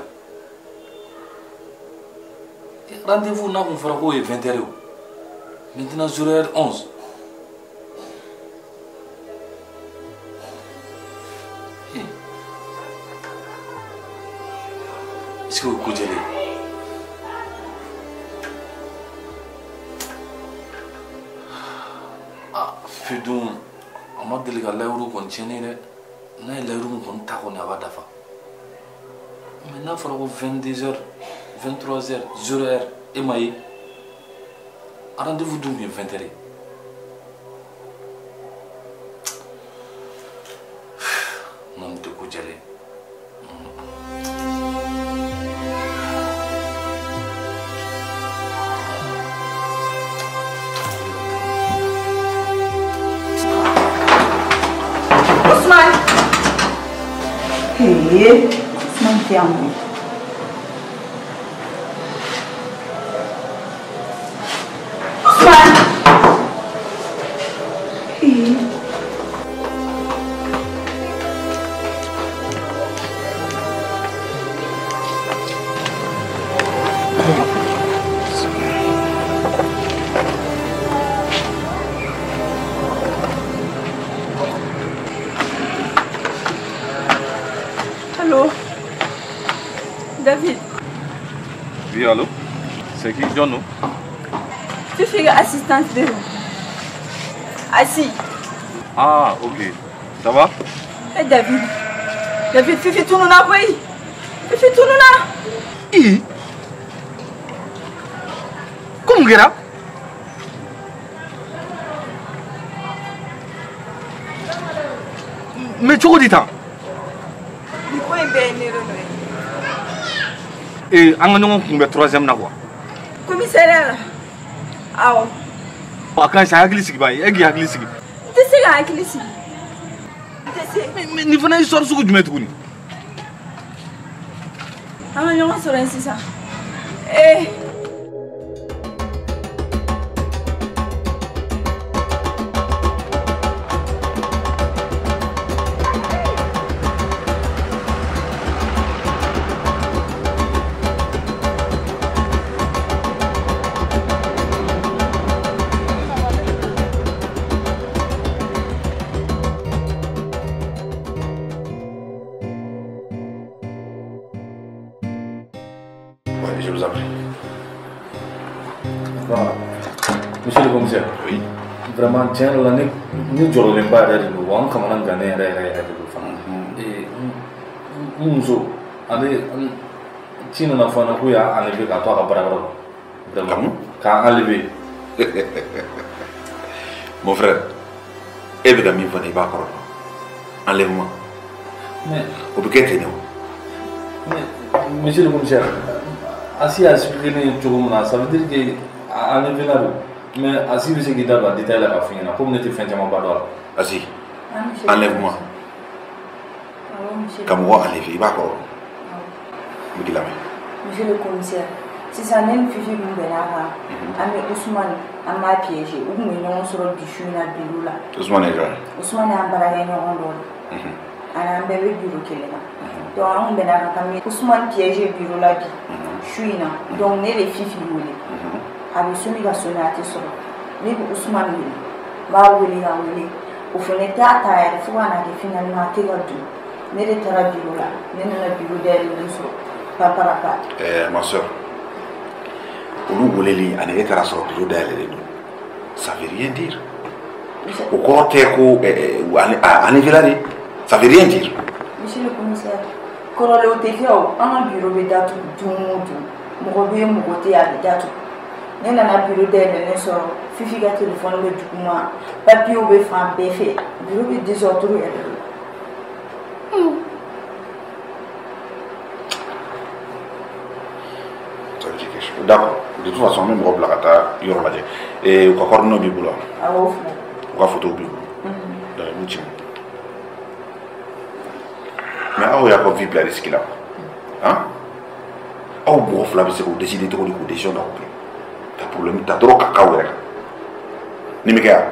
[SPEAKER 17] Rendez-vous n'a kun fɔra k'o ye 20h ye o. Maintenant 0h11. Est-ce que o ye ko jɛlen ye? Ah, Fifi dun a ma deli ka layiru kɔni tiɲɛ ne ye dɛ. N'a ye layiru min kɔni ta kɔni a b'a dafa. Mais n'a fɔra ko 22h, 23h, 0h, e ma ye. Rendez-vous dun tun ye 20h ye. Non, nin tɛ ko jɛlen ye.
[SPEAKER 7] Ousmane! Hey! Ousmane tɛ yan koyi. Ousmane! Hey!
[SPEAKER 14] Allô? David.
[SPEAKER 17] Oui, allô? C'est qui? John, non?
[SPEAKER 14] Tu fais assistance de... Assis.
[SPEAKER 17] Ah, ok. Ça va?
[SPEAKER 14] Hey, David. David, Fifi, tout nous a pris. Fifi, tout nous a.
[SPEAKER 12] Ii ko mun kɛra? Mais cogo di tan?
[SPEAKER 14] Nin ko in bɛɛ ye ne de nɔ ye.
[SPEAKER 12] Ee an ka ɲɔgɔn kunbɛn troisième na quoi.
[SPEAKER 14] Commissariat la. Awɔ.
[SPEAKER 12] A ka ɲi sa, hakili sigi ba ye, e k'i hakili sigi.
[SPEAKER 14] N tɛ se ka hakili sigi. N tɛ se.
[SPEAKER 12] Mais nin fana ye histoire sugu jumɛn tuguni?
[SPEAKER 14] An ka ɲɔgɔn sɔrɔ yen sisan. Ee.
[SPEAKER 16] Je vous en prie.
[SPEAKER 17] Voilà. Monsieur le commissaire.
[SPEAKER 16] Oui.
[SPEAKER 17] Vraiment, tiens, là, ne jɔrɔlenba yɛrɛ de don wa n kamana gannen yɛrɛ yɛrɛ yɛrɛ de don fana. N muso ale ci nana fɔ n ɲɛna k'u y'a enlevé k'a to a ka baarakɛyɔrɔ la. Vraiment. K'a enlevé.
[SPEAKER 16] Mon frère, e bɛ ka min fɔ ne i b'a kɔrɔ dɔn. Enlèvement.
[SPEAKER 17] Mais
[SPEAKER 16] o bɛ kɛ ten de o.
[SPEAKER 17] Mais monsieur le commissaire, Asi a expliqué ne cogo min na, ça veut dire que a enlevé la don. Mais Asi bɛ se k'i da don a détail la k'a f'i ɲɛna komi ne tɛ fɛn caman ba dɔn a la.
[SPEAKER 16] Asi, enlèvement. Ka mɔgɔ enlevé i b'a kɔrɔ dɔn. N bɛ k'i lamɛn.
[SPEAKER 7] Monsieur le commissaire, sisan ne ni Fifi kun bɛn'a kan, an bɛ Usumani an b'a piégé, u kun bɛ ɲɔgɔn sɔrɔ bi su in na bureau la.
[SPEAKER 16] Usumani ye jɔn ye?
[SPEAKER 7] Usumani y'an baarakɛɲɔgɔn dɔ de ye. Ani an bɛɛ bɛ bureau kelen na. Donc an kun bɛn'a kan k'an bɛ Usumani piégé bureau la bi su in na. Donc ne de Fifi wele. A bɛ sonner ka sonner a tɛ sɔrɔ. Ne bɛ Usumani wele. N b'a wele ka wele. O fana t'a ta yɛrɛ fo ka n'a kɛ finalement a tɛ ka don. Ne de taara bureau la. Ne nana bureau dayɛlɛlen sɔrɔ. Paparapa.
[SPEAKER 16] Ma soeur, olu weleli ani e taara sɔrɔ bureau dayɛlɛlen don. Ça veut rien dire. O kɔrɔ tɛ ko enlevé la de. Ça veut rien dire.
[SPEAKER 7] Monsieur le commissaire, kɔrɔlenw tɛ kɛ o, an ka bureau bɛ datugu don o don. Mɔgɔ bɛ yen mɔgɔ tɛ yen a bɛ datugu. Ne nana bureau dayɛlɛlen sɔrɔ Fifi ka téléphone bɛ duguma, papiers bɛ fan bɛɛ fɛ, bureau bɛ désordre yɛrɛ de la.
[SPEAKER 16] Ça veut dire quelque chose. D'accord. De toute façon, an bɛ mɔgɔ bila ka taa yɔrɔ lajɛ. U ka coordonnées b'i bolo wa?
[SPEAKER 7] Awɔ, o filɛ.
[SPEAKER 16] U ka photos b'i bolo. Donc i b'u ci. Mais aw y'a ka vie bila risque la hein? Aw mɔgɔ fila bɛ se k'o décider cogo di k'o décision d'aw bolo ka problème ta dɔrɔn ka k'aw yɛrɛ kan nin bɛ kɛ yan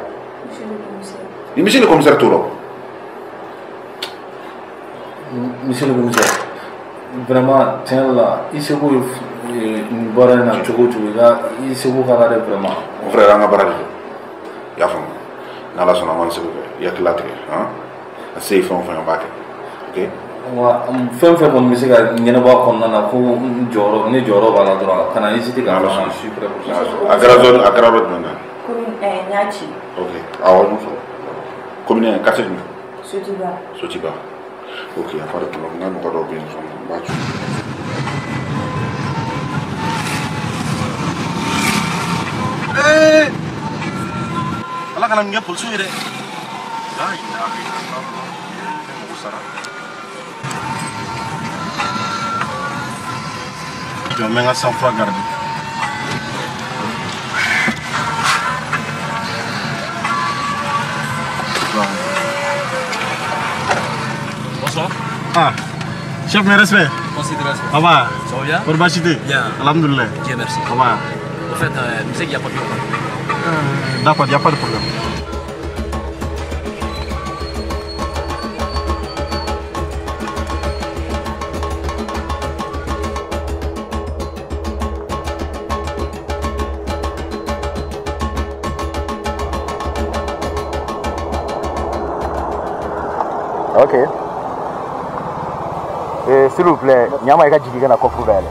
[SPEAKER 16] ni monsieur le commissaire t'o dɔn.
[SPEAKER 17] Monsieur le commissaire, vraiment tiɲɛ yɛrɛ la i seko ye nin baara in na cogo o cogo i ka i seko k'a la dɛ vraiment.
[SPEAKER 16] Mon frère an ka baara de don i y'a faamu n'Ala sɔnna an b'an seko kɛ i hakili latigɛ han a se ye fɛn o fɛn an b'a kɛ ok. Wa
[SPEAKER 17] fɛn fɛn kɔni bɛ se ka ɲɛnabɔ a kɔnɔna na ko n jɔyɔrɔ ne jɔyɔrɔ b'a la dɔrɔn kana hésiter k'a fɔ je suis prêt pour ça.
[SPEAKER 16] A kɛra zone a kɛra yɔrɔ jumɛn na?
[SPEAKER 7] Commune n y'a ci.
[SPEAKER 16] Ok awɔ n y'o sɔrɔ commune quartier jumɛn?
[SPEAKER 7] Sotiba.
[SPEAKER 16] Sotiba ok y a pas de problème n ka mɔgɔ dɔw bɛ yen sisan n b'a ci.
[SPEAKER 12] Ee Ala kana nin kɛ polisiw ye dɛ. La ilaha illallah. Ne mago sara. Jɔ n bɛ n ka sang-froid garder.
[SPEAKER 18] Bonsoir.
[SPEAKER 2] Ah, chef, mes respects.
[SPEAKER 18] Considération.
[SPEAKER 2] Ça va?
[SPEAKER 18] Ça va bien?
[SPEAKER 2] Pour Bachité?
[SPEAKER 18] Bien.
[SPEAKER 2] Alhamdoulilah.
[SPEAKER 18] Dieu merci.
[SPEAKER 2] Ça va?
[SPEAKER 18] Au fait, tu sais qu'il n'y a pas de problème.
[SPEAKER 2] D'accord, il n'y a pas de problème.
[SPEAKER 20] Ok. S'il vous plaît, ɲama i ka jigin ka na coffre dayɛlɛ.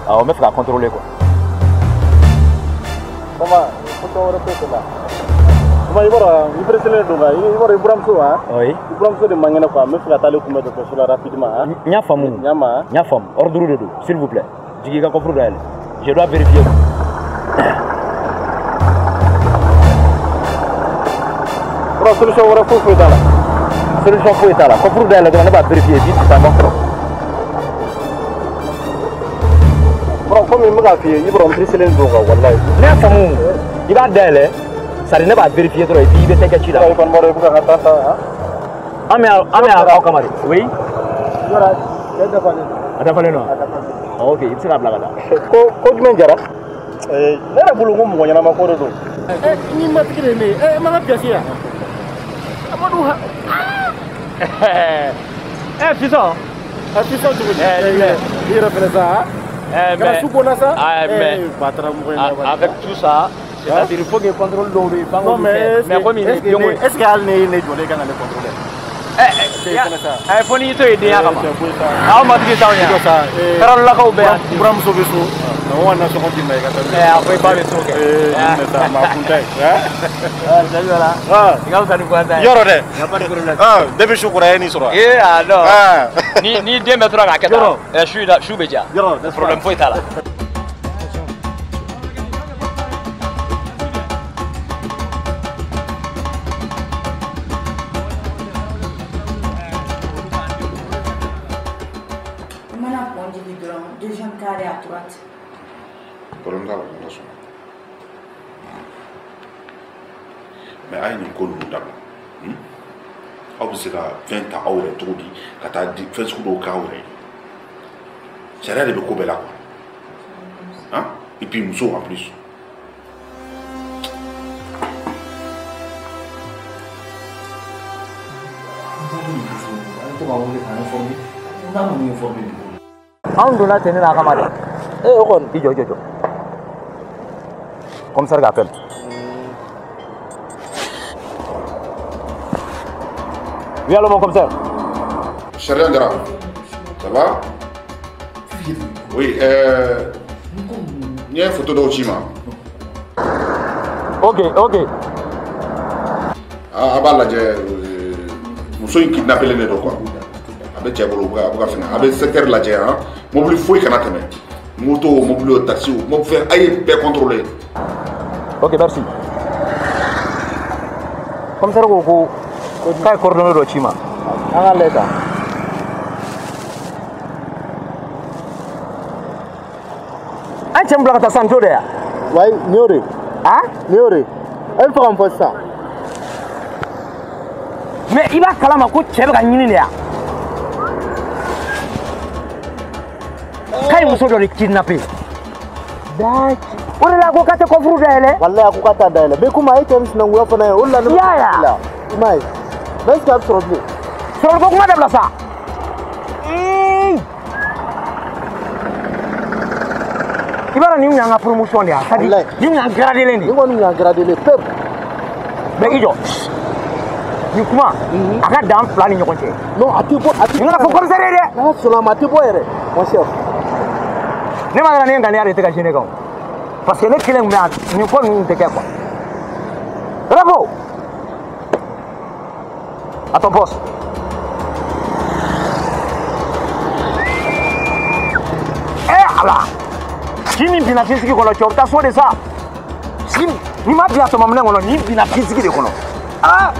[SPEAKER 20] Awɔ, n bɛ fɛ ka contrôler quoi. Comment? Ko wɛrɛ foyi tɛ la.
[SPEAKER 2] Kuma i b'a dɔn i pressé don quoi, i b'a dɔn i buramuso hein.
[SPEAKER 1] Oui.
[SPEAKER 2] I buramuso de man kɛnɛ quoi, n bɛ fɛ ka taa ale kunbɛn dɔgɔtɔrɔso la rapidement hein.
[SPEAKER 1] N y'a faamu.
[SPEAKER 2] N y'a ma.
[SPEAKER 1] N y'a faamu. Ordre de don, s'il vous plaît. Jigin i ka coffre dayɛlɛ. Je dois vérifier.
[SPEAKER 2] Bro, solution wɛrɛ foyi foyi t'a la.
[SPEAKER 1] Solution foyi t'a la. Coffre dayɛlɛ dɔrɔn ne b'a vérifier vite sisan n b'a sɔrɔ.
[SPEAKER 2] Bro, komi n bɛ k'a f'i ye, i b'a dɔn n pressé don quoi, walayi.
[SPEAKER 1] Ne y'a faamu. I b'a dayɛlɛ. Sari ne b'a vérifier dɔrɔn et puis i bɛ taa i ka ci la.
[SPEAKER 2] I kɔni b'a dɔn i bɛ ka n ka taa sa hein.
[SPEAKER 1] An bɛ aw kama de. Oui.
[SPEAKER 2] Yɔrɔ cɛ dafalen don.
[SPEAKER 1] A dafalen don wa?
[SPEAKER 2] A dafalen don.
[SPEAKER 1] Ok, i bɛ se k'a bila ka taa.
[SPEAKER 2] Ko jumɛn jara? Ne yɛrɛ bolo ko mɔgɔ ɲɛnama ko de don. Ni matigi de ye ne ye, e ma ka pièce yan. Amadu ha.
[SPEAKER 1] Fiston.
[SPEAKER 2] Fiston cogo di? I yɛrɛ fɛnɛ sa.
[SPEAKER 1] Mais
[SPEAKER 2] su kɔnɔ sa.
[SPEAKER 1] Mais avec tout ça, c'est-à-dire il faut que contrôle dɔw bɛ yen f'an k'olu kɛ. Mais komi nin denko
[SPEAKER 2] est ce que hali ne ye ne jɔlen kan ka ne contrôler?
[SPEAKER 1] Fo n'i to yen denya kama. Aw matigi t'anw ye. Karalolakaw bɛ yan.
[SPEAKER 2] Buramuso bɛ so. O ka nasɔngɔ d'i ma i ka taa.
[SPEAKER 1] A ko i ba bɛ so kɛ.
[SPEAKER 2] Nin sa maa kunta ye.
[SPEAKER 1] Salut wala. I ka fisa ni guwantan ye.
[SPEAKER 2] Yɔrɔ dɛ.
[SPEAKER 1] Y a pas de problème.
[SPEAKER 2] Depuis su kora e ni sɔrɔ.
[SPEAKER 1] Ah non. Ni den bɛɛ tora k'a kɛ tan. Su bɛ diya.
[SPEAKER 2] Yɔrɔ
[SPEAKER 1] problème foyi t'a la.
[SPEAKER 7] Deuxième carré à droite.
[SPEAKER 16] Problème t'a la, n sɔnna. Mais a ye nin ko ninnu dabila. Aw bɛ se ka fɛn ta aw yɛrɛ cogo di ka taa di fɛn sugu dɔw k'aw yɛrɛ ye. Sariya de bɛ ko bɛɛ la quoi. Hein? Et puis muso en plus.
[SPEAKER 1] Anw donna ten ne n'a kama dɛ. O kɔni. I jɔ i jɔ. Commissaire ka appel. Oui, allô mon commissaire.
[SPEAKER 16] Sergent Dara, ça va? Oui, n ye photo dɔw ci ma.
[SPEAKER 1] Ok, ok.
[SPEAKER 16] A b'a lajɛ muso in kidnappelen de don quoi. A bɛ cɛ bolo a bɛ ka fɛngɛ a bɛ secteur lajɛ han. Mobili foyi kana tɛmɛ. Moto, mobili o, taxi o, mobili fɛn a ye bɛɛ contrôler.
[SPEAKER 1] Ok, merci. Commissaire ko k'a ye coordonnées dɔ ci ma. An k'a lajɛ tan. An cɛ min bila ka taa sisan nin t'o de ye wa?
[SPEAKER 2] Wayi, nin y'o de ye.
[SPEAKER 1] Han?
[SPEAKER 2] Nin y'o de ye. E bɛ fɛ ka mun fɔ sisan?
[SPEAKER 1] Mais i b'a kalama ko cɛ bɛ ka ɲini de ya? K'a ye muso dɔ de kidnappé. O de la a ko k'a tɛ coffre dayɛlɛ.
[SPEAKER 2] Walayi a ko k'a t'a dayɛlɛ. Mais komi a ye cɛ ni sinankunya fana ye o de la ne.
[SPEAKER 1] I y'a ye wa?
[SPEAKER 2] I m'a ye. Mais est ce que a bɛ sɔrɔ bilen?
[SPEAKER 1] Sɔrɔliko kuma dabila sa. I b'a dɔn nin kun y'an ka promotion de ye c'est à dire nin kun y'an gradelen de ye.
[SPEAKER 2] Nin kɔni kun y'an gradelen pewu.
[SPEAKER 1] Mais i jɔ. Nin kuma a ka dan fila ni ɲɔgɔn cɛ.
[SPEAKER 2] Non a tɛ bɔ a tɛ.
[SPEAKER 1] Nin kana fɔ commissaire ye dɛ.
[SPEAKER 2] N'ala sɔnna a ma a tɛ bɔ yɛrɛ mon chef.
[SPEAKER 1] Ne ma dara ne ŋaniya de tɛ ka gêner kan o. Parce que ne kelen kun bɛ yan nin ko ninnu tɛ kɛ quoi. Bravo. À ton poste. Eh Ala. Ji min binna finsigi kɔnɔ cɛ o bɛ taa so de sa. N'i ma bila tɔmɔminɛ kɔnɔ nin binna finsigi de kɔnɔ. Ah.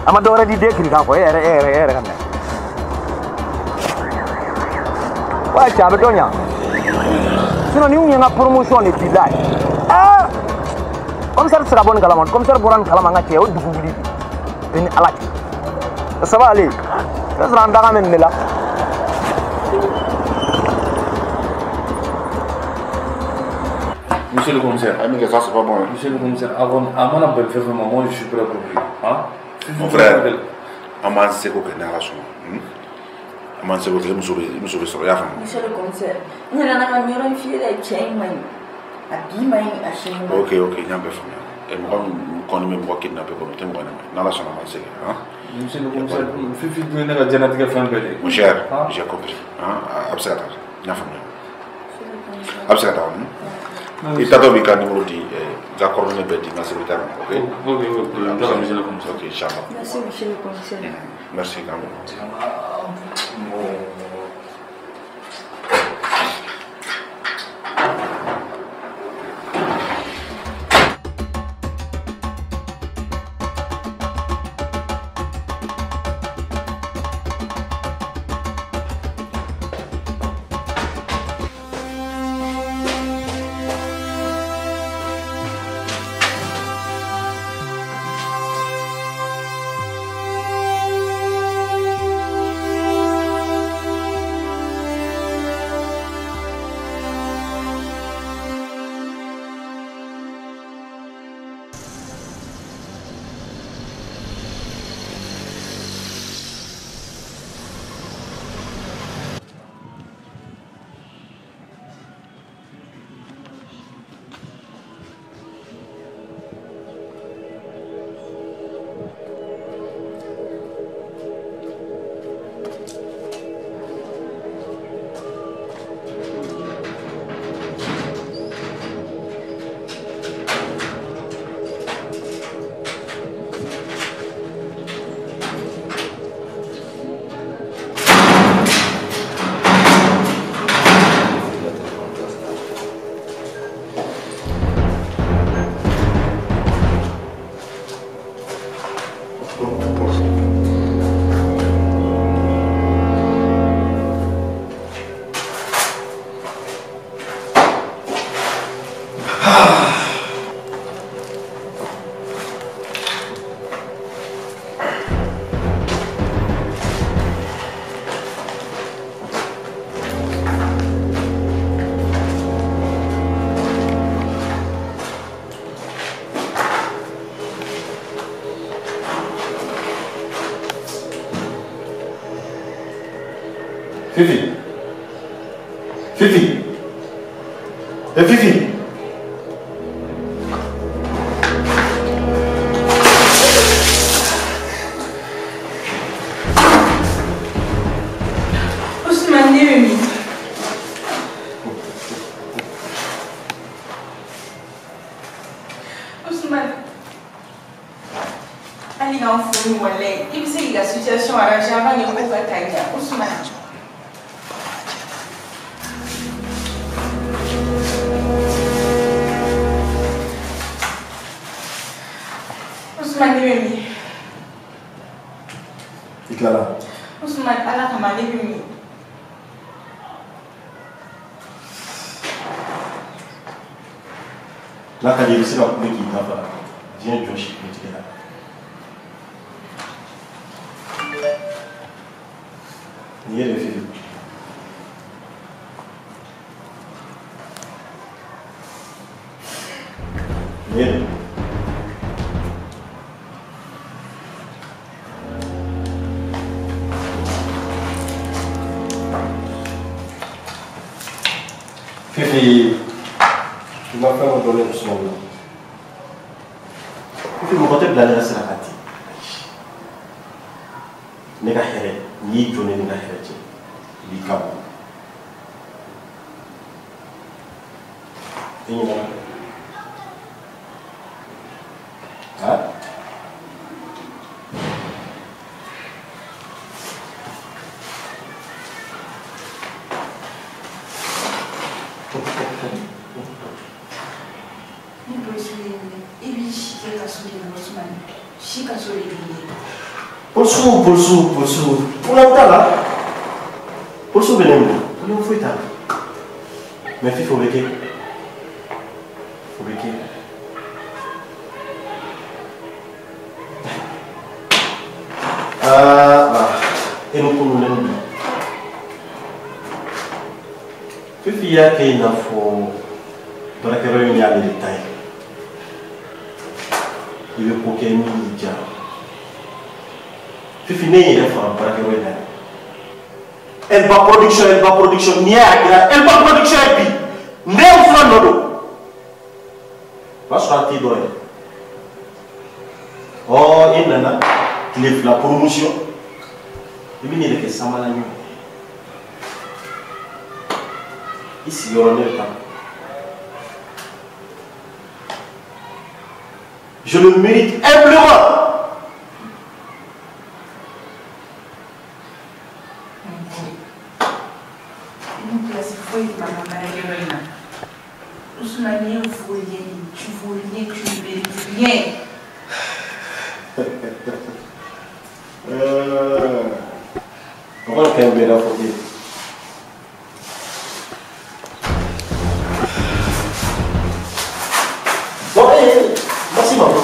[SPEAKER 1] A ma dɔwɛrɛ di den kirikan kɔ e yɛrɛ ka minɛ. Wa cɛ a bɛ dɔ ɲa. Sinon nin kun ye n ka promotion de bilayi. Ah. Commissaire tɛ se ka bɔ nin kalama. Commissaire bɔra nin kalama n ka cɛ o dugu wuli bi. Bɛɛ ni Ala cɛ. Ça va aller. Ne sɔrɔ an daga bɛ nin de la.
[SPEAKER 16] Monsieur le commissaire, ça c'est pas bon.
[SPEAKER 17] Monsieur le commissaire, avant, moi je suis prêt pour lui. Hein?
[SPEAKER 16] Mon frère, an b'an seko kɛ n'Ala sɔnna. An b'an seko kɛ muso bɛ sɔrɔ i y'a faamu.
[SPEAKER 7] Monsieur le commissaire, n yɛrɛ nana ka nin yɔrɔ in f'i ye dɛ, cɛ in man ɲi. A bi man ɲi, a sini man ɲi.
[SPEAKER 16] Ok, ok, n y'a bɛɛ faamuya. Mɔgɔ min kɔni bɛ mɔgɔ kidnappé kɔni o tɛ mɔgɔ ɲɛnama ye. N'Ala sɔnna an b'an seko kɛ.
[SPEAKER 17] Monsieur le commissaire, Fifi dun ye ne ka diɲɛlatigɛ fɛn bɛɛ de ye.
[SPEAKER 16] Mon cher, j'ai compris. A bɛ se ka taa. N y'a faamuya. A bɛ se ka taa. I taatɔ b'i ka numéro di, i ka coordonnées bɛɛ di n ka secrétaire ma, ok?
[SPEAKER 17] Ok, ok, n t'a ka comme ça.
[SPEAKER 16] Ok, inchallah.
[SPEAKER 7] Merci, monsieur le commissaire.
[SPEAKER 16] Merci quand même.
[SPEAKER 2] Fifi. Fifi. Eh Fifi.
[SPEAKER 21] Ousmane, ne bɛ min? Ousmane, hali k'an fo ni walayi, i bɛ se k'i ka situation arranger avant que ko ka taa ɲɛ. Ousmane. Ousmane, ne bɛ min?
[SPEAKER 2] I tilala?
[SPEAKER 21] Ousmane, Ala kama ne bɛ min?
[SPEAKER 2] N'a ka di i bɛ se ka kule k'i da fara diɲɛ jɔ si kun tigɛ la. Nin ye de Fifi. Nin ye de. Fifi, i ma fɛn dɔ dɔn ne Usumani na. Fifi, mɔgɔ tɛ bila ne ka sira kan ten. Ne ka hɛrɛ, n'i y'i jɔ ne ni n ka hɛrɛ cɛ, i b'i ka bɔ. I ɲinɛna? Han?
[SPEAKER 21] Ni polisiw y'i minɛ, i b'i si kɛ kaso de la Ousmane. Si kaso de b'i ye.
[SPEAKER 2] Polisiw, polisiw, polisiw. Problème t'a la. Polisiw bɛ ne minɛ. Problème foyi t'a la. Mais Fifi, o bɛ kɛ. O bɛ kɛ. Ah, bah, e ni ko ninnu ne bila. Fifi y'a kɛ i n'a fɔ baarakɛyɔrɔ in y'ale de ta ye. I bɛ ko kɛ min y'i diya. Fifi, ne y'i yɛrɛ faga baarakɛyɔrɔ in na yan. Elba production, Elba production, n'i y'a kɛra Elba production ye bi, ne ye fura nɔ don. O b'a sɔrɔ an t'i dɔn yɛrɛ. Ɔ i nana tile 2 promotion, i bɛ n'i yɛrɛ kɛ samala ɲɔ ye. I sigiyɔrɔ ne bɛ taa. Je le mérite humblement.
[SPEAKER 21] Ousmane, vaut rien, tu vaux rien, tu ne mérites rien.
[SPEAKER 2] On va quand même bien la photo. Bon, allez, merci ma maman.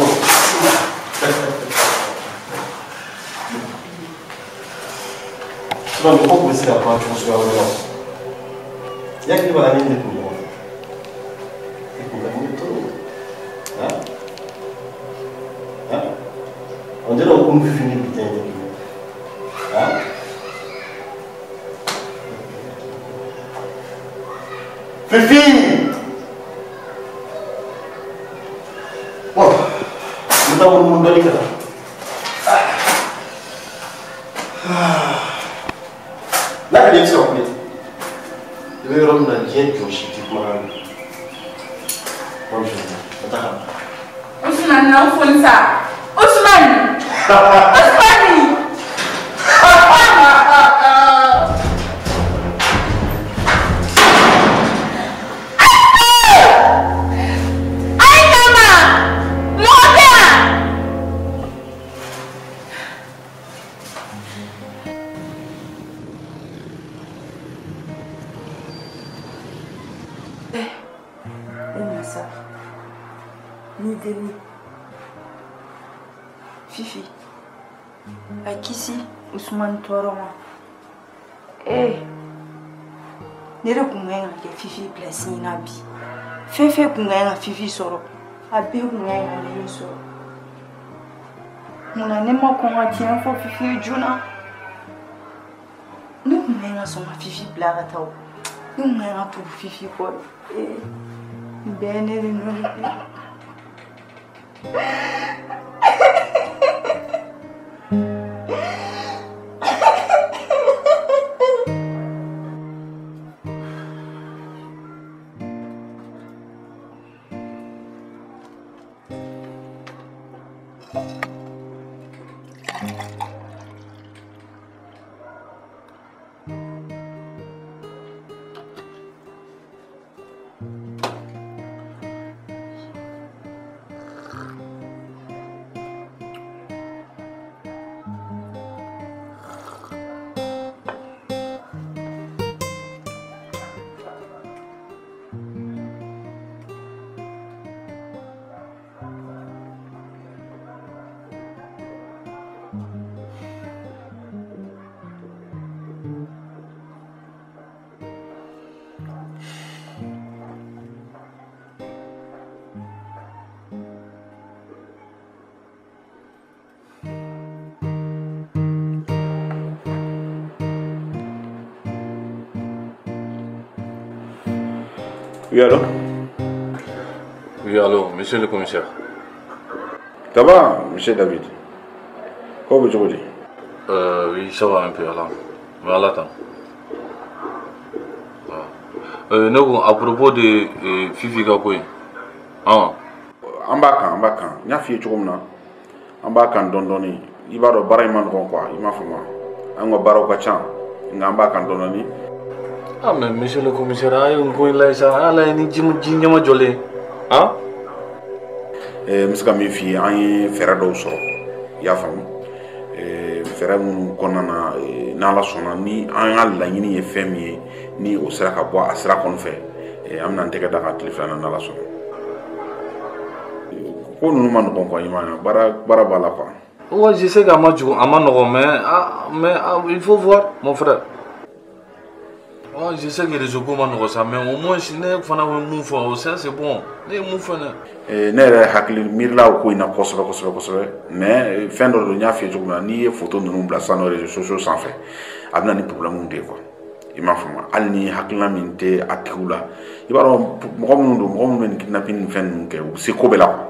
[SPEAKER 2] Non, mais pourquoi vous êtes là pour tu vas voir. Il y a qui va la ligne de pour moi. Hein? On dirait qu'on peut finir putain. Hein? Fifi! Bon, nous avons mon monde là. Là, il est sur je vais rendre la diète au chitiquement. Bonjour.
[SPEAKER 21] Ousmane, non, faut ça. Ousmane! Ousmane! Aïe, maman! Mon père! Eh, ma soeur. Ni Demi. Fifi. A kisi Ousmane tɔɔrɔ ma. Eh, ne de kun ka ɲi ka kɛ Fifi place in na bi. Fɛn fɛn kun ka ɲi ka Fifi sɔrɔ, a bɛɛ kun ka ɲi ka ne sɔrɔ. Munna ne ma kɔn ka tiɲɛ fɔ Fifi ye joona? Ne kun ka ɲi ka sɔn ka Fifi bila ka taa o. Ne kun ka ɲi ka tugu Fifi kɔ de. Eh, nin bɛɛ ye ne de nɔ ye.
[SPEAKER 16] Oui, allô?
[SPEAKER 17] Oui, allô, monsieur le commissaire.
[SPEAKER 16] Ça va, monsieur David? Comment vous dites?
[SPEAKER 17] Oui, ça va un peu, là. Mais là, attends. Nous, à propos de Fifi Gakoui. Ah.
[SPEAKER 16] En bas, en bas, il y a fait en bas, dondoni. Il va au bar, il m'a quoi? Il m'a fait moi. En bas, au kachan. En bas, dondoni.
[SPEAKER 17] Ah, mais monsieur le commissaire, il y a ça, il y a jolé. Hein?
[SPEAKER 16] Monsieur Kamifi, an ye fɛɛrɛ dɔw sɔrɔ, i y'a faamu. Fɛɛrɛ minnu kɔnɔna na, n'Ala sɔnna, ni an ka laɲini ye fɛn min ye, ni o sera ka bɔ a sira kɔni fɛ, an bɛna an tɛgɛ da kan tile filanan n'Ala sɔnna. Ko ninnu ma nɔgɔn quoi, i m'a ye, baara b'a la quoi.
[SPEAKER 17] Ouais, je sais qu'à ma nɔgɔn, mais il faut voir, mon frère. Ouais, je sais que les réseaux sont ça, mais au moins, si ne fana mun fɔ, ça c'est bon. Ne mun fana.
[SPEAKER 16] Ne yɛrɛ hakili miirila o ko in na kosɛbɛ kosɛbɛ kosɛbɛ, mais fɛn dɔ don, n y'a f'i ye cogo min na, n'i ye photo ninnu bila sisan nɔ réseaux sociaux sanfɛ, a bɛ na ni problème de ye quoi. I m'a faamu, hali ni hakilina min tɛ a tigiw la, i b'a dɔn mɔgɔ minnu don, mɔgɔ minnu bɛ nin kidnapping ni fɛn ninnu kɛ, u bɛ se ko bɛɛ la quoi.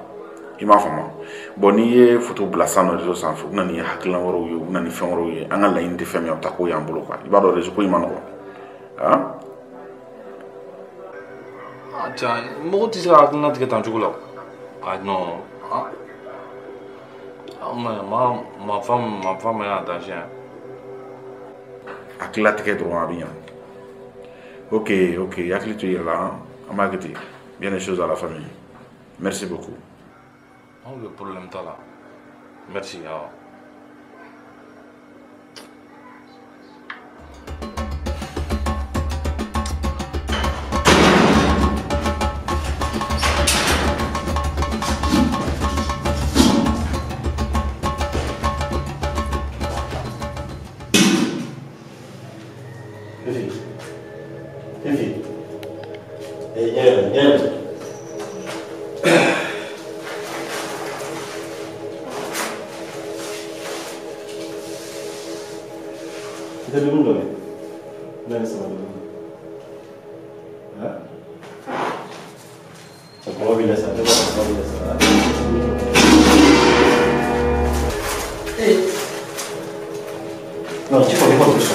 [SPEAKER 16] I m'a faamu. Bon, n'i ye photo bila sisan nɔ réseau sanfɛ, u bɛ na ni hakilina wɛrɛw ye, u bɛ na ni fɛn wɛrɛw ye, an ka laɲini tɛ fɛn min ye, o bɛ taa k'o y'an bolo quoi. I b'a dɔn réseau ko in ma nɔgɔn. Hein?
[SPEAKER 17] Ah tiens, mɔgɔ tɛ se ka hakilina tigɛ tan cogo la. Ah non. Ah. Mais moi, ma femme est en danger.
[SPEAKER 16] Hakililatigɛ dɔrɔn a bɛ ɲa. Ok, ok, hakili to i yɛrɛ la, an b'a kɛ ten. Bien les choses à la famille. Merci beaucoup.
[SPEAKER 17] Ok, problème t'a la. Merci, awɔ.
[SPEAKER 2] Fifi. Fifi. Eh, ɲɛ yɛlɛ. I tɛ dumuni dɔ kɛ? Ne ni sama dumuni. Han? Kɔngɔ b'i la sa, ne b'a kɔngɔ b'i la sa. Eh. Non, tu connais pas tout ça.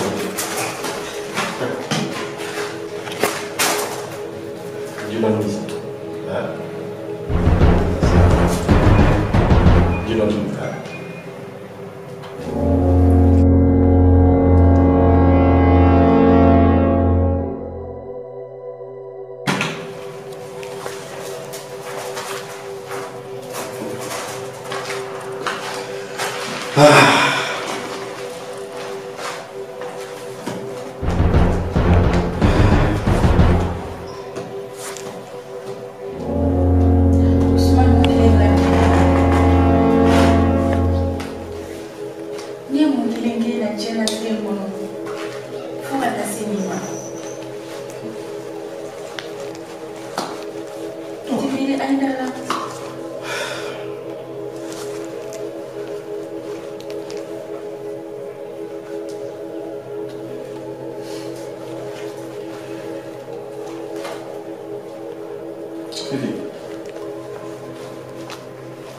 [SPEAKER 2] Fifi,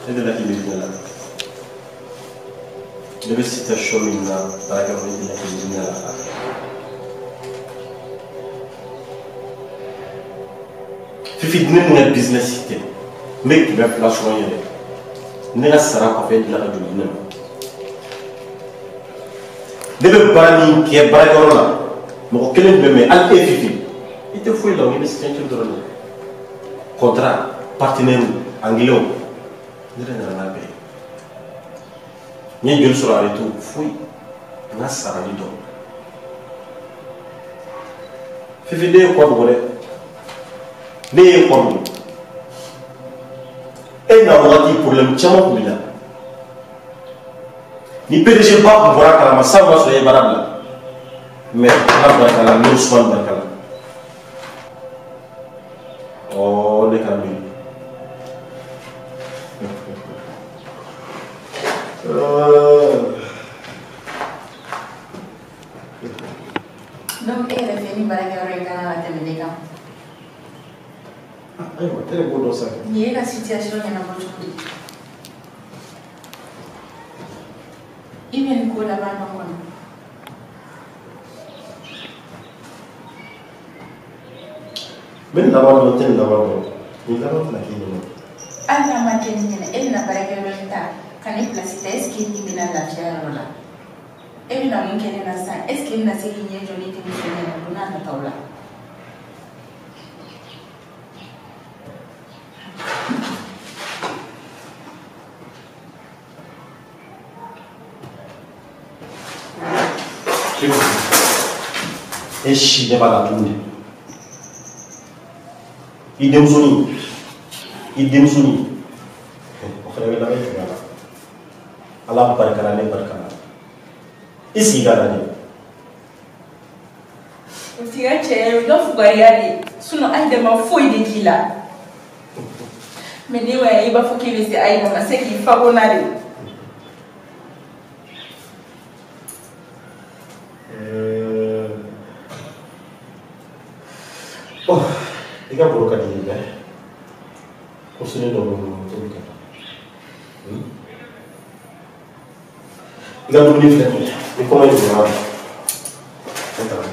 [SPEAKER 2] ne delila k'i miiri ne la. Ne bɛ situation min na baarakɛyɔrɔ ne delila k'i miiri ne la. Fifi, ne ni ka business tɛ. N bɛ 200 sɔrɔ n yɛrɛ. Ne ka sara kɔfɛ e delila ka joli di ne ma. Ne bɛ baara min kɛ baarakɛyɔrɔ la, mɔgɔ kelen tun bɛ mɛ hali e Fifi, i tɛ foyi la o, i bɛ signature dɔrɔn de. Contrat, partenaire, anglais, ne yɛrɛ nana n'a bɛɛ ye. N ye joli sɔrɔ a retour foyi, n ka sarali dɔrɔn. Fifi, ne ye kɔ dogo dɛ. Ne ye kɔ dogo. E na wagati problème caman tun b'i la. Ni PDG ba tun bɔra a kalama san ma sɔrɔ i ye baara bila. Mais Ala barika la, ne Usumani barika la. Oh, ne ka miiri.
[SPEAKER 21] Donc e yɛrɛ fɛ ni baarakɛyɔrɔ in ka kan ka tɛmɛ ne kan.
[SPEAKER 2] Ayiwa, e de b'o dɔn sa.
[SPEAKER 21] Nin ye e ka situation ɲɛnabɔ cogo di? I bɛ nin ko laban dɔ kɔnɔ.
[SPEAKER 2] N bɛ nin laban dɔn, n tɛ nin laban dɔn. Nin laban tɛna k'i ɲɛna.
[SPEAKER 21] Hali n'a ma kɛ ne ɲɛna, e bɛna baarakɛyɔrɔ in ta ka ne place ta, est ce que e ni bɛna lafiya yɔrɔ la? E bɛna mun kɛ ne na sisan? Est ce que e bɛna se k'i ɲɛ jɔ ne denmuso ɲɛna don n'a nataw la?
[SPEAKER 2] E si ne b'a la tuguni. I denmusonin, o fana bɛ laban jumɛn la? Ala barika la, ne barika la. I sigi ka lajɛ.
[SPEAKER 21] O t'i ka cɛ ye, o y'i ka fugariya de ye. Sinon Ayida ma foyi de k'i la. Mais ne m'a ye i b'a fɔ k'e bɛ se Ayida ma, c'est k'i fagonna de.
[SPEAKER 2] Oh, i ka baro ka di n ye dɛ. Ko sini dɔ bɛ n bolo, t'olu kɛ. I ka dumuni filɛ nin ye, ni kɔngɔ y'i bonya, ne taara.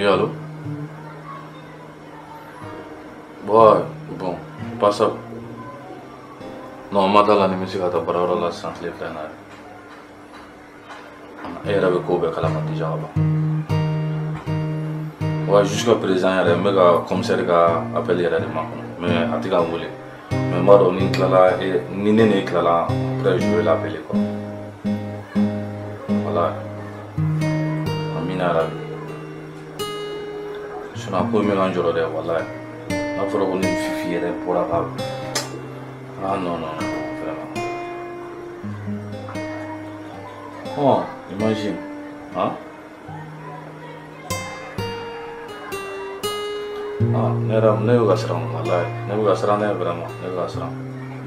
[SPEAKER 17] Oui, allô? Ouais, bon, pas ça. Non, ma dala ni bɛ se ka taa baarayɔrɔ la sisan tile fila in na yɛrɛ. E yɛrɛ bɛ ko bɛɛ kalama déjà ka ban. Ouais, jusqu'à présent yɛrɛ n bɛ ka commissaire ka appel yɛrɛ de makɔnɔ, mais a tɛ ka n wele. Mais n b'a dɔn ni n tilala, ni ne n'e tilala, après je vais l'appeler quoi. Voilà. Amina yarabi. Sinon ko in bɛ ka n jɔrɔ dɛ, walayi. N'a fɔra ko ni Fifi yɛrɛ bɔra ka. Ah non, non, non, vraiment. Oh, imagine. Hein? Ah, ne yɛrɛ ne bɛ ka siran walayi. Ne bɛ ka siran dɛ vraiment, ne bɛ ka siran.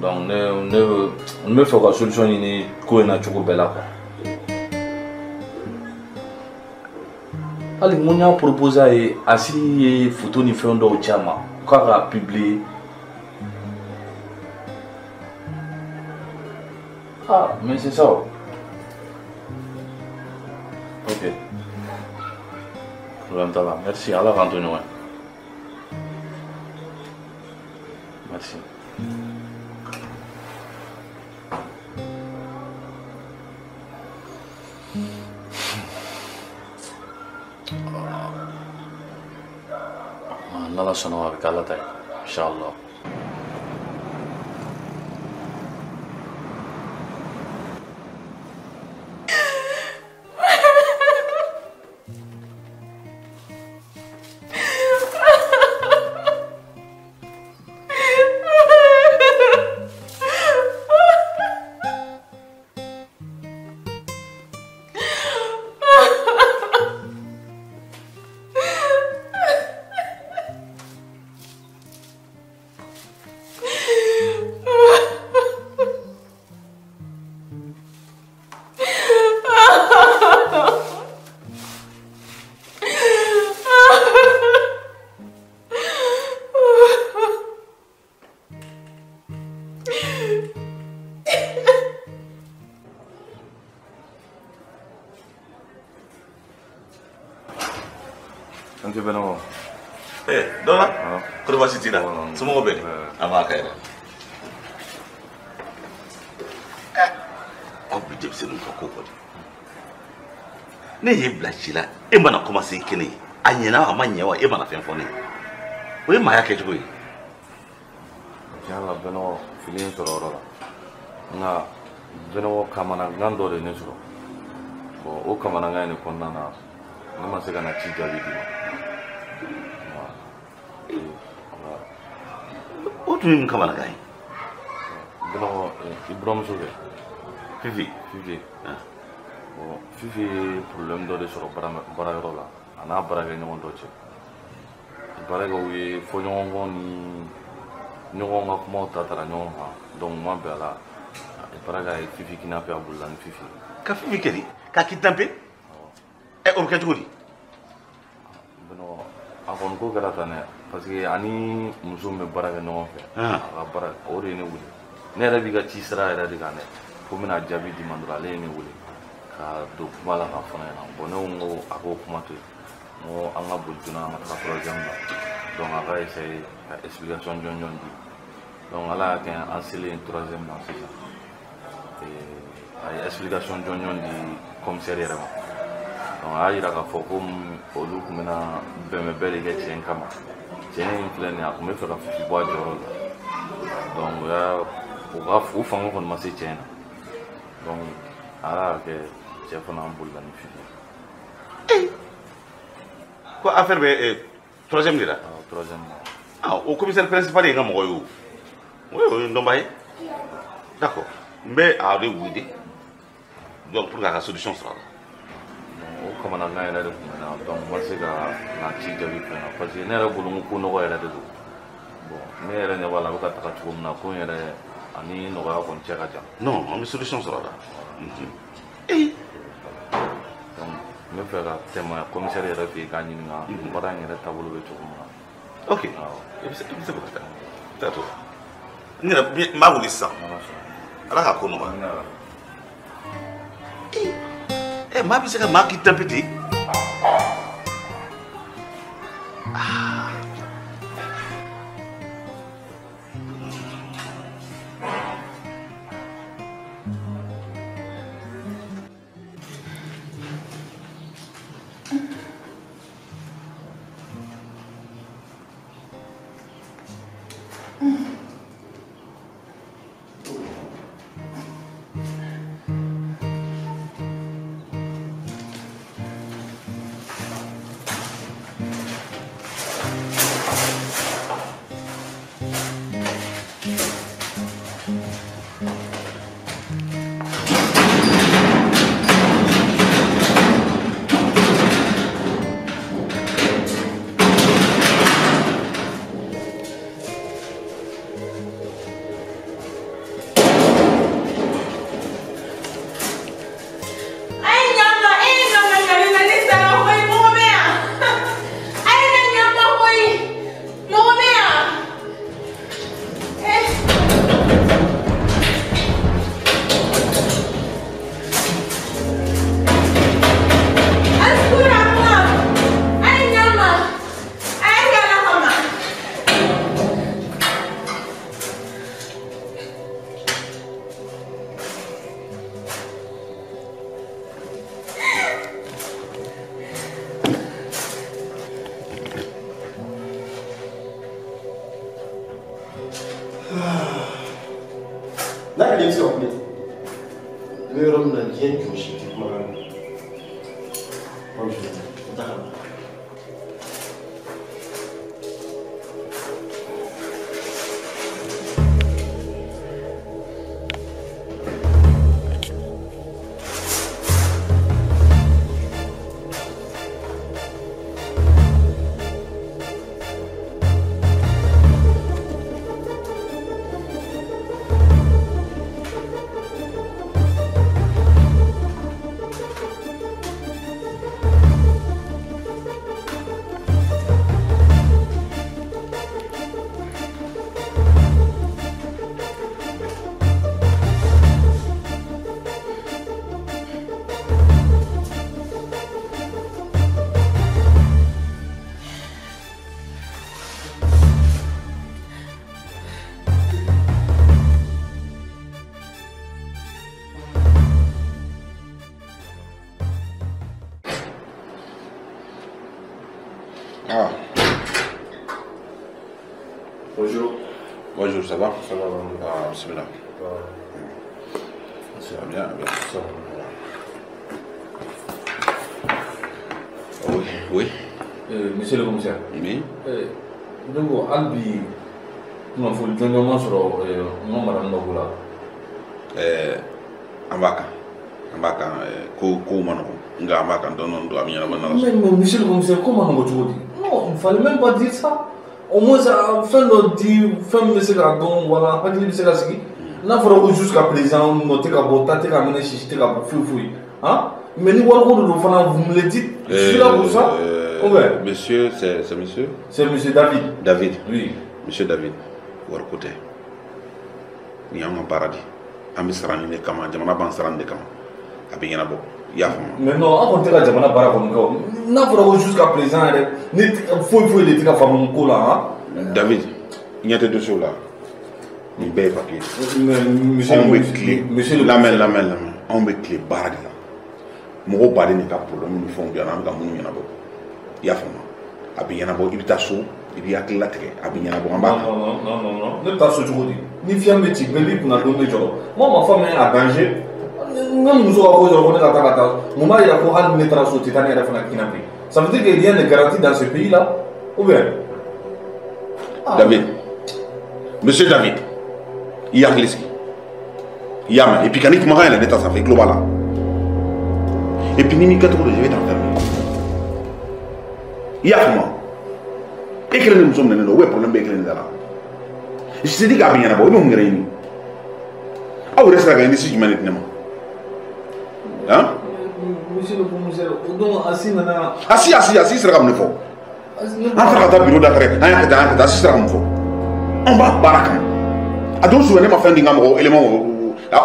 [SPEAKER 17] Donc ne ne bɛ n bɛ fɛ ka solution ɲini ko in na cogo bɛɛ la quoi. Hali n ko n y'a proposé a ye, a si ye photo ni fɛn dɔw ci a ma k'a ka publier. Ah, mais c'est ça. Ok. Problème t'a la. Merci. Allah k'an to ɲɔgɔn ye. Merci. Ah, n'Ala sɔnna ma a bɛ kɛ Ala ta ye. Inchallah.
[SPEAKER 8] Dɔla kɔrɔ baasi t'i la, somɔgɔw bɛ di? An b'a ka yɛrɛ. Aw bi denmisɛnninw ka ko kɔni, ne y'e bila ci la, e mana commencer kelen ye, a ɲɛna a ma ɲɛ wa, e mana fɛn fɔ ne ye, o ye maaya kɛcogo ye.
[SPEAKER 17] Tiɲɛ la Bɛnɔgɔ fili ye n sɔrɔ yɔrɔ la, nka Bɛnɔgɔ kamanagan dɔ de ye ne sɔrɔ. Bon, o kamanagan in de kɔnɔna na, ne ma se ka na ci jaabi d'i ma.
[SPEAKER 8] O tun ye mun kamanagan ye?
[SPEAKER 17] Bɛnɔgɔ, i buramuso kɛ.
[SPEAKER 8] Fifi.
[SPEAKER 17] Fifi. Bon, Fifi ye problème dɔ de sɔrɔ baarayɔrɔ la, a n'a baarakɛɲɔgɔn dɔ cɛ. Baarakɛw ye fɔɲɔgɔnkɔ ni ɲɔgɔn ka kumaw ta tara ɲɔgɔn kan, donc u ma bɛn a la. Baarakɛ ye Fifi kidnapper, a bolila ni Fifi.
[SPEAKER 8] Ka Fifi kɛ di? K'a kidnapper? Ɛ, o bɛ kɛ cogo di?
[SPEAKER 17] Bɛnɔgɔ, a kɔni ko kɛra tan dɛ, parce que ani muso min bɛ baara kɛ ɲɔgɔn fɛ, a ka baara, o de ye ne wele. Ne yɛrɛ b'i ka ci sira yɛrɛ de kan dɛ, ko n bɛna jaabi d'i ma dɔrɔn, ale ye ne wele ka don kuma la k'a fɔ ne ɲɛna. Bon, ne ko n ko a k'o kuma to yen, n ko an ka boli joona an ka taga troisième la. Donc a ka essayer ka explication jɔnjɔn di. Donc ala y'a kɛ an selen troisième na sisan, a ye explication jɔnjɔn di commissaire yɛrɛ ma. Donc a y'a yira k'a fɔ ko olu tun bɛna bɛnbɛn de kɛ cɛ in kama. Cɛ in filɛ nin ye, a tun bɛ fɛ ka Fifi bɔ a jɔyɔrɔ la. Donc o y'a u ka u fanga kɔni ma se cɛ in na. Donc ala y'a kɛ cɛ fana bolila ni Fifi ye.
[SPEAKER 8] Ko affaire bɛ troisième de la?
[SPEAKER 17] Awɔ, troisième na.
[SPEAKER 8] Ah, o commissaire principal ye n ka mɔgɔ ye o. O ye n dɔnba ye. D'accord. N bɛ a de wele donc pour que a ka solution sɔrɔ a la.
[SPEAKER 17] O kamanagan yɛrɛ de tun bɛ n na, donc n ma se ka na ci jaabi fɛn na, parce que ne yɛrɛ bolo n ko ko nɔgɔ yɛrɛ de don. Bon, ne yɛrɛ ɲɛ b'a la a bɛ ka taga cogo min na, ko in yɛrɛ ani nɔgɔya kɔni cɛ ka jan.
[SPEAKER 8] Non, an bɛ solution sɔrɔ a la.
[SPEAKER 17] Donc n bɛ fɛ ka tɛmɛ commissaire yɛrɛ fɛ yen k'a ɲininka baara in yɛrɛ taabolo bɛ cogo min na.
[SPEAKER 8] Ok, i bɛ se ka taa, i bɛ taa to. N yɛrɛ n b'a wele sisan. Ala k'a ko nɔgɔya. Ɛ, maa bɛ se ka maa kidnapper ten?
[SPEAKER 2] N'a ka denmisɛnw kun bɛ yɔrɔ min na diɲɛ jɔsi tɛ kumakan na. Bonjour. N ta ka na.
[SPEAKER 16] Ah.
[SPEAKER 12] Bonjour.
[SPEAKER 16] Bonjour, ça va?
[SPEAKER 12] Ça va,
[SPEAKER 16] ah, bismillah. Ça va bien, bien.
[SPEAKER 12] Ça va.
[SPEAKER 16] Oui, oui.
[SPEAKER 17] Monsieur le commissaire.
[SPEAKER 16] Oui.
[SPEAKER 17] Donc, hali bi kunnafoni jɔnjɔn ma sɔrɔ n ka madame dɔ ko la.
[SPEAKER 16] An b'a kan. An b'a kan kow ma nɔgɔn nka an b'a kan dɔɔni dɔɔni a bɛ ɲɛnabɔ n'Ala sɔnna.
[SPEAKER 17] Mais monsieur le commissaire, ko ma nɔgɔn cogo di? Non, il fallait même pas dire ça. Au moins fɛn dɔ di fɛn min bɛ se k'a dɔn wala hakili bɛ se ka sigi. N'a fɔra ko jusqu'à présent nɔ tɛ ka bɔ ta tɛ ka minɛ sisi tɛ ka bɔ foyi foyi. Hein? Mais ni wariko de don fana, vous me le dites. Je suis là pour ça. Ouais.
[SPEAKER 16] Monsieur, c'est monsieur?
[SPEAKER 17] C'est monsieur David.
[SPEAKER 16] David.
[SPEAKER 17] Oui.
[SPEAKER 16] Monsieur David, wariko tɛ. Nin y'anw ka baara de ye. An bɛ sara nin de kama, jamana b'an sara nin de kama. A bɛ ɲɛnabɔ. I y'a faamu?
[SPEAKER 17] Mais non, an kɔni tɛ ka jamana baara kɔni kɛ o. N'a fɔra ko jusqu'à présent yɛrɛ, ne foyi foyi de tɛ ka faamu ko la han.
[SPEAKER 16] David, ɲɛ tɛ dossier la. Nin bɛɛ ye papier ye.
[SPEAKER 17] Anw
[SPEAKER 16] bɛ tile. Lamɛn lamɛn lamɛn. Anw bɛ tile baara de la. Mɔgɔw baden de ka problème ni fɛnw bɛ yan, an bɛ ka minnu ɲɛnabɔ. I y'a faamu? A bɛ ɲɛnabɔ, i bɛ taa so, i b'i hakili latigɛ, a bɛ ɲɛnabɔ, an b'a kan.
[SPEAKER 17] Non, non, non, non, ne bɛ taa so cogo di? Ni fiɲɛ bɛ ci, bɛɛ b'i kunna don bɛ jɔrɔ. Moi, ma femme est en danger. Ne muso ka ko jɔrɔ ko ne ka taa ka taa. Mun b'a yira ko hali ni ne taara so, tɛ taa ne yɛrɛ fana kidnapper. Ça veut dire que rien n'est garanti dans ce pays là, ou bien?
[SPEAKER 16] David, monsieur David, i hakili sigi. I y'a mɛn? Et puis ka ni kumakan yɛlɛ ne ta sanfɛ, i tulo b'a la. Et puis ni m'i kɛcogo don, je vais t'enfermer. I y'a faamu? E kelen ni muso minɛnen don, ou bien problème bɛ e kelen de da la? Je t'ai dit k'a bɛ ɲɛnabɔ, i bɛ mun yɛrɛ ɲini? Aw yɛrɛ sera ka indice jumɛn de di ne ma? Hein?
[SPEAKER 17] Monsieur le commissaire, o don Asi nana.
[SPEAKER 16] Asi Asi sera ka mun de fɔ? An taara ka taa bureau da kɛrɛ, an y'a kɛ tan, an y'a kɛ tan, Asi sera ka mun fɔ? Anw b'a baara kan. A don su ne ma fɛn di n ka mɔgɔ élément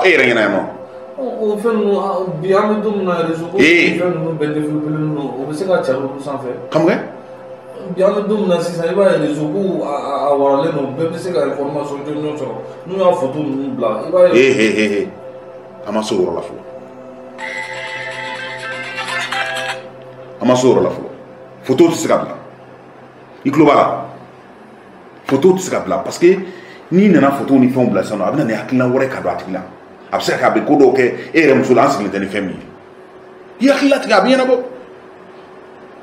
[SPEAKER 16] e yɛrɛ ɲɛna yan nɔ.
[SPEAKER 17] O fɛn ninnu bi an bɛ don min na réseau ko fɛn ninnu bɛɛ développé len don, o bɛ se ka cari olu sanfɛ.
[SPEAKER 16] Ka mun kɛ?
[SPEAKER 12] Bi an bɛ don min na sisan i b'a ye réseau ko a waralen don bɛɛ bɛ se ka information jɔnjɔn sɔrɔ n'u y'a photo ninnu bila i b'a ye.
[SPEAKER 16] Ee ee an ma se o yɔrɔ la fɔlɔ. An ma se o yɔrɔ la fɔlɔ. Photo tɛ se ka bila. I tulo b'a la. Photo tɛ se ka bila parce que n'i nana photo ni fɛnw bila sisan nɔ a bɛ na ni hakilina wɛrɛ ka don a tigi la. A bɛ se ka kɛ a bɛ ko dɔw kɛ e yɛrɛ muso la an sigilen tɛ ni fɛn min ye. I hakili latigɛ a bɛ ɲɛnabɔ.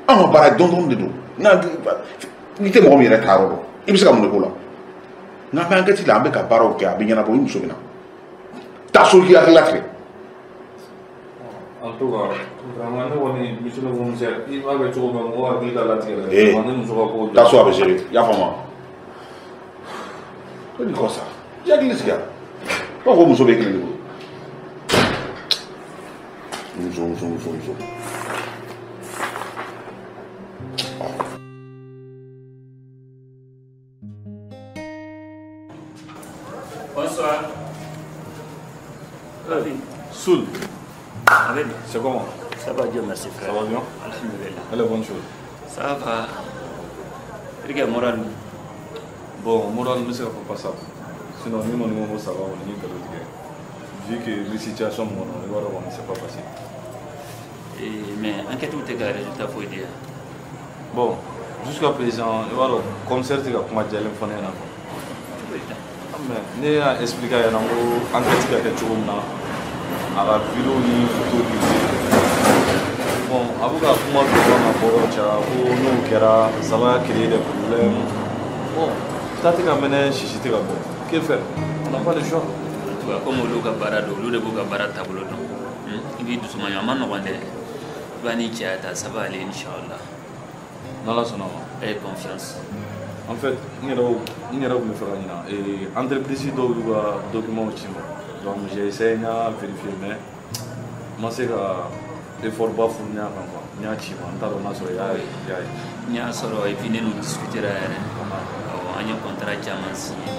[SPEAKER 16] Anw ka baara dɔn dɔrɔn de don. N'i tɛ mɔgɔ min yɛrɛ ta yɔrɔ dɔn i bɛ se ka mun de k'o la. Nka an bɛ enquête la an bɛ ka baaraw kɛ a bɛ ɲɛnabɔ i muso bɛ na. Taa so k'i hakili latigɛ.
[SPEAKER 12] En tout cas, vraiment ne kɔni monsieur le commissaire i b'a kɛ cogo min mɔgɔ hakili ka latigɛ dɛ.
[SPEAKER 16] Ee
[SPEAKER 12] ne muso ka ko.
[SPEAKER 16] Taa so a bɛ gérer i y'a faamu wa. E ni kɔ sa i hakili sigi a. Ko ko muso bɛ kelen de bolo. Muso muso muso muso.
[SPEAKER 5] Bonsoir.
[SPEAKER 17] Soul. C'est comment?
[SPEAKER 5] Ça va, Dieu merci frère.
[SPEAKER 17] Ça va bien?
[SPEAKER 5] Alhamdulillah.
[SPEAKER 17] Elle est bonne chose.
[SPEAKER 5] Ça va. Regarde, moral.
[SPEAKER 17] Bon, moral, mais c'est pas ça. Sinon, nous, nous, ça va, on est vu que les situations, on c'est pas facile.
[SPEAKER 5] Et, mais enquête où tu as résultat, faut dire.
[SPEAKER 17] Bon, jusqu'à présent, le commissaire a commencé à mais ne y'a expliqué a ɲɛna ko enquête ka kɛ cogo min na a ka vidéo ni photo publié. Bon, a bɛ ka kuma dɔ fɔ ka bɔ yɔrɔ caya ko n'o kɛra ça va créer des problèmes. Bon, ta tɛ ka mɛnɛ sisi tɛ ka bɔ. Que faire? On n'a pas le choix.
[SPEAKER 5] En tout cas, comme olu ka baara don, olu de b'u ka baara taabolo dɔn. I b'i dusumaɲɔ a ma nɔgɔn dɛ. I b'a ni cɛya ta, ça va aller inchallah.
[SPEAKER 17] N'Ala sɔnna ma.
[SPEAKER 5] Aie confiance.
[SPEAKER 17] En fait, n yɛrɛ tun bɛ fɛ ka ɲina entreprise dɔw y'u ka documents ci n ma. Donc j'ai essayé n y'a vérifier mais n ma se ka effort ba fourni a kan quoi. N y'a ci ma n t'a dɔn n'a sɔrɔ i y'a ye.
[SPEAKER 5] N y'a sɔrɔ et puis ne n'u discutera yɛrɛ. Awɔ, an ye contrat caman signé.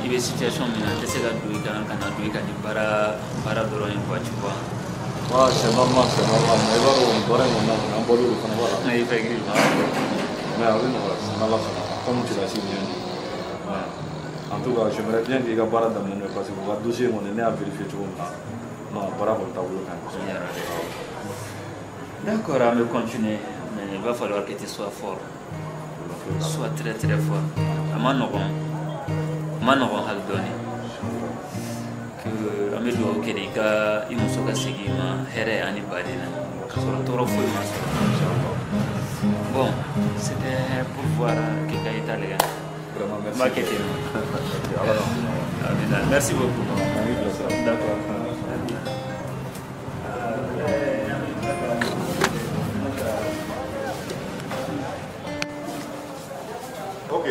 [SPEAKER 5] I bɛ situation min na n tɛ se ka don i kan ka na don i kan ni baara dɔrɔn ye quoi, tu vois.
[SPEAKER 17] Ouais, c'est normal, mais i b'a dɔn baara in kɔnɔna na an bɔlen de fana b'a la.
[SPEAKER 5] Effectivement.
[SPEAKER 17] Mais avec nous, comme tu l'as si bien dit. Ouais. En tout cas, j'aimerais bien qu'il y ait un baara daminɛ parce que le dossier, on est à vérifier tout le monde. Non, baara kɔni taabolo ka ɲi.
[SPEAKER 5] D'accord, on va continuer, mais il va falloir que tu sois fort. Sois très très fort. A ma nɔgɔn, a ma nɔgɔn hali dɔɔni. Que an bɛ dugawu kɛ de i ka i muso ka segin i ma hɛrɛ ani baden na. Ka sɔrɔ tɔɔrɔ foyi ma sɔrɔ. Bon, c'était pour voir quelqu'un est allé.
[SPEAKER 17] Vraiment, merci.
[SPEAKER 5] Merci beaucoup. D'accord.
[SPEAKER 16] Ok.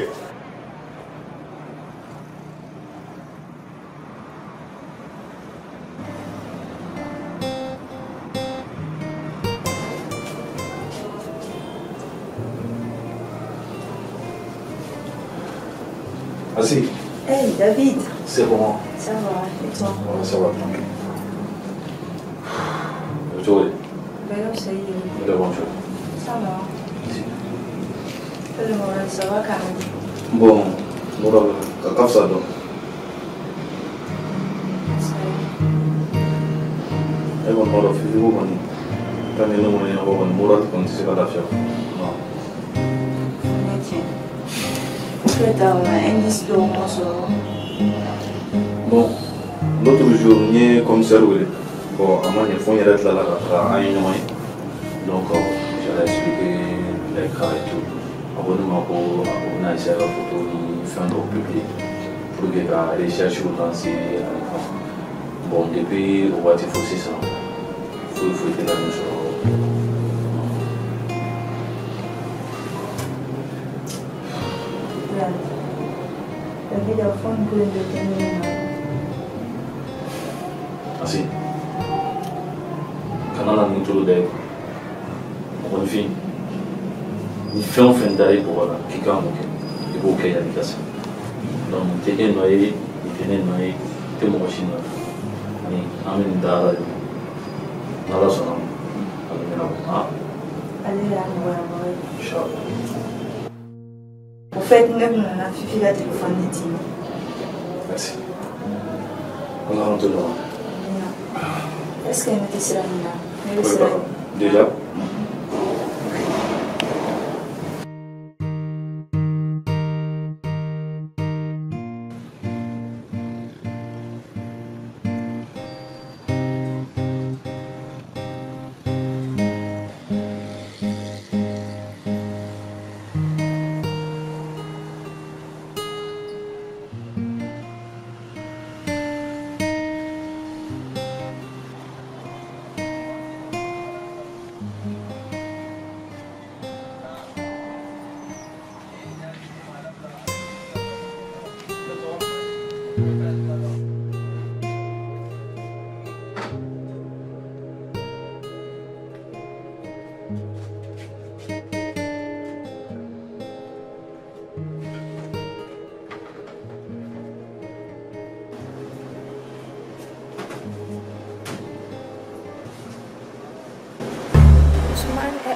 [SPEAKER 12] Vas-y.
[SPEAKER 7] Hey David.
[SPEAKER 12] C'est comment?
[SPEAKER 7] Ça va, et toi?
[SPEAKER 12] Ouais, ça va, tranquille. Joey.
[SPEAKER 7] Ben non, ça y est.
[SPEAKER 12] L'aventure.
[SPEAKER 7] Ça va. Le moral, ça va quand même.
[SPEAKER 12] Bon, moral, ça ça donne.
[SPEAKER 7] Ça
[SPEAKER 12] y est. Eh bon, moral, physiquement, quand il y a un moral, quand c'est pas la fière. Non.
[SPEAKER 7] Tiens.
[SPEAKER 12] Bon, l'autre jour, n ye commissaire wele. Bon, a ma ɲɛ fo n yɛrɛ tilala ka taga an ye ɲɔgɔn ye. Donc, j'allais expliquer les cas et tout. A ko ne ma ko a bɛna essayer ka photo ni fɛn dɔw publier pour que ka recherche lancer ani fɛn. Bon, depuis o waati fo sisan, foyi foyi tɛ ka min sɔrɔ.
[SPEAKER 7] David a fɔ nin ko in bɛ kɛ ne ɲɛna.
[SPEAKER 12] Asi, kana na nin tulu dɛ. Mɔgɔninfin, ni fɛn o fɛn dara i bɔgɔ la k'i kan k'o kɛ, i b'o kɛ yanni i ka sa. Donc nin tɛ e nɔ ye, nin tɛ ne nɔ ye, nin tɛ mɔgɔ si nɔ ye. Ani an bɛ nin da Ala de ma. N'Ala sɔnna ma, a bɛ ɲɛnabɔ.
[SPEAKER 7] Ale de y'a nɔgɔya baga ye.
[SPEAKER 12] Inchallah.
[SPEAKER 7] fait, ne tun nana Fifi ka téléphone de d'i ma.
[SPEAKER 12] Merci. Ala k'an to ɲɔgɔn na.
[SPEAKER 7] Est-ce que ne tɛ sira min na? Ne bɛ sira.
[SPEAKER 12] Déjà?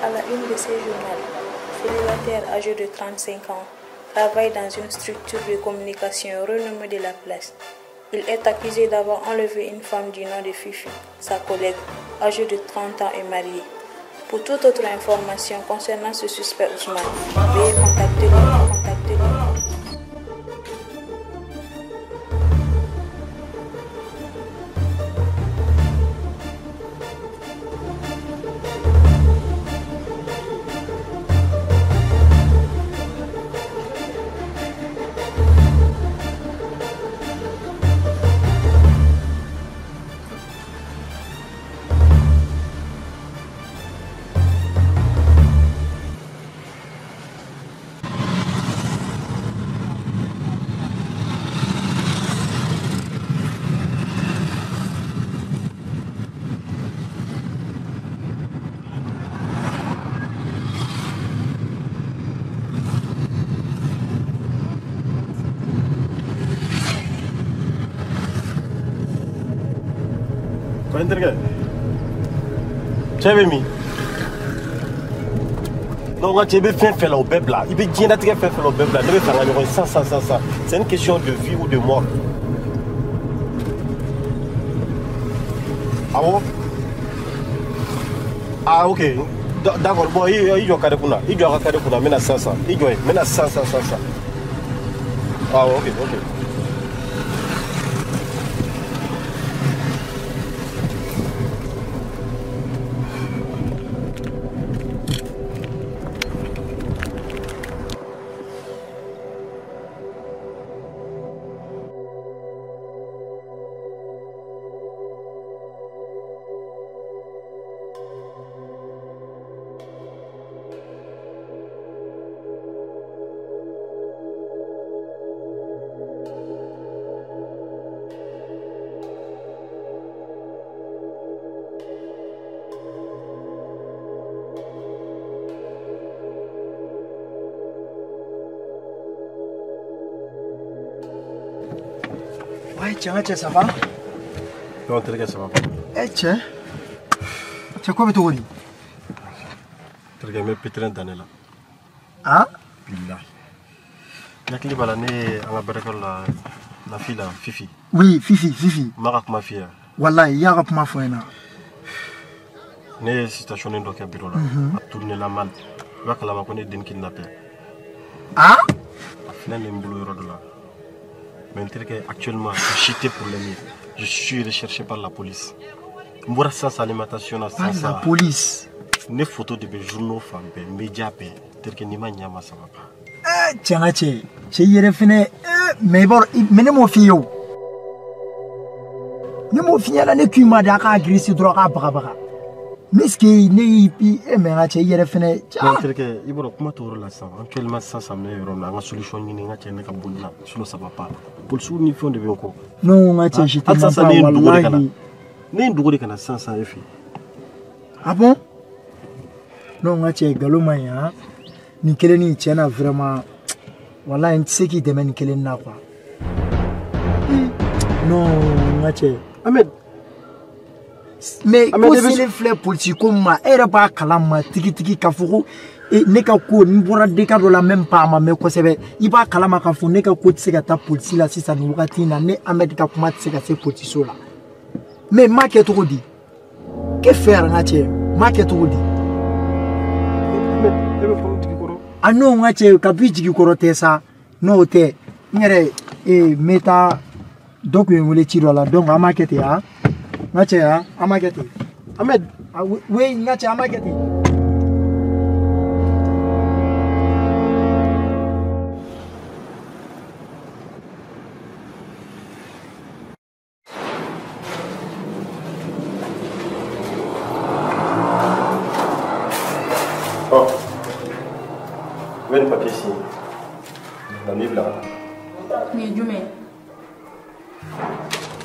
[SPEAKER 21] À la une de ce journal, célibataire âgé de 35 ans, travaille dans une structure de communication renommée de la place. Il est accusé d'avoir enlevé une femme du nom de Fifi, sa collègue, âgée de 30 ans et mariée. Pour toute autre information concernant ce suspect Ousmane, veuillez contacter le
[SPEAKER 2] N terikɛ, cɛ bɛ min? Non, n ka cɛ, i bɛ fɛn fɛn la o bɛɛ bila, i bɛ diɲɛlatigɛ fɛn fɛn la o bɛɛ bila, ne bɛ fɛ an ka ɲɔgɔn ye sisan sisan sisan. C'est une question de vie ou de mort. Awɔ. Ah ok, d'accord, bon i jɔ carré kunna, i jɔ a ka carré kunna, n bɛ na sisan sisan, i jɔ yen, n bɛ na sisan sisan sisan sisan. Ah ok ok.
[SPEAKER 11] Ouais, tiens, tiens, ça va?
[SPEAKER 2] Non, terikɛ, ça va pas.
[SPEAKER 11] Eh, tiens. Tiens, quoi, bɛ cogo di?
[SPEAKER 2] Terikɛ, n bɛ pétrin da ne la.
[SPEAKER 11] Ah?
[SPEAKER 2] Bilahi. N hakili b'a la, ne ye an ka baarakɛyɔrɔ la, la fille la, Fifi.
[SPEAKER 11] Oui, Fifi, Fifi.
[SPEAKER 2] N b'a ka kuma f'i ye.
[SPEAKER 11] Wallahi, i y'a ka kuma fɔ n ɲɛna.
[SPEAKER 2] Ne ye situation dɔ kɛ bureau la. A tourné la mal. I b'a kalama ko ne ye den kidnappé.
[SPEAKER 11] Ah?
[SPEAKER 2] A filɛ nin ye n bolo yɔrɔ dɔ la. Mais n terikɛ, actuellement, je suis problème. Je suis recherché par la police. N bɔra sisan alimentation na sisan.
[SPEAKER 11] Par la police?
[SPEAKER 2] Ne photo de bɛ journaux fan bɛɛ, média bɛɛ. Terikɛ, n'i ma ɲɛ ma, ça va pas.
[SPEAKER 11] Cɛ, n ka cɛ, cɛ i yɛrɛ fɛnɛ, mais i b'a dɔn, mais ne m'o f'i ye o. Ne m'o f'i ɲɛna, ne k'i ma de a k'a agressé dɔrɔn a k'a bagabaga. Mais est-ce que ne y'i mais n ka cɛ i yɛrɛ fɛnɛ.
[SPEAKER 2] Non, terikɛ, i b'a dɔn kuma t'o yɔrɔ la sisan. Actuellement sisan sisan ne yɔrɔ min na, an ka solution ɲini n ka cɛ ne ka boli la, sinon ça va pas. Polisiw ni fɛnw de bɛ n kɔ.
[SPEAKER 11] Non, n ka cɛ, je te mens pas, wallahi.
[SPEAKER 2] Ne ye n dogo de ka na sisan sisan e fɛ yen.
[SPEAKER 11] Ah bon? Non, n ka cɛ, nkalon man ɲi han. Nin kelen nin tiɲɛ na vraiment, wallahi n tɛ se k'i dɛmɛ nin kelen na quoi. Non, n ka cɛ.
[SPEAKER 2] Ahmed.
[SPEAKER 11] Mais ko selen filɛ polisi ko ma, e yɛrɛ b'a kalama tigitigi k'a fɔ ko Ne ka ko n bɔra deka dɔ la même pas a ma mɛn kosɛbɛ. I b'a kalama k'a fɔ ne ka ko tɛ se ka taa polisi la sisan nin wagati in na. Ne Ahmed ka kuma tɛ se ka se polisiso la. Mais n m'a kɛ cogo di? Que faire n ka cɛ? N m'a kɛ cogo di? A n'o n ka cɛ kabi jigi kɔrɔ tɛ sa, n'o tɛ n yɛrɛ n bɛ taa dɔ tun ye n wele ci dɔ la, donc an b'a kɛ ten han. N ka cɛ han, an b'a kɛ ten. Ahmed, oui n ka cɛ an b'a kɛ ten.
[SPEAKER 2] N bɛ nin papier signé. Na n'i bila ka taa.
[SPEAKER 21] Nin ye jumɛn ye?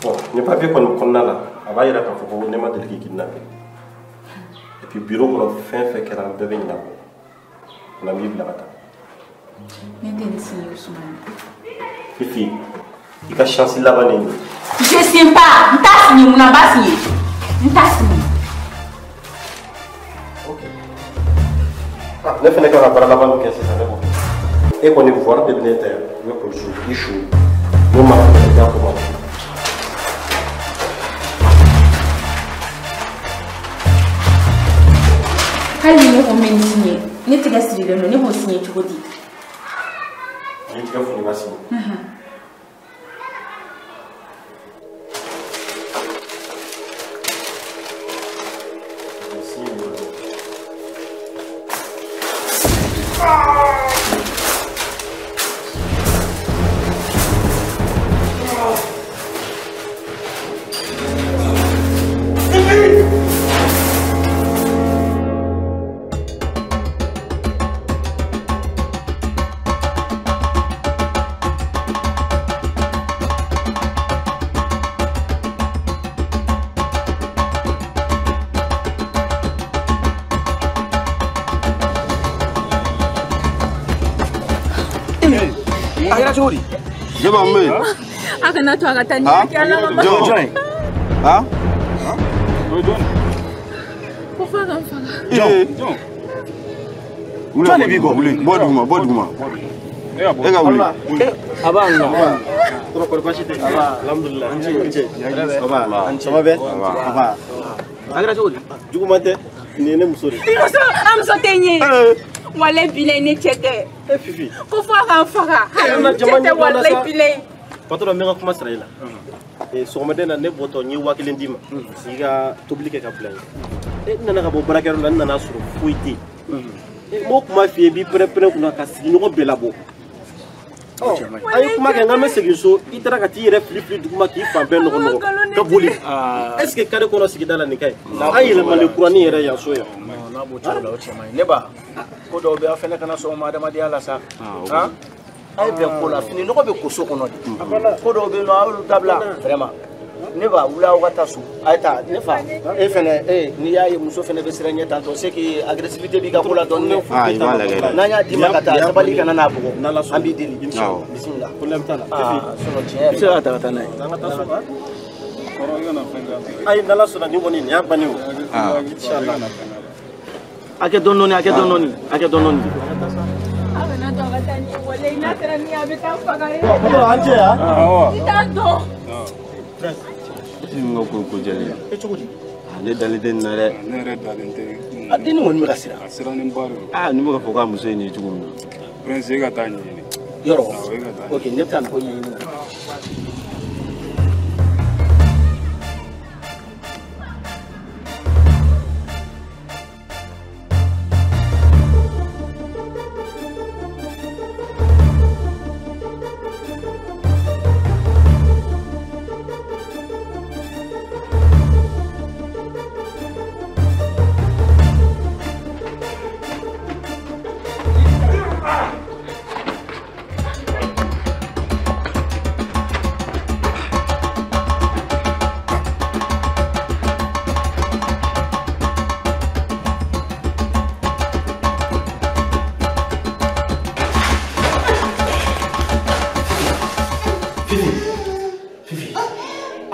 [SPEAKER 2] Bon, nin papier kɔni kɔnɔna la, a b'a yira k'a fɔ ko ne ma deli k'i kidnapper. Et puis bureau kɔnɔ fɛn fɛn kɛra bɛɛ bɛ ɲinɛ a kɔ. O la n b'i bila ka taa.
[SPEAKER 21] Ne tɛ nin signé Ousmane.
[SPEAKER 2] Fifi, i ka chance laban de ye nin ye.
[SPEAKER 21] Je signe pas. N t'a signé, mun na n b'a signé? N t'a signé.
[SPEAKER 2] Ah, ne fɛnɛ kan ka baara laban min kɛ sisan ne b'o kɛ. E kɔni voir de bɛ ne ta yan, i bɛ polisiw i su n'o ma fɔ i k'a fɔ ma.
[SPEAKER 21] Hali ni ne ko n bɛ nin signé, ne tɛgɛ sirilen don, ne b'o signé cogo di?
[SPEAKER 2] N'i tɛgɛ funu i b'a signé.
[SPEAKER 1] A kɛra cogo di?
[SPEAKER 9] Ne b'a mɛn.
[SPEAKER 21] A kana to a ka taa ni hakɛ la ma.
[SPEAKER 9] Jɔn ye? Han?
[SPEAKER 21] Ko f'a ka n faga.
[SPEAKER 9] Jɔn. Jɔn de b'i kɔ? Wuli, bɔ duguma, bɔ duguma. E ka wuli.
[SPEAKER 1] A b'a nɔ.
[SPEAKER 2] Kɔrɔ kɔrɔ baasi tɛ. Alhamdulilah. An ce. Ça va? Ça va bien?
[SPEAKER 1] A kɛra cogo di?
[SPEAKER 2] Juguman tɛ. Nin ye ne muso de ye.
[SPEAKER 21] Muso, a muso tɛ n ye. Walayi bilayi ne cɛ tɛ.
[SPEAKER 2] E Fifi.
[SPEAKER 21] Ko f'a ka n faga. Ne cɛ tɛ walayi bilayi.
[SPEAKER 2] Patron, n bɛ n ka kuma sara i la. Sɔgɔmada in na ne bɔtɔ n ye 1000 d'i ma. I ka tobili kɛ ka bila n ye. Ne nana ka bɔ baarakɛyɔrɔ la, n nana sɔrɔ foyi tɛ yen. N b'o kuma f'i ye, i b'i pɛrɛn-pɛrɛn kunna ka sigiɲɔgɔn bɛɛ labɔ. A ye kuma kɛ n k'an bɛ segin so, i taara ka t'i yɛrɛ fili fili duguma k'i fan bɛɛ nɔgɔ nɔgɔ ka boli. Est ce que carré kɔnɔ sigida la nin ka ɲi? An yɛlɛmalen kuranin yɛrɛ yan so yan.
[SPEAKER 1] N'a b'o cogo la o cɛ man ɲi. Ne ba, ko dɔw bɛ aw fɛnɛ kana sɔn o ma adamadenya la sa. Han? A ye bɛn ko la, fini nɔgɔ bɛ ko so kɔnɔ de. Ko dɔw bɛ yen nɔ a y'olu dabila vraiment. Ne ba wuli aw ka taa so. A ye taa ne fa, e fɛnɛ e n'i y'a ye muso fɛnɛ bɛ siran ɲɛ tantɔ, c'est que agressivité b'i ka ko la dɔɔni dɛ. N'an y'a d'i ma ka taa sabali kana n'a bugɔ. An b'i deli. Bisimila.
[SPEAKER 2] Problème t'a la.
[SPEAKER 1] Ah, sinon tiɲɛ yɛrɛ.
[SPEAKER 2] I bɛ se ka ta ka taa n'a ye. An ka taa so. Ayi n'Ala sɔnna nin kɔni nin y'a bannen o. Inchallah.
[SPEAKER 1] A kɛ dɔɔni dɔɔni, a kɛ dɔɔni dɔɔni, a kɛ dɔɔni dɔɔni.
[SPEAKER 21] A kana to a ka taa ni ye walayi n'a taara ni ye a bɛ taa n faga ye.
[SPEAKER 2] Patron an cɛ yan.
[SPEAKER 21] I t'a dɔn.
[SPEAKER 9] E min ka ko jɛlen ye.
[SPEAKER 1] E cogo di?
[SPEAKER 9] Ne dalen tɛ nin na dɛ.
[SPEAKER 19] Ne yɛrɛ dalen tɛ.
[SPEAKER 1] A dennin kɔni bɛ ka siran.
[SPEAKER 19] A sirannenba de don.
[SPEAKER 9] Aa ni bɛ ka fɔ k'a muso ye nin ye cogo min na.
[SPEAKER 19] Prince e ka taa ɲɛɲini.
[SPEAKER 1] Yɔrɔ.
[SPEAKER 19] Awɔ e ka taa.
[SPEAKER 1] Ok ne bɛ taa nin ko ɲɛɲini.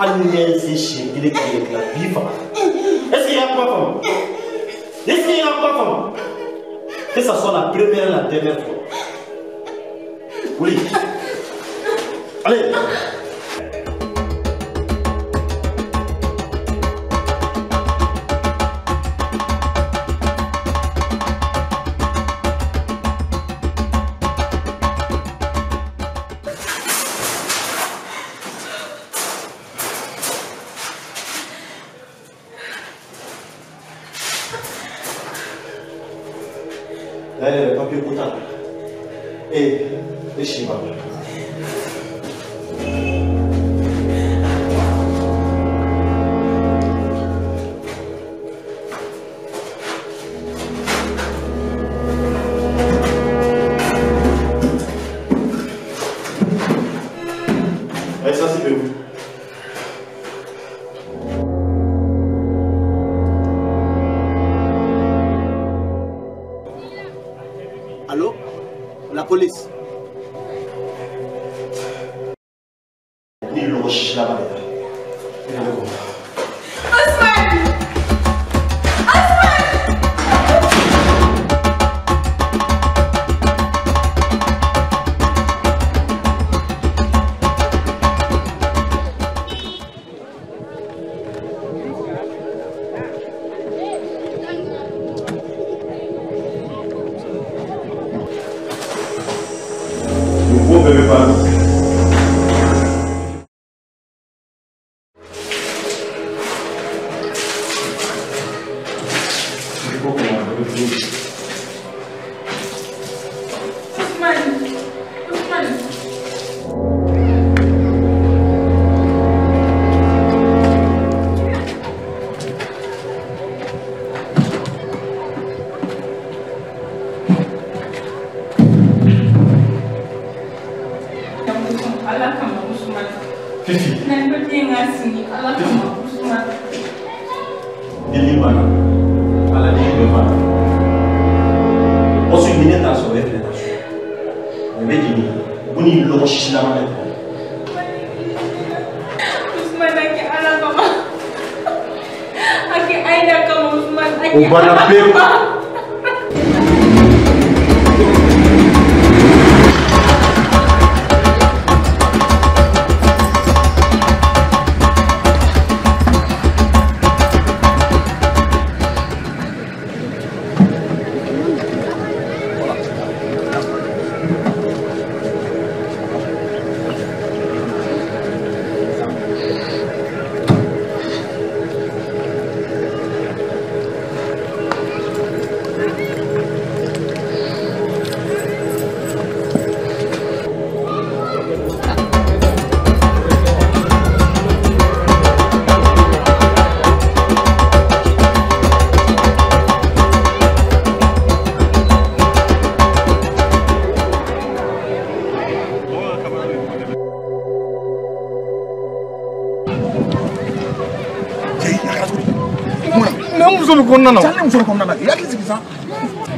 [SPEAKER 2] Hali ni ne ye se siɲɛ kelen k'i yɛrɛ dilan b'i faga. Est ce que i y'a kuma faamu? Est ce que i y'a kuma faamu? Que ça soit la première et la dernière fois. Oui. Allez. Allez, papier content. Et Shiva. Allez, ça c'est vous.
[SPEAKER 3] Allô? La police.
[SPEAKER 2] Il le recherche là-bas.
[SPEAKER 21] Ousmane! Ousmane! Ousmane! Ousmane! Ala kama Ousmane.
[SPEAKER 2] Fifi.
[SPEAKER 21] Ala kama Ousmane.
[SPEAKER 2] Deli bana. Ala deli bɛ bana. Ensuite, minɛ t'a sɔrɔ, e fɛnɛ t'a sɔrɔ. O bɛ jigin. Ko ni lɔgɔ sisilama bɛ tɔ.
[SPEAKER 21] Ousmane a kɛ Ala kama. A kɛ Aïda kama Ousmane. A kɛ
[SPEAKER 2] O banna
[SPEAKER 21] Ala
[SPEAKER 2] pewu.
[SPEAKER 21] kama.
[SPEAKER 16] Ne muso bɛ kɔnɔna na. Ne muso bɛ kɔnɔna na. I hakili sigi sa.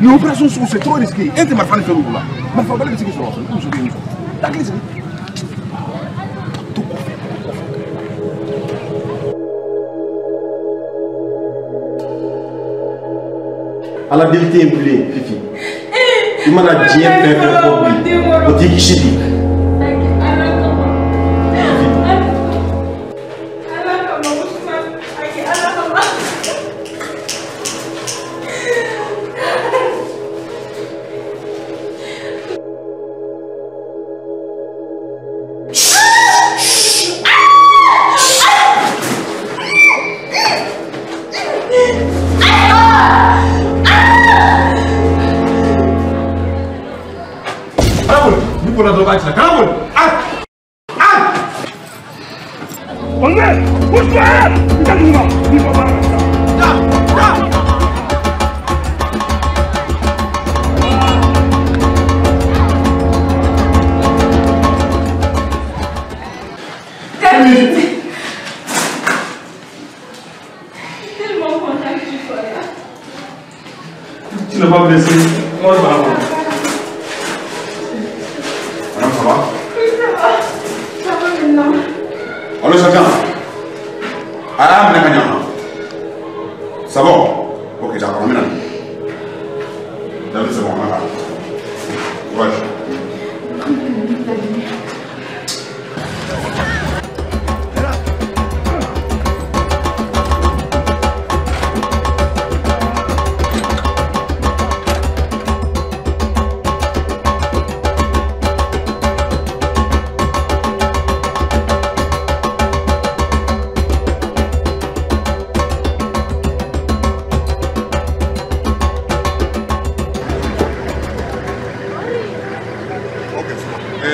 [SPEAKER 16] Nin opération sugu c'est trop risqué. E tɛ marifa ni fɛn b'u la. Marifa bali bɛ se k'i sɔrɔ. I muso bɛ yen. Hakili sigi. To kɔfɛ.
[SPEAKER 2] Ala deli tɛ yen bilen Fifi. I mana diɲɛ fɛn fɛn fɔ bi, o t'i kisi bi.
[SPEAKER 21] Ala kama Ousmane. A kɛ Ala kama. David! Je suis tellement contente que tu sois là.
[SPEAKER 19] Tu n'as pas blessé. Moi, je vais.
[SPEAKER 16] Madame, ça va?
[SPEAKER 21] Oui, ça va. Ça va maintenant.
[SPEAKER 16] Allô, chacun. Ah, mais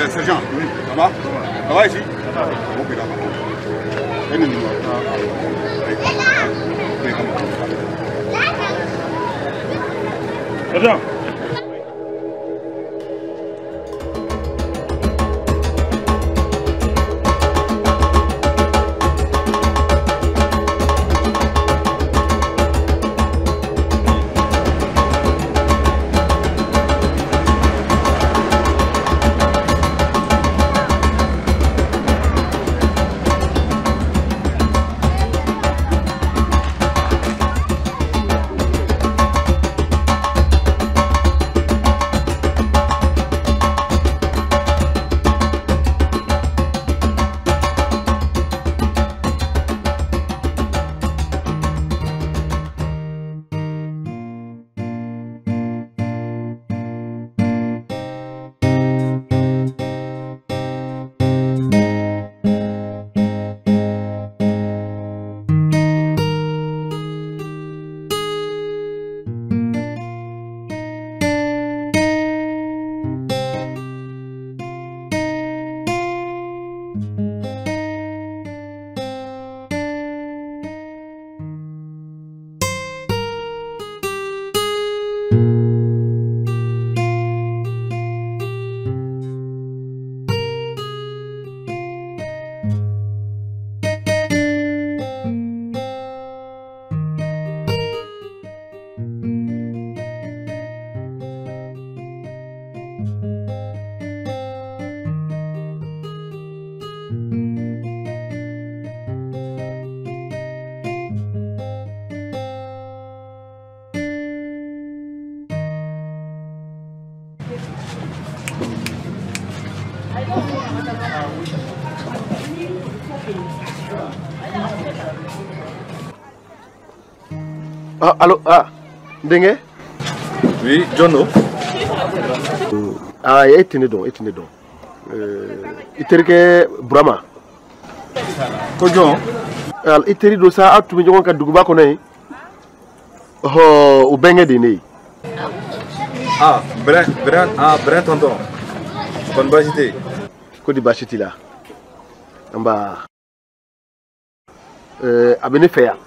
[SPEAKER 9] Sergent, oui, ça va? Ça va ici? Ça va. Ok, d'accord. Sergent.
[SPEAKER 15] Ah, allo, ah, Ndengue?
[SPEAKER 17] Oui, John.
[SPEAKER 15] Ah, e tɛ ne dɔn, e tɛ ne dɔn. I terikɛ Burama.
[SPEAKER 17] Ko jɔn?
[SPEAKER 15] I teri don sa, aw tun bɛ ɲɔgɔn kan duguba kɔnɔ yen. Ɔhɔ, o bɛnkɛ de ye ne ye.
[SPEAKER 17] Ah, Brin tonton. Kɔni baasi tɛ yen?
[SPEAKER 15] Ko di baasi t'i la? Nba. A bɛ ne fɛ yan.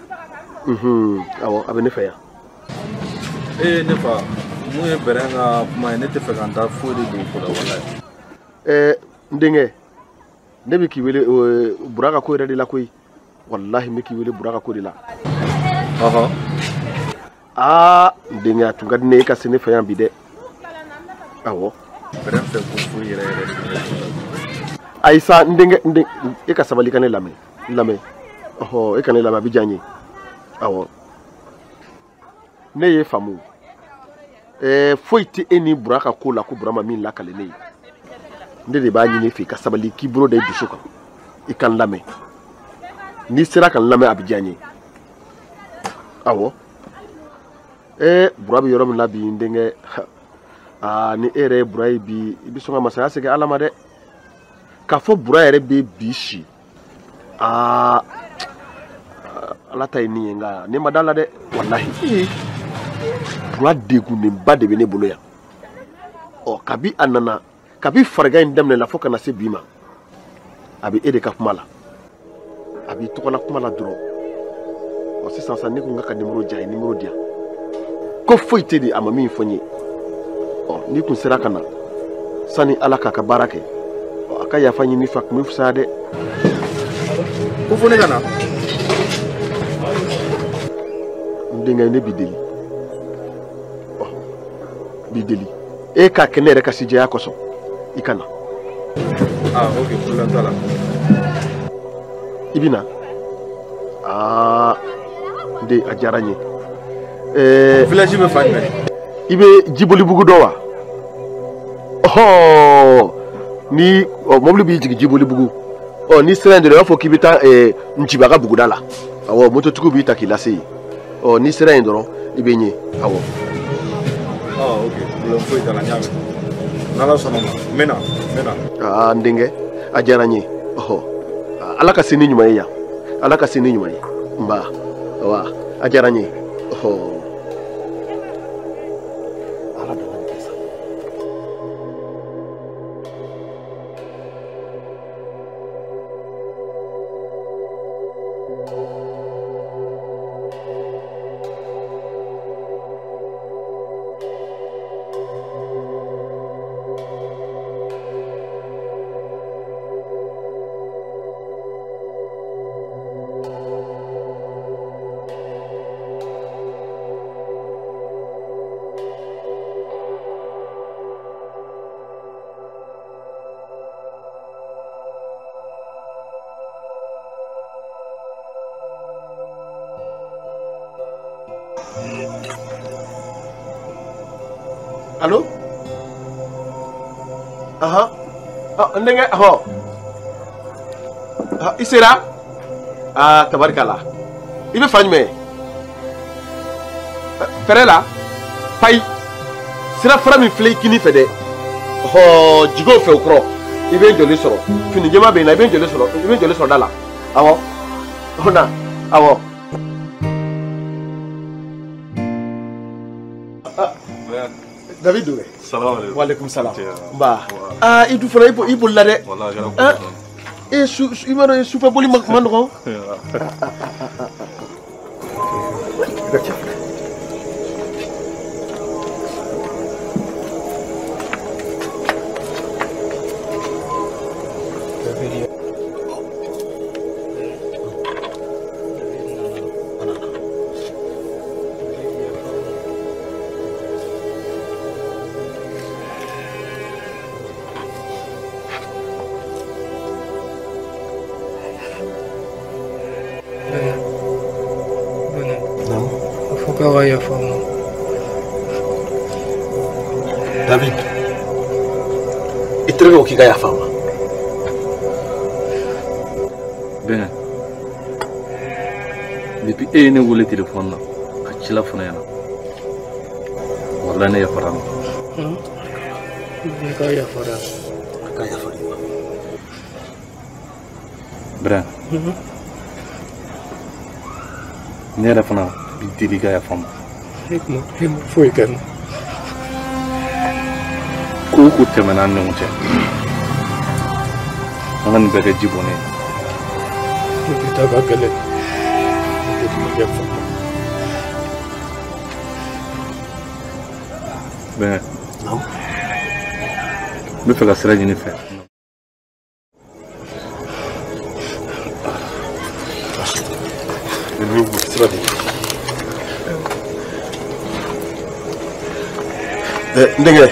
[SPEAKER 15] Awɔ, a bɛ ne fɛ yan.
[SPEAKER 17] Ee ne fa, mun ye Brin ka kuma ye, ne tɛ fɛ ka n da foyi de don o ko la walayi.
[SPEAKER 15] N denkɛ, ne bɛ k'i wele Bura ka ko yɛrɛ de la koyi. Walahi n bɛ k'i wele Bura ka ko de la.
[SPEAKER 17] Ɔhɔn.
[SPEAKER 15] Aa n denkɛ, a tun ka di ne ye e ka se ne fɛ yan bi dɛ. Awɔ.
[SPEAKER 17] Brin fɛ ko foyi yɛrɛ yɛrɛ de bɛ ne la.
[SPEAKER 15] Ayi sa, n denkɛ, e ka sabali ka ne lamɛn, n lamɛn. Ɔhɔ, e ka ne lamɛn, a bɛ diya n ye. Awɔ. Ne ye faamu. Foyi tɛ e ni Bura ka ko la ko Bura ma min lakale ne ye. Ne de b'a ɲini fɛ i ka sabali k'i bolo da i dusu kan. I ka n lamɛn. N'i sera ka n lamɛn a bɛ diya n ye. Awɔ. Bura bɛ yɔrɔ min na bi n denkɛ, aa ni e yɛrɛ ye Bura ye bi, i bɛ sɔn ka masaya segin Ala ma dɛ. K'a fɔ Bura yɛrɛ bɛ bi si. Aa Ala ta ye nin ye nka ne ma da la dɛ walahi. Bura degunnenba de bɛ ne bolo yan. Ɔ kabi a nana, kabi farigan in daminɛ la fo ka na se bi ma, a bɛ e de ka kuma la. A b'i tɔgɔla kuma la dɔrɔn. Ɔ sisan sa ne ko n ka nimoro di yan, a ye nimoro di yan. Ko foyi tɛ de a ma min fɔ n ye. Ɔ n'i kun sera ka na sani Ala k'a ka baara kɛ, ɔ a ka yafa ɲini fɛ a kun bɛ fisaya dɛ.
[SPEAKER 17] Ko fo ne ka na?
[SPEAKER 15] N denkɛ, ne b'i deli. Ɔ b'i deli. E k'a kɛ ne yɛrɛ ka sijɛya kosɔn, i ka na.
[SPEAKER 17] Ah, ok, problème t'a la.
[SPEAKER 15] I bɛ na? Aa, n den, a diyara n ye.
[SPEAKER 17] Village bɛ fan jumɛn?
[SPEAKER 15] I bɛ Jibolibugu dɔn wa? Ɔhɔ, ni mobili b'i jigin Jibolibugu. Ɔ n'i sera yen dɔrɔn, i b'a fɔ k'i bɛ taa Nciba ka buguda la. Awɔ, mototigiw b'i ta k'i lase yen. Ɔ n'i sera yen dɔrɔn, i bɛ n ye. Awɔ.
[SPEAKER 17] Ah, ok, problème foyi t'a la, n y'a mɛn. N'Ala sɔnna ma, n bɛ na, n bɛ na.
[SPEAKER 15] Aa n denkɛ, a diyara n ye. Ɔhɔ, Ala ka se ni ɲuman ye yan. Ala ka se ni ɲuman ye. Nba, awa, a diyara n ye. Ɔhɔ. Ala dama nin kɛ sa. Allo? Aha. Ah, n denkɛ, hɔ. Ah, i sera? Ah, tabarikala. I bɛ fan jumɛn? Fɛrɛ la? Payi. Sira fara min filɛ i kini fɛ dɛ. Hɔ, jigiw fɛ o kɔrɔ. I bɛ n joli sɔrɔ. Fini jɛma bɛ yen na, i bɛ n joli sɔrɔ, i bɛ n joli sɔrɔ da la. Awɔ. Ɔ na, awɔ. David Dobe.
[SPEAKER 17] Salam alaikum.
[SPEAKER 15] Wa alaikum salam. Ba. Ah, i du fana i bolila dɛ.
[SPEAKER 17] Wallahi a kɛra ko
[SPEAKER 15] E su i m'a dɔn sufɛ boli ma nɔgɔn. I ka cɛ filɛ. David, i terikɛ ko k'i ka yafa a ma.
[SPEAKER 17] Bɛn, depuis e ye ne wele téléphone na ka ci la fɔ ne ɲɛna, walahi ne yafara a ma.
[SPEAKER 4] Ne ka yafara.
[SPEAKER 15] A ka yafara i ma.
[SPEAKER 17] Bɛn, ne yɛrɛ fana b'i deli i ka yafa n ma.
[SPEAKER 4] E ma foyi kɛ n na.
[SPEAKER 17] Ko o ko tɛmɛna an ni ɲɔgɔn cɛ, an ka nin bɛɛ kɛ ji bɔnnen ye.
[SPEAKER 4] Ne tɛ taa ka gɛlɛn. Ne tɛ kuma yafa.
[SPEAKER 17] Bɛn, n bɛ fɛ ka sira ɲini i fɛ.
[SPEAKER 15] Sira de. N denkɛ.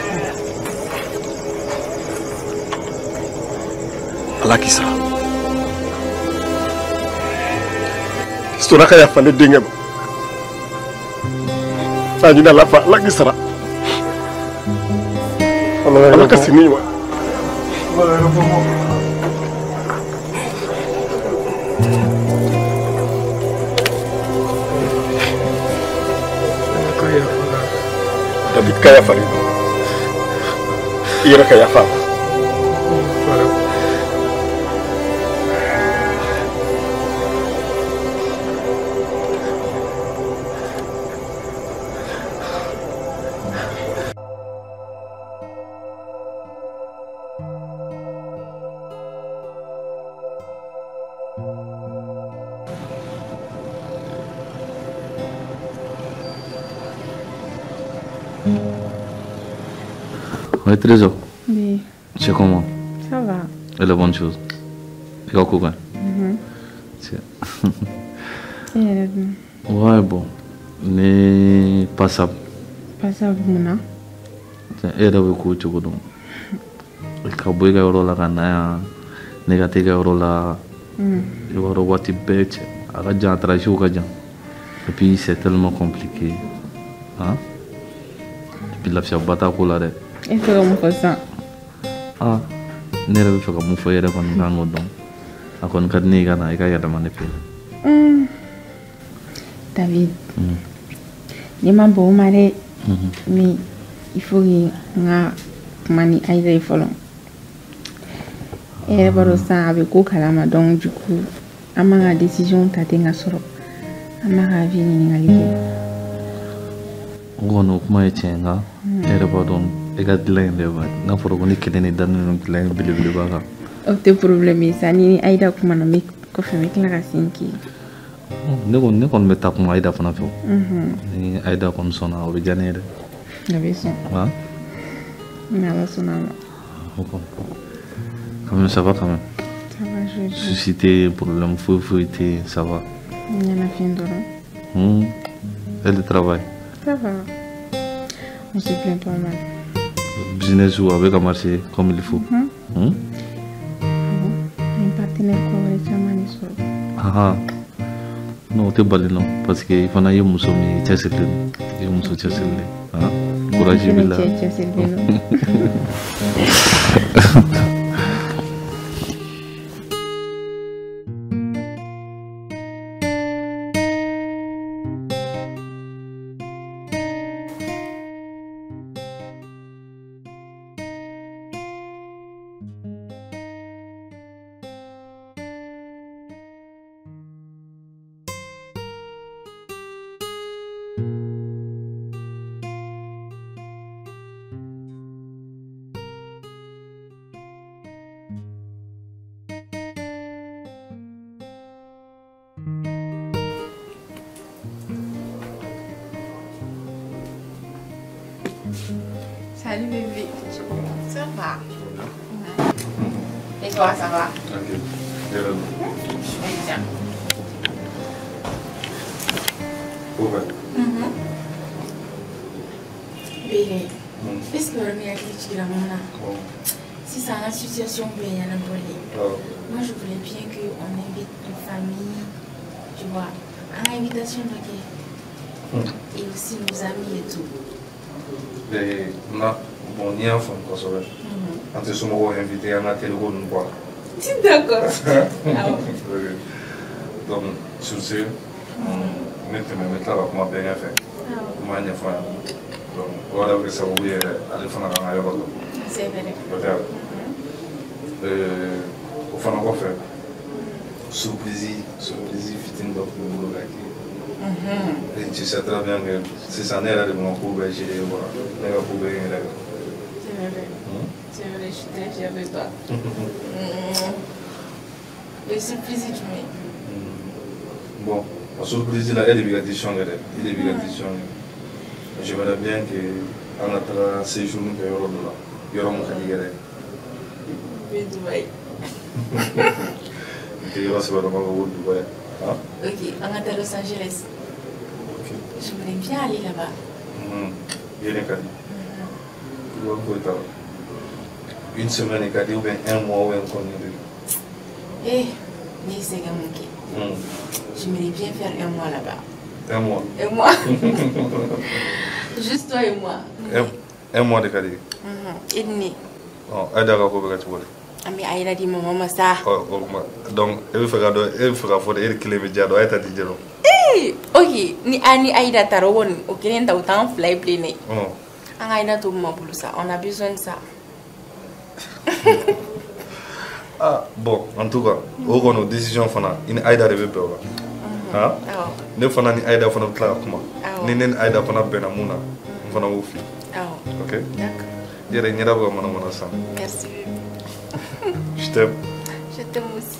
[SPEAKER 15] Ala k'i sara. Sɔnna ka yafa ne denkɛ ma. A ɲini Ala fɛ, Ala k'i sara. Ala ka segin i ma. David ka yafa i ma. I yɛrɛ ka yafa a ma.
[SPEAKER 17] Ouais, Trésor.
[SPEAKER 21] Oui.
[SPEAKER 17] C'est comment?
[SPEAKER 21] Ça va.
[SPEAKER 17] Et la bonne chose. I ka ko ka ɲi.
[SPEAKER 21] E yɛrɛ dun?
[SPEAKER 17] Ouais, bon. Ne passable.
[SPEAKER 21] Passable mun na?
[SPEAKER 17] E yɛrɛ bɛ ko cogo dɔn. Ka bɔ i ka yɔrɔ la ka na yan, ne ka taa i ka yɔrɔ la. I b'a dɔn waati bɛɛ cɛ a ka jan, a trajet ka jan. Et puis c'est tellement compliqué. Hein? Et puis lafiyaba t'a ko la dɛ.
[SPEAKER 21] E bɛ fɛ ka mun fɔ sisan?
[SPEAKER 17] Ah, ne yɛrɛ bɛ fɛ ka mun fɔ e yɛrɛ kɔni kan k'o dɔn. A kɔni ka di ne ye i ka na i ka yɛlɛma ne fɛ yen.
[SPEAKER 21] David, ne ma bɔn o ma dɛ. Mais il faut que n ka kuma ni Aïda ye fɔlɔ. E yɛrɛ b'a dɔn sisan a bɛ ko kalama, donc du coup an man ka décision ta ten ka sɔrɔ an b'a ka avis ɲininkali kɛ.
[SPEAKER 17] O kɔni o kuma ye tiɲɛ, nka e yɛrɛ b'a dɔn e ka dilan in dɛ, n'a fɔra ko ne kelen de dannen don dilan in belebeleba kan.
[SPEAKER 21] O tɛ problème ye sa, ni Aïda kumana n bɛ kɔfɛ n bɛ tila ka segin k'i ye.
[SPEAKER 17] Ne kɔni bɛ taa kuma Aïda fana fɛ o. Ni Aïda kɔni sɔnna, o bɛ diya ne ye dɛ.
[SPEAKER 21] A bɛ sɔn. Ni Ala sɔnna a ma.
[SPEAKER 17] O kɔni. Quand même, ça va quand même.
[SPEAKER 21] Ça va, je vais bien.
[SPEAKER 17] Souci tɛ, problème foyi foyi tɛ, ça va.
[SPEAKER 21] N ɲɛnafin dɔrɔn.
[SPEAKER 17] Et le travail?
[SPEAKER 21] Ça va. On se plaint pas mal.
[SPEAKER 17] Business ou avec un marché comme il faut.
[SPEAKER 21] Un partenaire ko wɛrɛ caman de sɔrɔ.
[SPEAKER 17] Ah, non, o tɛ bali non, parce que i fana ye muso min ye, i cɛsirilen don. I ye muso cɛsirilen. Ah. Courage b'i la.
[SPEAKER 6] Cɛ cɛsirilen don.
[SPEAKER 21] Salut bébé. Ça va? Et toi, ça va?
[SPEAKER 12] Ok.
[SPEAKER 21] Je vais bien.
[SPEAKER 12] Ouais.
[SPEAKER 21] Bébé, est-ce que vous avez la maman? Si ça la situation bien moi je voulais bien qu'on invite une famille, tu vois, à l'invitation de et aussi nos amis et tout.
[SPEAKER 12] Mais bon, ni un fond, quoi, ça va. Quand ils sont invités, on a tel rôle, nous voir.
[SPEAKER 21] D'accord.
[SPEAKER 12] Donc, sur ce, maintenant, on va bien faire. On va bien faire. Donc, voilà, que ça va aller faire un aéroport.
[SPEAKER 21] C'est vrai.
[SPEAKER 12] Peut-être. Au fond, on va faire. Surprise, surprise, fitting d'or pour nous. Et tu sais très bien que si ça n'est pas de mon coup, je vais voir.
[SPEAKER 21] C'est vrai. C'est vrai, je suis très fière de toi. Le surprise, tu mets.
[SPEAKER 12] Bon, la surprise, là, elle est bien. Il est bien. J'aimerais bien qu'en attendant séjour, nous ayons là. Il y aura mon cadeau.
[SPEAKER 21] Dubaï.
[SPEAKER 12] Il y aura Dubaï. Ah?
[SPEAKER 21] Ok, on va à Los Angeles.
[SPEAKER 12] Ok.
[SPEAKER 21] Je voulais bien aller là-bas.
[SPEAKER 12] Bien, Kadi. Une semaine, Kadi, ou bien un mois, ou bien combien de.
[SPEAKER 21] Eh, mais c'est manqué. J'aimerais bien faire un mois là-bas.
[SPEAKER 12] Un mois?
[SPEAKER 21] Un mois. Juste toi et moi.
[SPEAKER 12] Un mois de Kadi.
[SPEAKER 21] Et demi.
[SPEAKER 12] Oh, Aïda, tu vois.
[SPEAKER 21] Ami Aïda dit maman ça.
[SPEAKER 12] Donc, elle fera elle dit
[SPEAKER 21] Eh, ok, ni ani Aïda tarawon, ok, ni autant fly plane. An Aïda tout ma boulot ça, on a besoin de ça.
[SPEAKER 12] Ah, bon, en tout cas, on a une décision fana, ni Aïda rêve peur. Hein? Ne fana ni Aïda fana tla kuma. Ni ni Aïda fana bena muna, fana wofi. Ok?
[SPEAKER 21] D'accord.
[SPEAKER 12] Yere nyera ba mana mana ça.
[SPEAKER 21] Merci.
[SPEAKER 12] Je t'aime.
[SPEAKER 21] Je t'aime aussi.